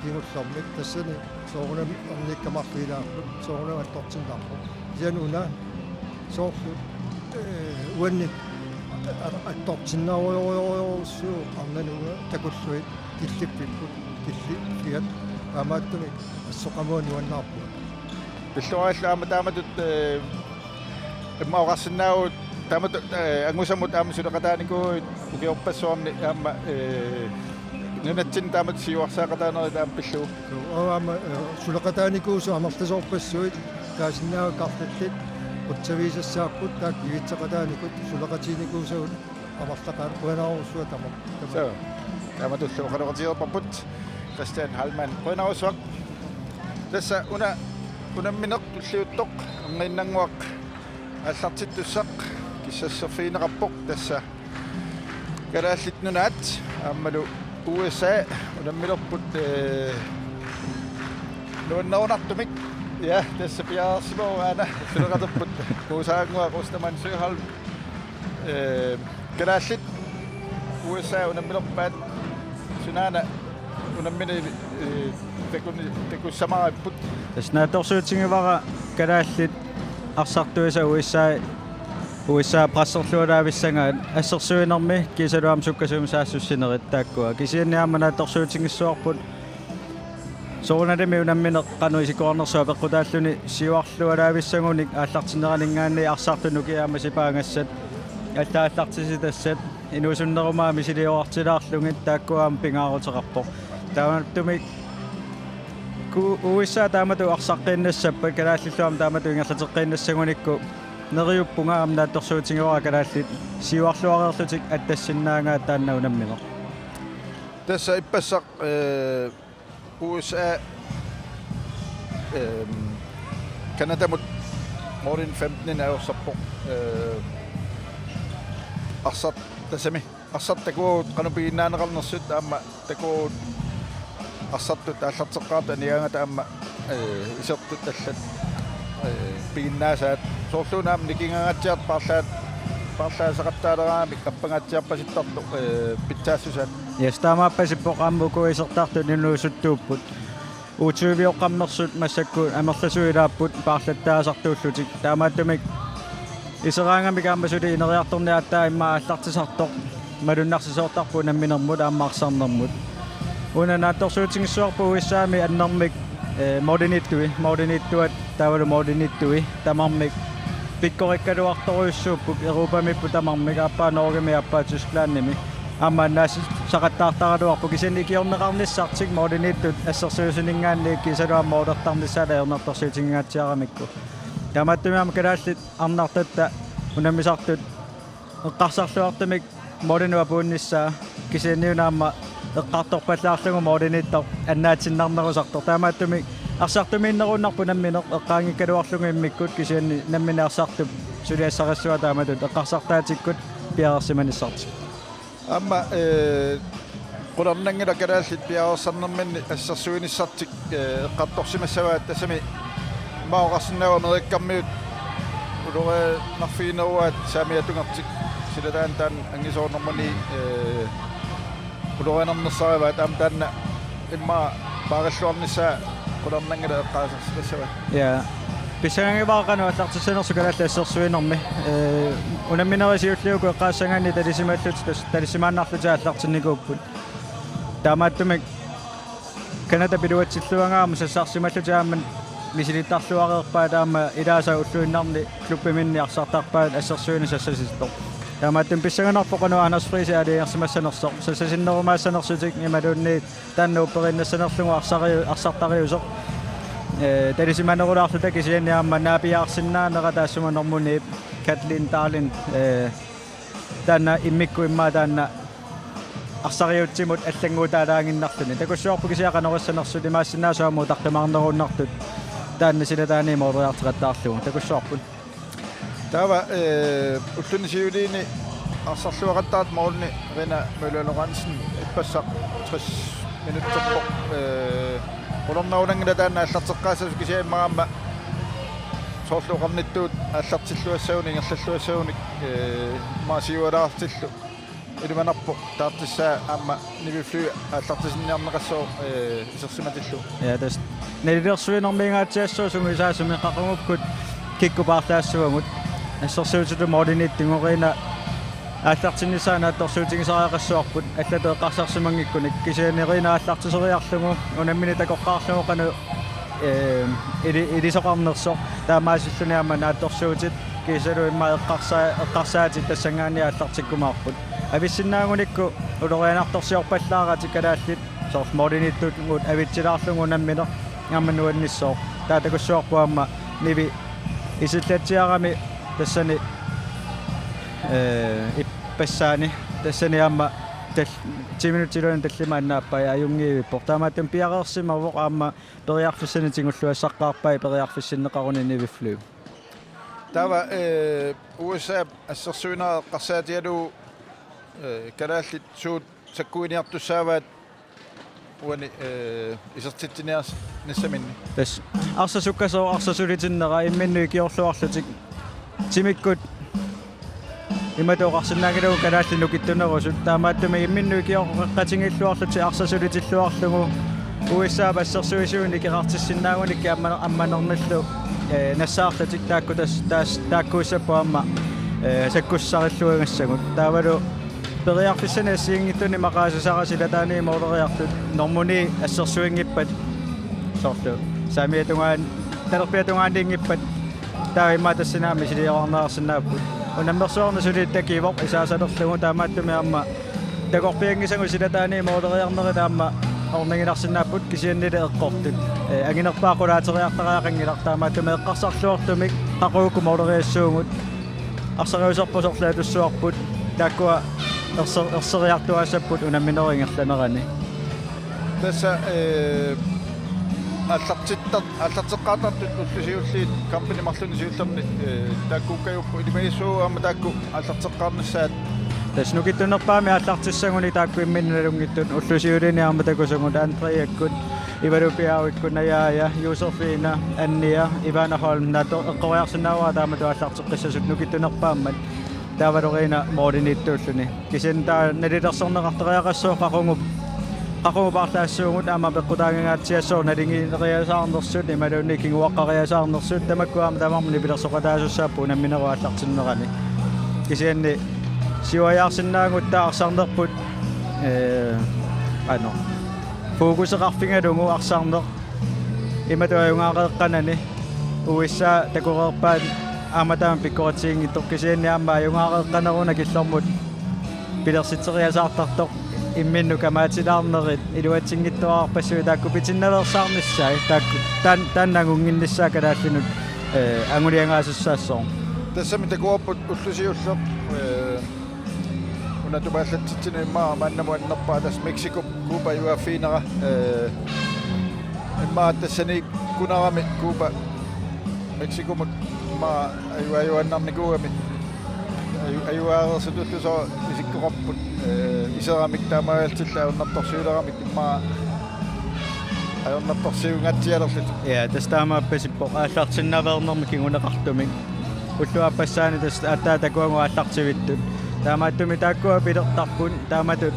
kingullermik tassani soorunami erniikkama marluulaapput, soorunami attortinnarpoq. Kisianni una soorlu, ee, uannik a-, attortinnarujorujorujussuuvoq arnanut takullugit killiffipput, killiffiat taamaattumik assut qamuuna nuannaarpunga. Pilluarillu aamma taamatut, ee, immaqa oqarsinnaavugut taamatut, ee, angusamut aamma suleqataanikuuvugut ukiorpassuarni aamma, ee, nunatsinni taamatut siuarsaaqataanerit aamma pillugu. Suu, aamma, ee, suleqataanikuusut amerlasoorpassuit taasinnaavakka arlallit qutsavigisassaapput taakku ivitseqataanikut suleqatiginikuusagut amerlaqaat qujanarujussuaq tama-, tama-. Suu, taamatullu oqaloqatigeerparput Christian Heilmann. Qujanarsuaq. Tassa una unammineq tulliuttoq Erniinnannguaq aallartittussaq kissasserfigineqarpoq tassa Kalaallit Nunaat aammalu U S A unammilerput, ee, nuannerunartumik. Ja, tassa piareersimavoq aana suleqaterput Muusagannguaq Ostermann Søholm. Ee, kalaallit U S A unammilerpaat sunaana unammineq, ee, takuni-, takussamaripput. Tassa naatsorsuutigivara kalaallit arsartuisa U S A, U S A presserlualaavissagaat assersuinermi kiisalu aamma sukkasuumik saassussinerit taakkua. Kisianni aamma naatsorsuutigissavarput soorunalimi unammineq qanoq isikkoqarnersoq apeqqutaalluni siuarlualaavissagunik aallartinneraninngaanniit arsartut ukiut aamma sipaagassat allaallartissat tassat inuusunnerumaat misiliorartilaarlugit taakku aamma pingaaruteqarpoq. Taamaattumik ku-, U S A taamatut arsaqqiinnassappat, kalaallillu aamma taamatut ingerlateqqiinnassagunikku neriuppunga aamma naatsorsuutigaara kalaallit siuarluareerlutik attassinnaagaat taanna unammineq. Tassa ippassaq, eh, U S A, ehm, Canadamut målinik femten ajorsarpoq, eh, arsaq tassami. Arsaq takuagut qanoq piginnaaneqarnersut aamma takuagut arsartut aallarteqqaartut anigaangata aamma, eh, isertut allat, eh, piginnaasaat. Soorluuna aamma nikingangaatsiartut paarlaat, paarlaasaqattaaleraangamik appangaatsiarpasittartoq, eh, pitsaassusaat. Yes, taamaappasippoq aamma uku isertartut inuusuttuupput. U tyve-oqqammersut massakkut amerlasuut ilaapput paarlattaasartuullutik. Taamaattumik iseraangamik aamma suli ineriartorniaattaa immaqa aallartisartoq malunnarsisoortarpoq unamminermut aamma arsarnermut. Una naatsorsuutigissavarput U S A-mi annermik, eh, måliniittui, måliniittuat taavalu måliniittui tamarmik pikkorikkaluartorujussuupput, Europamiipput tamarmik, aappaa Norgemi, aappaa Tysklandimi. Aamma annaasaqattaartaraluarpoq kisianni ikiorneqarnissartik måliniittut assersuusuninngaanniit kiisalu aamma målertarnissaat ajornartorsiutigingaatsiaramikku. Taamaattumik aamma kalaallit arnartatta unammisartut eqqarsarluartumik målinut apuunnissaa kisianniuna aamma eqqartorpallaarlugu måliniittoq annaatiinnarnerusartoq. Taamaattumik arsartumiinnerunnarpoq unammineq eqqaanngikkaluarlugu immikkut kisianni nammineq arsartup suliassarissuaa taamatut eqqarsartaatikkut piareersimanissartik. Aamma, eh, qularnanngilaq kalaallit piareersarnerminni assersuinissartik, eh, eqqartorsimassavaat tassami immaqa oqarsinnaavoq Amerikkarmiut ulorianarfigineruaat saamiatungertik silataantaan angisoornermuni, eh, ulorianarnersarivaat aamma taanna immaqa paarilluarnissaa qularnanngilaq eqqaasarsimassavaat. Ja. Pissanganngivara qanoq aallartissanersoq kalaallit assersuinermi. Eh, unamminerit siulliit uku eqqaassagaanni talisimallutik tassa talisimaannarlutik aallartinnikuupput. Taamaattumik Canada piluatsilluagaat aamma sassarsimallutik aamma misilittarluareerpaat aamma ilaasa ulluinnarni klubbiminni arsartarpaat assersuineq sassasisartoq. Taamaattumik pissanganarpoq qanoq Anders Friis aalajangersimassanersoq, sassasinnerumaassanersutik imaluunniit taanna upperiinnassanerlugu arsari-, arsartariuseq. Eh, talisimanerulaarluta kisianni aamma naapiaarsinnaanera taassuma normuni Kathleen Dahlin, eh, taanna immikkut immaqa taanna arsariutsimut allannguutaalaaginnarluni. Takussuarput kisianni qanoq issanersut imaassinnaavoq aamma utaqqimaarnerunnartut taanna silataani måleriartoqattaarlugu. Takussuarput. Taava, eh, ulluni siuliini arsarluaqattaartoq målini Rina Møller Lorentzen ippassaq tres minutterpoq, eh, qularnanngilaq taanna aallarteqqaassasoq kisianni immaqa aamma soorlu oqarnittut aallartilluassagunik ingerlalluassagunik, eh, immaqa siualaartillu ilimanarpoq taartissaa aamma Nivifly aallartisinniarneqassaaq, eh, isersimatillugu. Ja, tassa nalilersuinermiingaatsiassaaq sungiusaasumik qaqugukkut kikkut paarlaassavagut. Assersuutitut måliniittugut Rina aallartinnissaa naatsorsuutigisariaqassavarput allatut eqqarsarsimanngikkunik. Kisianni Rina aallartiseriarlugu unammineq takoqqaarlugu qanoq, eh, ili-, ilisoqarnersoq. Taamaasilluni aamma naatsorsuutit kiisalu immaqa eqqarsa-, eqqarsaatit tassanngaanniit aallartikkumaarput. Avissinnaagunikku ulorianartorsiorpallaaratik kalaallit soorlu måliniittugut avitsilaarlugu unammineq aamma nuannissooq. Taava takussuarput aamma Nivi isillatsiarami tassani, eh, ippassaani tassani aamma tal-, ti minutsit iluanni tallimat annaappai ajunngivippoq. Taamaattumik piareersimavoq aamma periarfissanik tigulluassaqqaarpai periarfissinneqaruni Nivifly. Taava, eh, U S A assersuinera eqqarsaatigalugu, eh, kalaallit suut sakkuiniartussaavaat uani, eh, isertitsiniarnissaminni. Tassa arsaq sukkasooq arsaq sulitinnera imminnut ikiorluarlutik timikkut imatut oqarsinnaanngilagut kalaallit nukittunerusut. Taamaattumik imminnut ikioqeqqatigiilluarlutik arsaq sulitilluarlugu U S A-p assersuisuinik ikiorartissinnaagunikkit amma-, ammanernillu, eh, nassaarlutik taakku tas-, taas-, taakkuussapput aamma, eh, sakkussarilluagassagut. Taavalu periarfissanik assigiinngitsunik maqaasisara silataani måleriartut normuni assersuinngippat soorlu saamiata tungaan-, talerpiata tungaaniinngippat taava immaqa tassani aamma misiliorarneqarsinnaapput. Unammersuarneq suli takivoq isaasalerlugu, taamaattumik aamma takorpianngisagut silataani mooleriarnerit aamma orniginarsinnaapput, kisiannili eqqortut. Ee, anginerpaaq qulaateriartariaqanngilaq, taamaattumik eqqarsarluartumik qaqugu mooleriassuugut. Arsariuserput sorlatussuarput, taakkua erser-, erseriartuaassapput unamminerup ingerlanerani. Tassa, ee, aallartittar-, aallarteqqaartartut ullut siulliit kampini marlunni siullerni, ee, taakkuukkajupput, ilimagissuugut aamma taakku aallarteqqaarnissaat. Tassa nukittunerpaamik aallartissagunik taakku imminnut nalunngitsut, ullut siulliini aamma takusugut Andreakkut, Ivalu Piavikkut, Najaaja, Josefina, Annia, Ivana Holm, naatsoq eqqoriarsinnaavara taamatut aallarteqqissasut nukittunerpaammat. Taavalu Riina mooliniittuulluni. Kisianni taava nalilersorneqartariaqassooq qaqugu, qaqugu paarlaassuugut, aamma peqqutaagangaatsiassaaq naligiinnariasaarnersut imaluunniit kinguaqqariasaarnersut, tamakku aamma tamarmik nipilersoqataasussaapput unamminerup aallartinnerani. Kisianni siuajaarsinnaagutta arsarnerput, ee, ano, fokuseqarfigalugu arsarneq imatut ajugaareeqqanani, U S A takoreerpaat aamma taama pikkoritsiginngitsoq, kisianni aamma ajugaareeqqaneruna killormut pilersitseriasaartartoq imminnut kamaatilaarnerit iluatsinngitsuararpassuit taakku pitinnaveersaarnissaat, taakku taan-, taanna angunnginnissaa kalaallinut, ee, anguliangaasussaassaaq. Tassami takuarput ulloq siulleq, ee, una tumaallatsitsineq immaqa maannamut annerpaaq, tassa Mexico Cuba ajugaaffiginera, ee, immaqa tassaniikkunarami Cuba Mexicomut immaqa ajugaajuaannarnikuugami. Aju-, ajugaareersutullu sooq isikkoqarput, ee, iseramik taamaalillutik ajornartorsiuleramik immaqa ajornartorsiungaatsialerlutik. Ja, tassa taamaappasippoq aallartinnaveernermi kinguneqartumik. Ullut aappassaani tassa aatsaat takuagut aallartivittut. Taamaattumik taakkua pilertarput, taamatut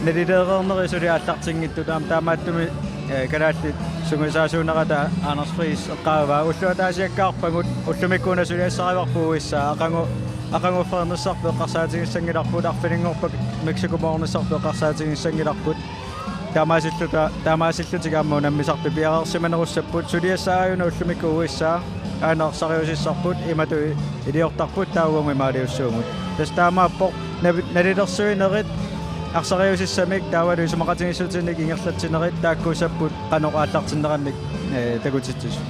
nalileereernerit suli aallartinngitsut, taam-, taamaattumik, ee, kalaallit sungiusaasuunerata Anders Friis eqqaavaa: Ullut ataasiakkaarpagut, ullumikkut una suliassarivarput U S A, aqagu, aqagu freernissarput eqqarsaatigissanngilarput, arfininngorpat Mexico moornissarput eqqarsaatigissanngilarput. Taamaasilluta-, taamaasillutik aamma unammisartut piareersimanerussapput, suliassaraajuna ullumikkut U S A, aana ersariusissarput, imatut iliortarput, taava uagut imaaliussuugut. Tassa taamaappoq, nav-, nalilersuinerit arsariusissamik taavalu isumaqatigiissutinik ingerlatsinerit taakkuussapput qanoq aallartinnerannik, ee, takutitsisut.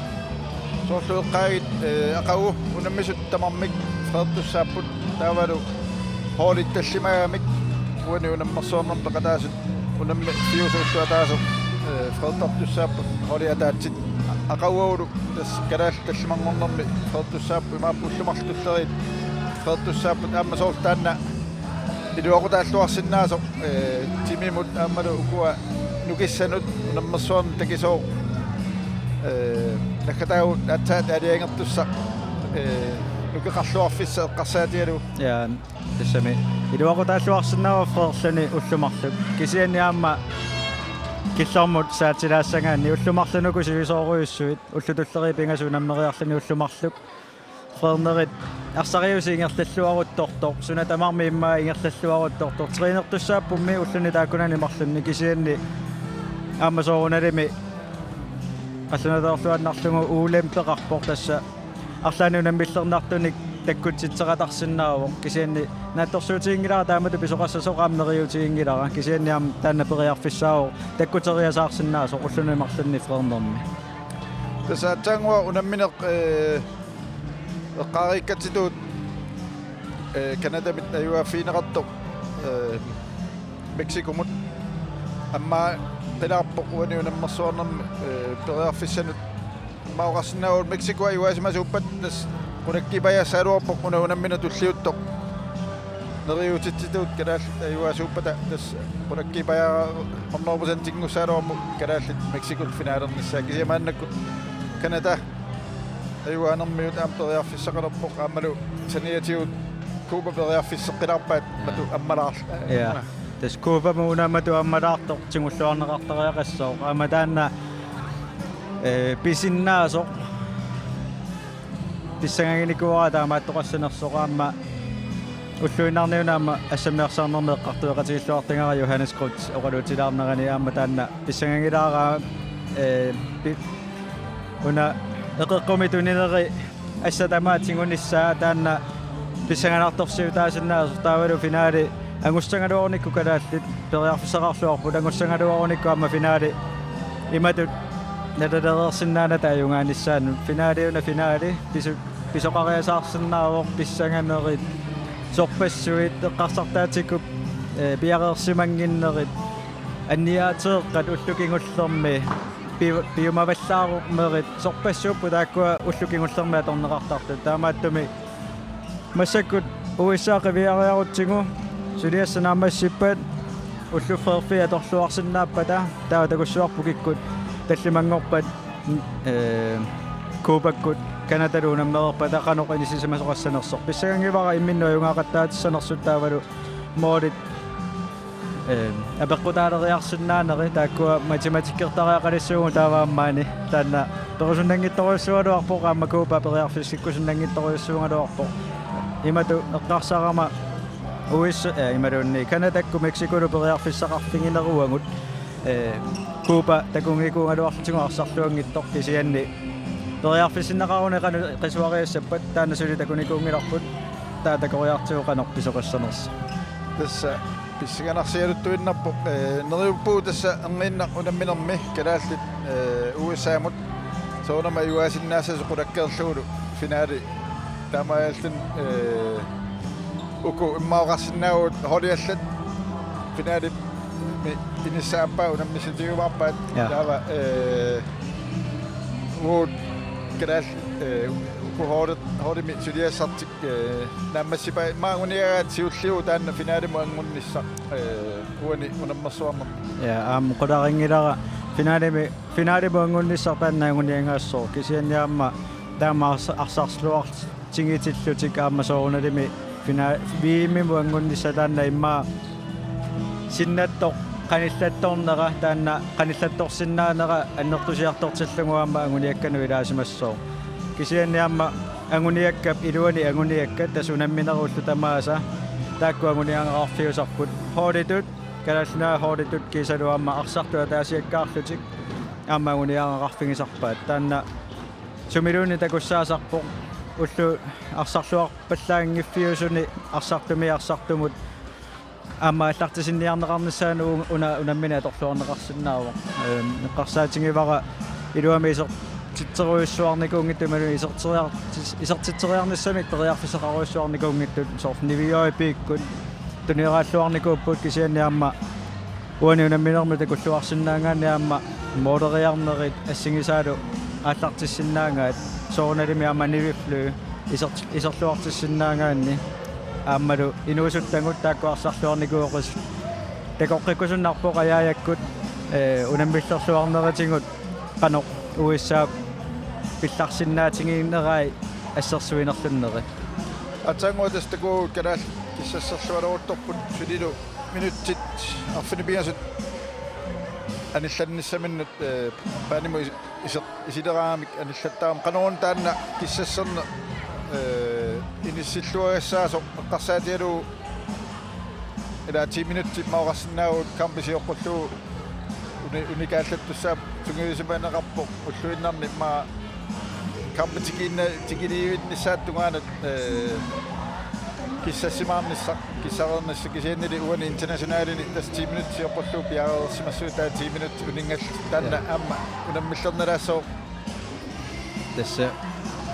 Soorlu eqqaagit, ee, aqagu unammisut tamarmik freertussaapput, taavalu holdit tallimagamik uani unammersuarnermi peqataasut unammifiusut ulloq ataaseq, ee, freertartussaapput, holdit ataatsit. Aqaguagulu tassa kalaallit tallimanngornermi freertussaapput, imaappoq ullut marluk tulleriit freertussaapput, aamma soorlu taanna iluaqutaalluarsinnaasoq, ee, timimut aammalu ukua nukissanut unammersuarnut takisooq, ee, naggataagut aatsaat aalajangertussaq, ee, nukeqarluarfissaq eqqarsaatigalugu. Ja, tassami iluaqutaalluarsinnaavoq freerluni ullut marluk. Kisianni aamma killormut saatsilaassagaanni ullut marluk uku sivisoorujussuit, ullut tulleriit pingasut unammeriarluni ullut marluk. Freernerit arsariuseq ingerlalluaruttortoq, suna tamarmi immaqa ingerlalluaruttortoq. Trænertussaappummi ulluni taakkunani marlunni, kisianni aamma soorunalimi qallunaatoorluinnarlugu ulempeqarpoq, tassa arlaannik unammillernartunik takkutsitseqatarsinnaavoq. Kisianni naatsorsuutiginngilara taamatut pisoqassasoq aamma neriuutiginngilara. Kisianni aamma taanna periarfissaavoq takkuteriasaarsinnaasoq ulluni marlunni freernermi. Tassa aatsaannguaq unammineq, ee, eqqaariikkatsitut, ee, Canadamit ajugaaffigineqartoq, ee, Mexicomut ammaaqilaarpoq uani unammersuarnermi, ee, periarfissanut. Aamma oqarsinnaavoq Mexico ajugaasimasuuppat tassa qulakkiipajaassagaluarpoq una unammineq tulliuttoq. Neriuutitsitut kalaallit ajugaasuuppata tassa qulakkiipajaa hundrede procentinngussaagaluarput kalaallit Mexicot finalernissaat, kisianni maannakkut Canada ajugaanermiut aamma periarfissaqalerpoq, aammalu saniatigut Cuba periarfisseqqilaarpaat matu ammalaarl-. Ja. Tassa Cubamut una matu ammalaartoq tigulluarneqartariaqassooq. Aamma taanna, ee, pisinnaasoq pissangaginikuuara taamaattoqassanersoq, aamma ulluinnarni una aamma assammiarsaarnermi eqqartueqatigiilluartagara Johannes Kreutzip oqaluutilaarnerani, aamma taanna pissangagilaarpara, ee, pi-, una eqeqqumi tunineri assat tamaat tigunissaa taanna pissanganartorsiutaasinnaasoq taavalu finaali angussagaluarunikku kalaallit periarfissaqarluarput angussagaluarunikku aamma finaali imatut nalalereersinnaanata ajugaanissaanut finaaliuna finaali pisu pisoqariasaarsinnaavoq pissanganerit sorpassuit eqqarsartaatsikkut piareersimannginnerit anniaateeqqat ullut kingullermi piumavallaarummerit sorpassuupput taakkua ullut kingullermi atorneqartartut taamaattumik massakkut uissaaqqiviariarutsigu suliassat naammassippat ullut feerfii atorluarsinnaappata taava takussuarput kikkut tallimanngorpat ee kuupakkut Canadalu unammereerpata qanoq inissisimasoqassanersoq pissanganngivara imminnut ajugaaqattaatissanersut taavalu moolit ee apeqqutaaleriarsinnaaneri taakkua matematikkertariaqalissuugut taava aammaani taanna perusunnanngitsorujussuugaluarpoq aamma kuupa periarfissikkusunnanngitsorujussuugaluarpoq imatut eqqarsarama uis ee imaluunniit Canadakkut Mexicolu periarfissaqarfigineruagut ee kuupa takunngikuugaluarlutigu arsarluanngitsoq kisianni periarfissinneqaruni qanoq qisuariassappat taanna suli takunikuunngilarput taava takoriartigu qanoq pisoqassanersoq tassa pissanganarsigaluttuinnarpoq ee neriuppugut tassa erniinnaq unamminermi kalaallit ee U S A-mut soorunami ajugaasinnaassasoq qulakkeerlugulu finaali taamaalilluni ee uku immaqa oqarsinnaavugut holdiallat finaalimi inissaappaa unammissutigiumaarpaat taava ee uagut kalaallit ee uku holdi holdimi suliassartik ee naammassipaat immaqa anguniagaat siulliuvoq taanna finaalimut anngunnissaq ee uani unammersuarnermi ja aamma qularinngilara finaalimi finaalimut anngunnissaq taanna anguniagaassooq kisianni aamma taama arsarluartigitillutik aamma soorunalimi fina V M-imut anngunnissaq taanna immaqa sinnattoq qanillattornera taanna qanillattorsinnaanera annertusiartortillugu aamma anguniakkanut ilaasimassooq kisianni aamma anguniakkap iluani anguniakkat tassa unammineruullu tamaasa taakku anguniagaqarfiusarput holditut Kalaallit Nunaat holditut kiisalu aamma arsartut ataasiakkaarlutik aamma anguniagaqarfigisarpaat taanna sumiluunniit takussaasarpoq ullut arsarluarpallaanngiffiusuni arsartumi arsartumut aamma aallartisinniarneqarnissaanut una unammineq atorluarneqarsinnaavoq eqqarsaatigivara iluamik isertitserujussuarnikuunngitsut imaluunniit iserteriar isertitseriarnissamik periarfissaqarujussuarnikuunngitsut soorlu niviarpiikkut tunnioraalluarnikuupput kisianni aamma uani unamminermi takulluarsinnaagaanni aamma mooleriarnerit assigisaalu aallartissinnaagaat soorunalimi aamma nivifly iserluartissinnaagaanni aammalu inuusuttagut taakku arsarluarnikuuvoq takoqqikkusunnarpoq ajaajakkut ee unammillerluarneratigut qanoq U S A pillarsinnaatiginerai assersuinerlunneri. Aatsaannguaq tassa takuuk kalaallit kissasserluaruttorput sulilu minutsit arfineq-pingasut anillannissaminnut ee paanimut isileraangamik anillattaarami qanoruna taanna kissasserneq ee inissilluagassaasoq eqqarsaatigalugu ila ti minutsit immaqa oqarsinnaavugut kampi sioqqullugu uni unikaallattussaavoq sungiusimaneqarpoq ulluinnarni immaqa kampi tikiinna tikiliivinnissaata tungaanut ee kissassimaarnissaq kissareernissaq kisiannili uani internationalini tassa ti minutsit sioqqullugu piareersimassuutaa ti minutsit uninngallutik taanna aamma unammillernalaassooq tassa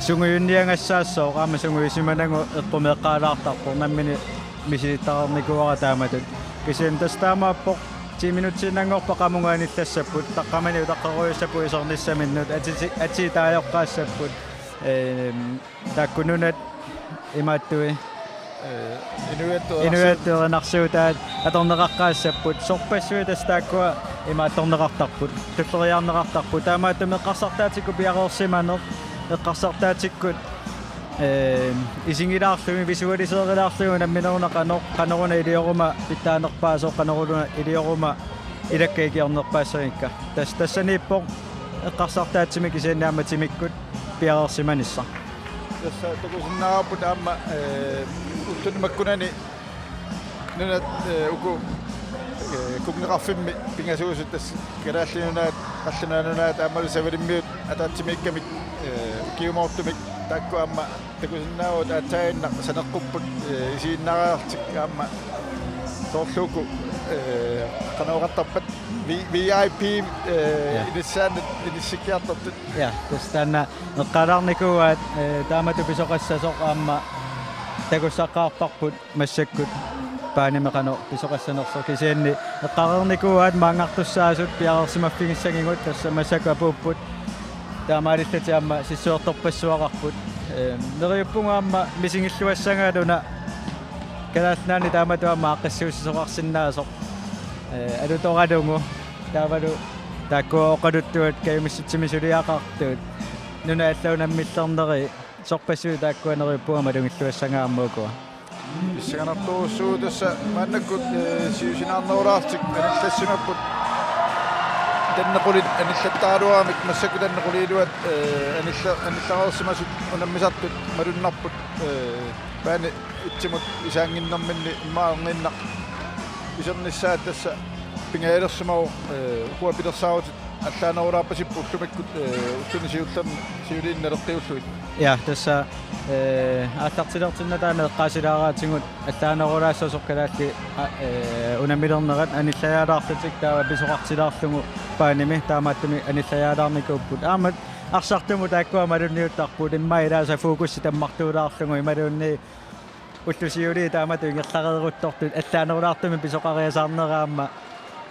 sungiunniagassaassooq aamma sungiusimanagu eqqumeeqqaalaartarpoq nammineq misilittareernikuuara taamatut kisianni tassa taamaappoq ti minutsiinnanngorpat qamunga anillassapput taqqamani utaqqerujussapput isornissaminnut atii atii taajoqqaassapput ee taakku nunat imaattui ee inuiattut inuiattut erinarsuutaat atorneqaqqaassapput sorpassuit tassa taakkua imaattorneqartarput tulleriiaarneqartarput taamaattumik eqqarsartaatikkut piareersimaneq eqqarsartaatikkut ee isigilaarlugit visualiseerilaarlugit unammineruna qanoq qanoruna ilioruma pitsaanerpaasoq qanoruna ilioruma ilakka ikiornerpaassagikka tassa tassaniippoq eqqarsartaatsimik kisianni aamma timikkut piareersimanissaq. Tassa takusinnaavarput aamma ee ulluni makkunani nunat ee uku ee kunngeqarfimmi pingasuusut tassa Kalaallit Nunaat, Qallunaat Nunaat aammalu Savalimmiut ataatsimiikkamik ee ukiumoortumik Taakku aamma takusinnaavugut aatsaannguaq saneqqupput, eh, isiginnaariarlutik aamma soorlu uku, eh, qanoq oqartarpat V-, V I P, eh, Ja. inissaanut inissikkiartortut. Ja, tassa taanna eqqaalaarnikuuaat, eh, taamatut pisoqassasoq aamma takussaqqaarparput massakkut paanimi qanoq pisoqassanersoq kisianni eqqaareernikuuaat maanngartussaasut piareersimaffigissagigut tassa massakkut apuupput taamaalillutik aamma sissuertorpassuaqarput. Ehm, neriuppunga aamma misigilluassagaat una Kalaallit Nunaanni taamatut aamma aaqqissuussisoqarsinnaasoq, eh, alutoralugu taavalu taakkua oqaluttuat kajumissutsimik suliaqartut nunat allat unammillerneri sorpassuit taakkua neriuppunga malugilluassagaat aamma ukua. Pissanganartorujussuuvoq tassa maannakkut, eh, siusinaarnerulaarlutik anillassimapput. Tanneq qulit anillattaraluaramik massakkut tanneq qulit iluat, eh, anilla-, anillareersimasut unammisartut malunnarput, eh, paani ittumut isaannginnerminni immaqa erniinnaq isernissaat tassa pingajalersimavoq, eh, ukua pilersaarutit allaanerulaarpasipput ullumikkut, eh, ulluni siullerni siuliini naleqqiullugit. Ja, tassa, eh, aallartilertinnagu taanna eqqaasilaaraatigut allaanerulaassasoq kalaallit, a-, eh, unammilernerat anillajaalaarlutik taava pisoqartilaarlugu paanimi taamaattumik anillajaalaarnikuupput. Aamma arsartumut taakkua malunniuttarput immaqa ilaasa fokusi tammartuulaarlugu imaluunniit ullut siuliini taamatut ingerlareeruttortut allaanerulaartumik pisoqariasaarnera aamma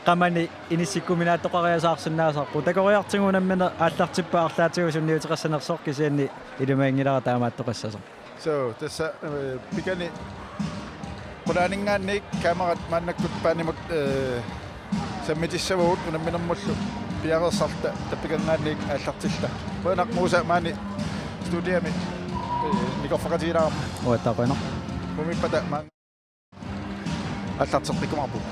qamani inissikkuminaattoqariasaarsinnaasarpoq. Takoriartigu unammineq aallartippoq arlaatigut sunniuteqassanersoq kisianni ilumoorngilara taamaattoqassasoq. So, tassa, eh, pikani qulaaninngaanniit kamerat maannakkut paanimut, eh, sammitissavagut unamminermullu piareersarluta tappikanngaanniit aallartilluta. Qujanaq Musa maani studiami, eh, nikorfaqatigilaarama. Uattaaq qujanaq. Kumippata maanga aallarteqqikkumaarpugut.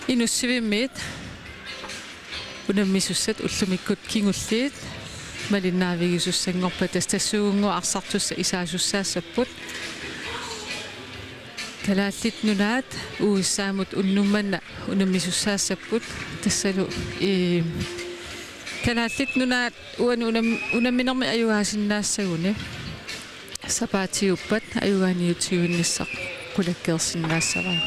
Inussivimmiit unammisussat ullumikkut kingulliit malinnaavigisussanngorput, tassa tassuugunnguaq arsartussat isaasussaassapput. Kalaallit Nunaat U S A-mut unnuk manna unammisussaassapput. Tassalu, ee, Kalaallit Nunaat uani unam-, unamminermi ajugaasinnaassaguni sapaatiuppat ajugaaniutiginnissaq qulakkeersinnaassavaa.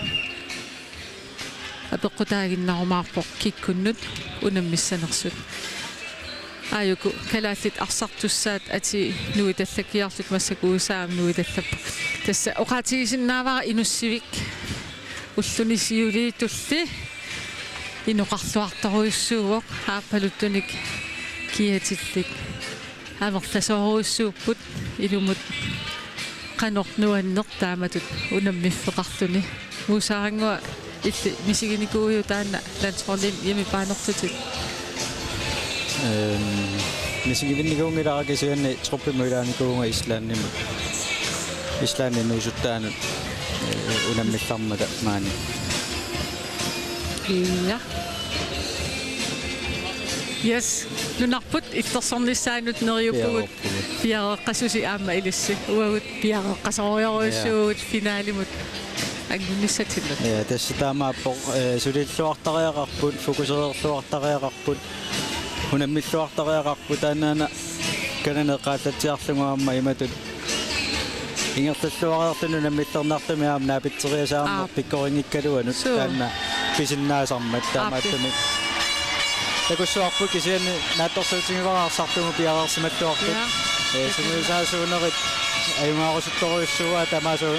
Apeqqutaaginnarumaarpoq kikkunnut unammissanersut. Aajuku kalaallit arsartussaat atii nuitallakkiarlutik massakkut U S A-mi nuitallapput. Tassa oqaatigisinnaavara Inussivik ulluni siuliitulli inoqarluartorujussuuvoq aappaluttunik kiatillit amerlasoorujussuupput ilumut qanoq nuanneq taamatut unammiffeqarluni. Muusarannguaq illit misiginikuuiuk taanna landsholdimi hjemmebaanertutit? Ehm, misigivinnikuunngilara kisianni truppimut ilaanikuuvunga Islandimut. Islandi inuusuttaanut, eh, unammillarmata maani. Ja. Yes, nunarput illersornissaanut neriuppugut. Piareerpugut. Piareeqqasusi aamma ilissi. Uagut piareeqqasorujorujussuuvugut. Ja. Finalimut angunissatsinnut. Ja, tassa taamaappoq, eh, sulilluartariaqarput, fokusereerluartariaqarput, unammilluartariaqarput, taannaana kanani eqqaallatsiarlugu aamma imatut ingerlalluareerluni unammillernartumik aamma naapitseriasaarneq. Aap. Pikkorinngikkaluanut. Suu. Taanna pisinnaasarmat. Aap. Taamaattumik takussuarput kisianni naatsorsuutigivara arsartugut piareersimalluartut. Ja. Eh, sungiusaasuunerit ajugaarusuttorujussuuaat tamaasa, eh,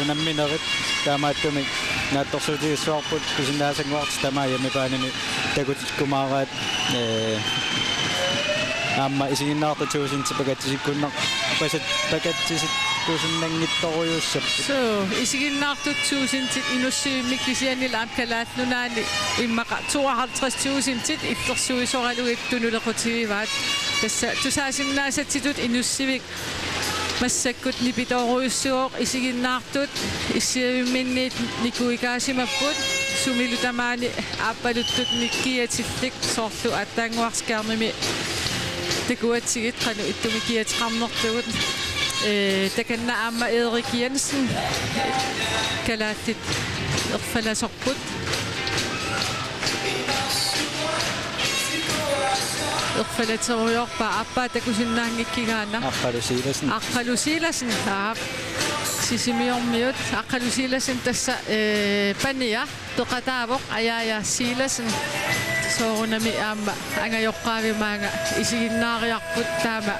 unamminerit, taamaattumik naatsorsuutigissavarput pisinnaasannguartut tamaasa hjemmebanemi takutikkumaaraat, eh, aamma isiginnaartut tuusintit pakatsisikkunnar-, pasat-, pakatsisikkusunnanngitsorujussuupput. Suu, isiginnaartut tuusintit Inussivimmik kisiannili aamma Kalaallit Nunaanni immaqa tooghalvtreds tusindit illersuisoralugit tunulequtigivaat. Tassa tusaasinnaasatitut Inussivik massakkut nipitoorujussuuvoq, isiginnaartut issiavimminniit nikuikaasimapput, sumilu tamaani aappaluttut nikkiatillik, soorlu aatsaannguaq skærmimi takuatsigit qanoq ittumik kiateqarnerlugut. Eh, takanna aamma Erik Jensen, kalaallit erfalasorput. Erfalaterujoorpaa, aappaa takusinnaanngikkigaana. Aqqalu Silassen. Aqqalu Silassen, aap. Sisimiormiut. Aqqalu Silassen tassa, eh, pania peqataavoq, Ajaaja Silassen. Soorunami aamma angajoqqaavi maanga isiginnaariarput taama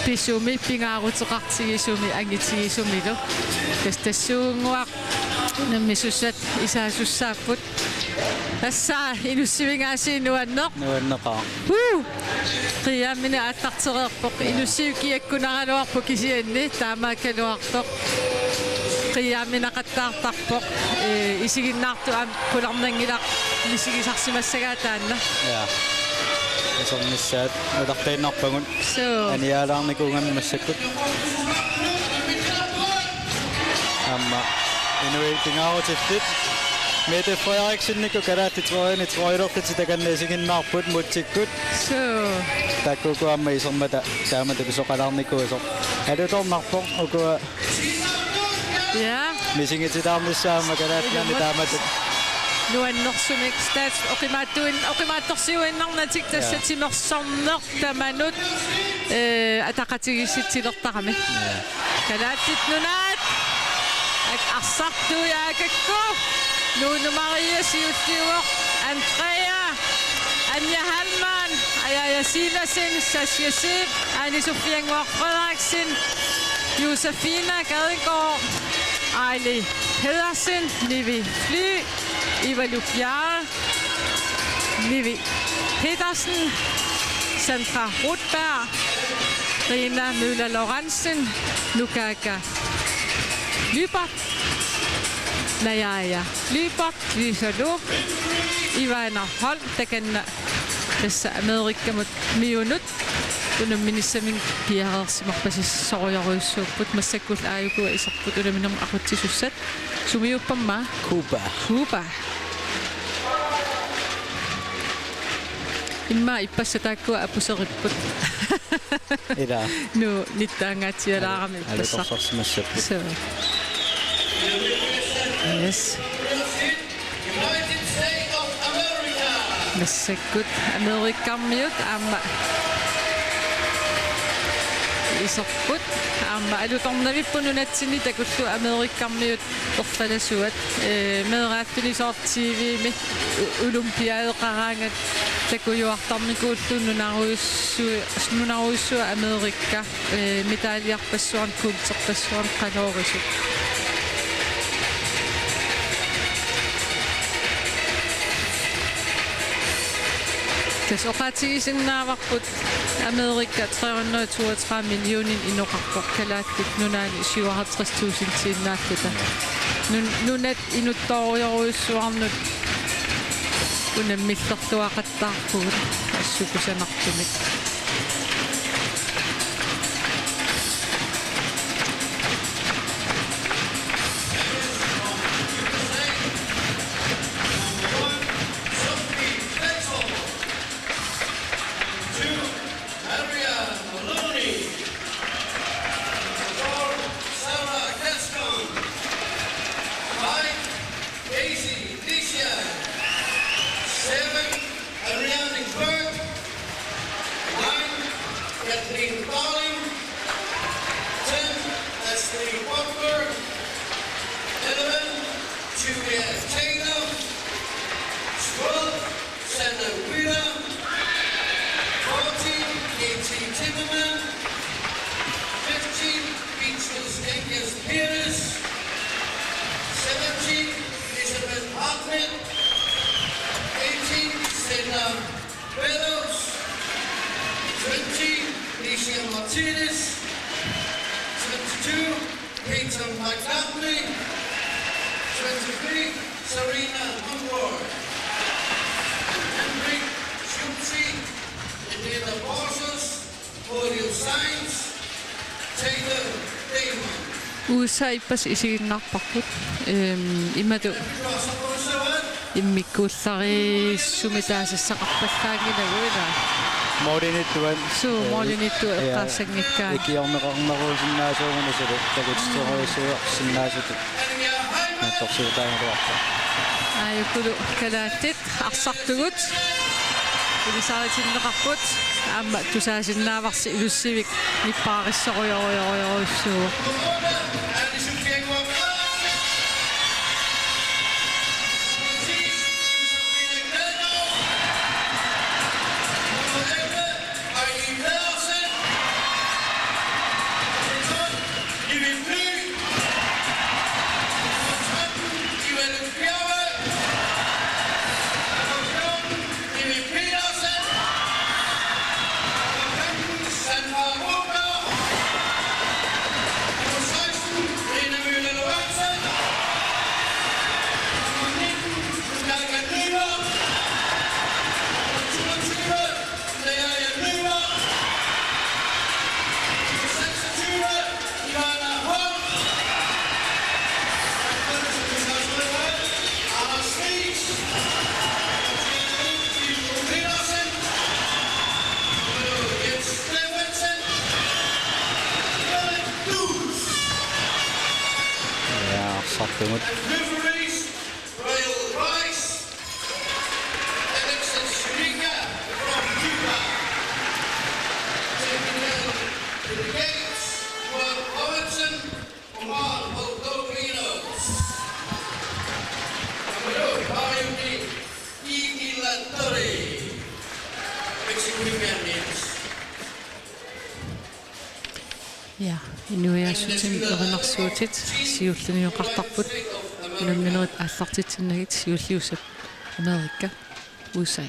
pisumi pingaaruteqartigisumi angitigisumilu. Tassa tassuugunnguaq unammisussat isaasussaapput. Tassa Inussivik aasiit nuanneq. Nuanneqaaq. Woo! Qiiaammineq aallartereerpoq. Inussivik kiakkunaraluarpoq kisianni taamaakkaluartoq. Qiiaamminaqattaartarpoq. Eh, isiginnaartut aamma qularnanngilaq misigisarsimassagaat taanna. Ja. Isernissaat utartiinnarpagut. Suu. Anialaarnikuugami massakkut. Aamma inuit pingaarutillit. Mette Frederiksenip kalaallit trøjani trøjlerlutik takanna isiginnaarput mutsikkut. Suu. Taakku uku aamma isermata taamatut pisoqalaarnikuusoq. Alutornarpoq ukua. Ja. Misigitilaarnissaat aamma Kalaallit Nunaanni taamatut. Nuannersumik stats oqimaattuin-, oqimaatsorsiuinnarnatik tassa. Ja. Timersorneq tamanut, eh, ataqatigiissitsilertarami. Ja. Kalaallit Nunaat ak-, arsartuiaakakku. Nuunu Marie siulliuvoq, Andrea, Anja Hallmann, Ajaaja Silassen, Saskia Zeeb, Ane Sofiannguaq Frederiksen, Josefina Gadegaard, Aili Pedersen, Nivi Fly, Ivalu Bjerre, Vivi Petersen, Sandra Rudberg, Rina Møller Lorentzen, Nukaka Lyberth, Najaaja Lyberth, Lisa Loob, Ivana Holm, takanna tassa Amerikamut miunut unamminissaminnik piareersimarpasissorujorujussuupput, massakkullu aajuku iserput unamminermi aqutsisussat. Sumiuppamma? Cuba. Cuba. Immaqa ippassaq taakkua apuseripput. Ila. Nuu, nittaangaatsialaarami ippassaq. Alutorsimassapput. Suu. Yes. Massakkut Amerikarmiut aamma iserput. Aamma alutornavipput nunatsinni takullugu Amerikarmiut erfalasuat, eh, meeraalluni soorlu T V-mi u-, olympiadeqaraangat takujuartarnikuullugu nunarujussu-, nunarujussuaq Amerika, eh, medaljerpassuarnik, guldterpassuarnik qaloorisut. Tassa oqaatigisinnaavarput Amerika tre hundrede toogtredive millioner inoqarpoq, Kalaallit Nunaanni syvoghalvtreds tusindsiinnaalluta. Nun-, nunat inuttoorujorujussuarnut unammillerluaqattaarpugut assut kusanartumik. Julia Taylor. Twelve, Sandra Wheeler. Fourteen, Katie Timmerman. Fifteen, Beatrice Jenkins Peters. Seventeen, Elizabeth Hartnett. Eighteen, Senna Bellows. Twenty, Alicia Martinez. Twenty-two, Peyton McNulty. Twenty-three, Serena Monroy. Henrik Schulze, Elena Borges, Claudio Sainz, Taylor Damon. U S A ippassaq isiginnaarparput. Ehm, imatut immikkuullariissumik taasassaqarpallaanngilagut, ilaa. Målimiittuat. Suu, eh, målimiittuat, ja, eqqaassanngikkaat. Ikiorneqarnerusinnaasuuguni suli takutiterujussuuarsinnaasutut. Naatsorsuutaangaluarpoq. Aajukulu kalaallit arsartugut ilisaritinneqarput, aamma tusaasinnaavarsi Ilussivik nippaarissorujorujorujorujussuuvoq. Ja, arsartugut. Royal Rice, Alexis Shulika from Cuba. Technical delegates, Mark Robertson, Omar Moldovino. Number two, Mario Di Igilatore. Mexican Games. Ja, inuiaassutsini erinarsuutit siulliunioqartarput. Unamminerit aallartitsinnagit siulliussap Amerika, U S A.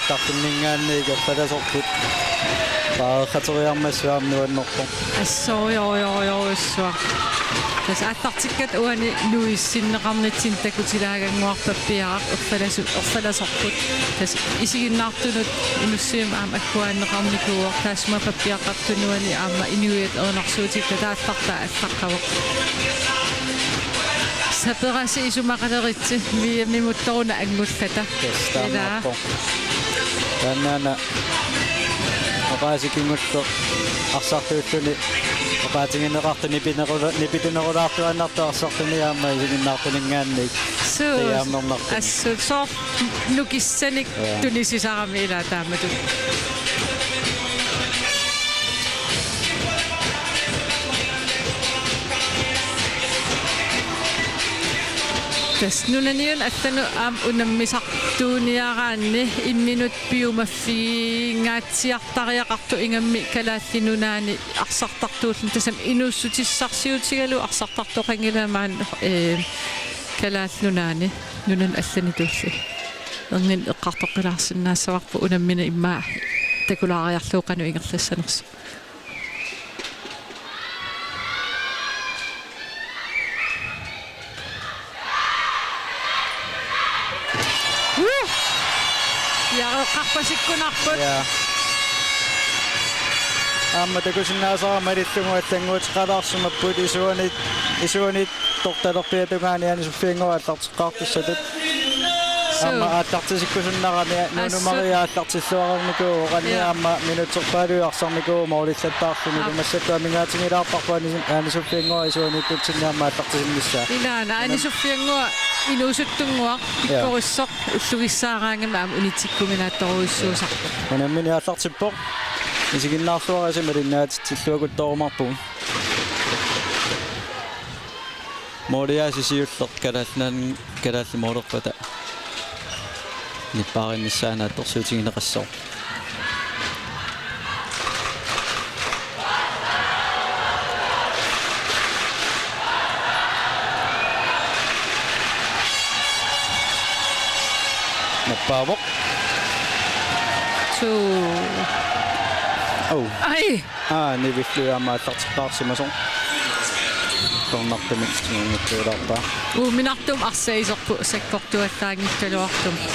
Tartunninngaanniit erfalasorput. Paaqateriarmassuk aamma nuannerpoq. Assorujorujorujussuaq. Tassa aallartikkatta uani nuissinneqarnitsinni takutilaaganguarpappiaraq erfalasu-, erfalasorput. Tassa isiginnaartunut Inussivimmi aamma agguaanneqarnikuuvoq, taassuma pappiaqqap tunuani aamma inuiaat erinarsuutigit taallartaa allaqqavoq. Saperasi isumaqaleritsi V M-imuttoruna angullata. Yes, ilaa. Taamaappoq. Taannaana oqaasii kingulleq arsartuulluni oqaatigineqartoq nipinerula-, nipitinerulaartuaannartoq arsartuni aamma isiginnaartuninngaanniit. Suu. Qiimmernartuni. Assut soorlu nukissanik. Ja. Tunisisarami ilaa taamatut. Tassa nunaniuna allanut aamma unammisartuuniaraanni imminut piumaffigiingaatsiartariaqartoq ingammik Kalaallit Nunaanni arsartartuulluni, tassami inuussutissarsiutigalugu arsartartoqanngilaq maani, ee, Kalaallit Nunaanni, nunanut allanut tulliani. Erniinnaq eqqartoqqilaarsinnaassavarput unammineq immaqa takulaariarlugu qanoq ingerlassanersoq. Woo! Piareeqqarpasikkunarput. Ja. Aamma takusinnaasarama ilillugu allannguuteqalaarsimapput isuaniit, isuaniittoq talerpiatungaani Aani Sofiannguup aallarteqqaartussatut. Suu. Aamma aallartisikkusunnarami Nuunu Assut. Maria aallartilluarnikuuvoq, qanni. Ja. Aamma minutserpaaluit arsarnikuuvoq moolillattaarluni. Aap. Ilimassarput amigaatigilaarparput Aani, Aani Sofiannguup isuaniittutsinni aamma aallartisinnissaa. Ilaana, Aani Sofiannguup inuusuttunnguaq. Ja. Pikkorissoq ullugissaaraangami aamma unitsikkuminaattorujussuusarpoq. Unammineq aallartippoq. Isiginnaarluarisi malinnaatitsilluakuttoorumaarpugut. Mooliaasiit siulleq Kalaallit Nunaanni, kalaallit moolerpata nippaarinnissaa naatsorsuutigineqassaaq. Nappaavoq. Suu. Au. Ai. Aa, Nivi Flø aamma aallarteqqaarsimasoq. Cornertumik sinngunngutsiulaarpaa. Uuminartumik arsaq iserpoq sakkortuallaanngikkaluartumik.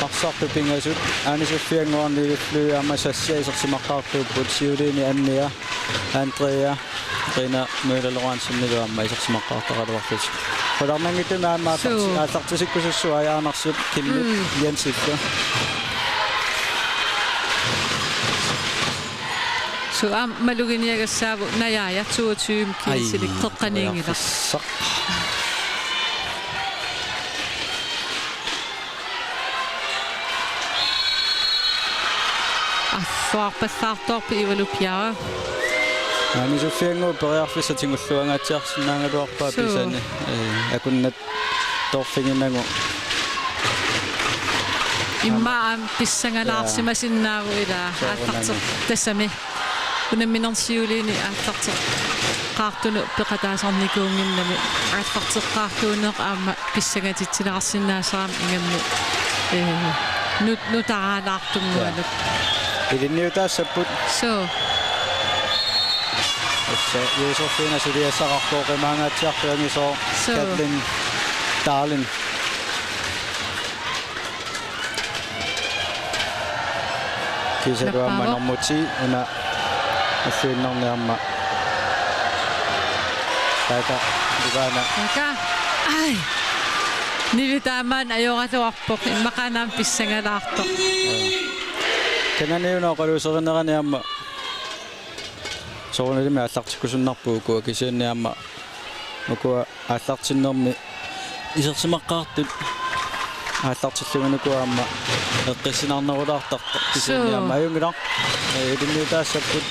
Arsartut pingasut Aani Sofiannguaq, Nivi Flø aamma Sasha isersimaqqaartuupput, siuliini Annia, Andrea, Rina Møller Lorentzenilu aamma isersimaqqaartaraluarlutik. Qularnanngitsumik aamma aallarti-, Suu. aallartisikkusussua Aja Andersen, Kimmi, Mm. Jensillu. Suu, aamma maluginiagassaavoq Najaaja toogtyve Ai, kiisilik qeqqaniinngilaq. Periarfissaq. Arsuarpallaartoorpoq Ivalu Bjerre. Aani Sofiannguup periarfissaq tigulluangaatsiarsinnaagaluarpaa Suu. pisani, ee, akunnattoorfiginagu. Immaqa aamma pissangalaarsimasinnaavoq ilaa Soorunami. Aallarteq tassami. Unamminermi siuliini aallarteqqaartunut peqataasarnikuunnginnami aallarteqqaartuuneq aamma pissangatitsilaarsinnaasarami ingammik, ee, nut-, nutaraalaartunnguanut. Ja. Ilinniutaassapput. Suu. Tassa Josefina suliassaqarpoq qimaangaatsiartuangisoq Suu. Katlin Darlin. Kiisalu aamma Nappaavoq. Normu ti una ulluinnarni aamma. Taaka, Ivana. Taaka. Ai. Nivi taamaanna ajoraluarpoq, immaqaana aamma pissangalaartoq. Kanani una oqaluuserinerani aamma soorunalimi aallartikkusunnarput ukua, kisianni aamma ukua aallartinnermi isersimaqqaartut aallartillugit ukua aamma eqqissinarnerulaartartoq kisianni Suu. aamma ajunngilaq. Ee, ilinniutaassapput.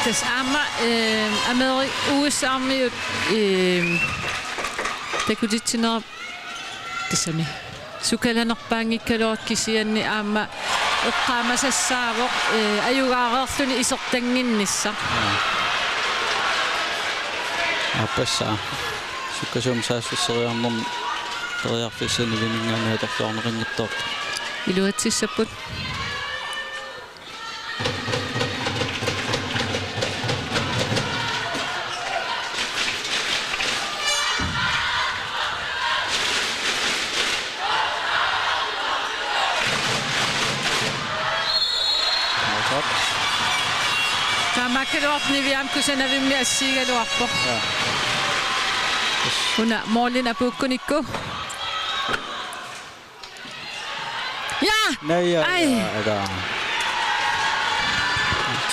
Tassa aamma, ee, Ameri-, U S A-miut, ee, takutitsineq tassami. Sukalanerpaanngikkaluartoq kisianni aamma eqqaamasassaavoq, ee, ajugaareerluni isertannginnissaq. Aappassaa. Sukkasuumik saassusseriarnermi periarfissanilimingaanniit atorluarneqanngitsoorpoq. Iluatsissapput. Taamaakkaluartoq Niviaq aamma kusanavimmi assigigaluarpoq. Ja. Una målinik apuukkunikku. Ja! Naja, ai. Ja, ja.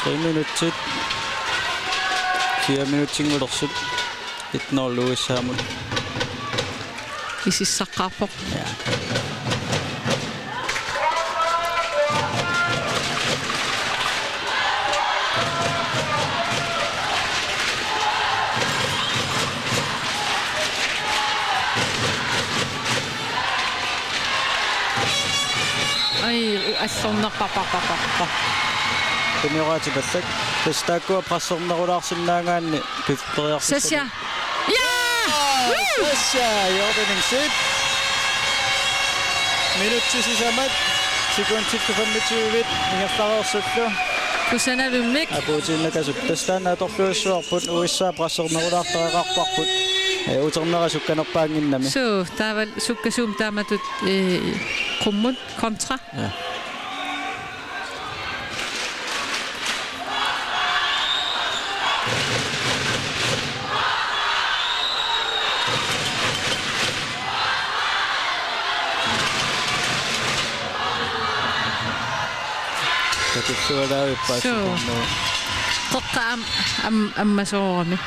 Tre minutsit. Fire minutsinngorlutik. Et nul U S A-mut. Isissaqqaarpoq. Ja. Ai, assornerpapapapapa. Tunioraatipallak. Tassa taakkua pressernerulaarsinnaagaanni pip-, periarfissanik. Sasha. Ja! Aa, Sasha Jordanensen. Minutsit sisamat sekundit femogtyve ingerlareersullu. Kusanavimmik. Apuutiinnakasut tassa taanna atorluassavarput U S A pressernerulaartariaqarparput. Ee, uternera sukkanerpaannginnami. Suu, taava sukkasuumik taamatut, ee, qummut kontra. Ja. Takussualaavippaat. Suu. Sikunnu. Toqqa am-, am-, ammasoorami.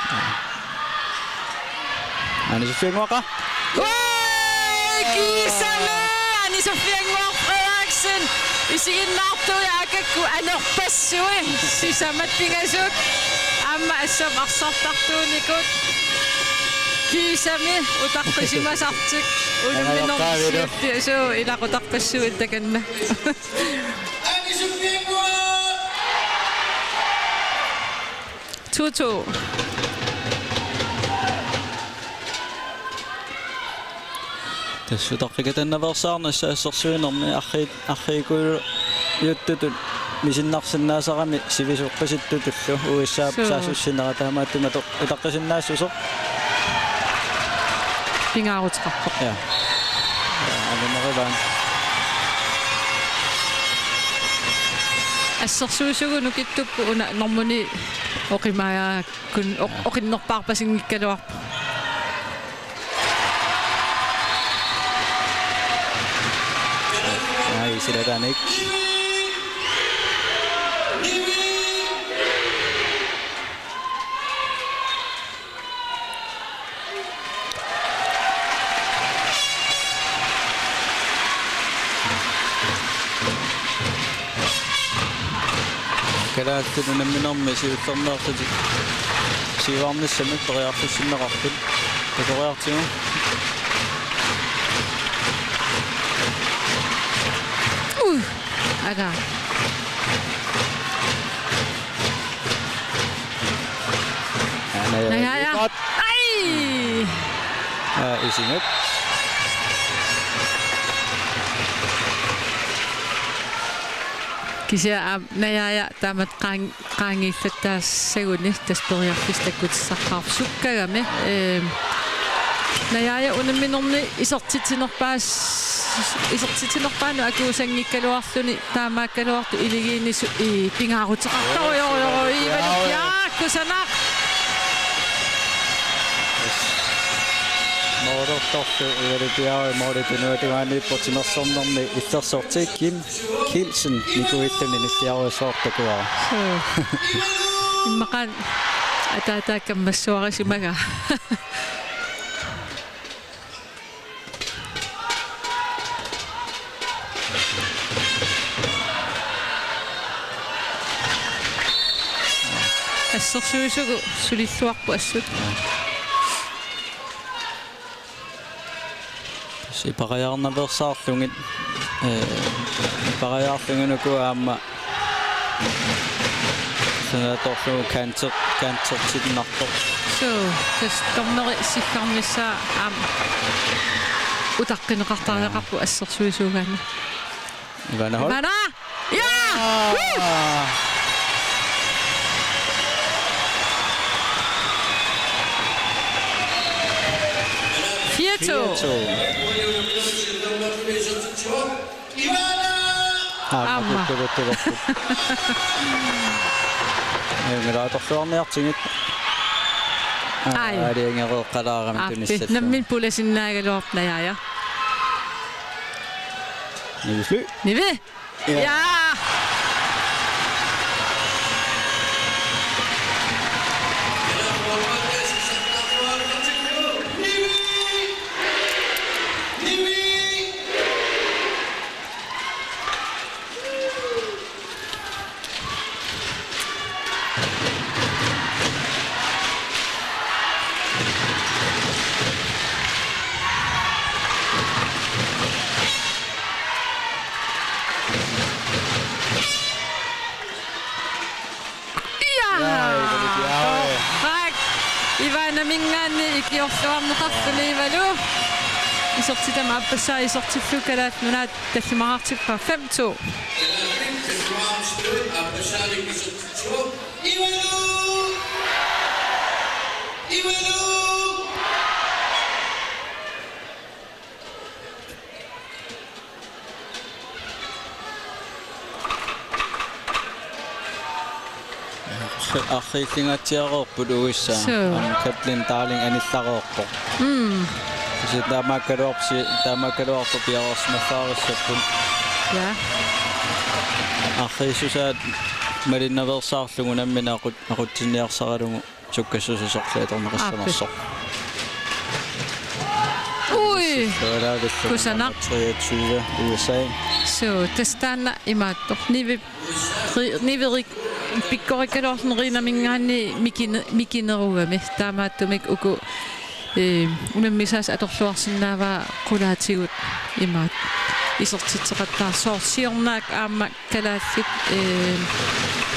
Ane Sofie Nguaqa. Oi, kiisami! Ane Sofie Nguaq Frederiksen. Isiginnaartui aakakku anorpassui. Sisamat pingasut. Aamma assut arsartartuunikut. Kiisami utaqqisimasartik. Unamminermi. Angajoqqaavilu. Siulliusoq ilaqutarpassuit takanna. To to. Tassa utaqqikatannaveersaarnissaq assersuinermi arri-, arriikujuttutut misinnarsinnaasarami sivisoqqisittutullu U S A. Suu. Saassussinera taamaattumik atoq-, utaqqisinnaassuseq. Pingaaruteqarpoq. Ja. Ja, alumarivaan. Assersuisugut nukittupput una normuni oqimaajakkun oq-, oqinnerpaarpasinngikkaluarpoq. Ai, silatanik. Kalaallit unamminermi siullermeerlutik siuarnissamik periarfissinneqarput. Takoriartigu. Uh, ala. Naja, ja. Ai! Aa, isinnut. Kisianni aamma Naja, ja, taamatut qaan-, qaangiiffattaassaguni tassa periarfissat takkutissaqarput sukkagami. Ehm, Naja, ja, unamminermi isertitsinerpaas-, isertitsinerpaanut akuusanngikkaluarluni taamaakkaluartoq iligiinni su-, i, pingaaruteqartarujorujorujussuuvoq. Ivalu Piaaraq, kusanaq. Moorortorlu Ivalu Piaaraq moorortorlu tunuatungaaniippoq timersornermi illersorti Kim Kielsen nikuilluni nilliarujussuartakuara. Suu. Immaqa ataataa kammassuarisimagaa. Assersuisugut sulilluarput assut. Sipariarnaveersaarlugit, eh, sipariarlugit uku aamma sanatorlugu cancer, cancertinnartoq. Suu, tassa dommeri siggarnissaa aamma utaqqineqartariaqarpoq assersuisuugaanni. Ivana Holm. Ivana! Ja! Aa! Fire to. Fire to. Aamma. Aamma. Kuttu, kuttu, kuttu. Ee, mira atorluarniartigit. Ai. Aaliangereeqqalaarami. Aappi, tunissalluni. Nammineq pulasinnaagaluarpoq najaaja. Nivi Fly. Nivi. Ja. Ja. Ja! Ja, Ivana Piaave. Torrak. Ivanaminngaanniit ikiorluarneqarluni Ivalu. Isertitami aappassaa isertillugu Kalaallit Nunaat tallimaqartippaa fem to. Arriillingaatsiareerput U S A. Suu. Aamma Katlin Darling anillareerpoq. Mm. Kisianni taamaakkaluarpoq, taamaakkaluarpoq piareersimaffaarissapput. Ja. Arriissusaat malinnaveersaarlugu nammineq aqut-, aqutsinniarsaralugu. Sukkassuseq sorliatorneqassanersoq. Aappi. Ui. Soorlu avillunga. Kusanaq. Nummer treogtyve, U S A. Suu, tassa taanna imaattoq. Nivi, ri-, niverik pikkorikkaluarluni Rinaminngaanniit mikine-, mikinerugami. Taamaattumik uku, ee, unammisaasa atorluarsinnaavaa qulaatigut imaat. Isertitseqattaarsoq siornaak aamma kalaallit, ee,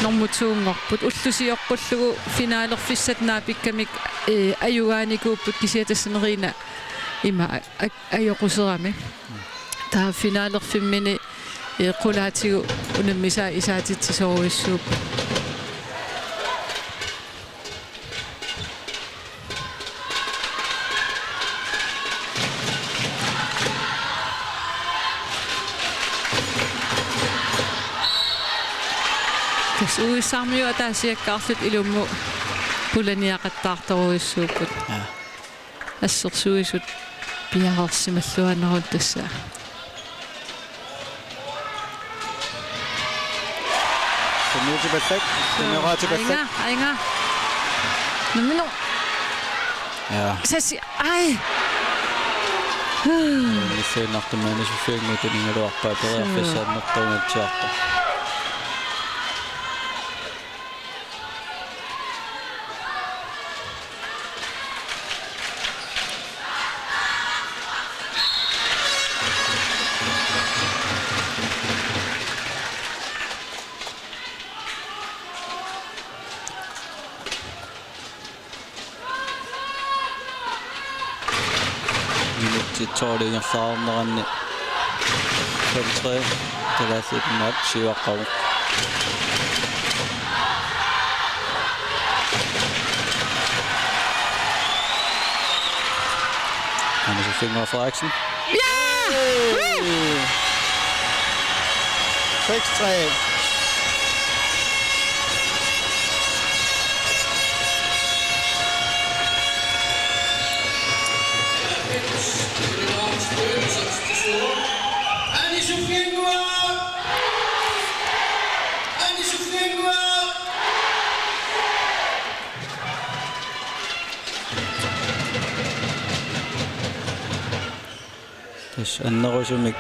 normu to-nngorput. Ulloq sioqqullugu finalerfissat naapikkamik, ee, ajugaanikuupput kisianni tassani Rina ima a-, a-, ajoquserami. Taava finalerfimmini, ee, qulaatigut unammisaat isaatitsisorujussuupput. Tassa U S A-miut ataasiakkaarlutik ilummut pulaniaqattaartorujussuupput. Ja. Assersuisut piareersimalluarnermut tassa. Tunniutipallak, tunniuqaatipallak. Ainga, ainga. Nammineq. Ja. Sassi, ai. Missaannartumik Anisuffiannguaq tunigaluarpaa periarfissaannertuungatsiartoq. Minutsit tolv ingerlaarneranni fem tre, Kalaallit Nunaat siuaqqavoq. Anisuffiannguaq Frederiksen. Ja! Seks tre. Tassa annerusumik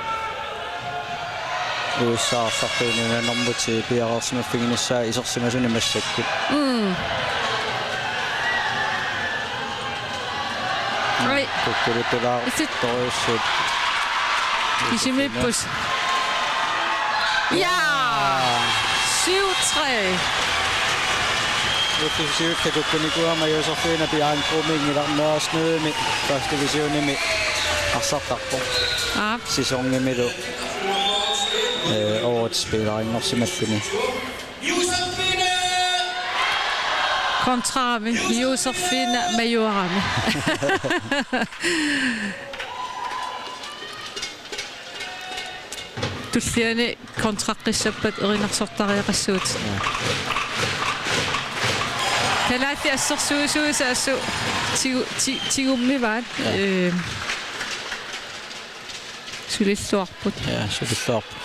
U S A-rtartuununa normu ti piareersimaffiginissaa isersimasunik massakkut. Mm. Oi. Kukkulutulaartorujussuupput. Isimiippoq. Ja! Syv tre. Divisioni sakkunikuugama Josefine Biancomi Ngilarneersuarmi første divisionimi arsartarpoq. Aap. Sæsonimilu, øh, årets spillerinngorsimalluni. Kontrami Josefine Majorami. Tulliani kontraqqissappat erinarsortariaqassuutit. Ja. Kalaallit assersuisuisa assut tigu-, ti-, tigummivaat. Ja. Øhm, sulilluarput. Ja, sulilluarput.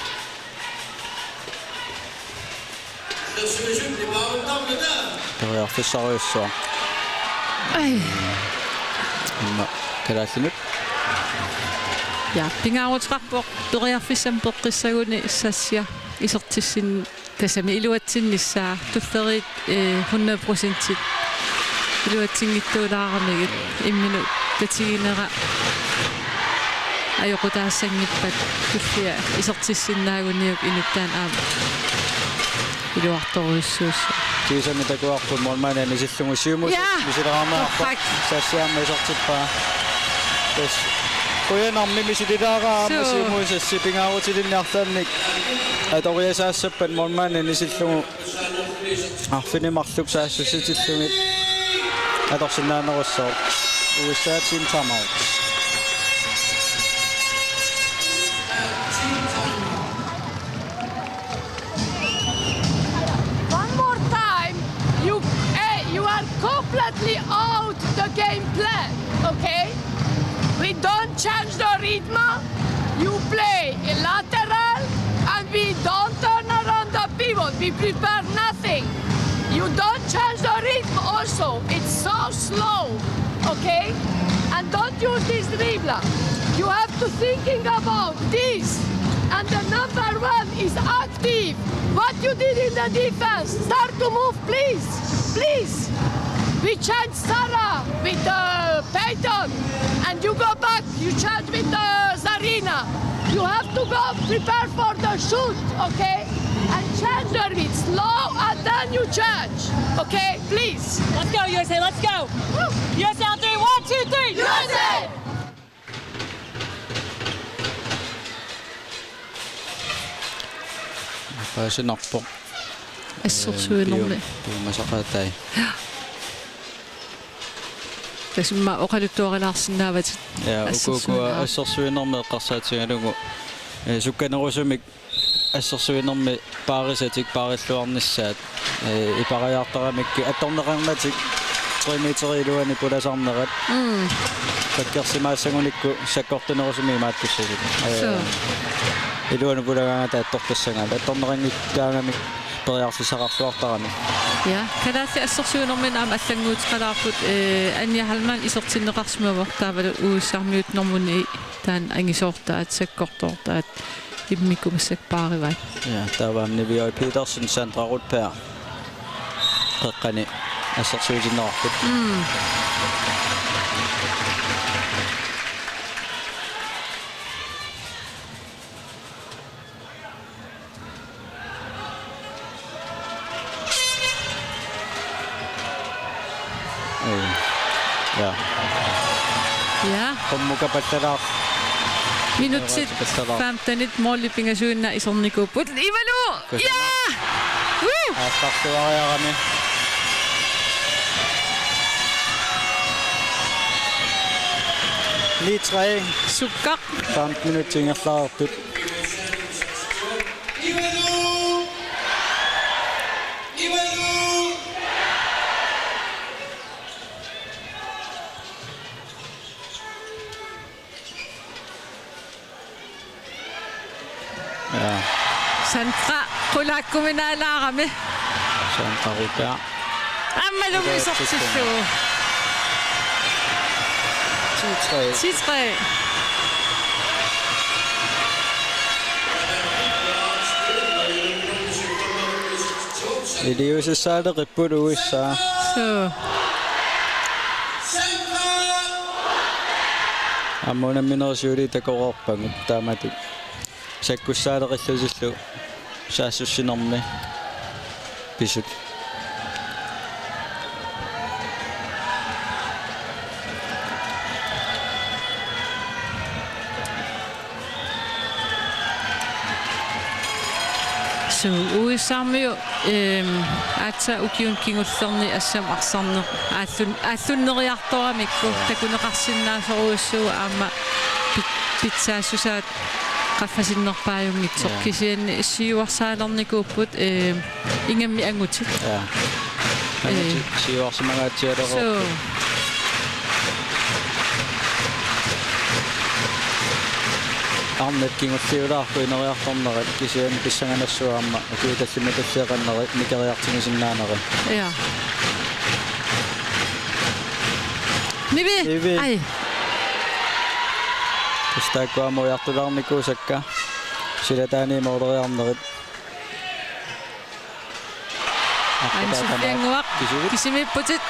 Periarfissarujussuaq. Ai. Imma kalaallinut. Ja, pingaaruteqarpoq periarfissamik peqqissaguni Sassia isertissin-, tassami iluatsinnissaa tulleriit, øh, hundrede procentit iluatsinngitsuulaaramigit imminut tatiginera ajoqutaassanngippat tullia isertissinnaaguniuk inuttaan aamma iluartorujussuussooq. Kiisami takuarput målmandi anisillugu siumut. Ja. Misileraarneqarpoq. Perfect. Sassia aamma isertippaa. Tassa qujanarmi misililaarami. Suu. Siumut Sassia pingaarutilinnik arlaannik atoriasaassappat målmandi anisillugu. Arfineq marluk saassussitillugit atorsinnaanerussooq. U S A team timeout. One more time, you, eh, you are completely out the game plan, okay? We don't change the rhythm. You play a lateral and we don't turn around the pivot. We prepare nothing. You don't change the rhythm also. It's so slow, okay? And don't use this dribbler. You have to thinking about this. And the number one is active. What you did in the defense? Start to move, please. Please. We change Sarah with, uh, Peyton. And you go back. You change with, uh, Zarina. You have to go prepare for the shoot, okay? And change your beat slow and then you change, okay? Please. Let's go, U S A, let's go. U S A on three, one, two, three. U S A! Paasinarpoq. Assersuinermi. Piu-, piumasaqaatai. Tassami oqaluttuarilaarsinnaavatit. Ja, uku-, ukua assersuinermi. Assersuinermi eqqarsaatigalugu. Eh, sukkanerusumik assersuinermi paarisatik paarilluarnissaat. Eh, ipariartaramikku attorneqarnatik tre meter iluani pulasarnerat. Mm. Pakkersimaassagunikku sakkortunerusumik imaattussasut. Eh, suu. Iluanut pulagaangata attortassagaat. Attorneqanngikkaangamik periarfissaqarluartarami. Ja, kalaallit assersuinerminni aamma allannguuteqalaarput, eh, Anja Hallmann isertinneqarsimavoq taavalu U S A-miut normuni taanna angisoortaat, sakkortoortaat, immikkut massakkut paarivaat. Ja, taava aamma Niviaq Petersen, Sandra Rudberg qeqqani assersuutinneqarput. Mm. Oj. Ja. Ja. Qummukapallalaaq. Minutsit femtenit måli pingasuinnaq isornikuupput. Ivalu! Kusanaq. Ja! Woo! Aallartuariarami. Ni tre. Sukkaq. Femten minutsit ingerlareersut. Ja. Sandra qulaakkuminaalaarami. Sandra Rudberg. Aammalu isertillugu. Ti tre. Ti tre. Iliuusissaaleqipput U S A. Suu. Aamma unamminerit siuliit takoreerpagut taamatut. Sakkussaaleqillutillu saassussinermi pisut. Suu, U S A-miut, ehm, aatsaat ukiuni kingullerni assammik arsarneq aallun-, aallunneriartoramikku takuneqarsinnaasorujussuuvoq aamma pit-, pitsaassusaat qaffasinnerpaajunngitsoq. Ja. Kisianni siuarsaalernikuupput, ehm, ingammik angutit. Ja. Angutit. Ee. Siuarsimangaatsialeruupput. Suu. Arnat kingulliulaarput ineriartornerat kisianni pissanganassuarmi ukiut tallimat tulliit qannerit nikeriartigisinnaanerat. Ja. Nivi! Nivi! Ai. Tassa taakkua aamma ujartulaarnikuusakka silataani mooleriarnerit. Anne Sofie Annguaq. Kisivit. Kisimiipputit.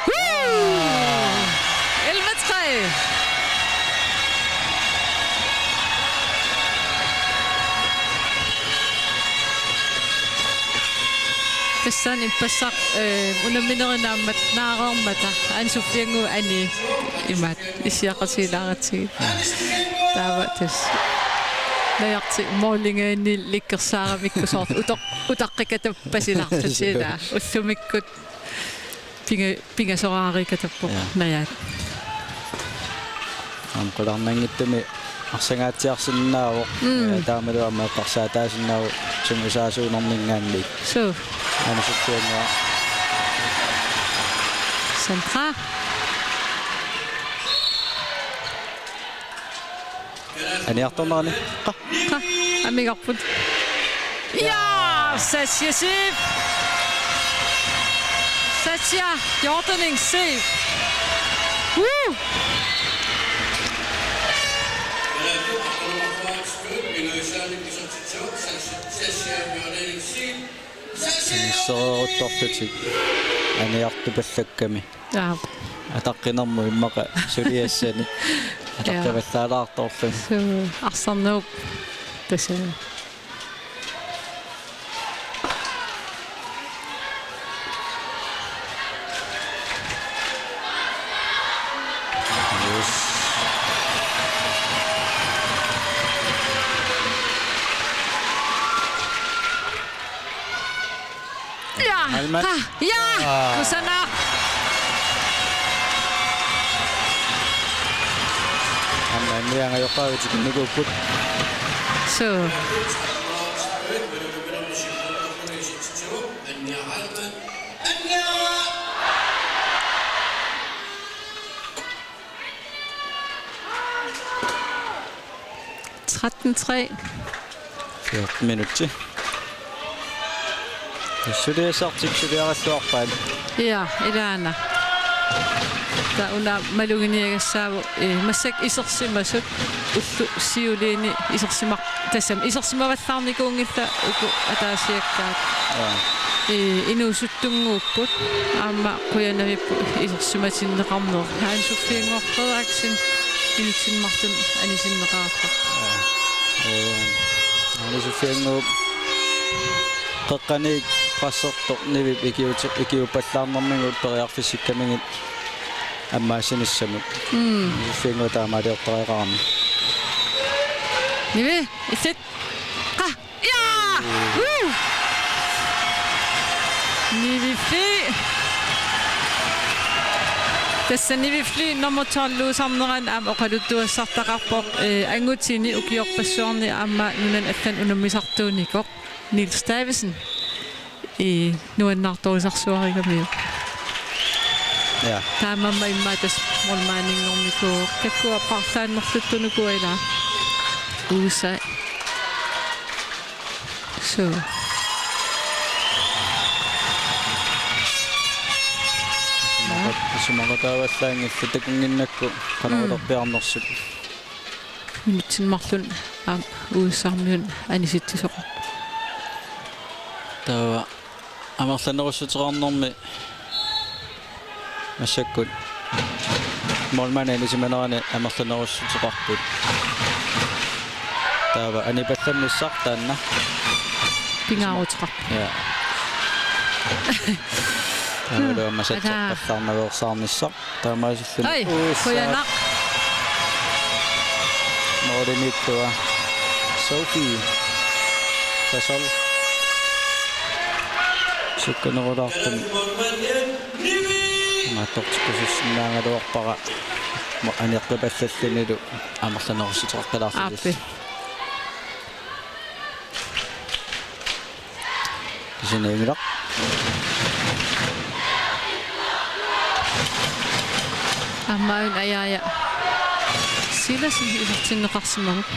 Woo! Elleve tre. Tassani ippassaq, eh, unamminerit naammat naareermata Anne Sofie Annguaq ani imaat. Issiaqatigilaaratsigu. Taava tassa. Najartik moolinngaanniit likkersaaramikku soorlu utoq-, utaqqikatappasilaartut ilaa. Ullumikkut pinga-, pingasoraarikatappoq. Ja. Najaat. Aamma qularnanngitsumik arsangaatsiarsinnaavoq. Mm. Eh, taamalu aamma eqqarsaataasinnaavoq sungiusaasuunerminngaanniit. Suu. Anne Sofie Annguaq. Sandra. Aniartornerani. Qa. Qa. Amigarput. Ja, Sassia Zeeb. Sassia Jordaning Zeeb. Woo! Inissereeruttorlutik aniartupallakkami. Aap. Ataqqinermut immaqa suliassani. Ja. Ataqqivallaalaartorluni. Suu, arsarnerup tassa. Yes. Ja. Halmat. Ha, ja. Aa. Kusanaq. Aamma anniaangajoqqaagut tikinnikuupput. Suu. Tretten tre. Fjorten minutsi. Suliassartik suliaralluarpaat. Ja, ilaana. Taava una maluginiagassaavoq, eh, massakkut isersimasut ullut siuliini isersimaq-, tassami isersimavallaarnikuunngillat uku ataasiakkaat. Ja. Eh, inuusuttunnguupput. Aamma qujanarpoq isersimatinneqarneq. Anne Sofie Annguaq Frederiksen inuttini marlunni anisinneqarpoq. Ja. Eh, Anne Sofie Annguup qeqqaniit pressertoq Nivip ikiuti-, ikiuppallaarnermigut periarfissikkamigit ammaassinissamut. Mm. Anne Sofie Annguup taamaaliortariaqarami. Nivi, illit. Qa. Ja! Woo! Nivi Fly. Tassa Nivi Fly nummer tolv-iusarnerani aamma oqaluttuassartaqarpoq, eh, angutini ukiorpassuarni aamma nunani allani unammisartuunikoq Niels Davidsen. Eh, nuannaartorisarsuarigamiuk. Ja. Taamaammat immaqa tassa målmandinngornikuuvoq. Taakkua paarlaannerluttunukua ilaa. U S A. Suu. Isumaqat-, isumaqataavallaanngillat takunnginnakku qanoq, mm, uterpiarnersut. Minutsini marlunni aamma U S A-miunut anisitsisoqarpoq. Taava amerlanerussuteqarnermi massakkut målmandi anisimanerani amerlanerussuteqarput. Taava anipallannissaq taanna. Pingaaruteqarpoq. Ja. Taavalu aamma, ataa, satsarpallarnaveersaarnissaq. Taamaasilluni. Ai, U S A. Qujanaq. Målimiittua Sofie. Pasal. Sukkanerulaartumik. Maattortikkusussinnaagaluarpara. Mo aneqqipallallunilu amerlanerussuteqartalaarlutillu. Aappi. Kisianni inngilaq. Aamma una Ajaaja Silassen isertinneqarsimavoq.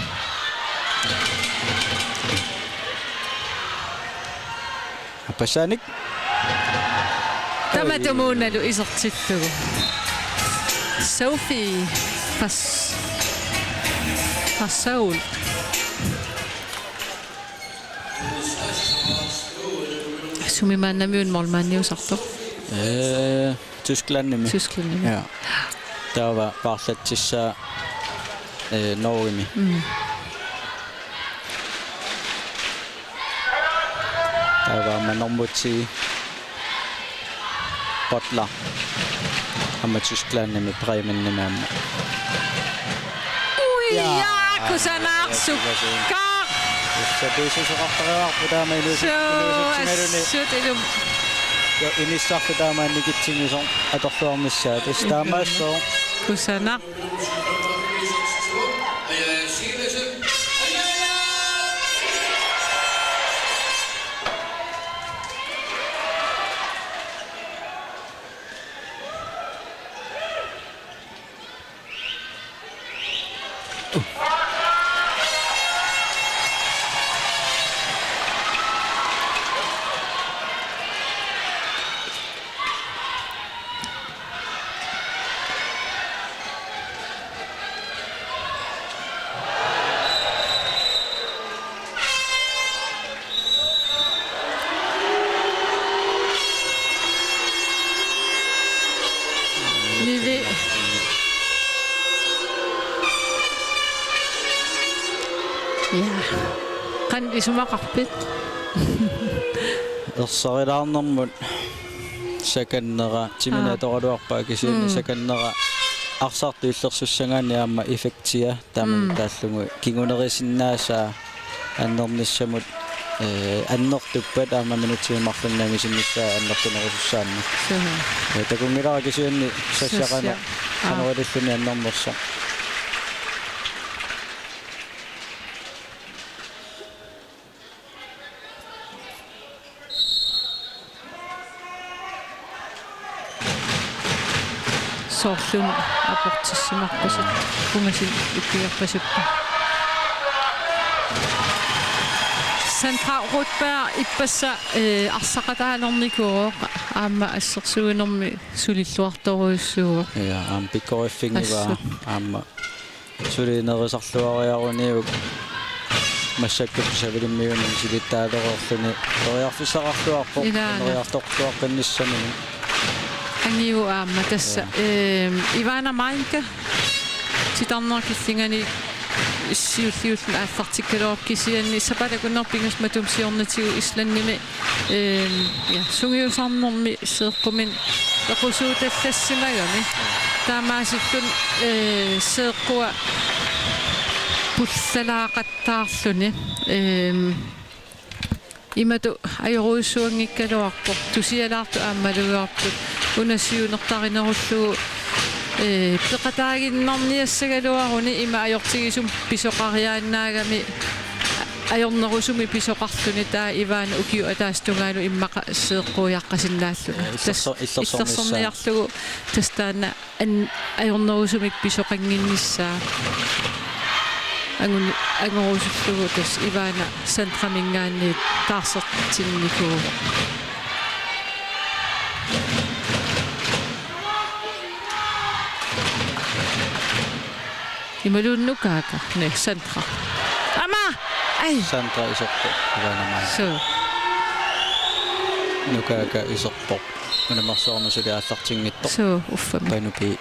Apasanik. Tamatumuunalu isertillugu. Sophie Fas-, Fasaul. Sumi maannamiuna målmandiusartoq? Ee, Tysklandimi. Tysklandimi. Ja. Taava paarlatsissaa, ee, Norgemi. Mm. Taava aamma nummer ti Butler. Aamma Tysklandimi Bremenimi aamma. Ui, ja, ja, kusanarsukkaq. Ussatiisusoqartariaqarpoq taama inuusi-, suu, inuusutsigaluni. Assut ilum. Ja, inissarlu taama annikitsigisoq atorluarnissaa. Tassa taamaassooq. Kusanaq. Nivi. Ja. Qanoq isumaqarpit? Ersarilaarnermut sakannera, timini, aa, atoraluarpaa kisianni, mm, sakannera arsartut illersussagaanni aamma effektia taamani, mm, taallugu kingunerisinnaasaa annernissamut, ee, annertuppat aamma minutsimut marlunnik nangisinnissaa annertunerusussaammat. Suu. Ee, takunngilara kisianni Sasha qanoq, Sasha, aa, qanoq ililluni annernersoq. Soorlumi aportissimarpasippoq, pungasinut ippigerpasippoq. Sandra Rudberg ippassaq, ee, arsaqataalernikuuvoq, aamma assersuinermi sulilluartorujussuuvoq. Ja, aamma pikkoriffigivaa, assut, aamma suli nerisarluariaruniuk massakkut savilimmiuni misilittaalereerluni periarfissaqarluarpoq. Ilaana. Neriartorluaqqinnissamini. Angiu aamma tassa, ja, ehm, Ivana Meinke titarneq killingani siulliulluni aallartikkaluarpoq kisianni sapaatit akunnerit pingasut matuma siornatigut Islandimi, ehm, ja, sungiusarnermi seeqquminnik equsuutallassimagami. Taamaasilluni, eh, seeqqua pullalaaqattaarluni, ehm, imatut ajorujussuanngikkaluarpoq, tusialaartut aammaluarput, una siunertarinerullugu, ee, peqataaginnarniassagaluaruni ima ajortigisumik pisoqariaannaagami, ajornerusumik pisoqarluni, taava Ivana ukiup ataatsip tungaanut immaqa seeqquiaqqasinnaalluni. Ee, illerso-, tassa illersornissaa. Illersorniarlugu tassa taanna an-, ajornerusumik pisoqannginnissaa. Angun-, angorusullugu tassa Ivana Sandraminngaanniit taarsertinnikuuvoq. Imaluunniit Nukaaka, ne, Sandra. Aamma! Ai! Sandra iserpoq, Ivana Meinke. Suu. Nukaaka iserpoq. Unamersuarmi suli aallartinngitsoq. Suu, uffami. Panupi.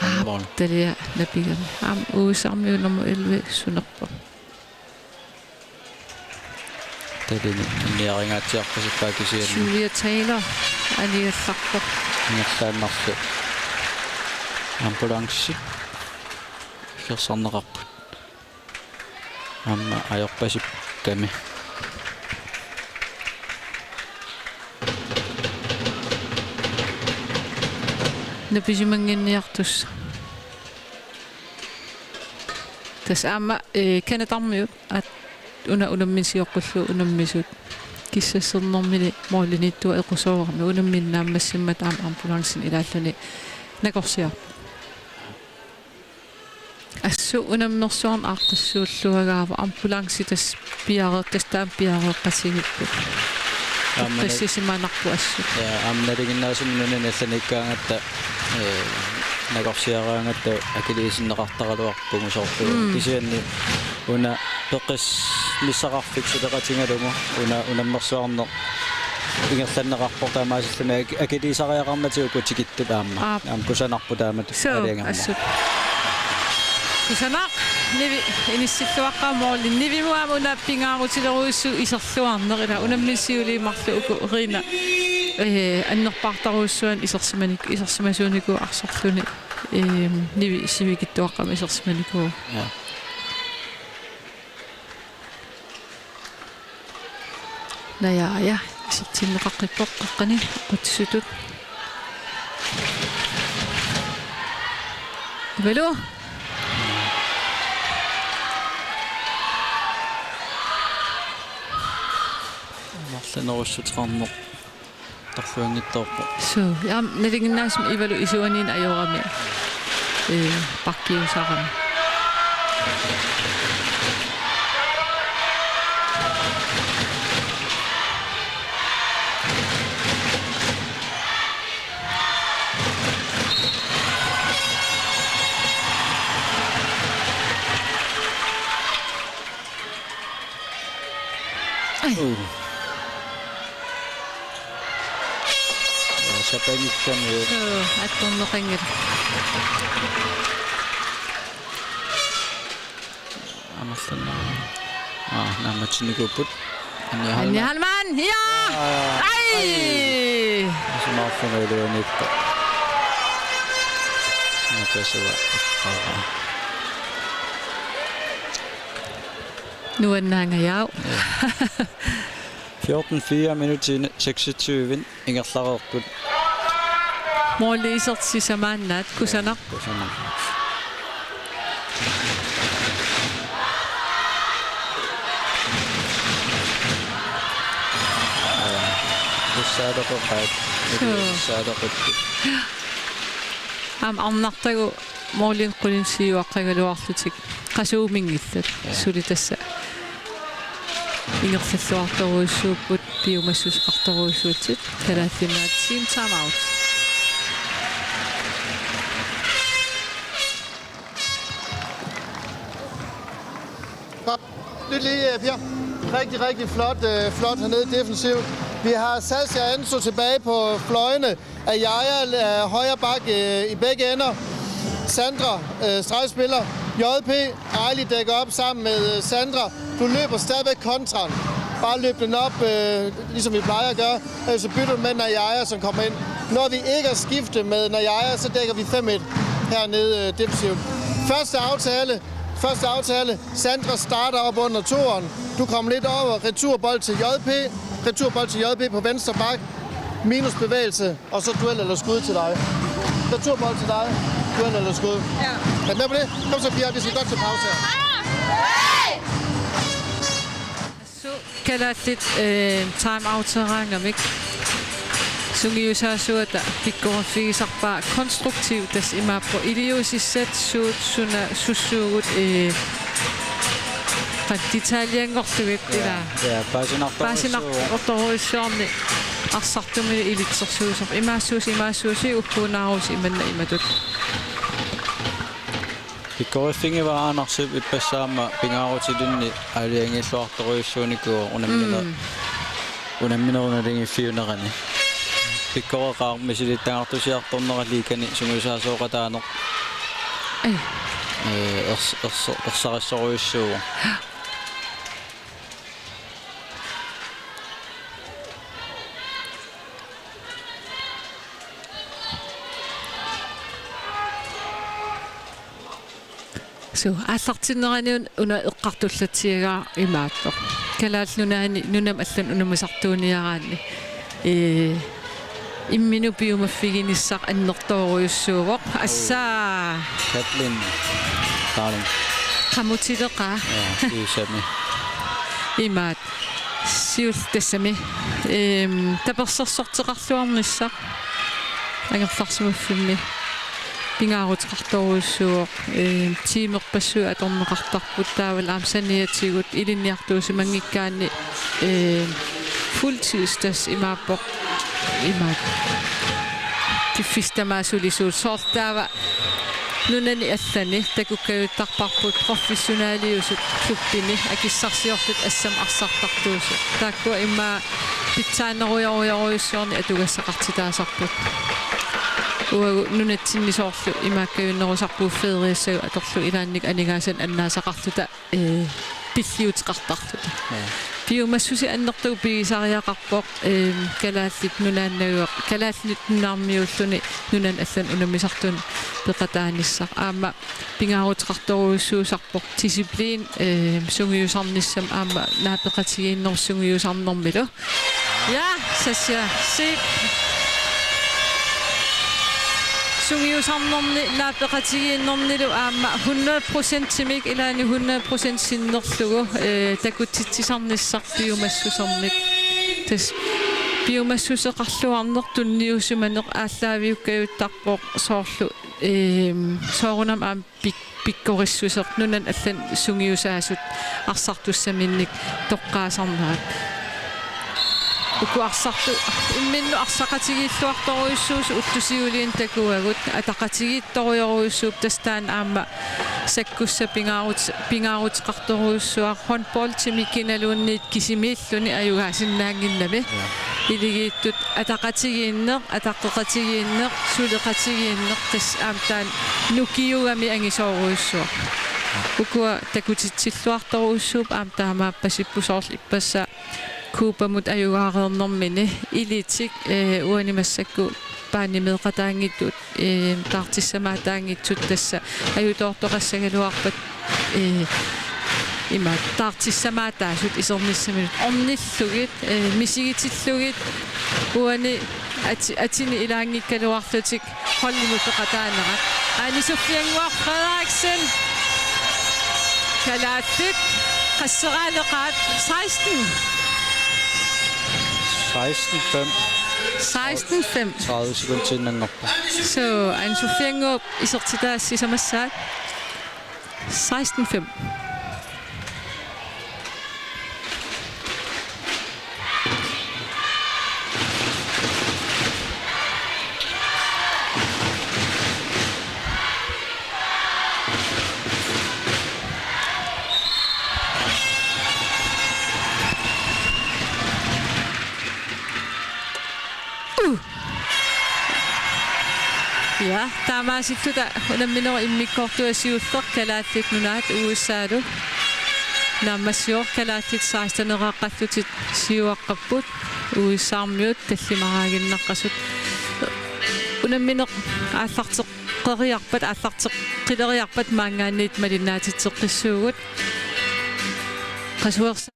Aap, talia napigami. Aamma U S A-mi nummer elleve sunerpoq. Talini anniaringaatsiarpasippaa kisianni. Julia Taylor aniallarpoq. Ingerlaannarlu ambulancit igersarneqarput. Aamma ajorpasikkami. Napisimannginniartussaq. Tassa aamma, eh, Canadamiut, at una unammineq sioqqullugu unammisut. Kissassernermini målimiittuat equsoorami unammineq naammassimmata aamma ambulanceni ilaalluni nakorsiarpoq. Assut unammersuarneq aaqqissuulluagaavoq, ambulance tassa piareeq-, tassa taama piareeqqatigiippoq. Aamma na- Eqqissisimanarpoq assut. Ja, aamma nalinginnaasumik nunani allaniikkaangatta, eh, nakorsiaraangatta akiliisinneqartaraluarpugut soorlu. Mm. Kisianni una peqqis-, nissaqarfik suleqatigalugu una unammersuarneq ingerlanneqarpoq, taamaasilluni ak-, akiliisariaqarnatigut tikit- -tut aamma. Aap. Aamma kusanarpoq taamatut. Suu, aalajangermat. Assut. Kusanaq, Nivi inissilluaqqaa måli. Nivimut aamma una pingaarutilerujussuuvoq iserluarneq, ila unammineq siuliini marluk uku Rina, eh, annerpaartarujussuarnik isersimanik-, isersimasuunikuuvoq arsorluni, eh, Nivi sivikitsuaqqamik isersimanikuuvoq. Ja. Najaaja, isertinneqaqqippoq qaqqani aqutsisutut. Ivalu. Marlanerussuteqarneq. Tarluanngitsoorpoq. Suu, ja, nalinginnaasumik Ivalu isuaniinnaq ajorami. Ee, pakkiusarami. Ai. Uu. Ja, sapangikkami. Suu, attorneqanngilaq. Amerlana. Aa, naammatsinnikuupput. Anja Anja Hallmann. Hallmann, ja! Aa, ai! Ai! Isumaarfuna iluaniippoq. Napasua. Aa. Nuannaangajaavoq. Ja. Fjorten fire minutsit seksogtyve ingerlareerput. Måli isertitami maanna, kusanaq. Kusanaq. Tussaaleqoqaat. Suu. Tussaaleqoqaat. Aamma arnartagut målinik qulinsiuaqqagaluarlutik qasuuminngillat. Ja. Suli tassa ingerlalluartorujussuupput, piumassuseqartorujussuullutik. Kalaallit Nunaat team timeout. Godt. Lyt lige, øh, Pia. Rigtig, rigtig flot, øh, flot hernede defensivt. Vi har Sasha Anso tilbage på fløjene. Ayaya, øh, højre bak, øh, i begge ender. Sandra, øh, stregspiller. J P, Ejli dækker op sammen med, øh, Sandra. Du løber stadigvæk kontraen. Bare løb den op, øh, ligesom vi plejer at gøre. Ellers så bytter du med Najaya, som kommer ind. Når vi ikke har skifte med Najaya, så dækker vi fem et hernede, øh, defensivt. Første aftale, første aftale. Sandra starter op under toeren. Du kommer lidt over. Returbold til J P. Returbold til J P på venstre bak. Minus bevægelse. Og så duel eller skud til dig. Returbold til dig. Duel eller skud. Ja. Er du med på det? Kom så, Pia. Vi skal godt til pause her. Kalaallit, eh, time-outeeraangamik sungiusaasuata pikkoriffigisarpaa konstruktiv, tassa imaappoq iliuusissat suut suna sussuugut, eh, qanoq detaljenngorlugit. Ja, ilaa. Ja, paasinartorujussuuvoq. Paasinartorujussuarnik arsartumik ilitsersuusoq. Imaassuusi, imaassuusi, ukkuunaarussi imanna imatut. Pikkoriffigivaa Aanarsup ippassaq aamma pingaarutilinnik aalajangiilluartorujussuunikuuvoq unammine-, mm, unamminerup naligiiffiunerani. Pikkoreqaaq misilittagartusiartornera liigani sungiusaasooqataaneq. Ai. Ee, ers-, ers-, ersarissorujussuuvoq. Suu, aallartinnerani un-, una eqqartullatsiagaa imaattoq. Kalaallit Nunaanni nunamut allanut unammisartuuniaraanni. Ee, Imminut piumaffiginissaq annertoorujussuuvoq. Assa. Katlin. Darling. Qamutileqaa. Ja, kiusami. Imaat. Siulleq tassami. Ehm, tapersersorteqarluarnissaq. Angerlarsimaffimmi. Pingaaruteqartorujussuuvoq, eh, tiimerpassuit atorneqartarput taavalu aamma saniatigut ilinniartuusimanngikkaanni, eh, fuldtids tassa imaappoq imaat. Piffissaq tamaat sulisuut soorlu taava nunani allani takukkajuttarparput professionaliusut klubbini akissarsiorlutik assammik arsartartuusut. Taakkua immaqa pitsaanerujorujorujussuarnik atugassaqartitaasarput. Uagut nunatsinni soorlu imaakkajunnerusarpugut feriassagut atorlugu ilaanni aningaasanik annaasaqarluta, eh, pilliuteqartarluta. Ja. Piumassuseq annertooq pigisariaqarpoq, eh, Kalaallit Nunaannagu-, Kalaallit Nunaanniulluni nunani allani unammisartuni peqataanissaq. Aamma pingaaruteqartorujussuusarpoq disciplin, eh, sungiusarnissamut aamma naapeqatigiinnerup sungiusarnermilu. Ja, Sasha Zeeb. Sungiusarnerni naapeqatigiinnernilu aamma hundrede procentimik ilaanni hundrede procent sinnerlugu, eh, takutitsisarnissaq piumassusermik. Tassa piumassuseqarluarneq tunniusimaneq aallaaviukkajuttarpoq soorlu, eh, soorunami aamma pik-, pikkorissuseq nunani allani sungiusaasut arsartussaminnik toqqaasarnerat. Uku arsartu-, imminnut arsaqatigiilluartorujussuusut ullut siuliini takuagut, ataqatigiittorujorujussuupput tassa taanna aamma sakkussaq pingaarut-, pingaaruteqartorujussuaq håndboldimi kinaluunniit kisimiilluni ajugaasinnaannginnami. Ja. Iligiittut ataqatigiinneq, ataqqeqatigiinneq, suleqatigiinneq tassa aamma taanna nukiugami angisoorujussuaq. Ukua takutitsilluartorujussuupput aamma taamaappasipput soorlu ippassaq Cubamut ajugaareernermini ilitik, eh, uani massakkut banemeeqataanngitsut, eh, taartissamaataanngitsut tassa ajutoortoqassagaluarpat, eh, ima taartissamaataasut isernissaminut ornillugit, eh, misigitillugit uani ati-, atini ilaanngikkaluarlutik holdimut peqataanerat. Aani Sofia Ngor Frederiksen. Kalaallit qasseraaleqaat? Seksten. Seksten fem. Seksten fem. Tredive sekundiinnanngorpoq. So, Anne Sofie Ngor isertitaa sisamassaat. Seksten fem. Uh. Ja, taamaasilluta unamminerup immikkoortua siulleq Kalaallit Nunaat U S A-lu naammassivoq. Kalaallit seksteneqaqqallutik siuaqqapput U S A-miut tallimaraaginnaqqasut. Unammineq aallarteqqeriarpat, aallarteqqileriarpat maanngaanniit malinnaatitseqqissuugut. Qasuersa-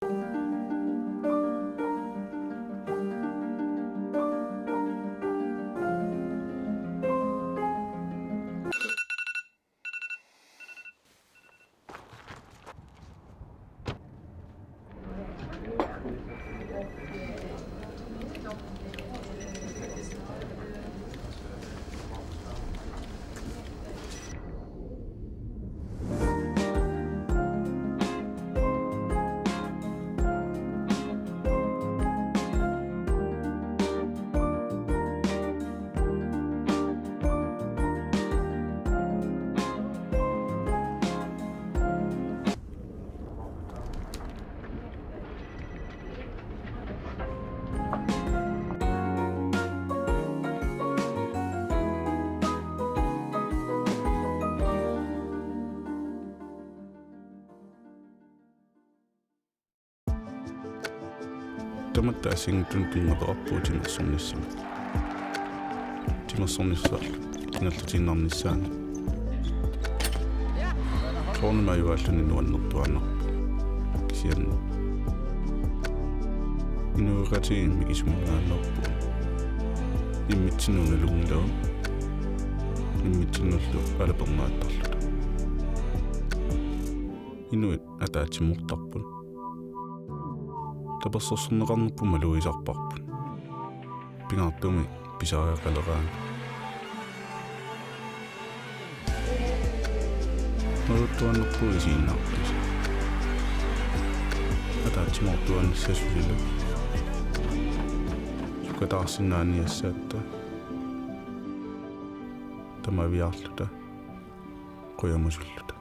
Tamatta assigiinngitsunik pinnguartoqarpugut timersornissamut. Timersornissaq kingulliutiinnarnissaanut. Soorunami ajugaalluni nuannertuaannarpoq. Kisianni inuiaqatigiit mikisuminngaanneerput. immitsinnut nalunngilagut, immitsinnullu alapernaattarluta. Inuit ataatsimoortarput. Tapersersorneqarnerput malugisarparput. Pingaartumik pisariaqaleraangat. Marlunnik isiginnaartussaq. Ataatsimoortuaannassaaq suli. Sukataarsinnaaniassatta. Tamaviaarluta. Qujamusulluta.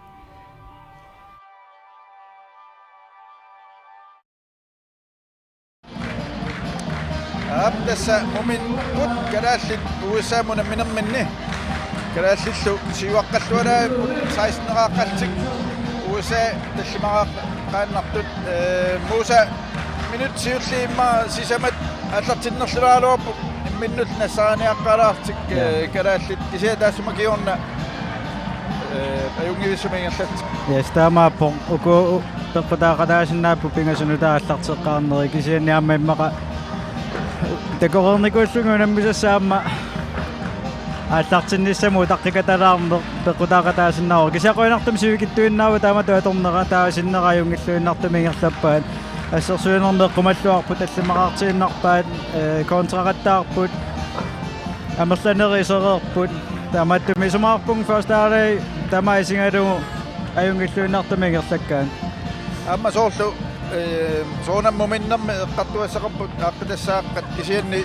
Aap, tassa muminnut kalaallit U S A-mut unamminerminni. Kalaallillu siuaqqalluarput seksten-eqaqqallutik U S A tallimaqaannartut, ee, Musa minutsit siulliit immaqa sisamat aallartinnerlulaaraluarput imminnut nassaariniaqqaalaarlutik, ja, ee, kalaallit kisianni taassuma kingorna, ee, ajunngivissumik ingerlatsik. Yes, taamaappoq. Uku peqqutaaqataasinnaapput pingasut nutaat aallarteqqaarneri, kisianni aamma immaqa takoreernikuullugit unammisassaat aamma aallartinnissamut utaqqikatalaarneq peqqutaaqataasinnaavoq. Kisianni qujanartumik sivikitsuinnaavoq taamatut atornera, taava sinnera ajunngilluinnartumik ingerlappaat. Assersuinermi eqqumalluarput, tallimaqaartiinnarpaat, ee, kontraqattaarput, amerlanerit isereerput. Taamaattumik isumaqarpunga første halvleg tamaat isigalugu ajunngilluinnartumik ingerlakkaat. Aamma soorlu, ee, soorunami muminnermi eqqartugassaqarput aaqqitassaaqaat, kisianni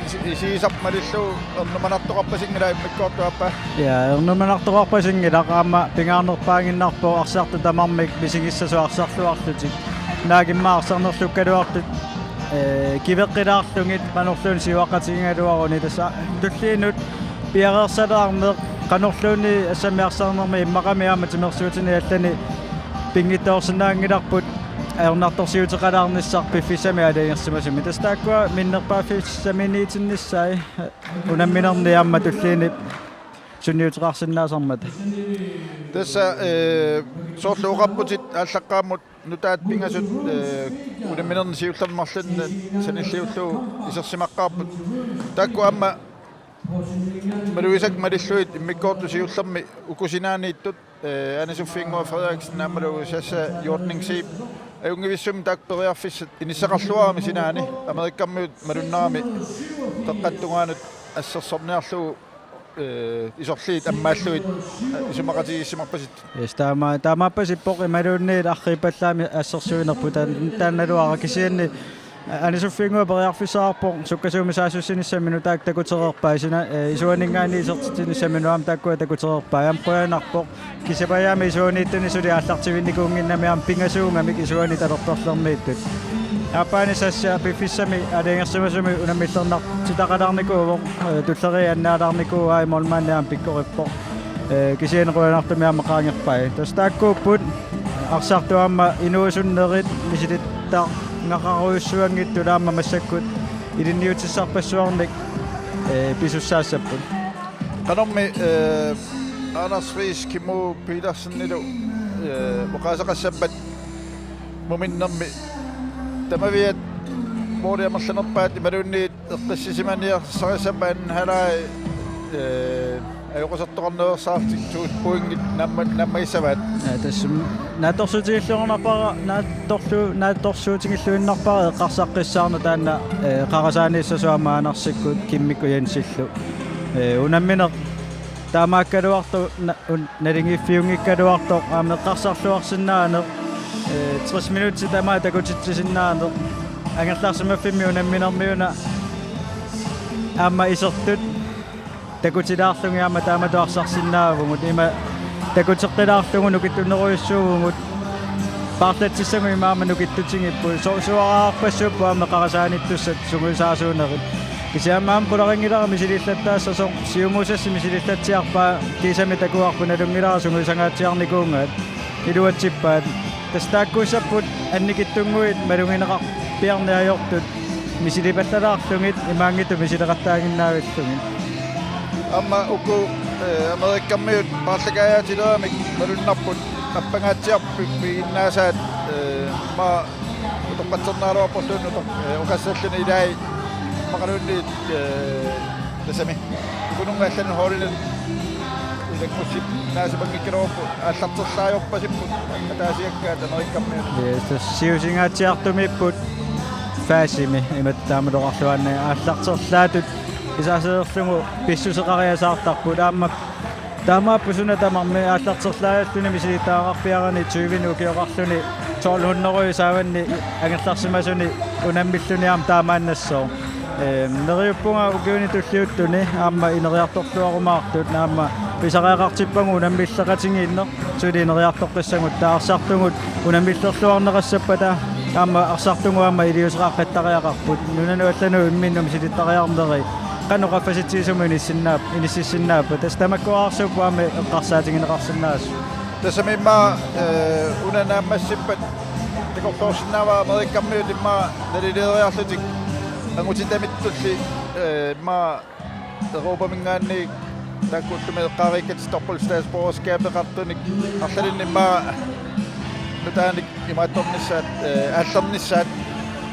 isi-, isigisarput malillugu ernumanartoqarpasinngilaq immikkoortup aappaa. Ja, ernumanartoqarpasinngilaq, aamma pingaarnerpaaginnarpoq arsartut tamarmik misigissasoq arsarluarlutik. Naak immaqa arsarnerlukkaluartut, ee, kiveqqilaarlugit qanorluunniit siuaqqatigigaluaruni, tassa tulliinut piareersalaarneq qanorluunniit assammik arsarnermi immaqami aamma timersuutini allani pinngitsoorsinnaanngilarput ajornartorsiuteqalaarnissaq piffissami aalajangersimasumi. Tassa taakkua minnerpaaffissaminiitinnissaat unamminerni aamma tulliini sunniuteqarsinnaasarmata. Tassa, ee, soorlu oqarputit aallaqqaammut nutaat pingasut, ee, unamminerni siullermi marlunni sanilliullugu isersimaqqaarput. Taakku aamma malugisakka malillugit immikkoortut siullermi uku sinaaniittut, ee, Ane Sofie Ngua Frederiksen aammalu Sasha Hjortning Zeeb ajunngivissumik taakku periarfissat inissaqarluarami sinaani, Amerikkarmiut malunnerami qeqqata tungaanut assersorniarlugu, ee, isorliit ammaallugit, ee, isumaqatigiissimarpasippoq. Yes, taama-, taamaappasippoq imaluunniit arriippallaamik assersuinerput taan-, taannaluara, kisianni Ane Sofie Ngua periarfissaqarpoq sukkasuumik saassussinissamut nutaaq takutereerpai, sina, ee, isuaninngaanniit isertitsinissamut aamma taakkua takutereerpai. Aamma qujanarpoq. Kisianni aamma isuaniittuni suli aallartivinnikuunnginnami aamma pingasuugamik isuani talerperlermiittut. Aappaani Sasha piffissami aalajangersimasumi unammillernartitaqalaarnikuuvoq, ee, tulleriiaannaalaarnikuuvoq, aamma målmandi aamma pikkorippoq. Ee, kisianni qujanartumik aamma qaangerpai. Tassa taakkuupput arsartut aamma inuusunnerit misilittagaqarujussuanngitsut aamma massakkut ilinniutissarpassuarnik, ee, pisussaassapput. Qanormi, ee, Anders Friis Kimmo Petersenilu, ee, oqaaseqassammat muminnermi tamaviat måli amerlanerpaat imaluunniit eqqissisimaniarsarissammat anden halvleg, ee, ajoqusertoqarnersaartik to pointit naamma-, naammagissavaat. Ee, tassami naatsorsuutigilluinnarpara, naatsorlu-, naatsorsuutigilluinnarpara eqqarsaqqissaarneq taanna, ee, qarasaaniissasoq aamma Andersikkut Kimmikkut Jensillu. Ee, unammineq taamaakkaluartoq na-, un-, naligiiffiunngikkaluartoq aamma eqqarsarluarsinnaaneq, ee, tres minutsit tamaat takutitsisinnaaneq. Angerlarsimaffimmi unamminermiuna aamma isertut takutilaarlugit aamma taamatut arsarsinnaavugut. Ima takuteqqilaarlugu nukittunerujussuuvugut. Paarlatsissagut ima aamma nukittutigipput. So-, suaarpassuupput aamma qarasaanittussat sungiusaasuunerit. Kisianni aamma qularinngilara misilillattaassasoq, siumuusassi misilillatsiarpaa, kiisami takuarput nalunngilara sungiusangaatsiarnikuugaat. Iluatsippaat. Tassa taakkuussapput annikitsunnguit malugineqarpiarneq ajortut misilipallalaarlugit imaanngitsoq misileqattaaginnaavillugit. Aamma uku, ee, Amerikkarmiut paarlakaajaatileramik malunnarput appangaatsiarput piginnaasaat, ee, ma utoqqatserneqaraluarporluunniit utoq-, ee, ukassalluni ilai Immaqaluunniit, eh, tassami. Ukununga allanut holdinut ilanngussip naasimanngikkaluarput aallarterlaajorpasipput ataasiakkaat Amerikamiut. Yes, tassa siusingaatsiartumiipput Fasimi imatut taamatoqarluaanni aallarterlaatut isaaseriarlugu pissuseqariasaartarput aamma taamaappoq suna tamarmi aallarterlaajalluni misilittagaqarpiarani tyvenik ukioqarluni tolv hundrede saavanni angerlarsimasuni unammilluni aamma taamaannassooq. Ehm, neriuppunga ukiuni tulliuttuni aamma ineriartorluarumaartut aamma pisariaqartippagu unammilleqatigiinneq suli ineriartoqqissagut arsartugut unammillerluarneqassappata aamma arsartugut aamma iliuuseqaqqittariaqarput nunanut allanut imminnut misilittariarneri qanoq qaffasitsigisumik inissinnaap-, inississinnaapput. Tassa tamakkuararsuupput aamma eqqarsaatigineqarsinnaasut. Tassami immaqa, eh, una naammassippat takorloorsinnaavara Amerikamiut immaqa nalileeriarlutik angutitamittulli, eh, immaqa Europaminngaanniit taakku ullumi eqqaareerakku dobbelt statsborgerskabeqartunik arlalinnik immaqa nutaanik imaattornissaat, eh, aallernissaat.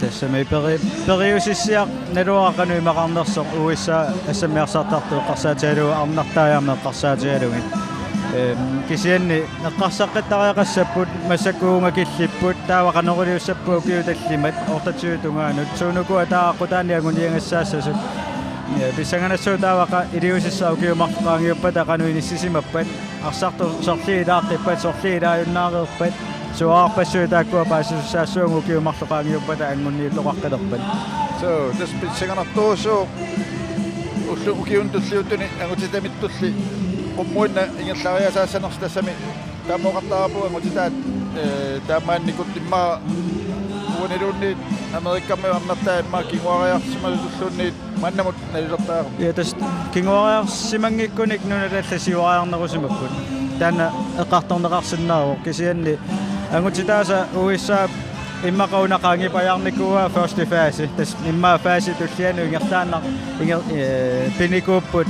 Tassami peri-, periusissiaq naluara qanoq imaqarnersoq U S A assammiarsartartut eqqarsaatigalugu arnartai aamma eqqarsaatigalugit. Ehm, kisianni eqqarsaqqittariaqassapput massakkut uunga killipput taava qanoq iliussappat ukiut tallimat otteogtyve tungaanut suunukua taava aqqutaani anguniagassaassasut. Eh, pissanganassuup taava qa-, iliuusissaq ukiut marluk qaangiuppata qanoq inissisimappat. Arsartut sorliit ilaaqqippat, sorliit ilaajunnaareerpat, suaarpassuit taakkua paasisussaassuagut ukiut marluk qaangiuppata anguniuttoqaqqilerpat. So, tassa pissanganartorujussuuvoq ullut ukiuni tulliuttuni angutitamittulli qummuinnaq ingerlariasaassanersoq tassami taama oqartaraarput angutitaat, eh, taamaannikut immaqa uaniluunniit Amerikamiut arnartaat immaqa kinguariarsimasutulluunniit maannamut nalilertariaqarput. Ja, tassa kinguariarsimanngikkunik nunat allat siuariarnerusimapput. Taanna eqqartorneqarsinnaavoq kisianni angutitaasa U S A immaqa una qaangipajaarnikuuaa første fase. Tassa immaqa fase tullianut ingerlaannaq inger-, eh, pinikuupput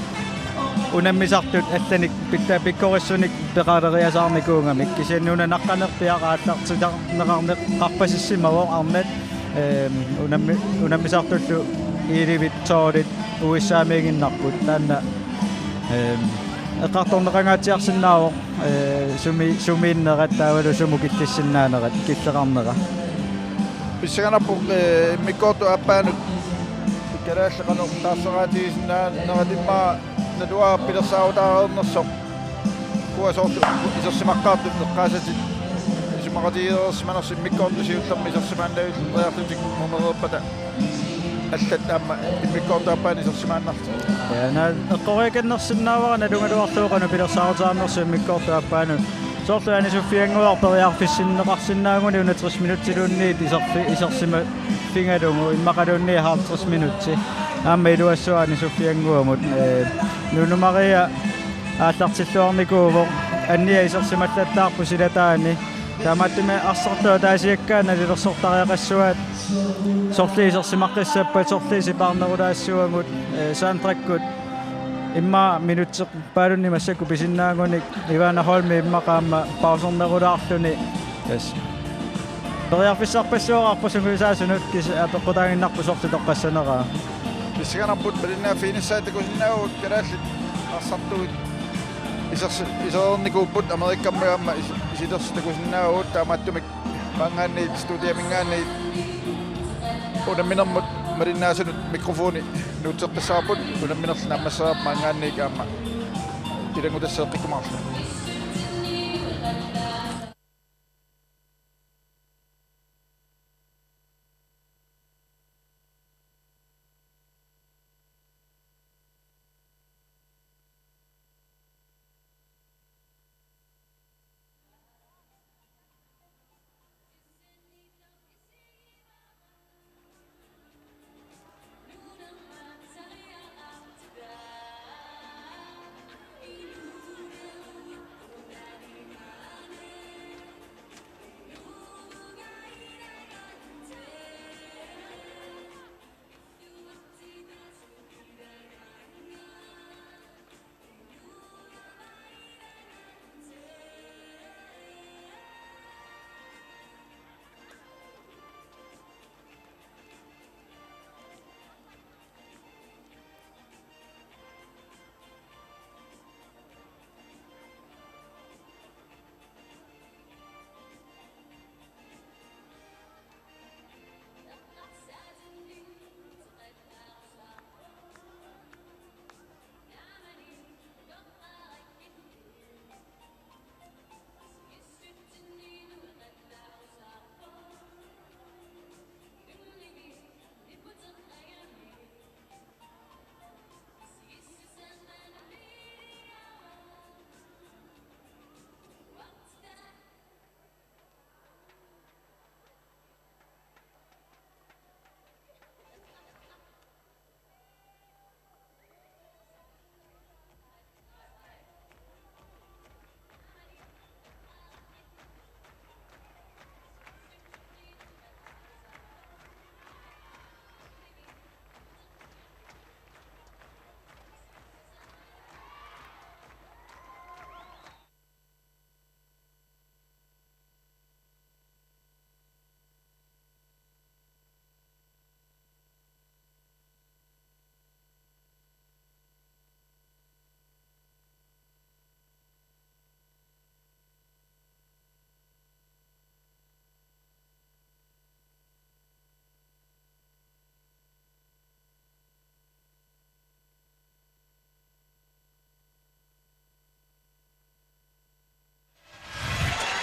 unammisartut allanik pitsa-, pikkorissunik peqaleriasaarnikuugamik. Kisianni una naqqanerpiaq aallartitarneqarneqarpasissimavoq arnat, ehm, unammi-, unammisartullu ellevit tolvit U S A-miiginnarput. Taanna, ehm, eqqartorneqangaatsiarsinnaavoq, eh, sumi-, sumiinnerat taavalu sumut killissinnaanerat, killeqarnera. Pissanganarpoq, eh, immikkoortup aappaanut kalaallit qanoq taarseraatigisinnaanera immaqa naluara pilersaarutaareernersoq. Ukua soorlu isersimaqqaartut eqqaasatit isumaqatigiilersimanersut immikkoortut siullermik isersimaannavilleriarlutik mumereerpata allat aamma immikkoortup aappaanut isersimaannarlutik. Ja, una eqqoriakannersinnaavara nalugaluarlugu qanoq pilersaarutaarnersut immikkoortup aappaanut. Soorlu anisuffiannguaq periarfissinneqarsinnaaguni una tres minutsiluunniit iserfi-, isersimaffigalugu immaqaluunniit halvtreds minutsi. Aamma iluassua anisuffiannguamut, eh, Nunu Maria aallartilluarnikuuvoq, Annia isersimallattaarpoq silataani. Taamaattumik arsartut ataasiakkaat nalilersortariaqassuaat, sorliit isersimaqqissappat, sorliit sipaarnerulaassavagut, eh, Sandrakkut immaqa minutseq paalunnik massakkut pisinnaagunik Ivana Holmi immaqa aamma pausernerulaarluni. Tassa periarfissarpassuaqarpoq sungiusaasunut kisianni apeqqutaaginnarpoq sorleq toqqassaneraa. Pissanganarpoq malinnaaffiginissaat takusinnaavugut kalaallit arsartuut isersi-, isereernikuupput Amerikamiut aamma is-, isilersut takusinnaavugut taamaattumik maanngaanniit studiaminngaanniit unamminermut malinnaasunut mikrofoni nuutseqqissavarput unamminerlu naammasseriarpat maanngaanniit aamma ilanngutasseeqqikkumaarluta.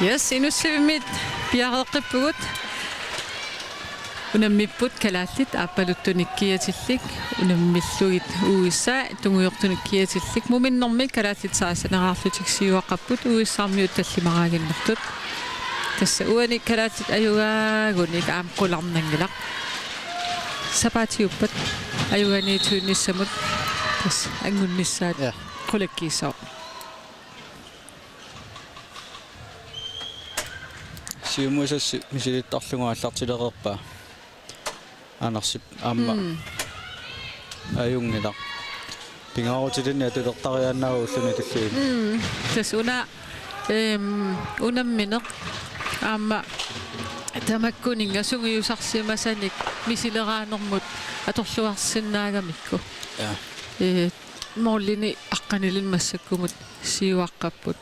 Yes, Inussivimmiit piareeqqippugut. Unammipput kalaallit aappaluttunik kiatillik, unammillugit U S A tungujortunik kiatillik, muminnermi kalaallit seksten-eraarlutik siuaqqapput, U S A-miut tallimaraaginnartut. Tassa uani kalaallit ajugaagunik aamma qularnanngilaq. Sapaatiuppat ajugaaniittuinnissamut tassa anngunnissaat. Ja. Qulakkiissaaq. Siumuisassi misilittarlugu aallartilereerpaa. Anersip aamma. Mm. Ajunngilaq. Pingaarutilinnik atulertariaannarlugu ulluni tulliini. Mm. Tassa una, ehm, unammineq aamma tamakkuninnga sungiusarsimasanik misileraanermut atorluarsinnaagamikku. Ja. Eh, målini aqqanilinnik massakkumut siuaqqapput.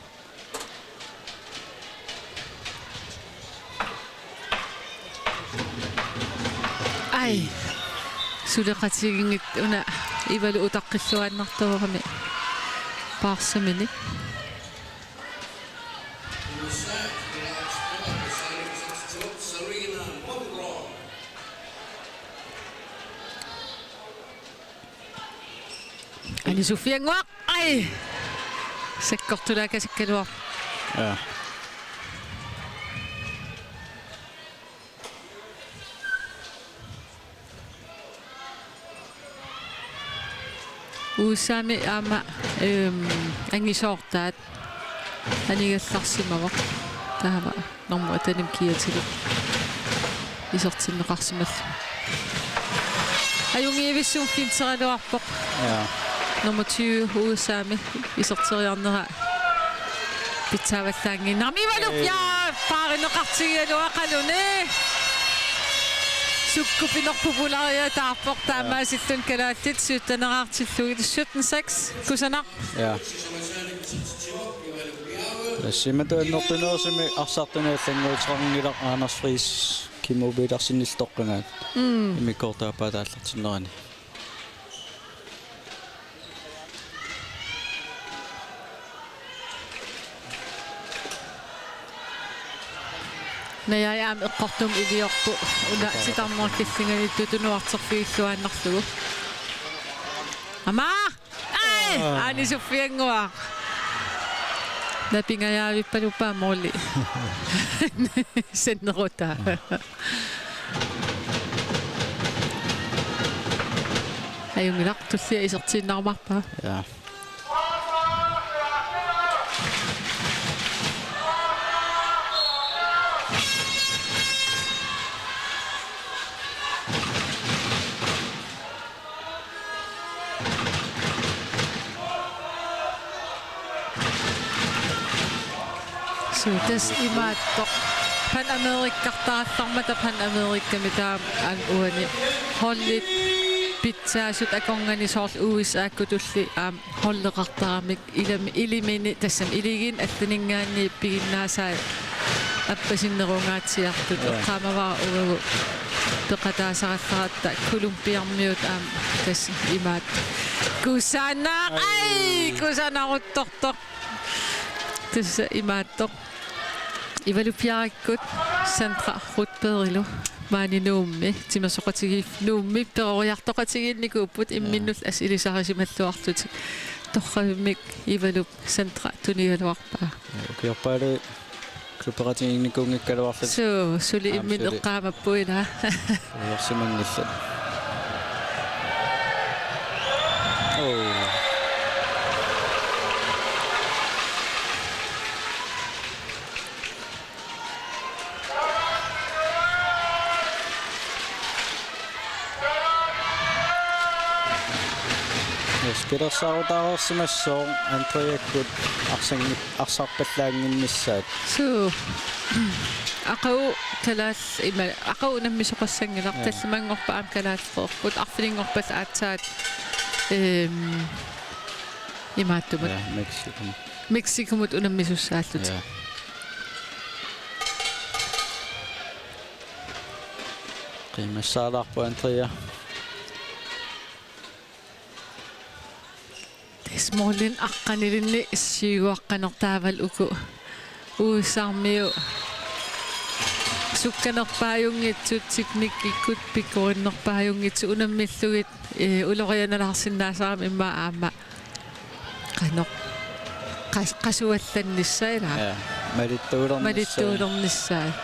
Ai. Suleqatigiinngitsoq una Ivalu utaqqilluinnartuugami paarsiminit. Ani Sofiannguaq. Ai. Sakkortulaakasakkaluarpoq. Ja. U S A-mi aamma, ehm, angisoortaat anigallarsimavoq. Taava normu atanim kiatilik isertinneqarsimallugu. Ajunngivissumik fintseraluarpoq. Ja. Nummer tyve U S A-mi iserteriarnera pitsaavallaannginnami. Ivalu, ja, paarineqartigigaluaqaluni. Sukkut pinerpupulaariataarpoq, ja, taamaasilluni kalaallit sytten-eraartillugit. Sytten seks, kusanaq. Ja. Tassami annertunerusumik arsartunik allannguuteqanngilaq Anders Friis Kimmo Petersenillu toqqagaat. Mm. Immikkoortup aappaa aallartinnerani. Najai aamma eqqortumik iliorpoq. Una titarneq killinganiittoq tunuarterfigilluinnarlugu. Aamma! Ai! Aa. Ani Sofiannguaq. Napingajaavippaluppaa måli. Sennerutaa. Ajunngilaq, tullia isertiinnarumaarpaa. Ja. Suu, tassa imaattoq. Panamerikkartarallarmata Panamerikami taama uani. Holdit pitsaasut akornanni soorlu U S A-kkutulli aamma holdeqartaramik ilami-, ilimini tassami iligiinni allaninngaanniit piginnaasai appasinnerungaatsiartut. Ja. Eqqaamavara uagut peqataasarallaratta Colombiamiut aamma tassa imaat. Kusanaq, ai, ai, kusanaruttortoq. Tassa imaattoq. Ivalu piareeqqut Sandra Rudbergilu maani Nuummi, timersoqatigiit Nuummi peroriartoqatigiinnikuupput, imminnullu assut ilisarisimalluarlutik. Torravimmik Ivalup Sandra tunigaluarpaa. Ukiorpaaluit klubbeqatigiinnikuunngikkaluarlutik. Suu, suli. Aamma imminnut suli eqqaamappoq ilaa. Uersimanngillat. Oh. Yes, pilersaarutaareersimassooq Andreakkut arsanngip-, arsarpallaannginnissaat. Suu. Aqagu kalaallit ima, aqagu unammisoqassanngilaq. Ja. Tallimanngorpat aamma kalaallit pereerput, arfininngorpat aatsaat, ehm, imaattumut. Ja, Mexico. Mexicomut unammisussaallutik. Ja. Qiimmassaalaarpoq Andrea. Tassa målini aqqanilinnik siuaqqanertaavallu uku U S A-miut sukkanerpaajunngitsut, teknikkikkut pikkorinnerpaajunngitsut unammillugit, ee, ulorianalaarsinnaasarami immaqa aamma qanoq qas-, qasuallannissaat ilaa. Ja, malittuulernissaat. Malittuulernissaat.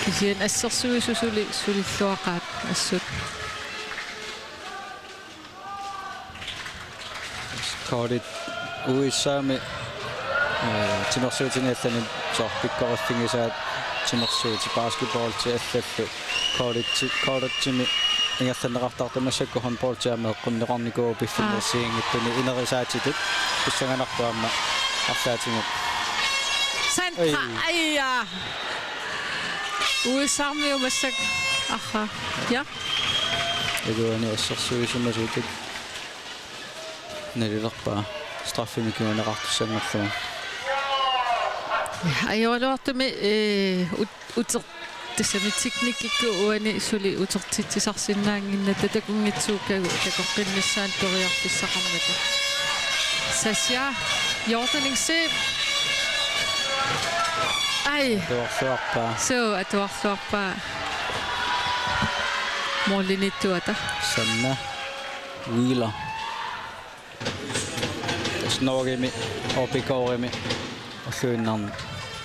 Kisianni assersuisut suli sulilluaqaat assut. College U S A-mi, eh, timersuutinik allanik soorlu pikkoriffigisaat timersuutit basketballi allallu college, collegemi ingerlanneqartartut massakkut håndboldi aamma eqqunneqarnikuuvoq piffinnersiinngitsuni inerisaatitut pissanganarpoq aamma arlaatigut. Sandra, oi. Aja. U S A-miut massakkut. Aha. Ja. Iluani assersuisimasutut. Nalilerpaa straffimik kinguneqartussanngorlugu. Ajoraluartumik, eh, ut-, uter-, tassami teknikkikkut uani suli utertitsisarsinnaannginnatta takunngitsoorpagut takoqqinnissaanut periarfissaqarmata. Sasha Jordaning Zeeb. Ai. Atuarluarpaa. Suu, atuarluarpaa. Målimiittuata. Sanna Wheeler. Tassa Norgemi, A B K-rimi ulluinnarni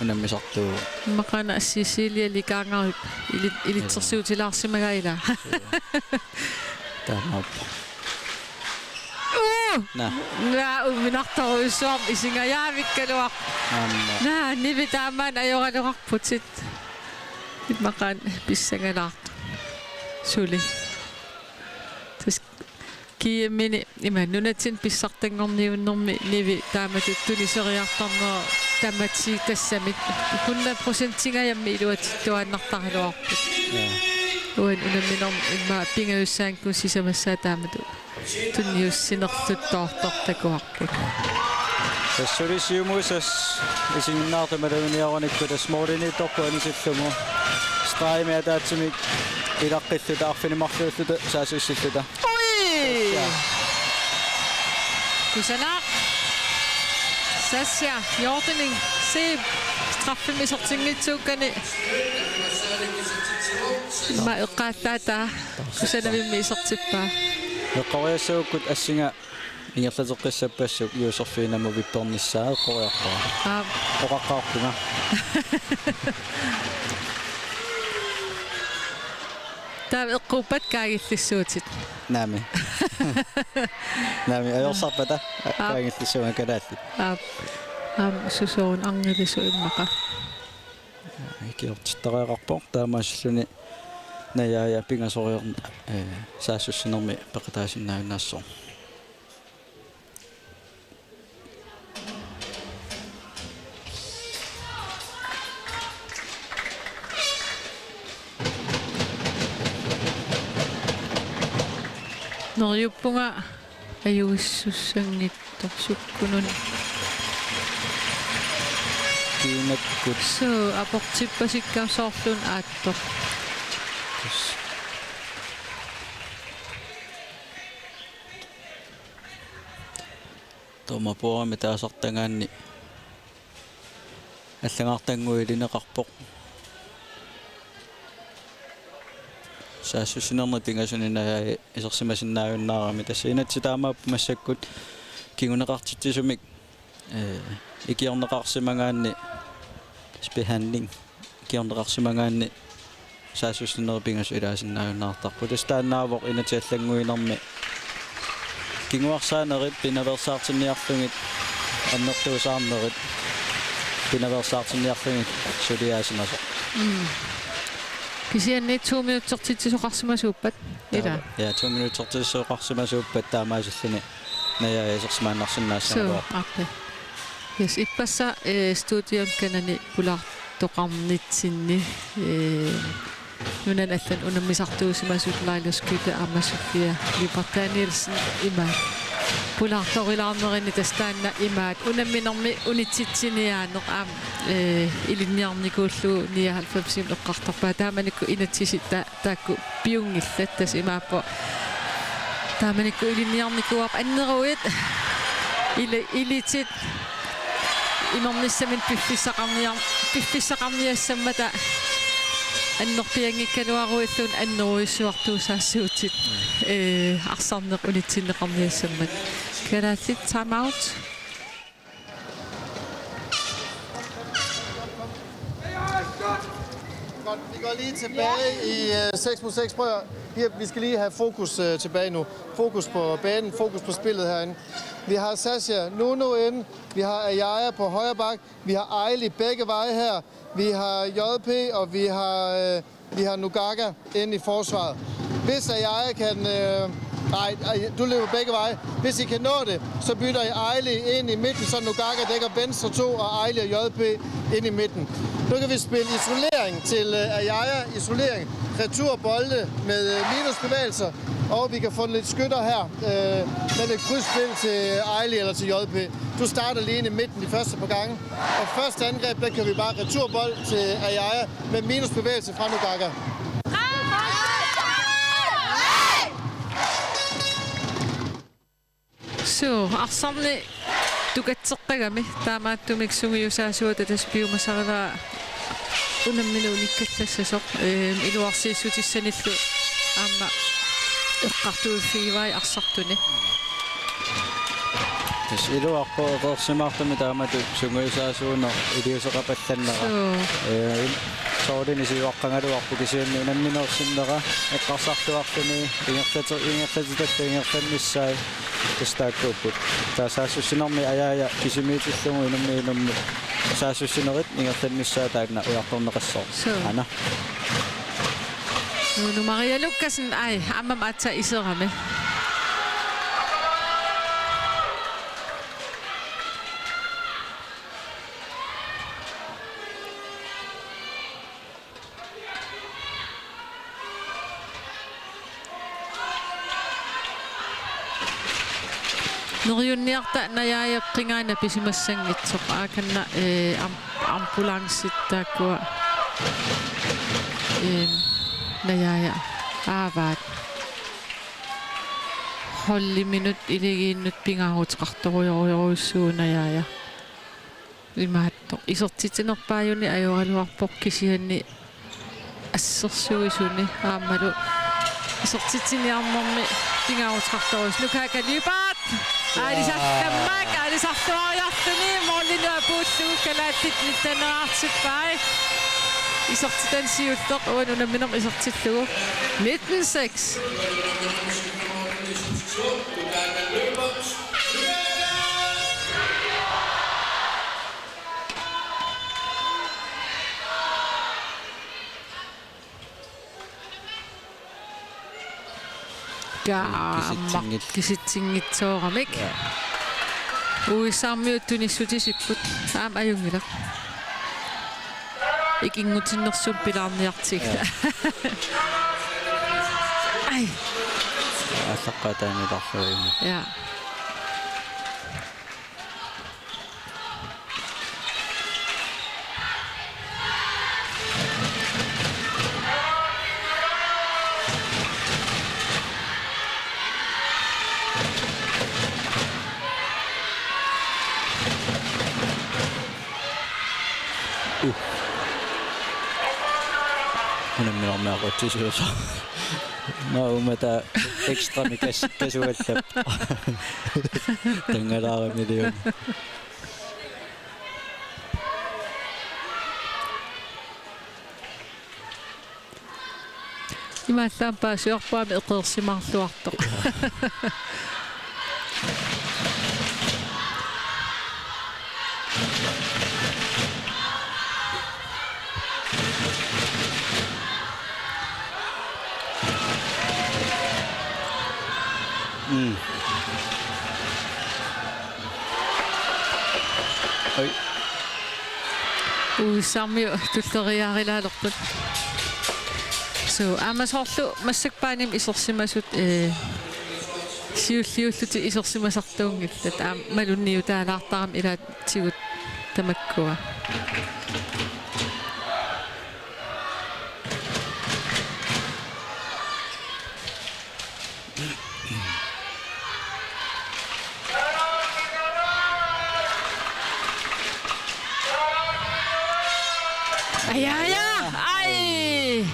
unammisartuuvoq. Immaqaana Cecilia Likangarip ili-, ilitsersuutilaarsimagaa ilaa. Taamaappoq. Uu! Naa. Naa, umminartorujussuarmik isingajaavikkaluaq. Aamma. Naa, nivi taamaanneq ajoraluarputit. Immaqaana pissangalaartoq. Suli. Tassa G M-ini ima nunatsinni pissartanngorniunnermi nivi taamatut tuniseriartarnera tamatigut tassami hundrede procentingajammi iluatsittuaannartaraluarput. Ja. Uani unamminermi immaqa pingajussaanngikkunik sisamassaa taamatut tunniussinerluttoortartakuarput. Tassa suli siumut tassa isiginnaartut maluginiarunikkut tassa målimiittorput anisillugu. Stregimi ataatsimik ilaqqilluta arfineq-marluulluta saassussilluta. Ui! Ja. Kusanaq. Sasha Jordaning Zeeb straffimik isertinngitsuukkani. Immaqa eqqaallaataa kusanavimmi isertippaa. Eqqoriassagukkut assinga ingerlateqqissappassuk Josefine-mut vippernissaa eqqoriarpara. Aap. Oqaqqaarpunga. Taava eqquuppat kaagillissuutit. Naamik. Naamik, ajorsarpata. Aap. Kaagillissuunga kalaallit. Aap. Aamma susooruna arnilisoq immaqa. Ikiortittariaqarpoq taamaasilluni Najaaja pingasoriarneq, eh, saassussinermi peqataasinnaajunnaassasoq. Neriuppunga ajuissussanngitsoq sukkunani. Kiinakkut. Suu, aportippasikka soorluuna aattoq. Dommer bordimi taasartagaanni allagartannguilineqarpoq. Saassussinermi pingasuni Najaaja isersimasinnaajunnaarami. Tassa inatsit taamaappoq massakkut kinguneqartitsisumik, eh, ikiorneqarsimagaanni, tassa behandling, ikiorneqarsimagaanni saassussinerit pingasut ilaasinnaajunnaartarput. Tassa taannaavoq inatsit allannguinermi kinguarsaanerit pinaveersaartinniarlugit annertuusaarnerit pinaveersaartinniarlugit suliaasimasoq. Mm. Kisianni to minutsertitsisoqarsimasuuppat. Ila. Taava. Ja, to minutsertitsisoqarsimasuuppat taamaasilluni Najaaja isersimaannarsinnaassagaa. Suu, aappi. Yes, ippassaq, eh, studioni kanani pulaartoqarnitsinni, eh, nunani allani unammisartuusimasut Laila Skytte aamma Sofia Lyberth Danielsen imaat pulaartorilaarnerini tassa taanna imaat unamminermi unitsitsiniaaneq aamma, eh, ilinniarnikuullugu nioghalvfemsimi eqqartorpaa taamanikkut inatsisit ta-, taakku piunngillat tassa imaappoq. Taamanikkut ilinniarnikuuarput anneruit. Ili-, ilitit imernissamik piffissaqarniar-, piffissaqarniassammata annerpianngikkaluaruilluunniit annerujussuartuusaassuutit, ee, arsarneq unitsinneqarniassammat. Kalaallit, time out. Godt, vi går lige tilbage i øh, seks mod seks. Prøv at, vi, vi skal lige have fokus øh, tilbage nu. Fokus på banen, fokus på spillet herinde. Vi har Sasha Nuno inde, vi har Ayaya på højre bak, vi har Aili begge veje her, vi har J P, og vi har, øh, vi har Nugaga inde i forsvaret. Hvis Ayaya kan... Øh, nej, ej, du løber begge veje. Hvis I kan nå det, så bytter I Aili ind i midten, så Nugaga dækker venstre to, og Aili og J P ind i midten. Nu kan vi spille isolering til øh, Ayaya, isolering, returbolde med øh, minusbevægelser, og vi kan få lidt skytter her øh, med lidt krydsspil til Aili eller til J P. Du starter lige ind i midten de første par gange, og første angreb, der kan vi bare returbold til Ayaya med minusbevægelse fra Nugaga. Suu, arsarneq tukatseqqagami, taamaattumik sungiusaasuata tassa piumasarivaa unammineq unikkallassasoq, eem, iluarsiissutissanillu aamma eqqartuiffigivai arsartuni. Tassa iluarpoq eqeersimaartumik taamatut sungiusaasuuneq iliuuseqapallannera. Suu. Ee, soorluni siuaqqagaluarpoq kisianni unammineersinnera eqqarsartuarluni ingerlati-, ingerlatitallugit ingerlannissaat tassa taakkuupput. Taava saassussinermi Ayaya kisimiitillugu inummit inummut saassussinerit ingerlannissaat taanna ujartorneqassaaq. Suu. Aana. Nuunu Maria Lukassen, ai, aamma aatsaat iserami. Neriunniarta Najaajap qingaana pisimassanngitsoq, aakanna, ee, am-, ambulancit taakkua, ee, Najaaja aavaat. Holdiminut iligiinnut pingaaruteqartorujorujorujussuuvoq Najaaja. Imaattoq isertitsinerpaajuni ajoraluarpoq kisianni assersuisuni aammalu isertitsiniarnermi pingaaruteqartorujussuuvoq. Nugaga Lyberth! Aalisartammaak, aalisartuariarluni, målinik apuullugu kalaallit nitteneraartippai. Isertitani siulleq uani unamminermi isertillugu. Nitten seks. Kaa, kisitsinngit-, kisitsinngitsooramik. Ja. U S A-miut tunissutisipput. Aamma ajunngilaq. Ikinngutinnersumik pilaarniartigu. Ja. Ai. Aallaqqaataaniitarlugu. Ja. Uh. Unamminermi aqutsisuusoq. Maa uummataa ekstra mikas kasuallap. Tangalaara million. Imaallaat paasivarput aamma eqeersimaarluartoq. Mm. Oj. U S A-miut tulleriiaarilaalerput. Suu, aamma soorlu massakkut baanimi isersimasut, ee, siulliullutik isersimasartuunngillat. Aamma malunniutaalaartarami ilaatigut tamakkua. Ai!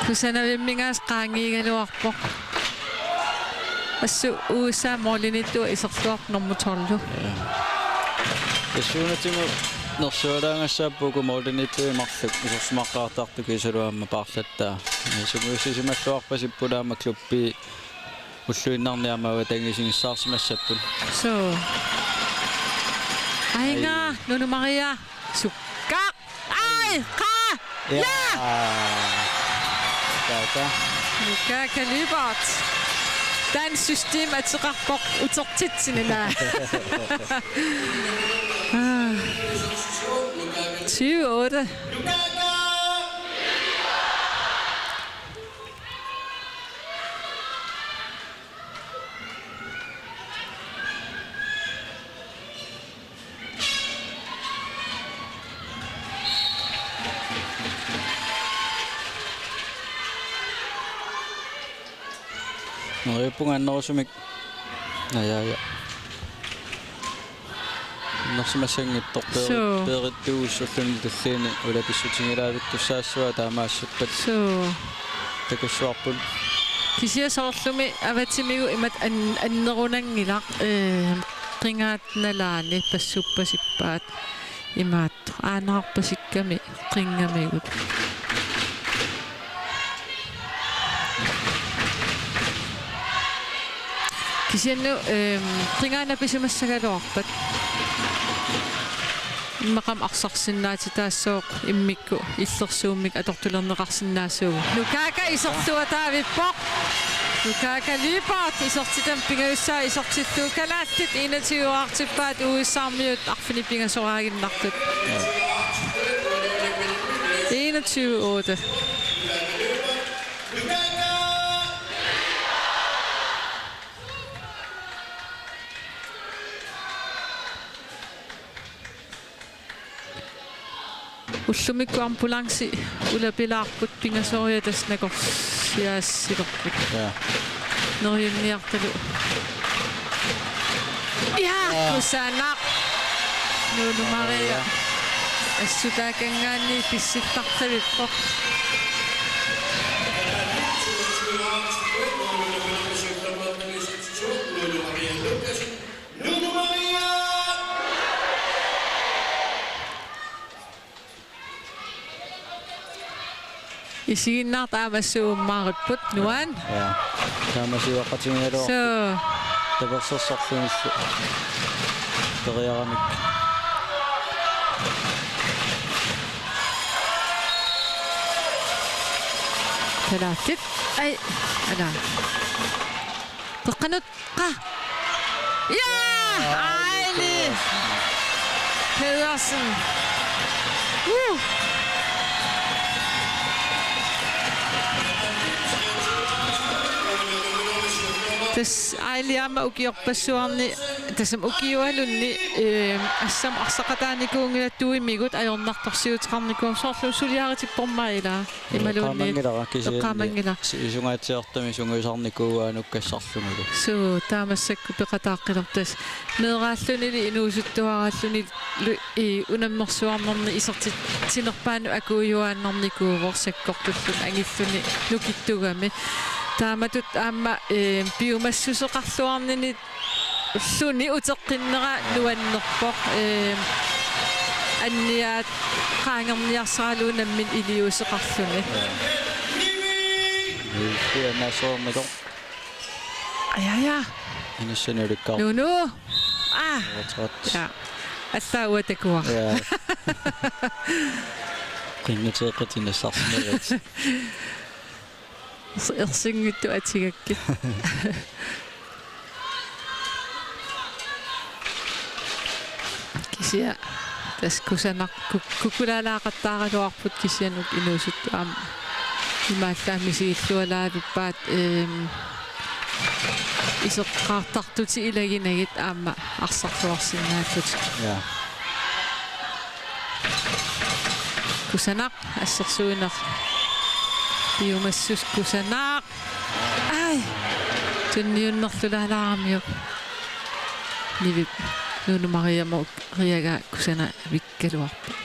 Kusanavimminngaanniit qaangiigaluarpoq. Assut U S A målimiittoq iserluarpoq nummer tolv. Tassuunatigut nersualaagassaapput uku målimiittuit marluk isersimaqqaartartut kiisalu aamma paarlattaa. Sungiussisimalluarpasipput aamma klubbi ulluinnarni aamma avatangiisinnissaarsimassapput. Suu. Aajuna, ai. Nunu Maria, sukkaq. Ai, qaa. Ja. Ja. Taava. Nukaaka Lyberth. Dansk system ateqarpoq utertitsinera. Ah. Tyve otte. Neriuppunga annerusumik. Aja, aja. Nersimassanngitsoq. Suu. Peerit-, peerittuussulluni tulliini ulapissutigilaavittussaassavaa taamaassappat. Suu. Takussuarput. Kisianni soorlumi avatimigut imatut an-, annerunanngilaq, ee, qingaat nalaani passuppasippaat imaattoq. Aanaqarpasikkami qingamigut. Kisianni, ehm, qingaanut pisimassagaluarpat. Immaqa arsarsinnaatitaassooq immikkut illersuummik atortulerneqarsinnaasuugut. Nukaaka isertuataavippoq. Nukaaka Lyberth isertitami pingajussaa isertillugu kalaallit enogtyve-rtippaat U S A-miut arfineq-pingasoraaginnartut. Enogtyve otte. Ullumikkut ambulanci ulapilaarput, pingasoriarluta tassa nakorsiaasilerput. Ja. Neriunniartalu. Ja, ja. Kusanaq. Nunu Maria. Ja. Assutaakanngaanniit pissittartavippoq. Isiginnaartut aamma assut uummaaripput, Nuan. Ja. Taamasiuaqqatigigaluarput. Suu. Tapersersorlugillu. Periaramik. Kalaallit. Ai, ala. Qeqqanut. Qa-, ja! Aili Pedersen. Uh! Tassa Aili aamma ukiorpassuarni, tassami ukiualunni, ehm, assammik arsaqataanikuunngilaq tuimigut ajornartorsiuteqarnikuugami, soorlu suliaritippormaa ilaa. Imaluunniit. Eqqaamanngilara kisianni. Eqqaamanngilara. Si-, isungaatsiartumik sungiusarnikuuaa nukkassarlunilu. Suu, taamaassakku peqataaqqilerput tassa. Meeraallunili inuusuttuaraalluni lu-, i, unammersuarnerni isertitsinerpaanut akuujuaannarnikuuvoq sakkortulluni angilluni nukittugami. Taamatut aamma, eh, piumassuseqarluarnini ulluni uteqqinnera nuannerpoq, ee, anniaat qaangerniarsaralugu nammineq iliuuseqarluni. Illuannaassuarmitoq. Aja, aja. Inissani ulikkaarpoq. Nunu. Ah. Uatrat. Ja. Allaat uanga takuara. Ja. Qinnuteeqqatit nassarsimavat. Ers-, ersinngitsut atigakkit. Kisianni tassa kusanaq kuk-, kukulaalaaqattaaraluarput kisianni uku inuusuttut aamma imaallaat misigillualaavippaat, ehm, iseqqaartartutit ilaginagit aamma arsarluarsinnaallutik. Ja. Kusanaq. Assersuineq. Piumassuseq kusanaq. Ai. Tunniunnerlulaalaaramiuk. Nivip. Nunu Mariamut Riaga kusanavikkaluarpoq.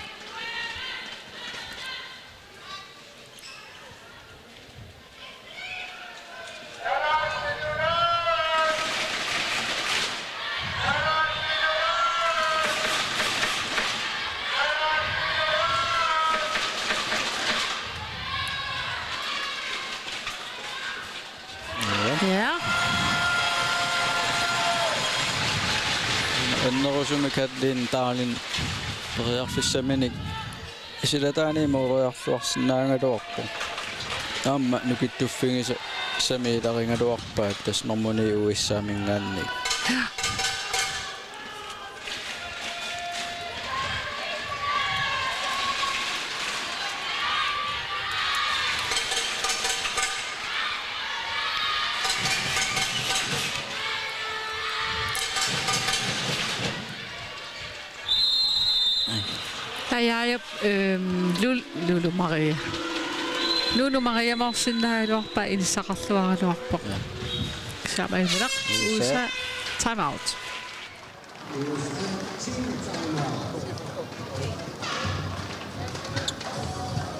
Sumi Katlin Daalin periarfissaminik isilataani mooriarluarsinnaagaluarpoq. Aamma nukittuffigisamiilerigaluarpaat tassa normu ni U S A-minngaanniit. Ajaajap, øhm, Lul-, Lulu Maria. Lulu Maria moorsinnaagaluarpaa inissaqarluaraluarpoq. Ja. Saamajunnaq. Usa. Usa time out.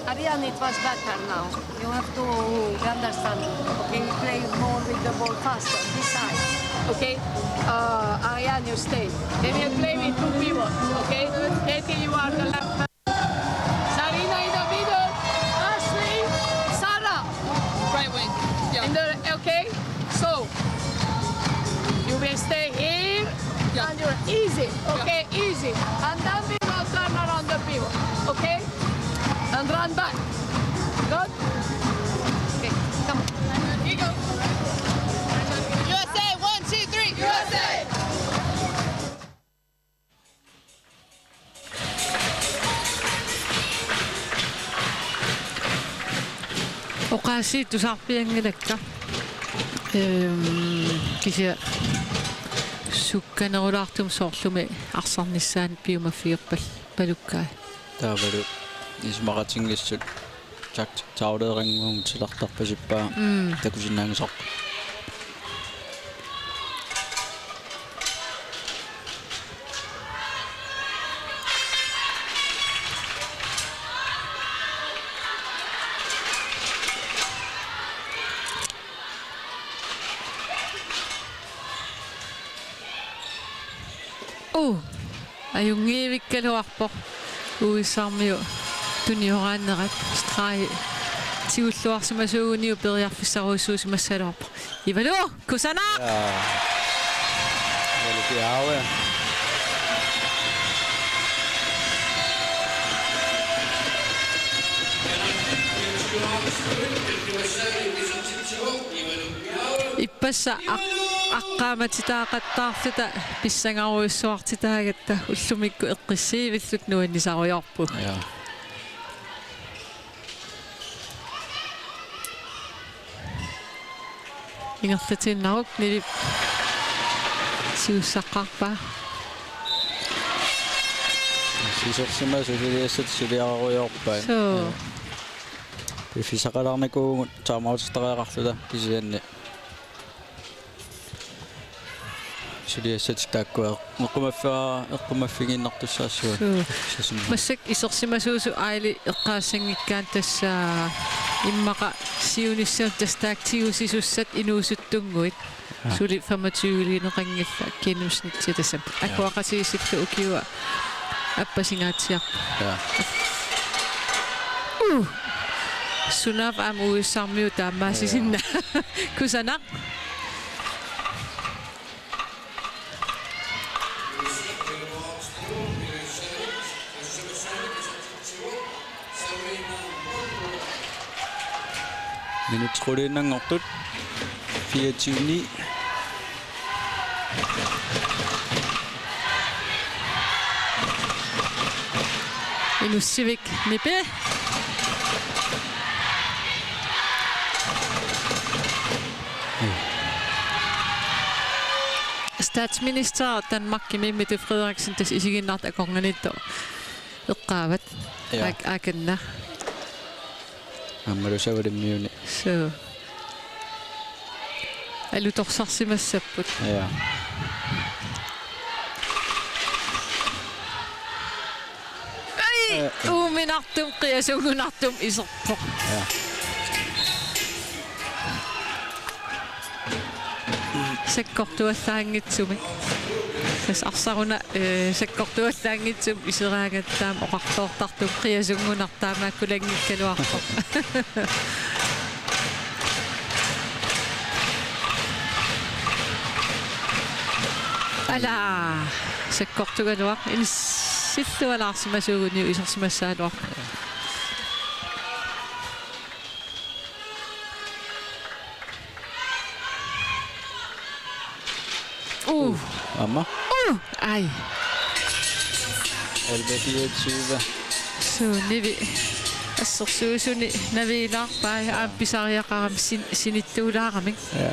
Ariane, it was better now. You have to understand. Okay, play more with the ball faster, this side. Okay? Uh, Ariane, you stay. Then you play with two pivots, okay? Katie, you are the left. Sarina in the middle. Ashley, Sarah. Right wing. Yeah. In the, okay? So, you will stay here. Yeah. And you're easy, okay? Yeah. Easy. And then we will turn around the pivot, okay? And run back. Good? Okay, come on. Here you go. U S A, one, two, three. U S A! Oqaasii tusarpianngilakka. Ehm, kisianni sukkanerulaartumik soorlumi arsarnissaanut piumaffigerpal-, palukkai. Taavalu isumaqatinngissut Jack Tauleerannguun titartarpasippaa. Mm. Takusinnaanngisarput. Uu, ajunngivikkaluarpoq U S A-miut tunioraannerat. Streg tigulluarsimasuuguniuk periarfissarujussuusimassaluarpoq. Ivalu, kusanaq! Ja. Ivalu Piave. Ippassaq aq-, aqqaamatitaaqattaarluta pissangarujussuartitaagatta ullumikkut eqqissiivilluta nuannisarujoorput. Ja. Ingerlatiinnaruk Nilip siussaqqaarpaa. Isersimasut suliassat suliararujoorpaat. Suu. Piffissaqalaarnikuuvugut timeout-ittariaqarluta kisianni. Suliassat taakkua eqqumaffia-, eqqumaffigiinnartussaassuat. Suu. Sasum. Massakkut isersimasuusut aili eqqaassanngikkaanni tassa immaqa siunissami tassa taakku tigusisussat inuusuttunnguit. Ja. Suli femogtyveliineqanngillat gennemsnitsit tassami. Ja. Akuaqatigiissilluta ukiup appasingaatsiarpoq. Ja. Uh. Sunaaffa aamma U S A-miut taamaassisinnaasut. Ja. Kusanaq. Minutsit quliinnanngortut. Fireogtyve ni. Inussivik Nipi. Statsminister Danmarkimi Mette Frederiksen tassa isiginnaartut akornanniittut eqqaavat. Ja. Ak-, akanna. Aammalu Savalimmiuni. Suu. Alutorsarsimassapput. Ja. Ai! Eh. Uuminartumik qiasunngunartumik iserpoq. Ja. Sakkortuallaanngitsumik. Tassa arsaruna, eh, sakkortuallaanngitsumik iseraangatta taama oqartoortartumik qiasunngunartumik taamaakkulanngikkaluarpoq. Ala, sakkortugaluaq, inissillualaarsimasuuguniuk isersimassagaluarpoq. Uh. Aamma. Uh. Ai. Elleve fireogtyve. Suu, Nivi assersuisuni navigilaarpai, aamma pisariaqarami sin-, sinittuulaaramik. Ja.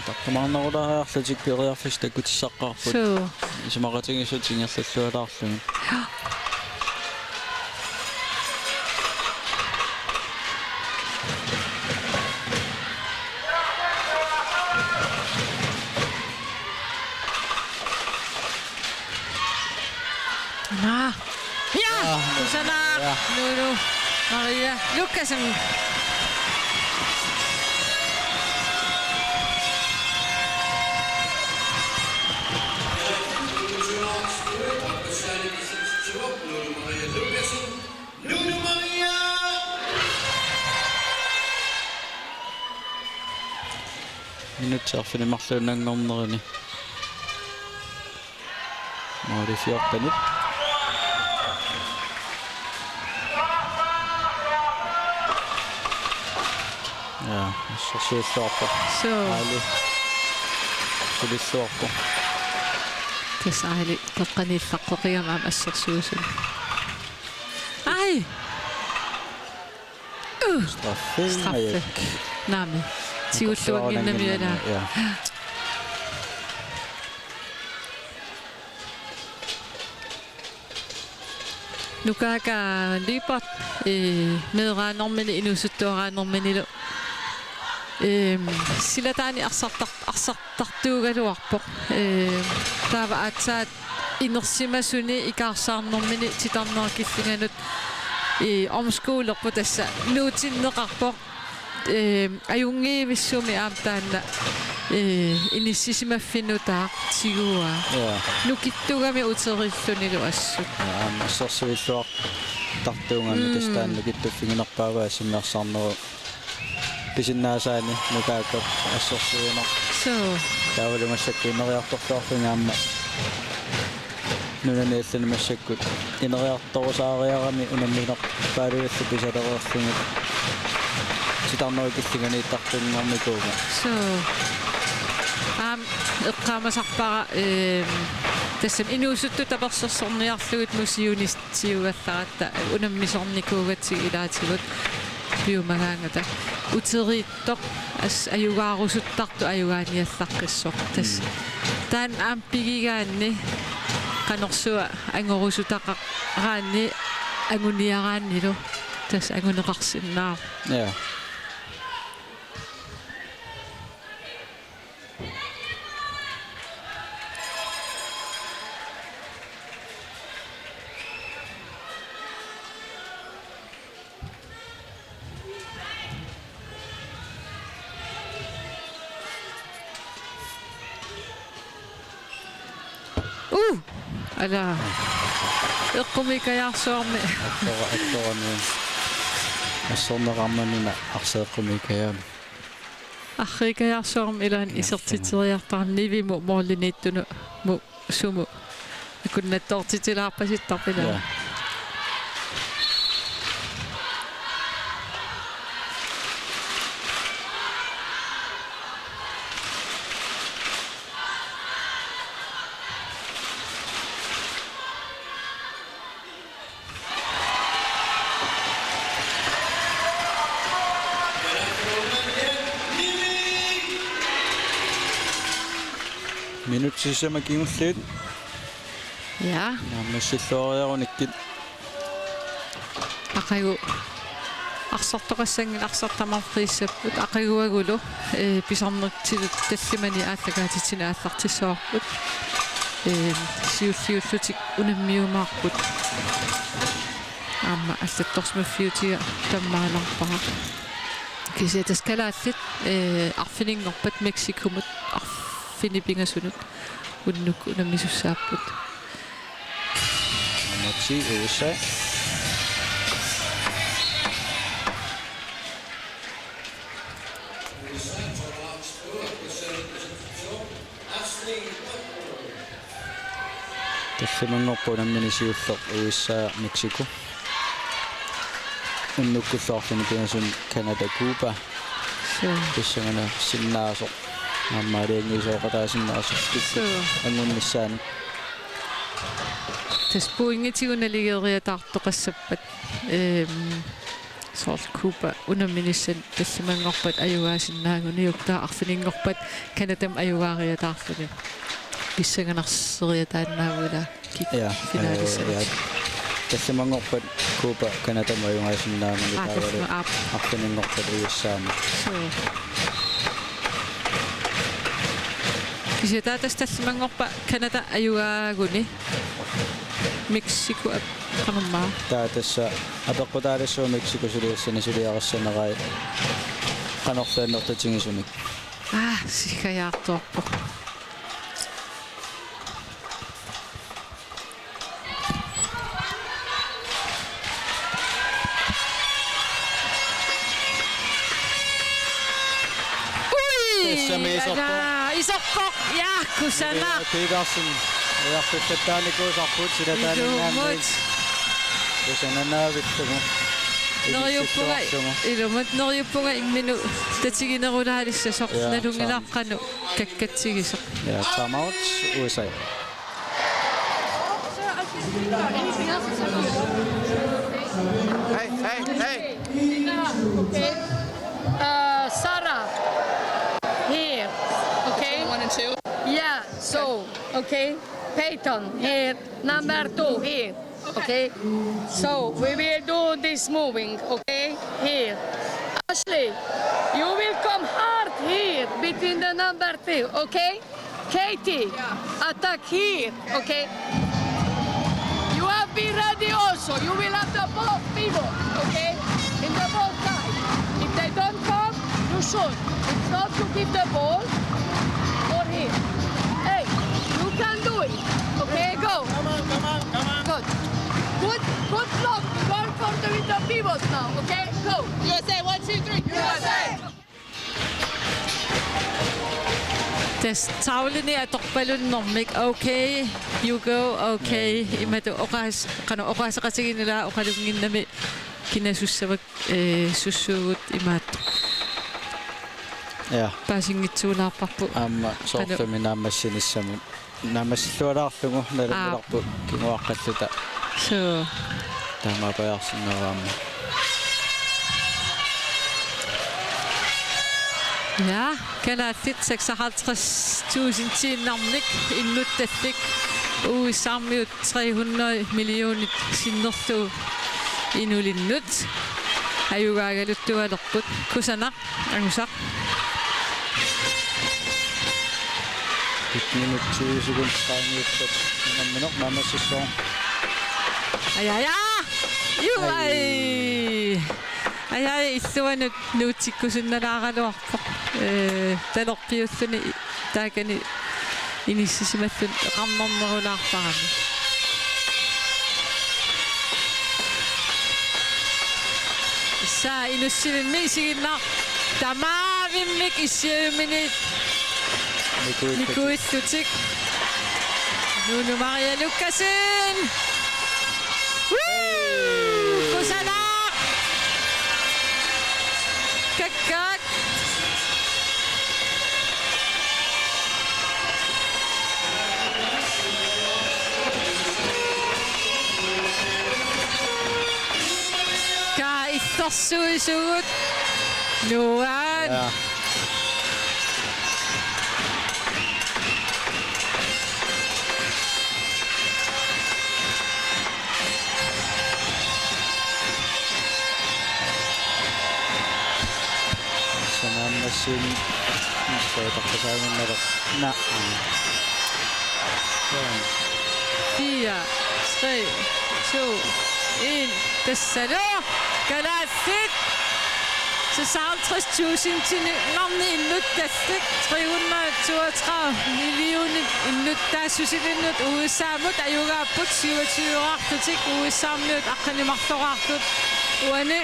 Taqqamaarnerulaariarlutik periarfissat takkutissaqarput. Suu. Isumaqatigiissut ingerlallualaarlugit. Naa. Ja, ja, kusanaq. Ja. Nunu Maria Lukassen. Minutsit arfineq-marluinnanngornerini. Måli fjorten. Ja, assersuilluarpoq. Suu. Aali. Sulilluarpoq. Tassa Aali qeqqaniillarpoq, qeqqigami aamma assersuisuni. Ai! Uh. Straffe. Straffe. Ajak. Naamik. Tigulluannginnami, ala. Ja. Nukaaka Lyberth, eh, meeraanermini inuusuttuaraanerminilu, eh, silataani arsartar-, arsartartuugaluarpoq. Eh, taava aatsaat inersimasuni ikaarsaarnermini titarnerup killinganut, eh, omskolerpoq, tassa nuutinneqarpoq. Eh, ajunngivissumik aamma taanna, eh, inissisimaffinnut taartiguaa. Ja. Nukittugami uteriillunilu assut. Ja, aamma assersuilluartartuugami. Mm. Tassa taanna nukittuffiginerpaavaa, simmersarneru pisinnaasaani Nukaakap assersuineq. Suu. Taavalu massakkut ineriartorluarluni aamma nunani allani massakkut ineriartorusaariarami unamminerpaaluillu pisalereerlugit titarnerup killinganiittartunngornikuuvoq. Suu. Aamma eqqaamasarpara, ehm, tassami inuusuttut tapersersorniarlugit musiunis- siugallaratta unammisornikuugatsigit ilaatigut piumagaangata. Uteriittoq, as-, ajugaarusuttartoq ajugaaniallaqqissoq. Tassa. Mm. Taanna aamma pigigaanni qanorsuaq angorusutaqaraanni anguniaraannilu. Tassa anguneqarsinnaavoq. Ja. Uh! Ala. Eqqumiikkajaarsuarmi. Attora-, attorami. Assorneqarmat una arsaq eqqumiikkajaammat. Arriikkajaarsuarmi ilaanni isertitseriartarami Nivimut målimiittunut mu-, sumut akunnattoortitilaarpasittarput ilaa. Ja. Minutsit sisamat kingulliit. Ja. Naammassilluariarunikkit. Aqagu arsartoqassanngilaq, arsaq tamarfigissapput, aqaguagulu, eh, pisarnertigut tallimanik aallakaatitsinnik aallartissavarput. Ehm, siulliullutik unammiumaarput. Aamma allattorsimaffiutiga tammaalaarpara. Kisianni tassa kalaallit, eh, arfininngorpat Mexicomut arfineq-pingasunut unnuk unammisussaapput. Nummer ti, U S A. Tallimanngorpat unammineq siulleq U S A, Mexico. Unnukkullu arfineq-pingasunut Canada, Cuba. Suu. Pissanganarsinnaasoq. Aamma aalajangiisooqataasinnaasoq. Suu. Angunnissaanut. Tassa pointigut naligeeriataartoqassappat. Ehm, Soorlu Cuba unamminissaanut tallimanngorpat ajugaasinnaagunarpoq, taava arfininngorpat Canadamut ajugaariataarluni. Pissanganarsereertaannaavoq ila ki-, ja, finaalissat. Eh, ja. Tallimanngorpat Cuba Canadamut ajugaasinnaagunarpoq. Aa, taavalu tassa aap. Arfininngorpat U S A-mut. Suu. Kisianni taava tassa tallimanngorpat Canada ajugaaguni. Mexico ap-, qanormaa. Taava tassa apeqqutaalissuaq Mexico suliassani suliarissanerai qanorlu annertutigisumik. Aa, sigajaartoorpoq. Ui! Tassami iserpoq. Ila, iserpoq. Ja, kusanaq. Petersen. Ujartullattaanikuusarput silataaninngaanniit. Ilumut. Kusananaavillugu. Neriuppunga, ilisittuarlugu. Ilumut neriuppunga imminut tatiginerulaalissasoq. Ja, nalunngilara qanoq kakkatsigisoq. Ja, timeout, U S A. Hey, hey, hey. Okay. Uh, Sarah, here. Okay. One and two. Yeah. So, okay. Peyton, here. Number two, here. Okay. So we will do this moving. Okay. Here. Ashley, you will come hard here between the number two. Okay. Katie, attack here, okay? You have to be ready also. You will have the ball pivot, okay? In the ball side. If they don't come, you shoot. It's not to give the ball for him. Hey, you can do it. Okay, go. Come on, come on, come on. Good. Good, good block. Go for the, with the pivot now, okay? Go. U S A, one, two, three. U S A. Tassa tavlini atorpalunnermik, okay, you go, okay. Ja. Imatut oqaas-, qanoq oqaaseqatigiinni ilaa oqalunnginnami kinasussavakka, eh, sussuugut imaattoq. Ja. Paasinngitsuulaarparput. Aamma qanoq soorlumi naammassinissamut. Naammassillualaarlugu nalunngilarput. Aap. Kinguaqqalluta. Suu. Taamaappajaarsinnaavaamma. Ja, kalaallit seksoghalvtreds tusindiinnarnik innuttallit U S A-miut tre hundrede millionit sinnerlugu inulinnut. Ajugaagaluttualerput. Kusanaq. Angusaq. Et minut tyve sekund qaangiuppat unammineq naammassissaaq. Ajaaja! Juu, ai. Ai. Ajaaja, illuanut nuutsikkusunnalaaraluarpoq. Eh, talerpiulluni taakani inissisimalluni eqarnernerulaartarami. Tassa inussivimmi isiginnaartoq tamaavimmik issiavimminit nikuillutik. Nikuillutik. Nunu Maria Lukassen. Woo! Kusanaq. Kakkaak. Kaa illersuisugut. Nuan. Ja. Sanaammassiin soqutigisaannginnami. Naa. Fire, tre, to, en. Tassalu kalaallit seksoghalvtreds tusindinik innuttaasut, tre hundrede toogtredive millionit innuttaassusilinnut U S A-mut ajugaapput, syvogtyve-rarlutik U S A-miut aqqaneq-marloraartut. Uani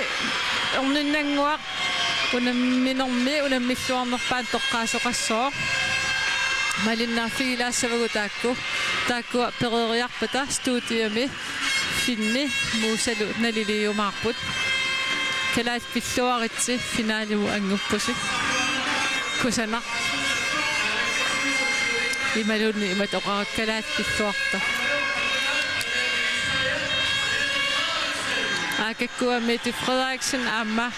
orninnannguaq unamminermi unammilluarnerpaat toqqaasoqassooq. Malinnaaffigilaassavagut taakku. Taakkua pereeriarpata studiami Finni Muusalu naliliiumaarput. Kalaallit pilluaritsi finaalimut annguppusi. Kusanaq. Imaluunniit imatut oqarakku kalaallit pilluarta. Aakakkuami Mette Frederiksen aamma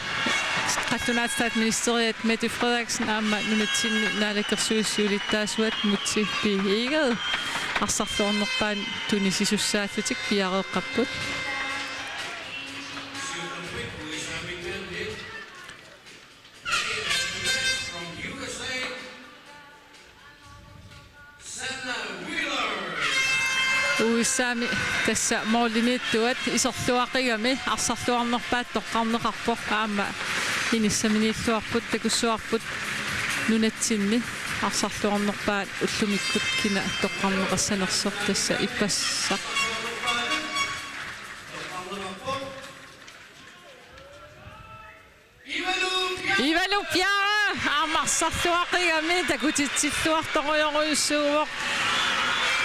qallunaatut statsministeriat Mette Frederiksen aamma nunatsinni naalakkersuisut siulittaasuat Múte B. Egede arsarluarnerpaat tunisisussaallutik piareeqqapput. U S A-mi tassa målimiittuat iserluaqigami arsarluarnerpaat toqqarneqarpoq aamma inissaminiilluarput takussuarput nunatsinni arsarluarnerpaat ullumikkut kina toqqarneqassanersoq tassa ippassaq. Ivalu Piara aamma arsarluaqigami takutitsilluartorujorujussuuvoq.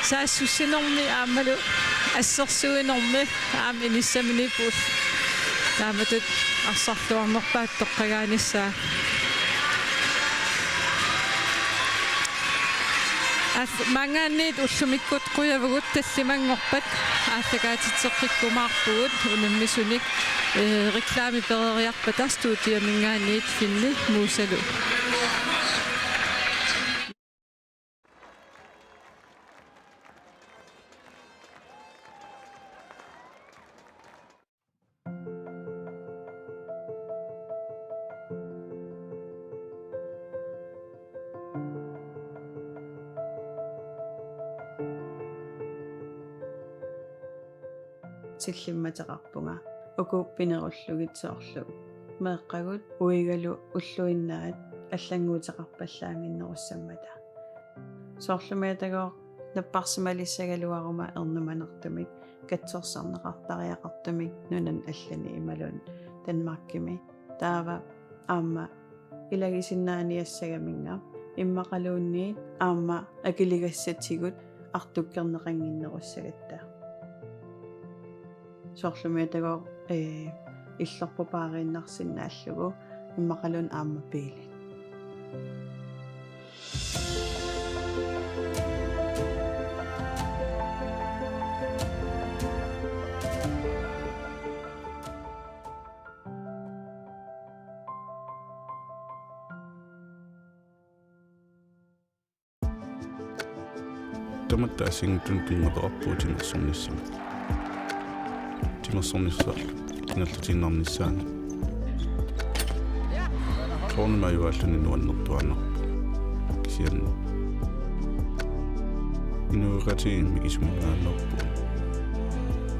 Saassussinermi aammalu assersuinermi aamma inissaminiippugut. Taamatut arsarluarnerpaat toqqagaanissaa. Aff-, maanngaanniit ullumikkut qujavugut tallimanngorpat aallakaatitseqqikkumaarpugut unammisunik, ee, reklami pereeriarpata studiaminngaanniit Finni Muusalu. Tillimmateqarpunga uku pinerullugit soorlu meeqqagut uigalu ulluinnaat allannguuteqarpallaannginnerussammata. Soorlumiitagooq napparsimalissagaluaruma ernumanertumik katsorsarneqartariaqartumik nunani allani imaluunniit Danmarkimi. Taava aamma ilagisinnaaniassagaminnga immaqaluunniit aamma akiligassatigut artukkerneqannginnerussagatta. Soorlumiitagooq, ee, illorput paariinnarsinnaallugu immaqaluunniit aamma biili. Tamatta assigiinngitsunik tunngaveqarpugut timersornissamut. Timersornissaq ingerlatiinnarnissaanut. Soorunami ajugaalluni nuannertuaannarpoq. Kisianni inuiaqatigiit mikisuminngaanneerput.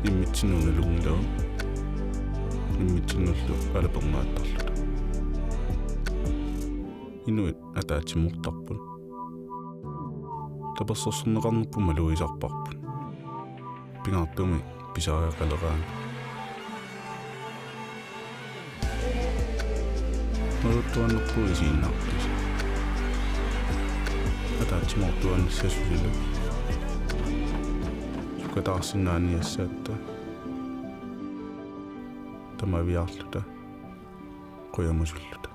Immitsinnut nalunngilagut. Immitsinnullu alapernaattarluta. Inuit ataatsimoortarput. Tapersersorneqarnerput malugisarparput. Pingaartumik pisariaqaleraangat. Naluttuaannarpugut isiginnaartut. Ataatsimoortuaanissasut ilaa. Sukataarsinnaaniassagatta. Tamaviaarluta. Qujamusulluta.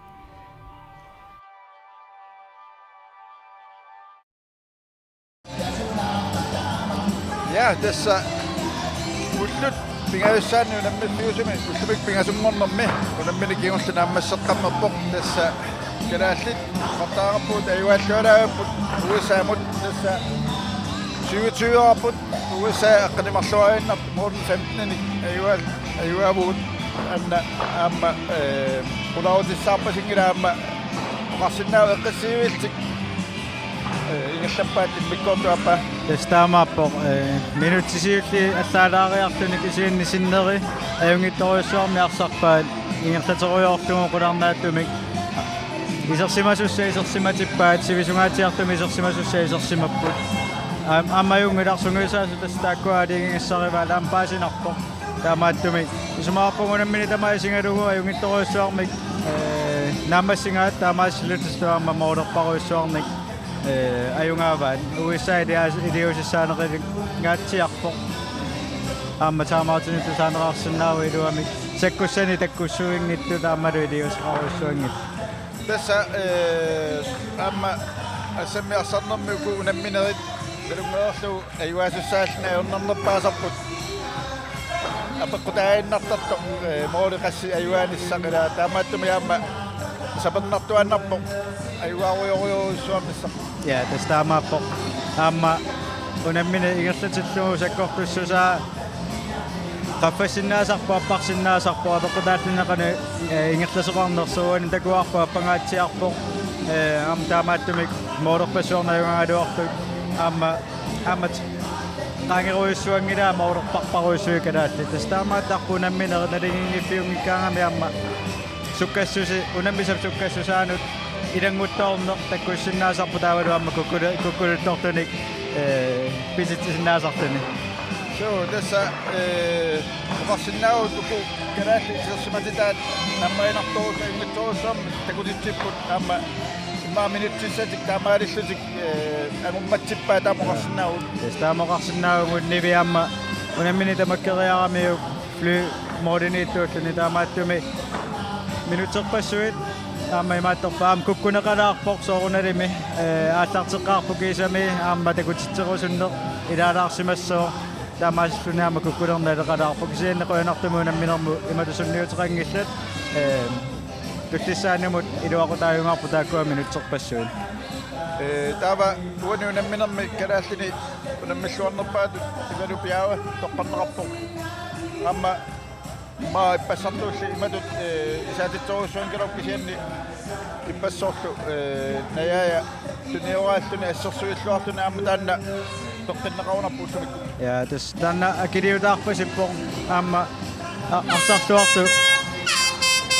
Ja, tassa ullut pingajussaanni unammilliusumi ullumikkut pingasunngornermi unammineq kingulleq naammasseqqammerpoq. Tassa kalaallit oqartariaqarpugut ajugaallungaarput U S A-mut, tassa syvogtyve-rarput U S A aqqaneq-marluariinnartoq, målimi femten-inik ajugaal-, ajugaavugut. Anna aamma, ee, qularutissaarpasinngilaq aamma oqarsinnaavat eqqissivillutik. Ee, ingerlappaat immikkoortup aappaa. Tassa taamaappoq, ee, minutsit siulliit allaalaariarluni kisianni sinneri ajunngitsorujussuarmik arsarpaat ingerlaterujoorlugu qularnaatsumik. Isersimasussat isersimatippaat, sivisungaatsiartumik isersimasussat isersimapput. Aam-, aamma ajunngilaq, sungiusaasut tassa taakkua aalajangigassarivaat, aamma paasinarpoq. Taamaattumik isumaqarpunga unammineq tamaat isigalugu ajunngitsorujussuarmik, ee, naammassigaat, taamaasillutillu aamma målerparujussuarnik, ee, ajugaavaat. U S A ilias-, iliuusissaaneqalingaatsiarpoq. Aamma timeoutinut tusaaneqarsinnaavoq iluamik. Sakkussanik takkussuinngitsut aammalu iliuuseqarujussuanngitsut. Tassa, ee, aamma assammi arsarnermi uku unamminerit nalunngereerlugu ajugaasussaallutik ajornarnerpaasarput. Apeqqutaaginnartartoq, ee, måli qassit ajugaanissaq, ilaa, taamaattumik aamma sapernartuaannarpoq ajugaarujorujussuarnissaq. Ja, tassa taamaappoq. Aamma unammineq ingerlatillugu sakkortussusaa qaffassinnaasarpoq, apparsinnaasarpoq, apeqqutaallutik qanoq, ee, ingerlasoqarnersoq, uani takuarput appangaatsiarpoq, ee, aamma taamaattumik målerpassuarnik ajugaagaluartut, aamma, aamma qaangerujussuanngilaa målerparparujussuit kalaallit. Tassa taamaattarpoq unammineq naligiinngiffiunngikkaangami aamma sukkassusi-, unammisap sukkassusaanut ilannguttoorneq takkussinnaasarpoq, taavalu aamma kukkulu-, kukkuluttortunik, ee, pisitsisinnaasartunik. Suu, tassa, ee, oqarsinnaavugut uku kalaallit isersimatitaat nammariinartorujussuit ajunngitsorujussuarmik takutitsipput, aamma immaqa minutsissatik taamaalillutik, ee, angummatsippaat taama oqarsinnaavugut. Tassa taama oqarsinnaavugut. Nivi aamma unammineq tamakkeriaramiuk fly måliniittuulluni, taamaattumik minutserpassuit aamma imaattorpaat, aamma kukkuneqalaarpoq soorunalimi, ee, aallarteqqaarpoq kiisami aamma takutitserusunneq ilaalaarsimassooq, taamaasilluni aamma kukkulerneq naleqalaarpoq, kisianni qujanartumik unamminermut imatut sunniuteqanngillat, ee, tullissaanumut iluaqutaajumaarput taakkua minutserpassuit. Ee, taava uani unamminermi kalaallini unammilluarnerpaatut Ivalu Piave toqqarneqarpoq. Aamma maa ippassartuulli imatut, ee, isaatitsorujussuanngikkaluarpoq, kisianni ippassorlu, ee, najaaja tunioraaluni assersuilluarluni aamma taanna peqqinneqarunarpoq ullumikkut. Ja, tassa taanna akiliutaarpasippoq aamma a-, arsarluartoq,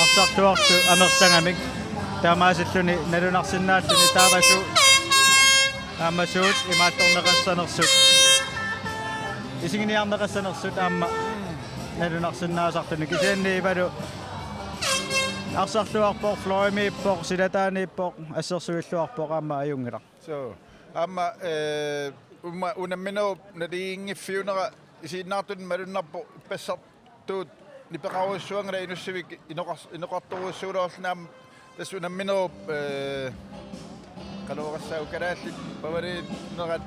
arsarluartoq amerlagamik. Taamaasilluni nalunarsinnaalluni taava suut, aamma suut imaattorneqassanersut, isiginiarneqassanersut aamma nalunarsinnaasarluni. Kisianni Ivalu arsarluarpoq, fløjmiippoq, silataaniippoq, assersuilluarpoq, aamma ajunngilaq. Suu, aamma, ee, uma-, unamminerup naligiinngiffiunera isiginnaartunik malunnarpoq, ippassaat tuut nipeqarujussuanngilaq Inussivik inoqars-, inoqartorujussuulaarluni, aamma tassa unamminerup, ee, qanoq oqassaanga, kalaallit paviliinerat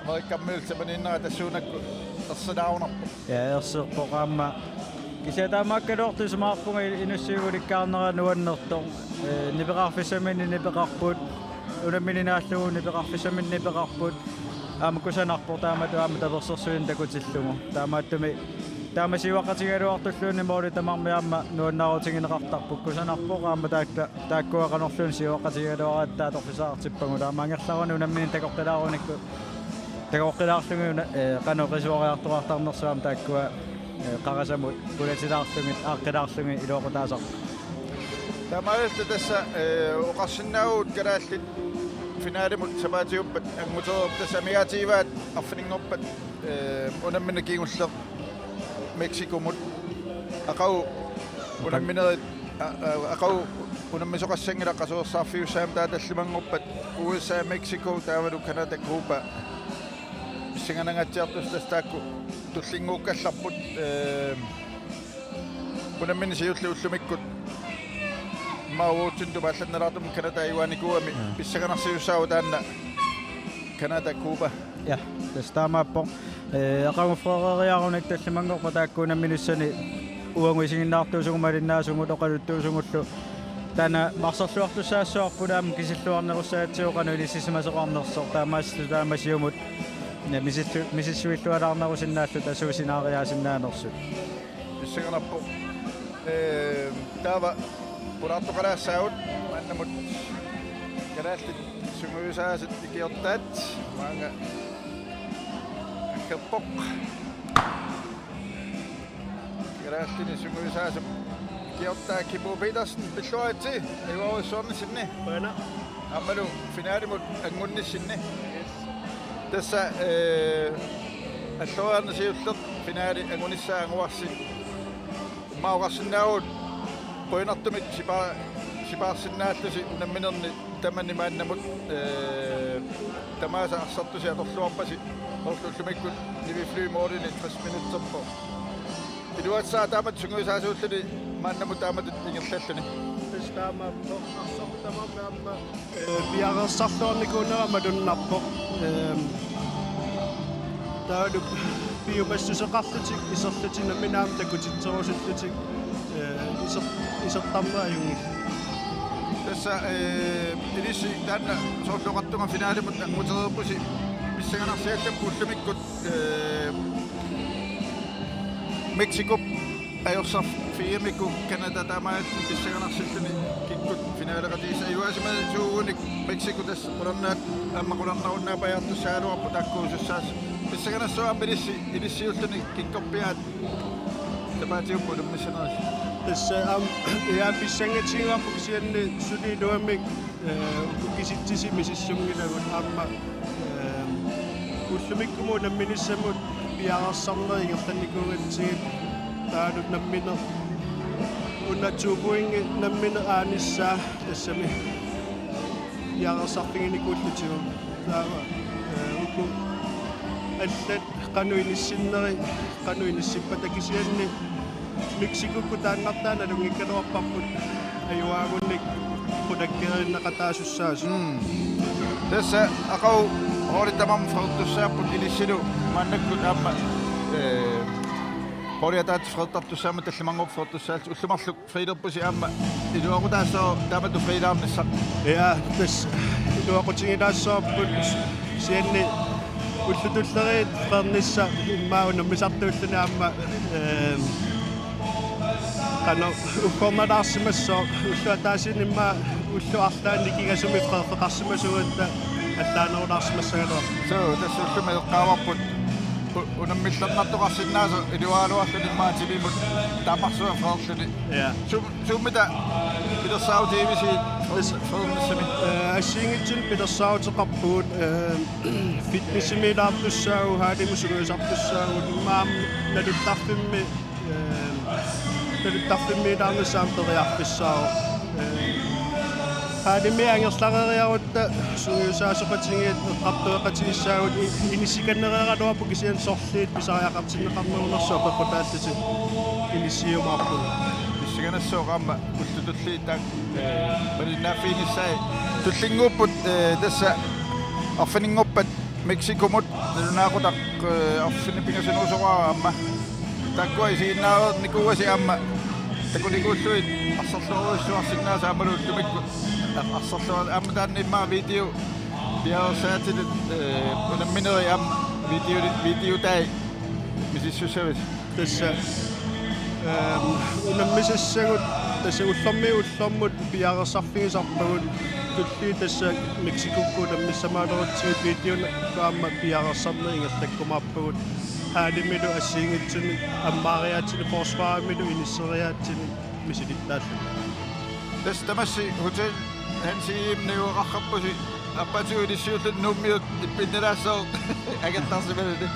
Amerikamiut samaniinnerat tassuunakkut ersilaarunarpoq. Ja, erserpoq aamma. Kisianni taamaakkaluartoq isumaqarpunga Inussivik ulikkaarnera nuannertoq. Ee, nipeqarfissaminnik nipeqarput, unammineq naallugu nipeqarfissaminnik nipeqarput. Aamma kusanarpoq taamatut aamma tapersersuineq takutillugu. Taamaattumik taama siuaqqatigigaluartulluunniit måli tamarmi aamma nuannaarutigineqartarpoq. Kusanarpoq aamma taakku-, taakkua qanorluunniit siuaqqatigigaluaraat atorfissaqartippagut. Aamma angerlaruni unammineq takoqqilaarunikku, takoqqilaarlugit una-, ee, qanoq qisuariartuaartarnersut aamma taakkua, ee, qarasamut qulatilaarlugit, aaqqilaarlugit iluaqutaasarput. Taamaalilluta tassa, ee, oqarsinnaavugut kalaallit finalimut sapaatiuppat angutereerput, tassa amigaatigivaat arfininngorpat, ee, unammineq kingulleq Mexicomut. Aqagu unamminerit, a-, a-, aqagu unammisoqassanngilaq, qasuersaarfiussaammat taava tallimanngorpat U S A, Mexico, taavalu Canada, Cuba. Pissanganangaatsiartussat tassa taakku tullinnguukkallarput, ee, unammineq siulleq ullumikkut. Immaqa uatsinnut tupaallannalaartumik Canada ajugaanikuugami. Ja. Pissanganarsiussaagut taanna Canada, Cuba. Ja, tassa taamaappoq. Ee, aqagu freereriarunik tallimanngorpat taakku unamminissanik uagut isiginnaartuusugut, malinnaasugut, oqaluttuusugullu. Taanna arsarluartussaassavarput, aamma kisilluarnerussagatsigu qanoq inissisimasoqarnersoq, taamaasilluta taama siumut, ja, misillu-, misissuillualaarnerusinnaalluta suut sinaariaasinnaanersut. Pissanganarpoq. Ee, taava pulaartoqalaassaagut maannamut kalaallit Sungiusaasut ikiortaat maanga akkerpoq. Kalaallit sungiusaasut ikiortaat. Kipu Petersen, pilluaritsi, ajuarujussuarnissinni. Qujanaq. Aammalu finalimut angunnissinni. Tassa, eh, alloriarneq siulleq finali angunissaa anguarsi. Immaqa oqarsinnaavugut qujanartumik sipa-, sipaarsinnaallusi unamminerni tamani maannamut, eh, tamaasa arsartusi atorluarpasi, soorlu ullumikkut Nivi Fly målini tres minutterpoq. Iluatsissaaq taamatut sungiusaasuulluni maannamut taamatut ingerlalluni. Tassa taamaappoq, arsartut tamarmik aamma, eh, piareersarluarnikuunera malunnarpoq. Ehm, taavalu piumassuseqarlutik iserlutik nammineq aamma takutitserusullutik, eh, iser-, isertarneq ajunngillat. Tassa, eh, ilissi taanna soorlu oqartunga finalimut angutereerpusi, pissanganarsiassappat ullumikkut, eh, Mexicop ajorsarfigigamikku Canada taamaalilluni pissanganarsiulluni kikkut finaleqatigisaat. Ajugaasimagunik Mexico tassa qularnaat aamma qularnarunnaappajaartussaagaluarpoq taakkuusussaasut. Pissanganassaaq aamma ilissi, ilissiulluni kikkorpiaat sapaatiuppoq unammissanerit. Tassa aamma, ja, pissangatigiuarput kisianni suli iluamik, eh, uku kisitsisit misissunngilagut aamma, eh, ullumikkumut unamminissamut piareersarneq ingerlannikuugatsigit taavalu nammineq una to pointi nammineq aanissaa tassami piareersarfiginikuullutigu. Taava, eh, uku allat qanoq inissinneri, qanoq inissippata kisianni Mexicokkut taannartaa nalunngikkaluarparput ajugaannik qulakkeerinneqataasussaasut. Mm. Tassa aqagu holdit tamarmik freertussaapput ilissilu maannakkut aamma, eh, holdi ataatsip freertartussaammat tallimanngorpat freertussaallutik ullut marluk freelerpusi aamma iluaqutaassaaq taamatut freelaarnissaq. Ja, tassa iluaqutigilaassaapput kisianni ullut tulleriit freernissaq immaqa unammisartuulluni aamma, ehm, qanoq uggornalaarsimassooq ullut ataasiinnaq immaqa ullut arlaanni nikingasumik freerfeqarsimasugatta allaanerulaarsimassagaluarpoq. Suu, tassa ullumi eqqaavarput u-, unammillernartoqarsinnaasoq iluaraluarluni immaqa timimut taamarsuaq freerluni. Ja. Sum-, summita pilersaarutigivisiuk freernissami? Eh, assigiinngitsunik pilersaaruteqarpugut, eh, fitnessimiilaartussaagut, hallimut sungiusartussaagut, immaqa naluttarfimmi, eh, naluttarfimmiilaarnissaa aamma periarfissaavoq. Eh, hallimi angerlareeriarutta sungiusaasoqatigiit eqqartueqatigissaagut i-, inissikanereeraluarput kisianni sorliit pisariaqartinneqarnerunersoq apeqqutaallutik inissiumaarpugut. Pissanganassaaq aamma ullut tulliit taakku, eh, malinnaaffiginissaat tullinnguupput, eh, tassa arfininngorpat Mexicomut nalunaaqutaq, eh, arfineq-pingasunuusoraara aamma. Taakkua isiginnaareernikuuasi aamma takunikuullugit arsarluarujussuarsinnaasut aammalu ullumikkut ar-, arsarluar-, aamma taanna immaqa video piareersaatillit, eh, unamminerit aamma video, videotai misissussavisi. Tassa, ehm, unammisassagut tassa ullormiit ullormut piareersarfigisarpagut, tulliit tassa Mexicokkut unammissamaalerutsigu videonakkut aamma piareersarneq ingerlakkumaarpagut. Hallimilu assigiinngitsunik ammaariaatsinik forsvarimilu inisseriaatsinik misilittaalluni. Tassa tamassi Hotel Hans Egedep najugaqarpusi, aappaatsigut ilissiulluni Nuummiut ippinnalaassaaq angerlarsimallutik.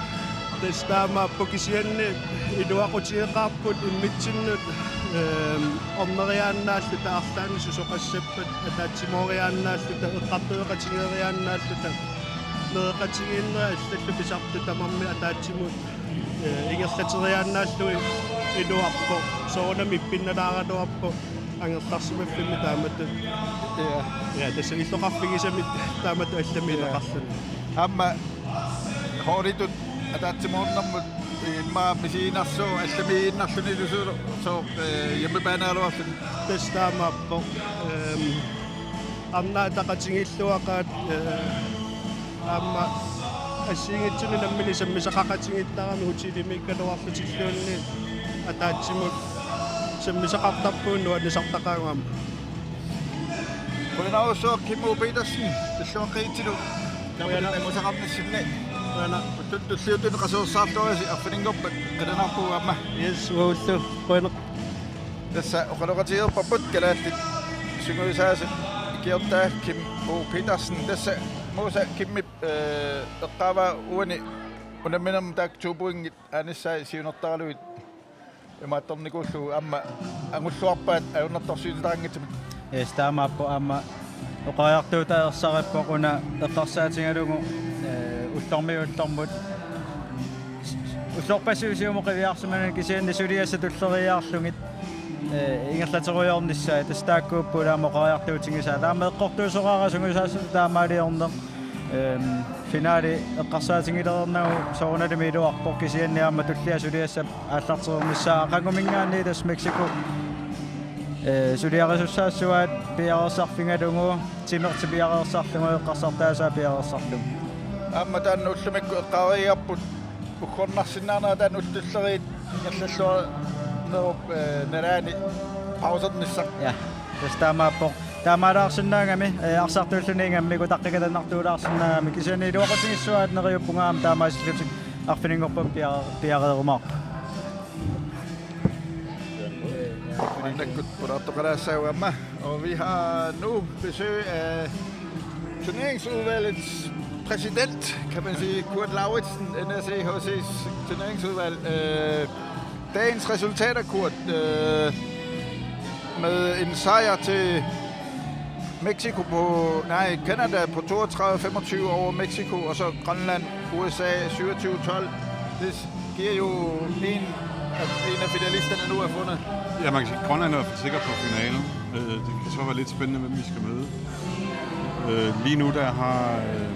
Tassa taamaappoq kisianni iluaqutigeqaarput immitsinnut, ehm, orneriaannaalluta arlaannik susoqassappat ataatsimooriaannaalluta eqqartueqatigeeriaannaalluta nereqatigiinnerat allallu pisartut tamarmik ataatsimut, eh, ingerlateriaannaallugit iluarpoq. Soorunami ippinnalaaraluarpoq angerlarsimaffimmi taamatut. Ja. Ja, tassa illoqarfigisamik taamatut allamiineqarluni. Ja. Aamma holditut ataatsimoornermut immaqa misiginarsuuvoq allamiiginnarluni ilusilu sooq, eh, hjemmebaneeraluarluni. Tassa taamaappoq. Ehm, arnat ataqatigiilluaqaat, eh, aamma assigiinngitsunik nammineq sammisaqaqatigiittarami hotelimiikkaluarlutilluunniit ataatsimut sammisaqartarpugut nuannisartaqaagut aamma. Qujanarsuaq Kim O. Petersen, tulluaqqigitsillu. Qujanaq. Angusaqarnissinni. Qujanaq. Ulluni tulliuttuni qasuersaarluarisi, arfininngorpat qilanaarpugut aamma. Yes, uagullu. Qujanaq. Tassa oqaloqatigeerparput kalaallit sungiusaasut ikiortaa Kim O. Petersen. Tassa Moosa Kimmip, eh, eqqaavaa uani unamminermi taakku to pointit aanissaat siunertaralugit imaattornikuullugu aamma angulluarpaat ajornartorsiutitaanngitsumik. Yes, taamaappoq aamma oqariartuutaa ersarippoq una eqqarsaatigalugu, eh, ullormiit ullormut. Ullorpassuit siumut qiviarsimanani kisianni suliassat tulleriiaarlugit, eh, ingerlaterujoornissaat tassa taakkuupput aamma oqariartuutigisaat. Taama eqqortuusoraara sungiusaasutut taamaaliorneq. Ehm, finale eqqarsaatigilereernagu soorunalimi iluarpoq kisianni aamma tullia suliassap aallartereernissaa aqagumiingaanniit tassa Mexico, eh, suliarisussaassavaat piareersarfigalugu, timertik piareersarlugu, eqqarsartaasaat piareersarlugu. Aamma taanna ullumikkut eqqaariarput uggornarsinnaanera taanna ullut tulleriit ingerlalluarnerup, eh, nalaani pausernissaq. Ja, tassa taamaappoq. Taamaalaarsinnaagami, eh, arsartuulluni ingammik utaqqikatannartuulaarsinnaagami. Kisianni iluaqutigissavat neriuppunga aamma taamaasillutik arfininngorpat pia-, piareerumaarput. Maannakkut pulaartoqalaassaagut aamma. Og vi har nu besøg af turneringsudvalgets præsident, kan man sige, Kurt Lauritsen, N S E H C's turneringsudvalg. Øh, dagens resultater, Kurt, øh, med en sejr til Mexico på, nej, Canada på toogtredive femogtyve over Mexico, og så Grønland, U S A syvogtyve tolv. Det giver jo en, at en af finalisterne nu er fundet. Ja, man kan sige, at Grønland er i hvert fald sikker på finalen. Øh, det kan så være lidt spændende, hvem vi skal møde. Øh, lige nu der har øh,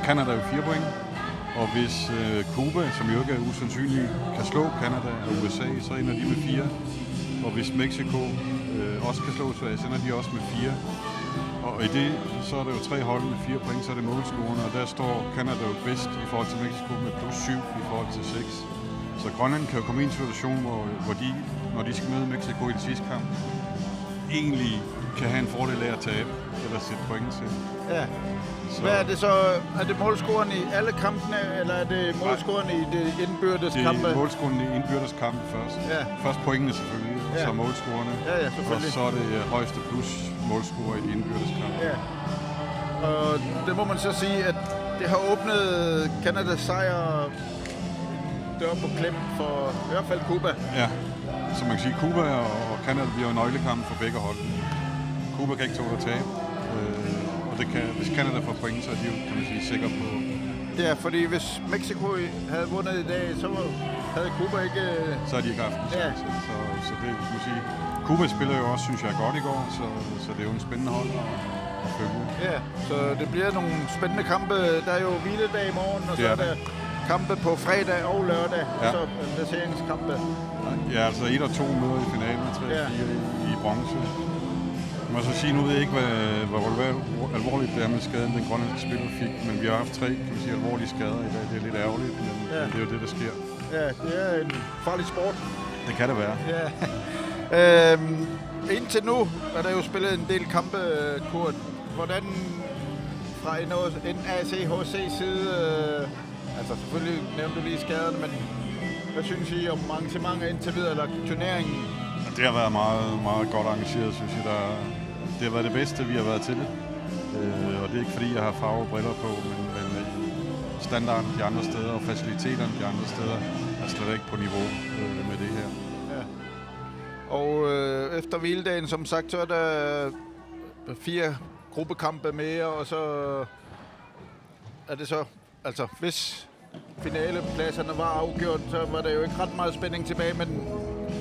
Canada jo fire point, og hvis øh, Cuba, som jo ikke er usandsynligt, kan slå Canada og U S A, så ender de med fire. Og hvis Mexico øh, også kan slå U S A, så ender de også med fire. Og i det, så er der jo tre hold med fire point, så er det målscorerne, og der står Canada jo bedst i forhold til Mexico med plus syv i forhold til seks. Så Grønland kan jo komme i en situation, hvor, hvor de, når de skal møde Mexico i den sidste kamp, egentlig kan have en fordel af at tabe eller sætte point til. Ja. Så hvad er det så? Er det målscoren i alle kampene, eller er det målscoren i det indbyrdes kampe? Det er målscoren i indbyrdes kampe først. Ja. Først pointene selvfølgelig, ja. Så målscorerne. Ja, ja, selvfølgelig. Og så er det øh, højeste plus målscore i de indbyrdes kampe. Ja. Og det må man så sige, at det har åbnet Canadas sejr dør på klem for i hvert fald Cuba. Ja, så man kan sige, at Cuba og Canada bliver jo nøglekampe for begge hold. Cuba kan ikke tåle at tabe, øh, og det kan, hvis Canada får point, så er de jo, kan man sige, sikre på. Ja, fordi hvis Mexico havde vundet i dag, så havde Cuba ikke... Så har de ikke haft en chance. Ja. Så, så det, kan man sige, Cuba spiller jo også, synes jeg, godt i går, så, så det er jo en spændende hold at, at følge. Ja, så det bliver nogle spændende kampe. Der er jo hviledag i morgen, og så er der kampe på fredag og lørdag, ja. Så placeringskampe. Ja, altså et og to møder i finalen, og tre og fire i, i bronze. Man må så sige, nu ved jeg ikke, hvad, hvor alvor-, alvorligt det er med skaden, den grønlandske spiller fik, men vi har haft tre, kan man sige, alvorlige skader i dag. Det er lidt ærgerligt, men, ja. Men det er jo det, der sker. Ja, det er en farlig sport. Det kan det være. Ja. Øhm, indtil nu er der jo spillet en del kampe, Kurt. Hvordan fra N A C H C's side, øh, altså selvfølgelig nævnte du lige skaderne, men hvad synes I om arrangementet indtil videre, eller turneringen? Det har været meget, meget godt arrangeret, synes jeg. Der, det har været det bedste, vi har været til. Øh, og det er ikke, fordi jeg har farvede briller på, men, men øh, standarden de andre steder og faciliteterne de andre steder er slet ikke på niveau øh, med det her. Ja. Og øh, efter hviledagen, som sagt, så er der fire gruppekampe mere, og så er det så, altså hvis finalepladserne var afgjort, så var der jo ikke ret meget spænding tilbage, men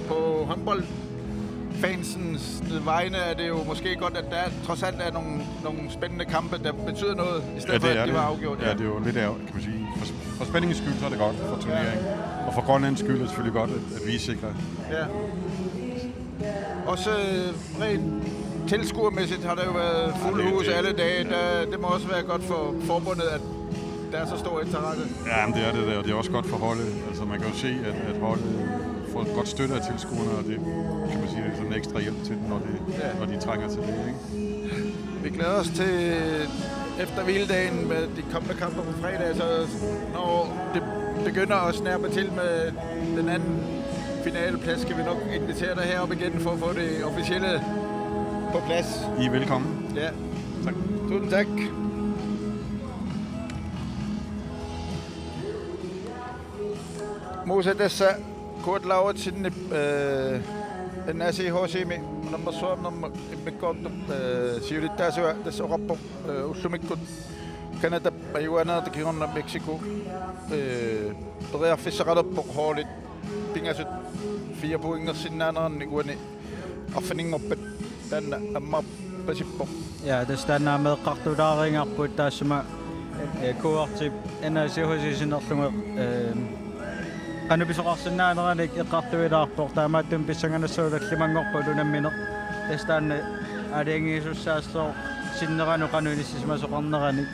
på håndboldfansens vegne er det jo måske godt, at der trods alt er nogle, nogle spændende kampe, der betyder noget, i stedet for, at det var afgjort. Ja, det er jo lidt ærgerligt, kan man sige. For, for spændingens skyld, så er det godt for turneringen. Ja. Og for Grønlands skyld er det selvfølgelig godt, at, at vi er sikret. Ja. Også øh, rent tilskuermæssigt har der jo været fuld hus alle dage. Der, det må også være godt for forbundet, at der er så stor interesse. Ja, men det er det der, og det er også godt for holdet. Altså man kan jo se, at, at holdet får et godt støtte af tilskuerne, og det kan man sige, det er sådan en ekstra hjælp til dem, når, det, ja. Når de trænger til det, ikke? Vi glæder os til efter hviledagen med de kommende kampe på fredag, så når det begynder at snærpe til med den anden finaleplads, skal vi nok invitere dig herop igen for at få det officielle på plads. I er velkommen. Ja. Tak. Tusind tak. Musa, tassa Kurt Lauritsen, øh, N A C H C-mi unammersuarnermut immikkoortup, øh, siulittaasua tassa oqarpoq, øh, ullumikkut Canadap majuaneertut kingorna Mexico, øh, periarfissaqalerpoq holdit pingasut fire pointersinnaanerannik uani arfininngorpat taanna ammaapasippoq. Ja, tassa taanna aamma eqqartulaariinnarput taassuma, eh, Kuartip N A C H C sinnerlugu, eh, qanoq pisoqarsinnaaneranik eqqartuilaarpoq, taamaattumik pissanganassaaq tallimanngorpat unammineq. Tassa taanna aalajangiisussaasoq sinneranut qanoq inissisimasoqarneranik,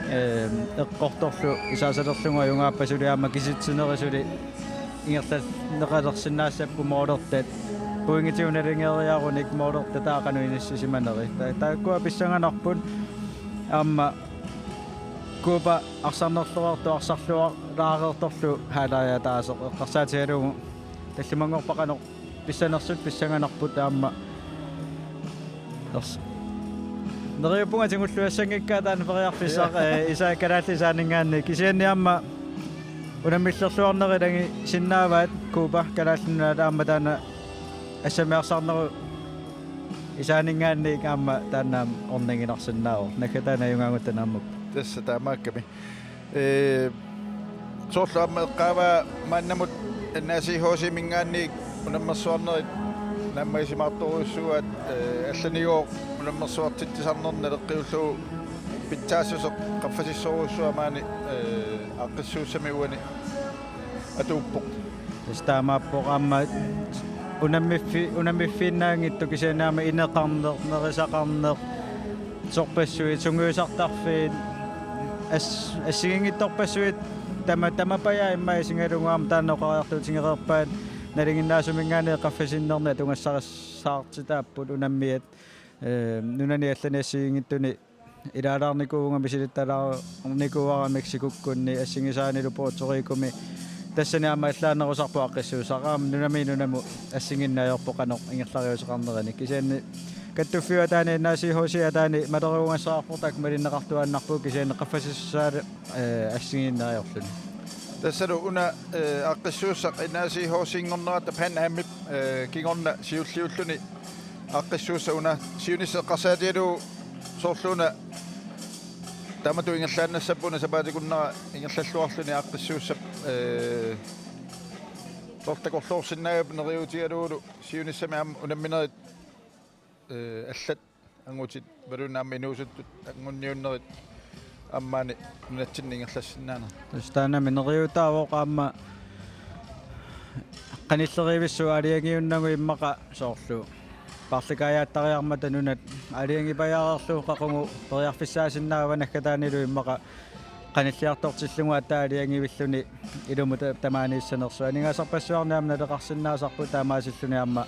eh, eqqortorlu isaasalerlugu ajugaappat suli aamma kisitsinerit suli ingerlanneqalersinnaassapput målertat. Pointigut nalingeriarunik målertat taava qanoq inissisimaneri. Ta-, taakkua pissanganarput aamma Cuba arsarnerluartoq arsarluarlaareertorlu halajataaseq eqqarsaatigalugu tallimanngorpat qanoq pissanersut pissanganarput aamma. Ers-, neriuppunga tigulluassanngikkaa taanna periarfissaq, ja, eh, isa-, kalaallit isaaninngaanniit. Kisianni aamma unammillerluarnerit ilagisinnaavaat Cuba Kalaallit Nunaat aamma taanna assamiarsarnerup isaaninngaanniit aamma taanna aamma orniginarsinnaavoq. Naggataani ajugaagutta naammapput. Tassa taamaakkami. Ee, soorlu aamma eqqaavaa maannamut N A C H C-minngaanniit unammersuarnerit naammagisimaartorujussuuaat, ee, allanigooq unammersuartitsisarnerni naleqqiullugu pitsaassuseq qaffasissorujussuaq maani, ee, aaqqissuussami uani atuuppoq. Tassa taamaappoq aamma unammiffi-, unammiffiinnaanngitsoq kisianni aamma ineqarneq, nerisaqarneq, sorpassuit, sungiusartarfiit, as-, assigiinngitsorpassuit tama-, tamapajaat immaqa isigalugu aamma taanna oqariartuutigereerpaat nalinginnaasuminngaanniit qaffasinnerni atugassarissaartitaapput unammiat, ee, nunani allani assigiinngitsuni ilaalaarnikuuvunga misilittalaarnikuuara Mexicokkunni assigisaanilu Puerto Ricoomi. Tassani aamma allaanerusarput aaqqissuussaq aamma nunamiit nunamut assigiinneq ajorpoq qanoq ingerlariaaseqarneranik. Kisianni kattuffiup ataani N A C H C ataani maleruugassaraarput taakku malinneqartuaannarput kisianni qaffasissusaat, ee, assigiinneq ajorluni. Tassalu una, ee, aaqqissuussaq N A C H C-nngornerata Pan Amip, ee, kingorna siulliulluni aaqqissuussaq una siunissaq eqqarsaatigalugu soorlu una taamatut ingerlaannassapput una sapaatip akunnera ingerlalluarluni aaqqissuussap, ee, soorlu takorloorsinnaagavit neriuutigalugulu siunissami aamma unamminerit, ee, allat angutit imaluunniit aamma inuusuttut anguniunnerit aamma maani nunatsinni ingerlassinnaaneq. Tassa taannami neriuutaavoq aamma qanillerivissuaq aalajangiunnagu immaqa soorlu paarlakaajaattariarmata nunat aalajangipajaareerlugu qaqugu periarfissaasinnaava naggataanilu immaqa qanilliartortillugu aatsaat aalajangivilluni ilumut ta-, tamaaniissanersoq. Aningaasarpassuarni aamma naleqarsinnaasarput taamaasilluni aamma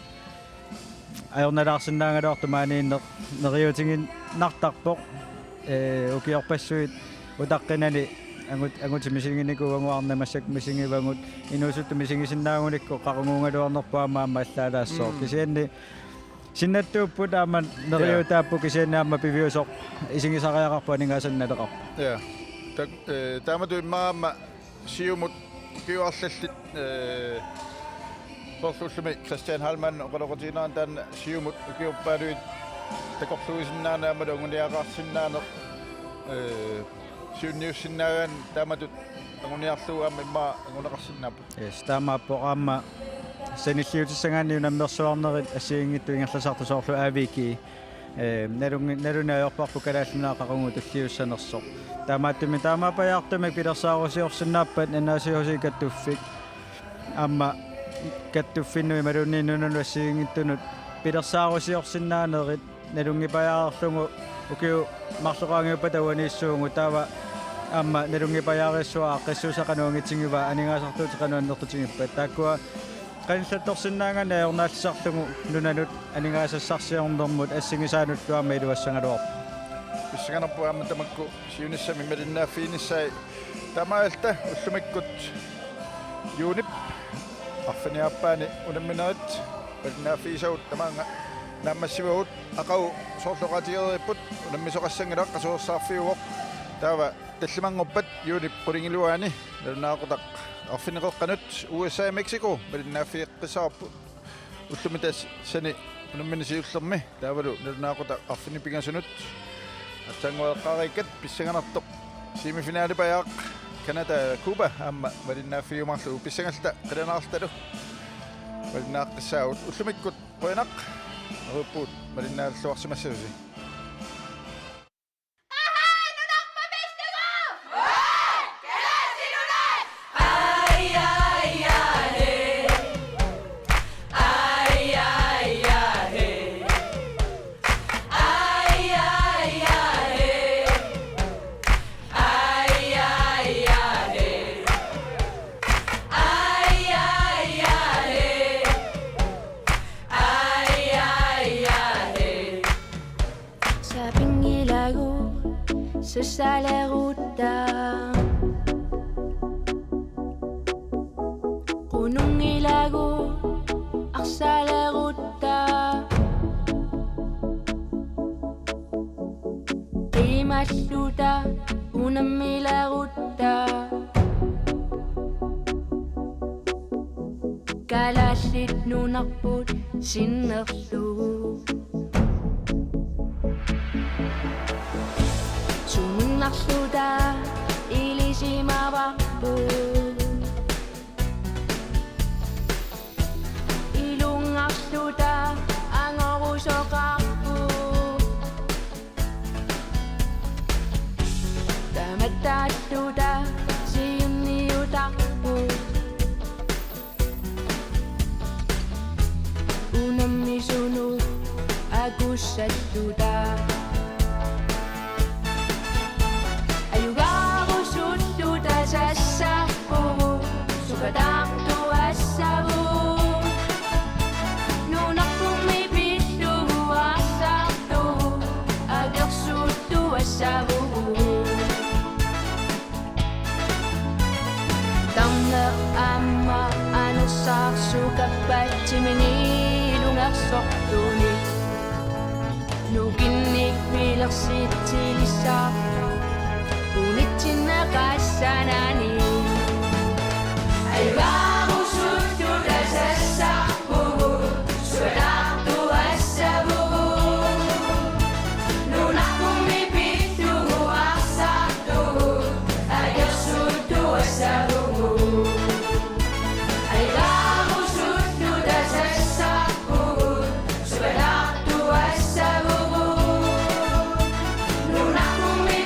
ajornalaarsinnaagaluartoq maaniinneq neriuutiginnartarpoq, ee, ukiorpassuit utaqqinani angut-, angutit misiginikuuagut arnat massakkut misigivagut inuusuttut misigisinnaagunikku qaquguugaluarnerput aamma aamma allaalaassaaq. Mm. Kisianni sinnattuupput aamma neriuutaapput kisianni aamma piviusoq isigisariaqarpoq aningaasanik naleqarpoq. Ja. Tak-, ee, taamatut immaqa aamma siumut ukiut arlallit, ee, soorlu ullumi Christian Heilmann oqaloqatiginerani taanna siumut ukiorpaaluit takorluuisinnaaneq aammalu anguniagaqarsinnaaneq, ee, siunniussinnaagaanni taamatut anguniarlugu aamma immaqa anguneqarsinnaapput. Yes, taamaappoq aamma sanilliutissagaanni unammersuarnerit assigiinngitsut ingerlasartut soorlu A V G. Ee, nalungi-, naluneq ajorparput Kalaallit Nunaat qaqugu tulliussanersoq. Taamaattumik taamaappajaartumik pilersaarusiorsinnaappat N A C H C kattuffik. Aamma kattuffinnut imaluunniit nunanut assigiinngitsunut pilersaarusiorsinnaanerit nalunngipajaareerlugu ukiut marluk qaangiuppata uaniissuugut taava aamma nalunngipajaareersuaq aaqqissuussaq qanoq angitigiva aningaasartuutit qanoq annertutigippat. Taakkua qanillattorsinnaagaanni ajornaallisarlugu nunanut aningaasassarsiornermut assigisaanullu aamma iluassagaluarpoq. Pissanganarpoq aamma tamakku siunissami malinnaaffiginissaat. Taamaalilluta ullumikkut juunip arfineq-aappaani unamminerit malinnaaffigisagut tamaanga naammassivagut. Aqagu soorlu oqaatigereerparput unammisoqassanngilaq, qasuersaarfiuvoq. Taava tallimanngorpat juunip qulingiluaani nalunaaqutaq arfineq-qeqqanut U S A Mexico malinnaaffigeqqissavarput. Ullumi tassani unammineq siullermi taavalu nalunaaqutaq arfineq-pingasunut aatsaannguaq eqqaareerikkat pissanganartoq semifinalip ajoq Canada Cuba aamma malinnaaffigiumaarlugu. Pissangalluta qilanaarlutalu malinnaaqqissaagut. Ullumikkut qujanaq. Neriuppugut malinnaalluarsimassasusi. Sapinngilagut sassalerutta. Qununngilagut arsalerutta. Qiimalluta unammilerutta. Kalaallit Nunarput sinnerlugu. Suminnarluta ilisimavarput. Ilungarluta angorusoqarput. Tamataalluta siunniutarput. Unammisunut akussalluta. Ajugaarusuttuta sassarpugut, sukataartuassavugut. Nunarpummi pillugu arsartugut, akersuttuassavugut. Tarneq aamma anersaarsukappatsimini ilungersortunik. Nukinnik pilersitsilissaaq unitsinneqassanani. Ajugaarusuttuta sassarpugut, sukataartuassavugut. Nunarpummi pillugu arsartugut, akersuttuassavugut. Ajugaarusuttuta sassarpugut, sukataartuassavugut. Nunarpummi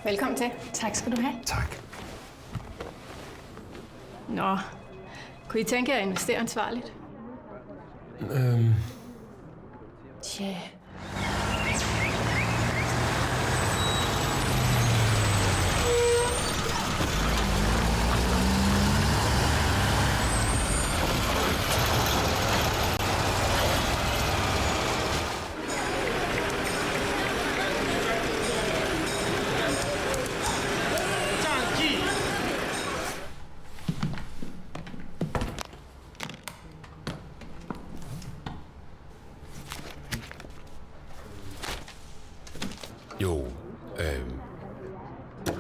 Velkommen til. Tak skal du have. Tak. Nå, kunne I tænke jer at investere ansvarligt? Øhm, Tja. Jo, øh,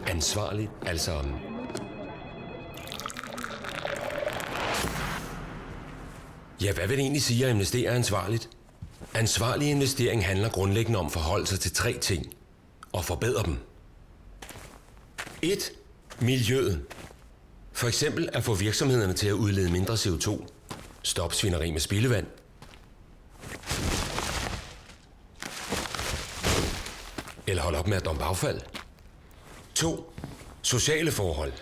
ansvarligt, altså... Ja, hvad vil det egentlig sige at investere ansvarligt? Ansvarlig investering handler grundlæggende om at forholde sig til tre ting og forbedre dem. Et. Miljøet. For eksempel at få virksomhederne til at udlede mindre C O to, stoppe svineri med spildevand, eller holde op med at dumpe affald. To. Sociale forhold.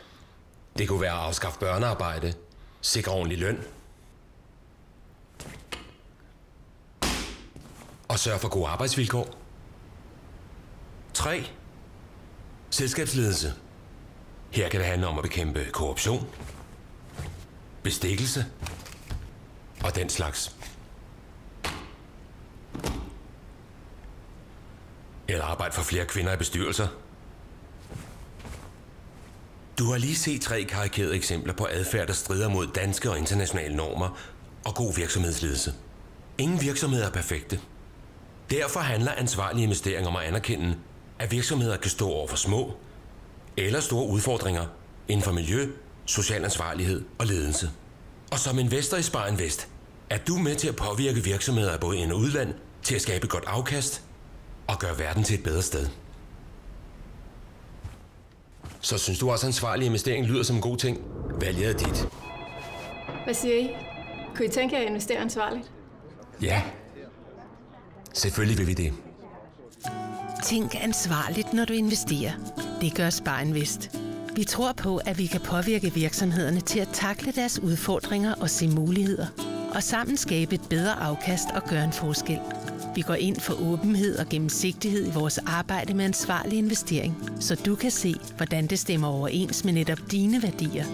Det kunne være at afskaffe børnearbejde, sikre ordentlig løn og sørge for gode arbejdsvilkår. Tre. Selskabsledelse. Her kan det handle om at bekæmpe korruption, bestikkelse og den slags. Eller arbejde for flere kvinder i bestyrelser. Du har lige set tre karikerede eksempler på adfærd, der strider mod danske og internationale normer og god virksomhedsledelse. Ingen virksomheder er perfekte. Derfor handler ansvarlige investeringer om at anerkende, at virksomheder kan stå over for små eller store udfordringer inden for miljø, social ansvarlighed og ledelse. Og som investor i Spar Invest er du med til at påvirke virksomheder i både ind- og udland til at skabe et godt afkast og gøre verden til et bedre sted. Så synes du også, at ansvarlig investering lyder som en god ting? Valget er dit. Hvad siger I? Kunne I tænke jer at investere ansvarligt? Ja, selvfølgelig vil vi det. Tænk ansvarligt, når du investerer. Det gør Spar Invest. Vi tror på, at vi kan påvirke virksomhederne til at takle deres udfordringer og se muligheder. Og sammen skabe et bedre afkast og gøre en forskel. Vi går ind for åbenhed og gennemsigtighed i vores arbejde med ansvarlig investering, så du kan se, hvordan det stemmer overens med netop dine værdier.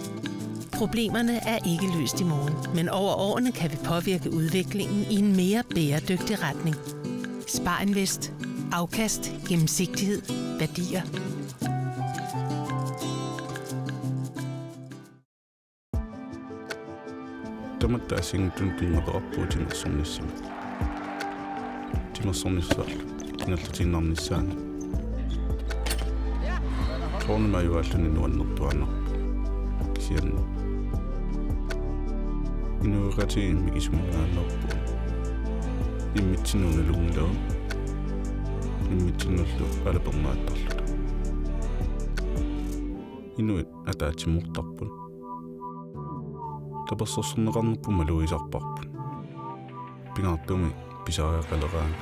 Problemerne er ikke løst i morgen, men over årene kan vi påvirke udviklingen i en mere bæredygtig retning. Spar Invest. Afkast, gennemsigtighed, værdier. Tamatta assigiinngitsunik tunngaveqarpugut timersornissamut. Timersornissaat ingerlatiinnarnissaanut. Soorunami ajugaalluni nuannertuaannarpoq. Kisianni inuiaqatigiit mikisuminngaanneerput. Immitsinnut nalunngilagut. Immitsinnullu alapernaattarluta. Inuit ataatsimoortarput. Tapersersorneqarnerput malugisarparput. Pingaartumik pisariaqaleraangat.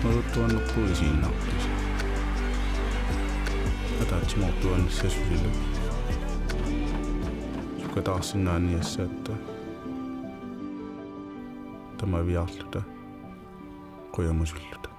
Malugisaannarpugut isiginnaartut. Ataatsimoortuaannassaaq suli. Sukataarsinnaaniassaatta. Tamaviaarluta. Qujamusulluta.